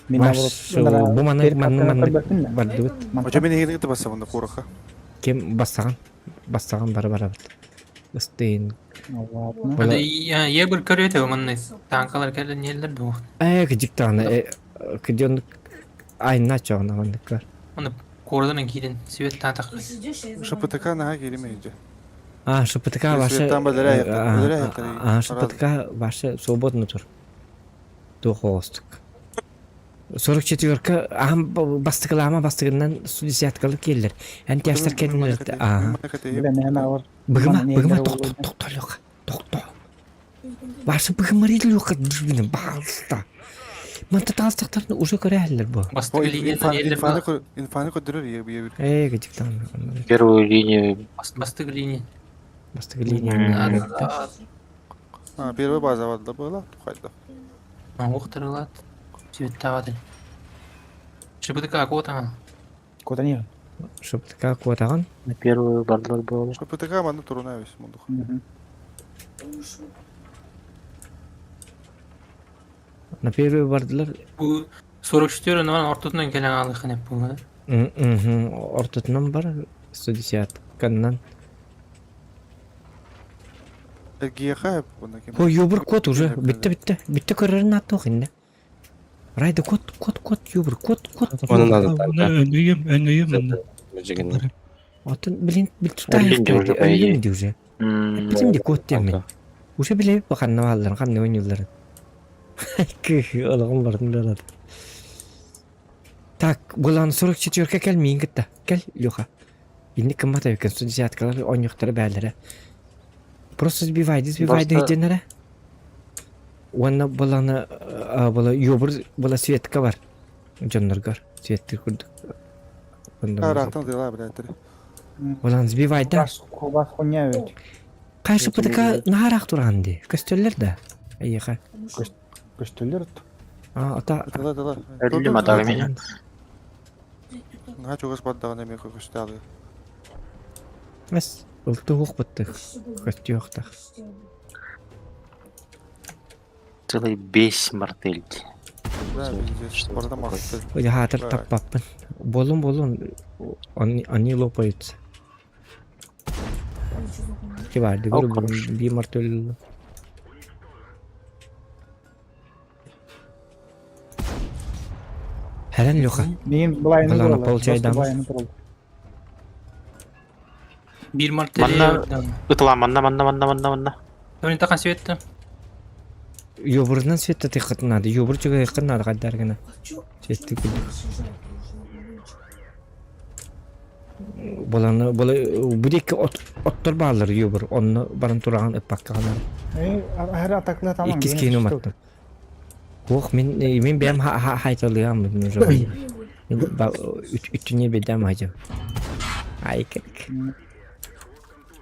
бу маны манны маннык бардыбыт. Очо мен егерге бассамында кураха. Ким бассаҕын бассаҕын бары барабыт. Ыстыйын Ладно. Я бір көрөтө манны танкалар кэлэн иһэллэр дуо? Ээ кыдьык даҕаны кыдьон айна чоҕуна маннык Оны куорадан киирэн свет таатах. ШПТК наһаа кииримэ иде. А, ШПТК ваше... А, ШПТК ваше свободно тур. Туох оҕустук. 44-ка аһам бастыкылаама бастыгынан десяткалы киэллэр. Эн тяжтар кэлиннэр. Аа. Быгыма, быгыма, тохто, тохто, Леха, тохто. Ваша быгымарит Леха, пожалуйста. Манта таастахтарны уже көрәһэллэр бу. Бастыгы линиядан эллер Инфаны көдөрөр ие бие. Ээ, кычыктан. Первую линию. Бастыгы линия. Бастыгы линия. А, первая база база была, хайда. Оңуктарылат. Цветтавады. ШПТК куотаҕын. Куотан ШПТК куотаҕын. На первую бардылар буолар. ШПТК манна туруна эбис мундух. На первую бардылар. Бу 44 нуан ортотунан кэлэн аалыхын эп буолар. Ортотунан бар 110 каннан. Эргиэхэ буна ким. Ой, юбыр кот уже. Битте битте. Битте көрөрүн аттох инде. Райда кот кот кот юбыр кот кот. Оны надо так, да? Өҥөйүм, өҥөйүм онно. Атын блин өллүм ди уже. Эппитим ди кот диэммин. Уже билебит бу ханна баалларын, ханна ойнуулларын. Олоҕум барын билад. Так, булан 44 кэл миин кытта. Кэл, Леха. Инник кыммат эбиккен, 110-калар оонньуохтара бээлэрэ. Просто сбивайды, сбивайды өйдөнөрө. Уонна буланы була юбур була светка бар дьонноргор светтир курдук. Араактан дела блядь. Булан сбивайда. Кубас хуйня ведь. Кайшы ПТК наһараах туран ди. Көстөллөр да. Эйиэхэ. Көстөллөр. А, ата. Дела дела. Өллүм атаҕы мин. Наһаа чугас бардаҕына эмиэ көстө Эс, ылтыһуох быттык. Көстүөхтах. Целый бес мартель. Да, пиздец. Барда мартель. Ой, хаатыр таппаппын. Болун болун. Они, они лопаются. Кибарды көрү би мартель. Хәрен Леха. Мин былайны Баланы туралар. Просто получайдамыз. былайны туралар. Бир Манна мартеле. ытыла манна манна манна манна манна. Тони тахан светті. Юбурынан светті тыйқытын надо. Юбур чүгө йықын надо қаддар гына. Чё? Светті күлдік. Баланы, бала, будекке оттор баалар юбур. Онны барын тураган ыппакка канар. Эй, хәр атаклы тамам. Иккис кейин уматтым. Ох, мен мен бәм хайталыгам мен уже. Мен үтүне бедем хажа. Ай керек.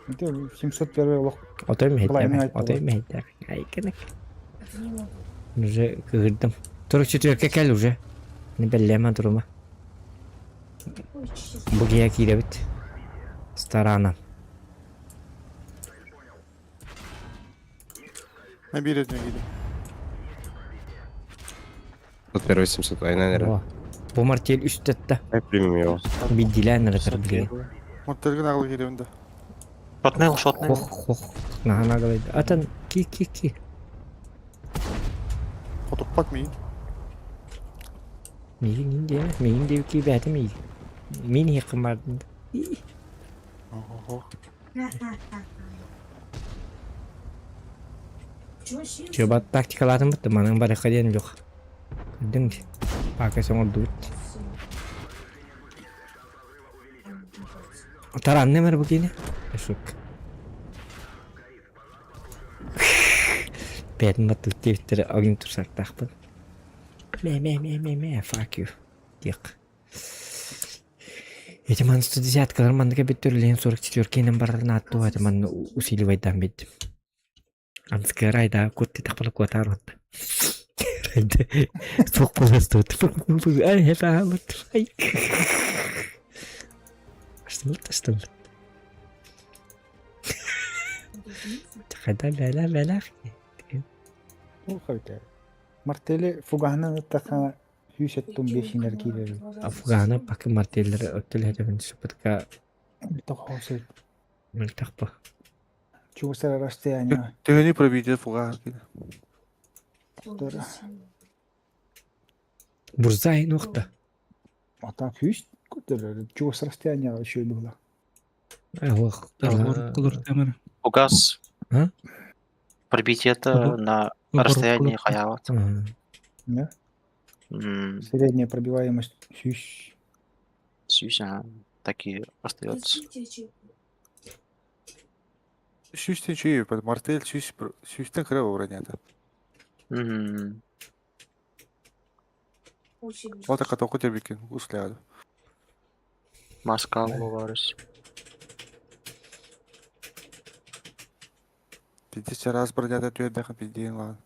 Это 701 лох. Отой Былайны мехеттем. айтты Отой мехеттем. Ай керек. Уже кырдым. Турук четверке кел уже. Не беллеме дурума. Бугия киребит. Старана. Мен бир өзүнө кийдим. Тут первый 700, ай, наверное. Бу мартель үстетте. Дай примем его. Биддилен ретер билген. Мортелген агыл киребин да. Шотнел, шотнел. Хох хох. Нахана галайды. Атан ки ки ки. Хотуппат миин. Мигин инде, мигин деп ки бәті мигин. Мин хеким бардым. Охо. Чё сел? Чөбат тактикаларын бітті, маның бар қаден жоқ. Көрдің бе? Пака соңы дуыт. Таран не бар бұл кейіне? Шук. Бәтін батты тевтері агын тұрсақ тақпын. Мә, мә, мә, мә, мә, fuck you. Дек. Эти ман 110-калар мандыка беттерлен 44-кенен барарын атту, это ман усиливайдан беттим. Анскы райда кутти тақпылып куатар отты. Райда соқ боласты отты. Ай, хета алыт. Ай. Аштылыт, аштылыт. Қайда бәлә, бәлә. Ухайта. Мартеле фуганы таха хүйсеттум бешинер кирер. Афгана пакы мартеллер өттіл хәтәбін супытка Тохосы. мөлтақпы. Чугусара расстояние. Төһөнү пробитие фуга кийди. Бурзай нұқта. А так хүйс көтөрөр. Чугус расстояние еще было. Ох, Колор камера. Угас. А? Пробитие это на расстоянии хаяват. Да? Средняя пробиваемость хүйс. Сюсь, ага, так и остается. Сүүстен чүй, мартель сүүс сүүстен кыра бронята. Мгм. Ота катоку тербикен услады. Маска говоришь. Пиздец раз бронята түйедәхын пиздейін ладно.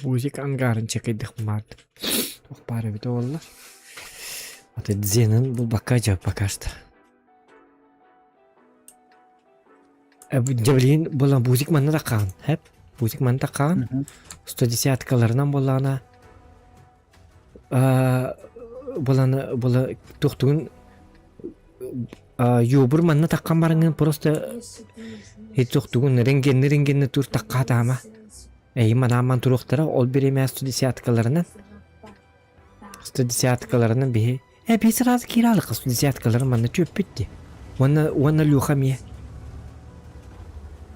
Бузик ангарын чекайдық марды. Ох, бары бит олла. Ата дзенин бу бака жап пока что. Жабылин була бузик манна таққан, хәп? Бузик манна таққан. 110-каларынан болана. Боланы була тухтугун юбур манна таққан барыңын просто тухтугун рентгенни рентгенни тур таққа тама. Эй, манаман туруқтара ол бір емес 110-каларынан. 110-каларынан бихи. Э, би сразу киралык 110-каларын манна чөп битти. Уонна уонна люха мие.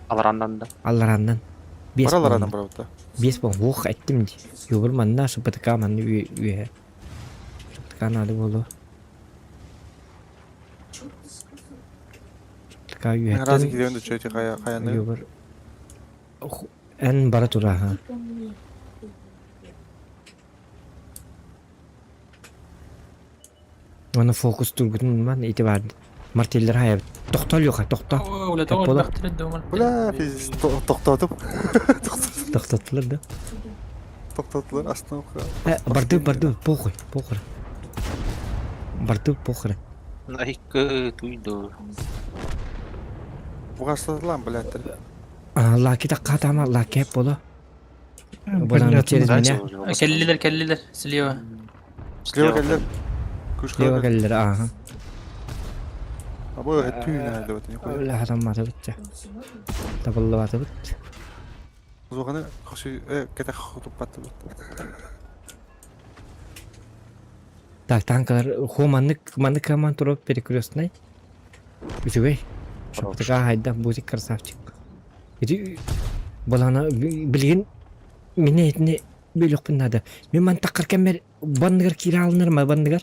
Аларандан да. Аллараннан. Бес Бар алараннан барабыт Бес бон ох айттым ди. Юбыр манна шыпытка манны үйе. Шыпытка надо было. Шыпытка үйе. Разы киребин да чөйти кая каяны. Юбыр. Эн бара тура ха. Оны фокус тургутун ман ити бар. Мартеллер хая. Тохтол юха, тохто. Оля, тоғыр бақтырды омар. Бля, пиздец, токтотуп. Токтоттулар да. Токтоттулар остановка. Э, барды, барды, похуй, похуй. Барды, похуй. Найка туйду. Бугастатылан, блядь. А, лаки такка тама, лаки боло. Болан через меня. Келлилер, келлилер, слева. Слева келлер. Слева келлер, ага. Абы өттүүнэ дөбөт нихуя. Бля, харамматыбыт. Табыллыбатыбыт. Зуганы хоши кетэх туппаттыбыт. Так, танкалар хо маннык маннык команд туруп перекрестный. Үчүгэй. Шаптыка хайда будет красавчик. Ити балана билигин мине этини бөлөхпүн надо. Мен мантаккар кэммер банныгар киирэ алынар ма банныгар.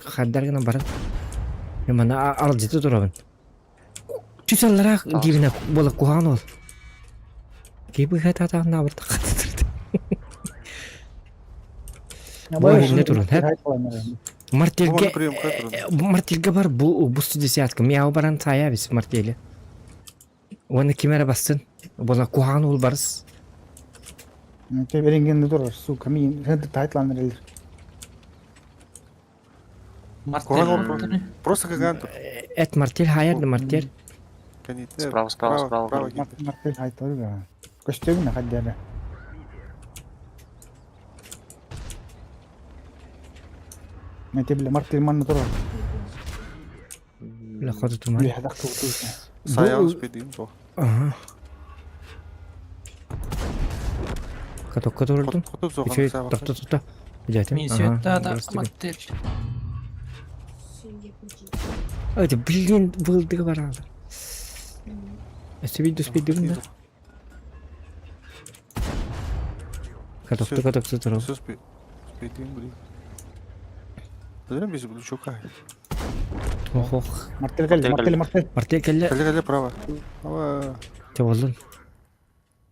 Хардар гынан баран. Мен мана аралдьыта турабын. Түс аллара диибинэ буола куһаҕан уол. Киһи быһа таатаҕын абыртахха Бу иһиннэ турун, һэ? Мартельге Мартельге бар бу бу десятка мяу баран саайа бис мартеле. Уонна ким эрэ бассын. Була куһаҕан уол барыс. Теберингенде турар, сука, мин тайтланыр элер. Куһаҕан Просто кыгаан тур. Эт мартель хайар да мартель. Справа, справа, справа. Мартель хайтар да. Көстөгүн хаддары. Мен бile мартель манна турар. Бля, ходу туман. Бile хадак тугу. Саян успедим то. Ага. Катокка турдум. Хотуп соған Үчүгэй, саба. тохто тохто. Билэтим. Мин Ага, сүөттэ дұрыс мартель. Ой, блин, былдыгы баралар. Өссө успейдим да. Катокта катокта турабын. Все успейдим, блин. Зачем без блючука? Ох, ох. Мартель кэллэ, мартель, мартель. Мартель кэллэ. Кэллэ, кэллэ, право. Ава. Те боллун.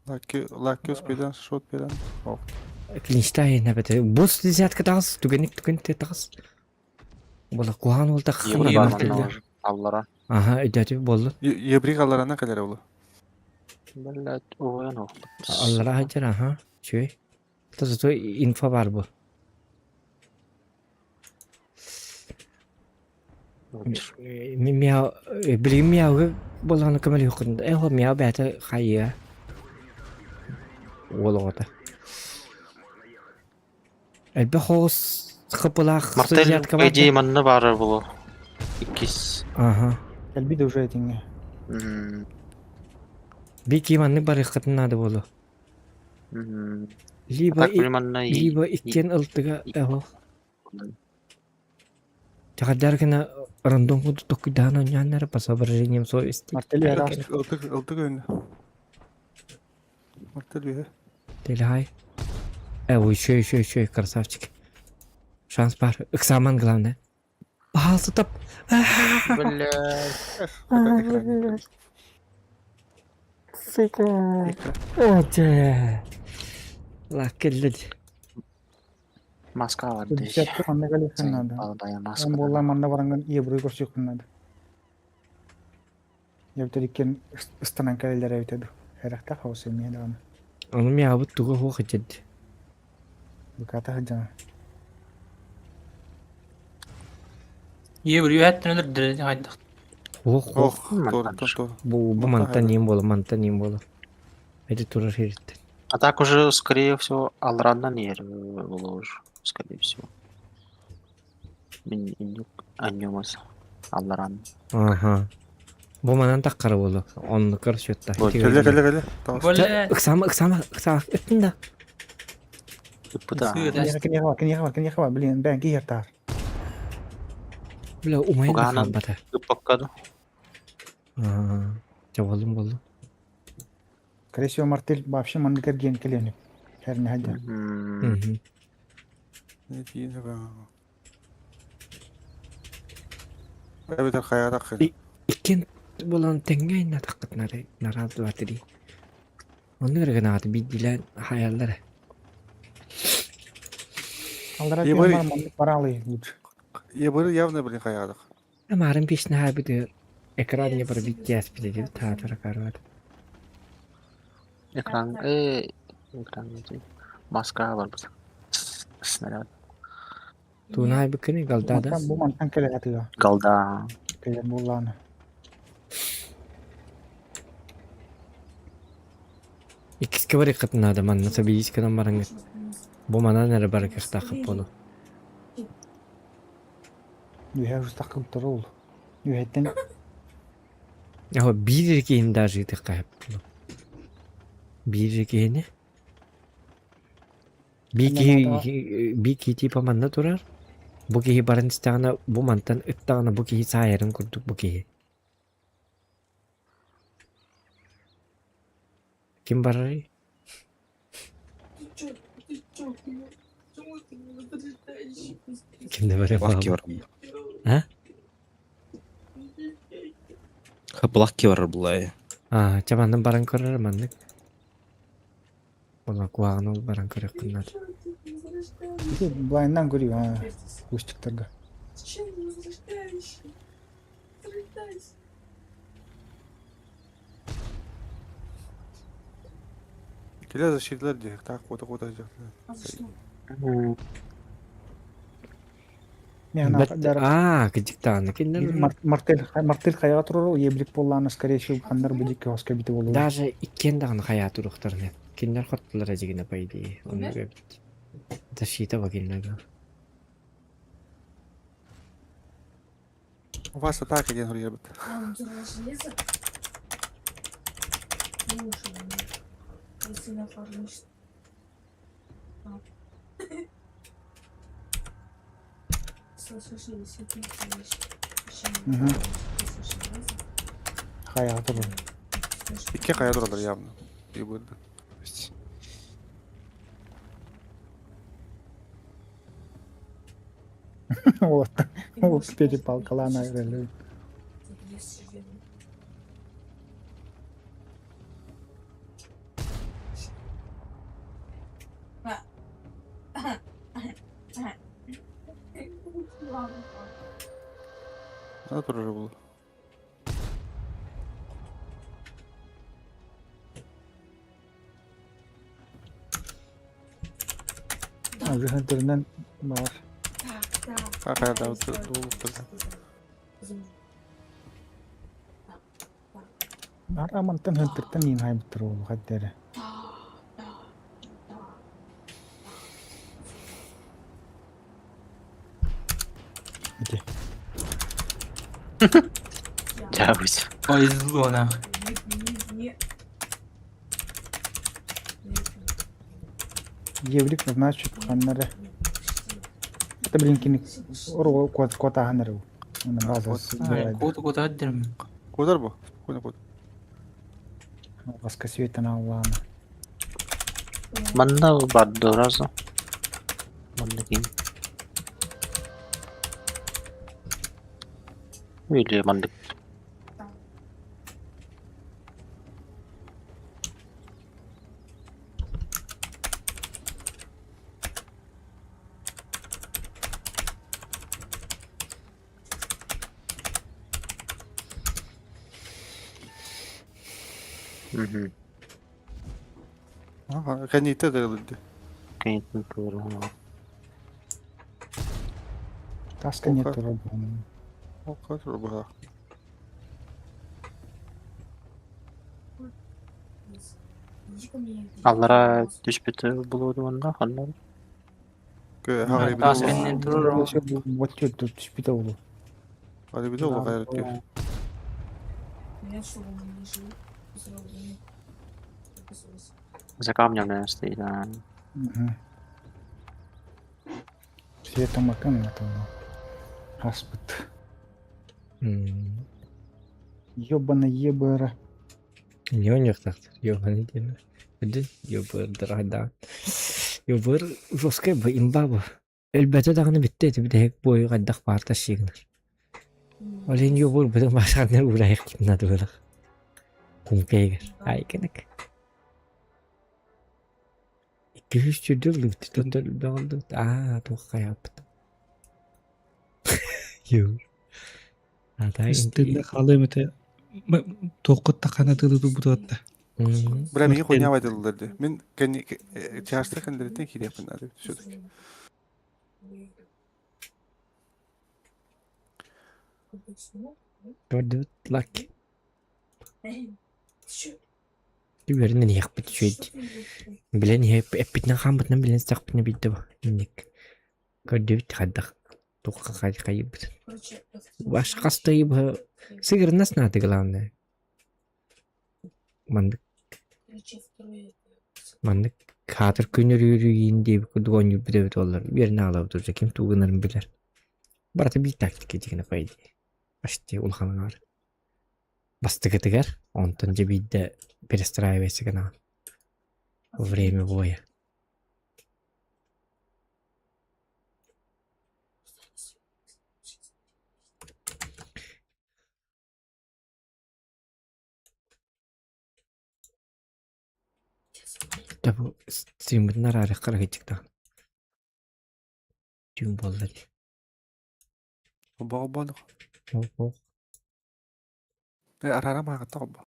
Лаки, лаки успейдан, шот берен. Ох. Клинштайн нэбэт. Бус десятка тағыс, түгенник түген те тағыс. Бола куһаан ол таххы Еврей бар мартельде. манна аллара. Аха, өйдөтү боллун. Ебрик алларана кэлэр олу. Блять, ой, ну. Аллара хаджар, аха. Чүй. Тозо инфо бар бу. Мяу, билигин мяуга боллаҕына көмөлөһүөххүн э ол мяу бэйэтэ хайыа уол оҕото. Элбэх оҕус хапылаах Мартель, судьятка бар иди манна баар булу. Иккис. Аха. Кэлбит уже этиңе. Бики маннык барыаххытын наада буолуо. Либо Так, манна либо иккиэн ылтыга эһо. Чахардар гына рандом курдук токуйдаан оонньооннор по соображениям совести. Мартель Ылтык, ылтык өйүнэ. Мартель бүйэ. Телехай. Э, ой, еще, еще, еще, красавчик. Шанс бар. Экзамен главное. Пожалуйста, топ. Блять. Сука. Оте. Лакелледи. Маска бар Десятка манна кэлиэххин наада. Маска. Он буолла манна баранган ебры көрсүөххүн наада. Ебтер иккен ыстанан кэлэллэр эбитэ ду. Эрэхтэх хаус эмиэ даҕаны. Ону миабыт туга хуох ичэд. Буката сылдьана. Еврей үһэттэн өлөрдөрө хайдах. Хуох хуох. Ох, тор, тор, тор. Бу бу мантан ним боло, мантан ним боло. Эти турар хериттен. А так уже, скорее всего, алраннан ер было уже, скорее всего. Мин иннюк аннюмас алларан. Ага. Бу манан таккары боло. Онну көрсөттө. Кэллэ, кэллэ, кэллэ. Бля. Ыксама, ыксама, ыксама. Ыттын да. Ыппыта. Киниэхэ бар, киниэхэ бар, киниэхэ бар, блин, бээн киһи таар. Бля, умайын да Угаанан хаалбата. ыппаккаду. Аа. Чэ боллум боллум. Скорее всего, мартель вообще манна кэргиэн кэлиэн. Хэрни хадья. Мгм. Эбэтэр хайа таххын. Иккиэн болон тэҥҥэ инна таххыт нары нараал дватри. Онну эрэ биирдиилээн хаайаллар. Аллара Ебры. бар маннык бараалый лучше. Ебры явно, блин, хайа Амарын песня хаабыты экран не пробить диаспиде таатара карват. Экран, экран маска бар бит. Снаряд. Туунай быкыны галдада. Бу мантан кэлэ хатыга. Голда. Кэлэ буллааны. Иккиске бар иккатын надо манна сабийсканан бараңы. Бу манан эрэ бар кыхтаахып болу. Үөһэ устаххын ол. Үөһэттэн Аһа биир киһини даже ыытыахха сөп. Биир киһини. Биир киһи биир киһи типа манна турар. Бу киһи баран истэҕинэ бу мантан ыттаҕына бу киһи саайарын курдук бу киһи. Ким барарый? Ты чё? Ты чё? Почему ты не возрождающий? Ким да барар Плахки бар. А? Плахки бар булай. А, чэ манна баран көрөр маннык. Ола куһаҕаны ол баран көрүөххүн наада. Ити блайнынан көрүү а кустиктарга. Зачем ты возрождающий? Возрождайся. Кэлэ защитилэр диэх, так куота-куота сылдьахтар. А за что? Аа, кыдьыктааны кинилэр Мартель мартель хайаҕа турар еблик буоллаана скорее всего ханнар бу дикки хоска бити буолуо. Даже иккиэн даҕаны хайаа туруохтарын кинилэр хоттулар эдьигинэ по идее. Оннук эбит. Защита ба кинилэргэ. У вас атака диэн суруйабыт. А, он взорвал железо? Ну уж он. Если нафармишь. А. Слушай, если ты Мгм. Хайаҕа турар. Икки хайа тураллар явно. Быырда. Вот. Вот перепалкалаан айрылы. Надо турар булу. Уже хантеринен бар. Хайа да турда. Бар амантан хантертен иин хайбыттар ол хаддere. Ити. Дябыть. Повезло нахуй. Евлик значит ханнары. Это блин кини ору кот кота ханнары. База Кот кот аддерм. Куодар бу? Спокойно куот. Баска светана Аллаана. Манна барды разу. Манна ким. Или мандык. Угу. Ага, кэнниттэ дырылды. Конечно, туру. Таска нет турар. Ока турар баха. Аллара түспүтэ булуоду онно ханна. Тас кэннин турар. Вот тут түспүтэ болу. Хары бile ол хайрат диyor. За камнем, наверное, стоит. Да. Угу. Света макан это Хаспыт. Ёбана ебара. Не у них так. Ёбаный день. Ёбар дорогда. Ёбар жесткая бы имба бу. Элбэтэ даҕаны бүттэ ити бүтэһик буойу хайдах баар тащыгынар. Ол иһин ёбур бытын баасааннар уурайах надыбылах. Кумкайгар. Айканык. Икки үс сүрдү ыллыбыт. Тотон өлбөҕүллүбүт. Аа, туох хайааппыт. Ёбур. Атай Истинде халым эте туоххут тахана тылы тубутуатта. Бля, миги хуйня байдылдар ди. Мин кэнни чаашта кэннилэриттэн киириэхпин наада все-таки. Көрдүбүт лак. Түбэринэн иһиэхпит үчүгэй. Билэн иһэ эппитинэн хааммытынан билэн истэхпитинэ биирдэ бу инник. Көрдүбүт хайдах. Туохха хайбыт. Короче, Баш хаста ыбы сыгырнас наады главное. Маннык Короче, второй маннык хаатыр күнүрүүрүүн диэбит курдук оонньуур бүтэбит буоллар үөрэнэ аҕалабыт уже ким тугу гынарын билэр. Барыта биир тактика дигинэ по идее. Почти улахан аҥаар. Бастакытыгар, онтон дьэ биирдэ перестраивайся гынаҕын. Время боя. Дьэ бу стриммытын араарыахха эрэ кыдьыктаҕын. Түүн буолла дии. Холбоо холбоо Ол Э, араарам аҕата холбоо.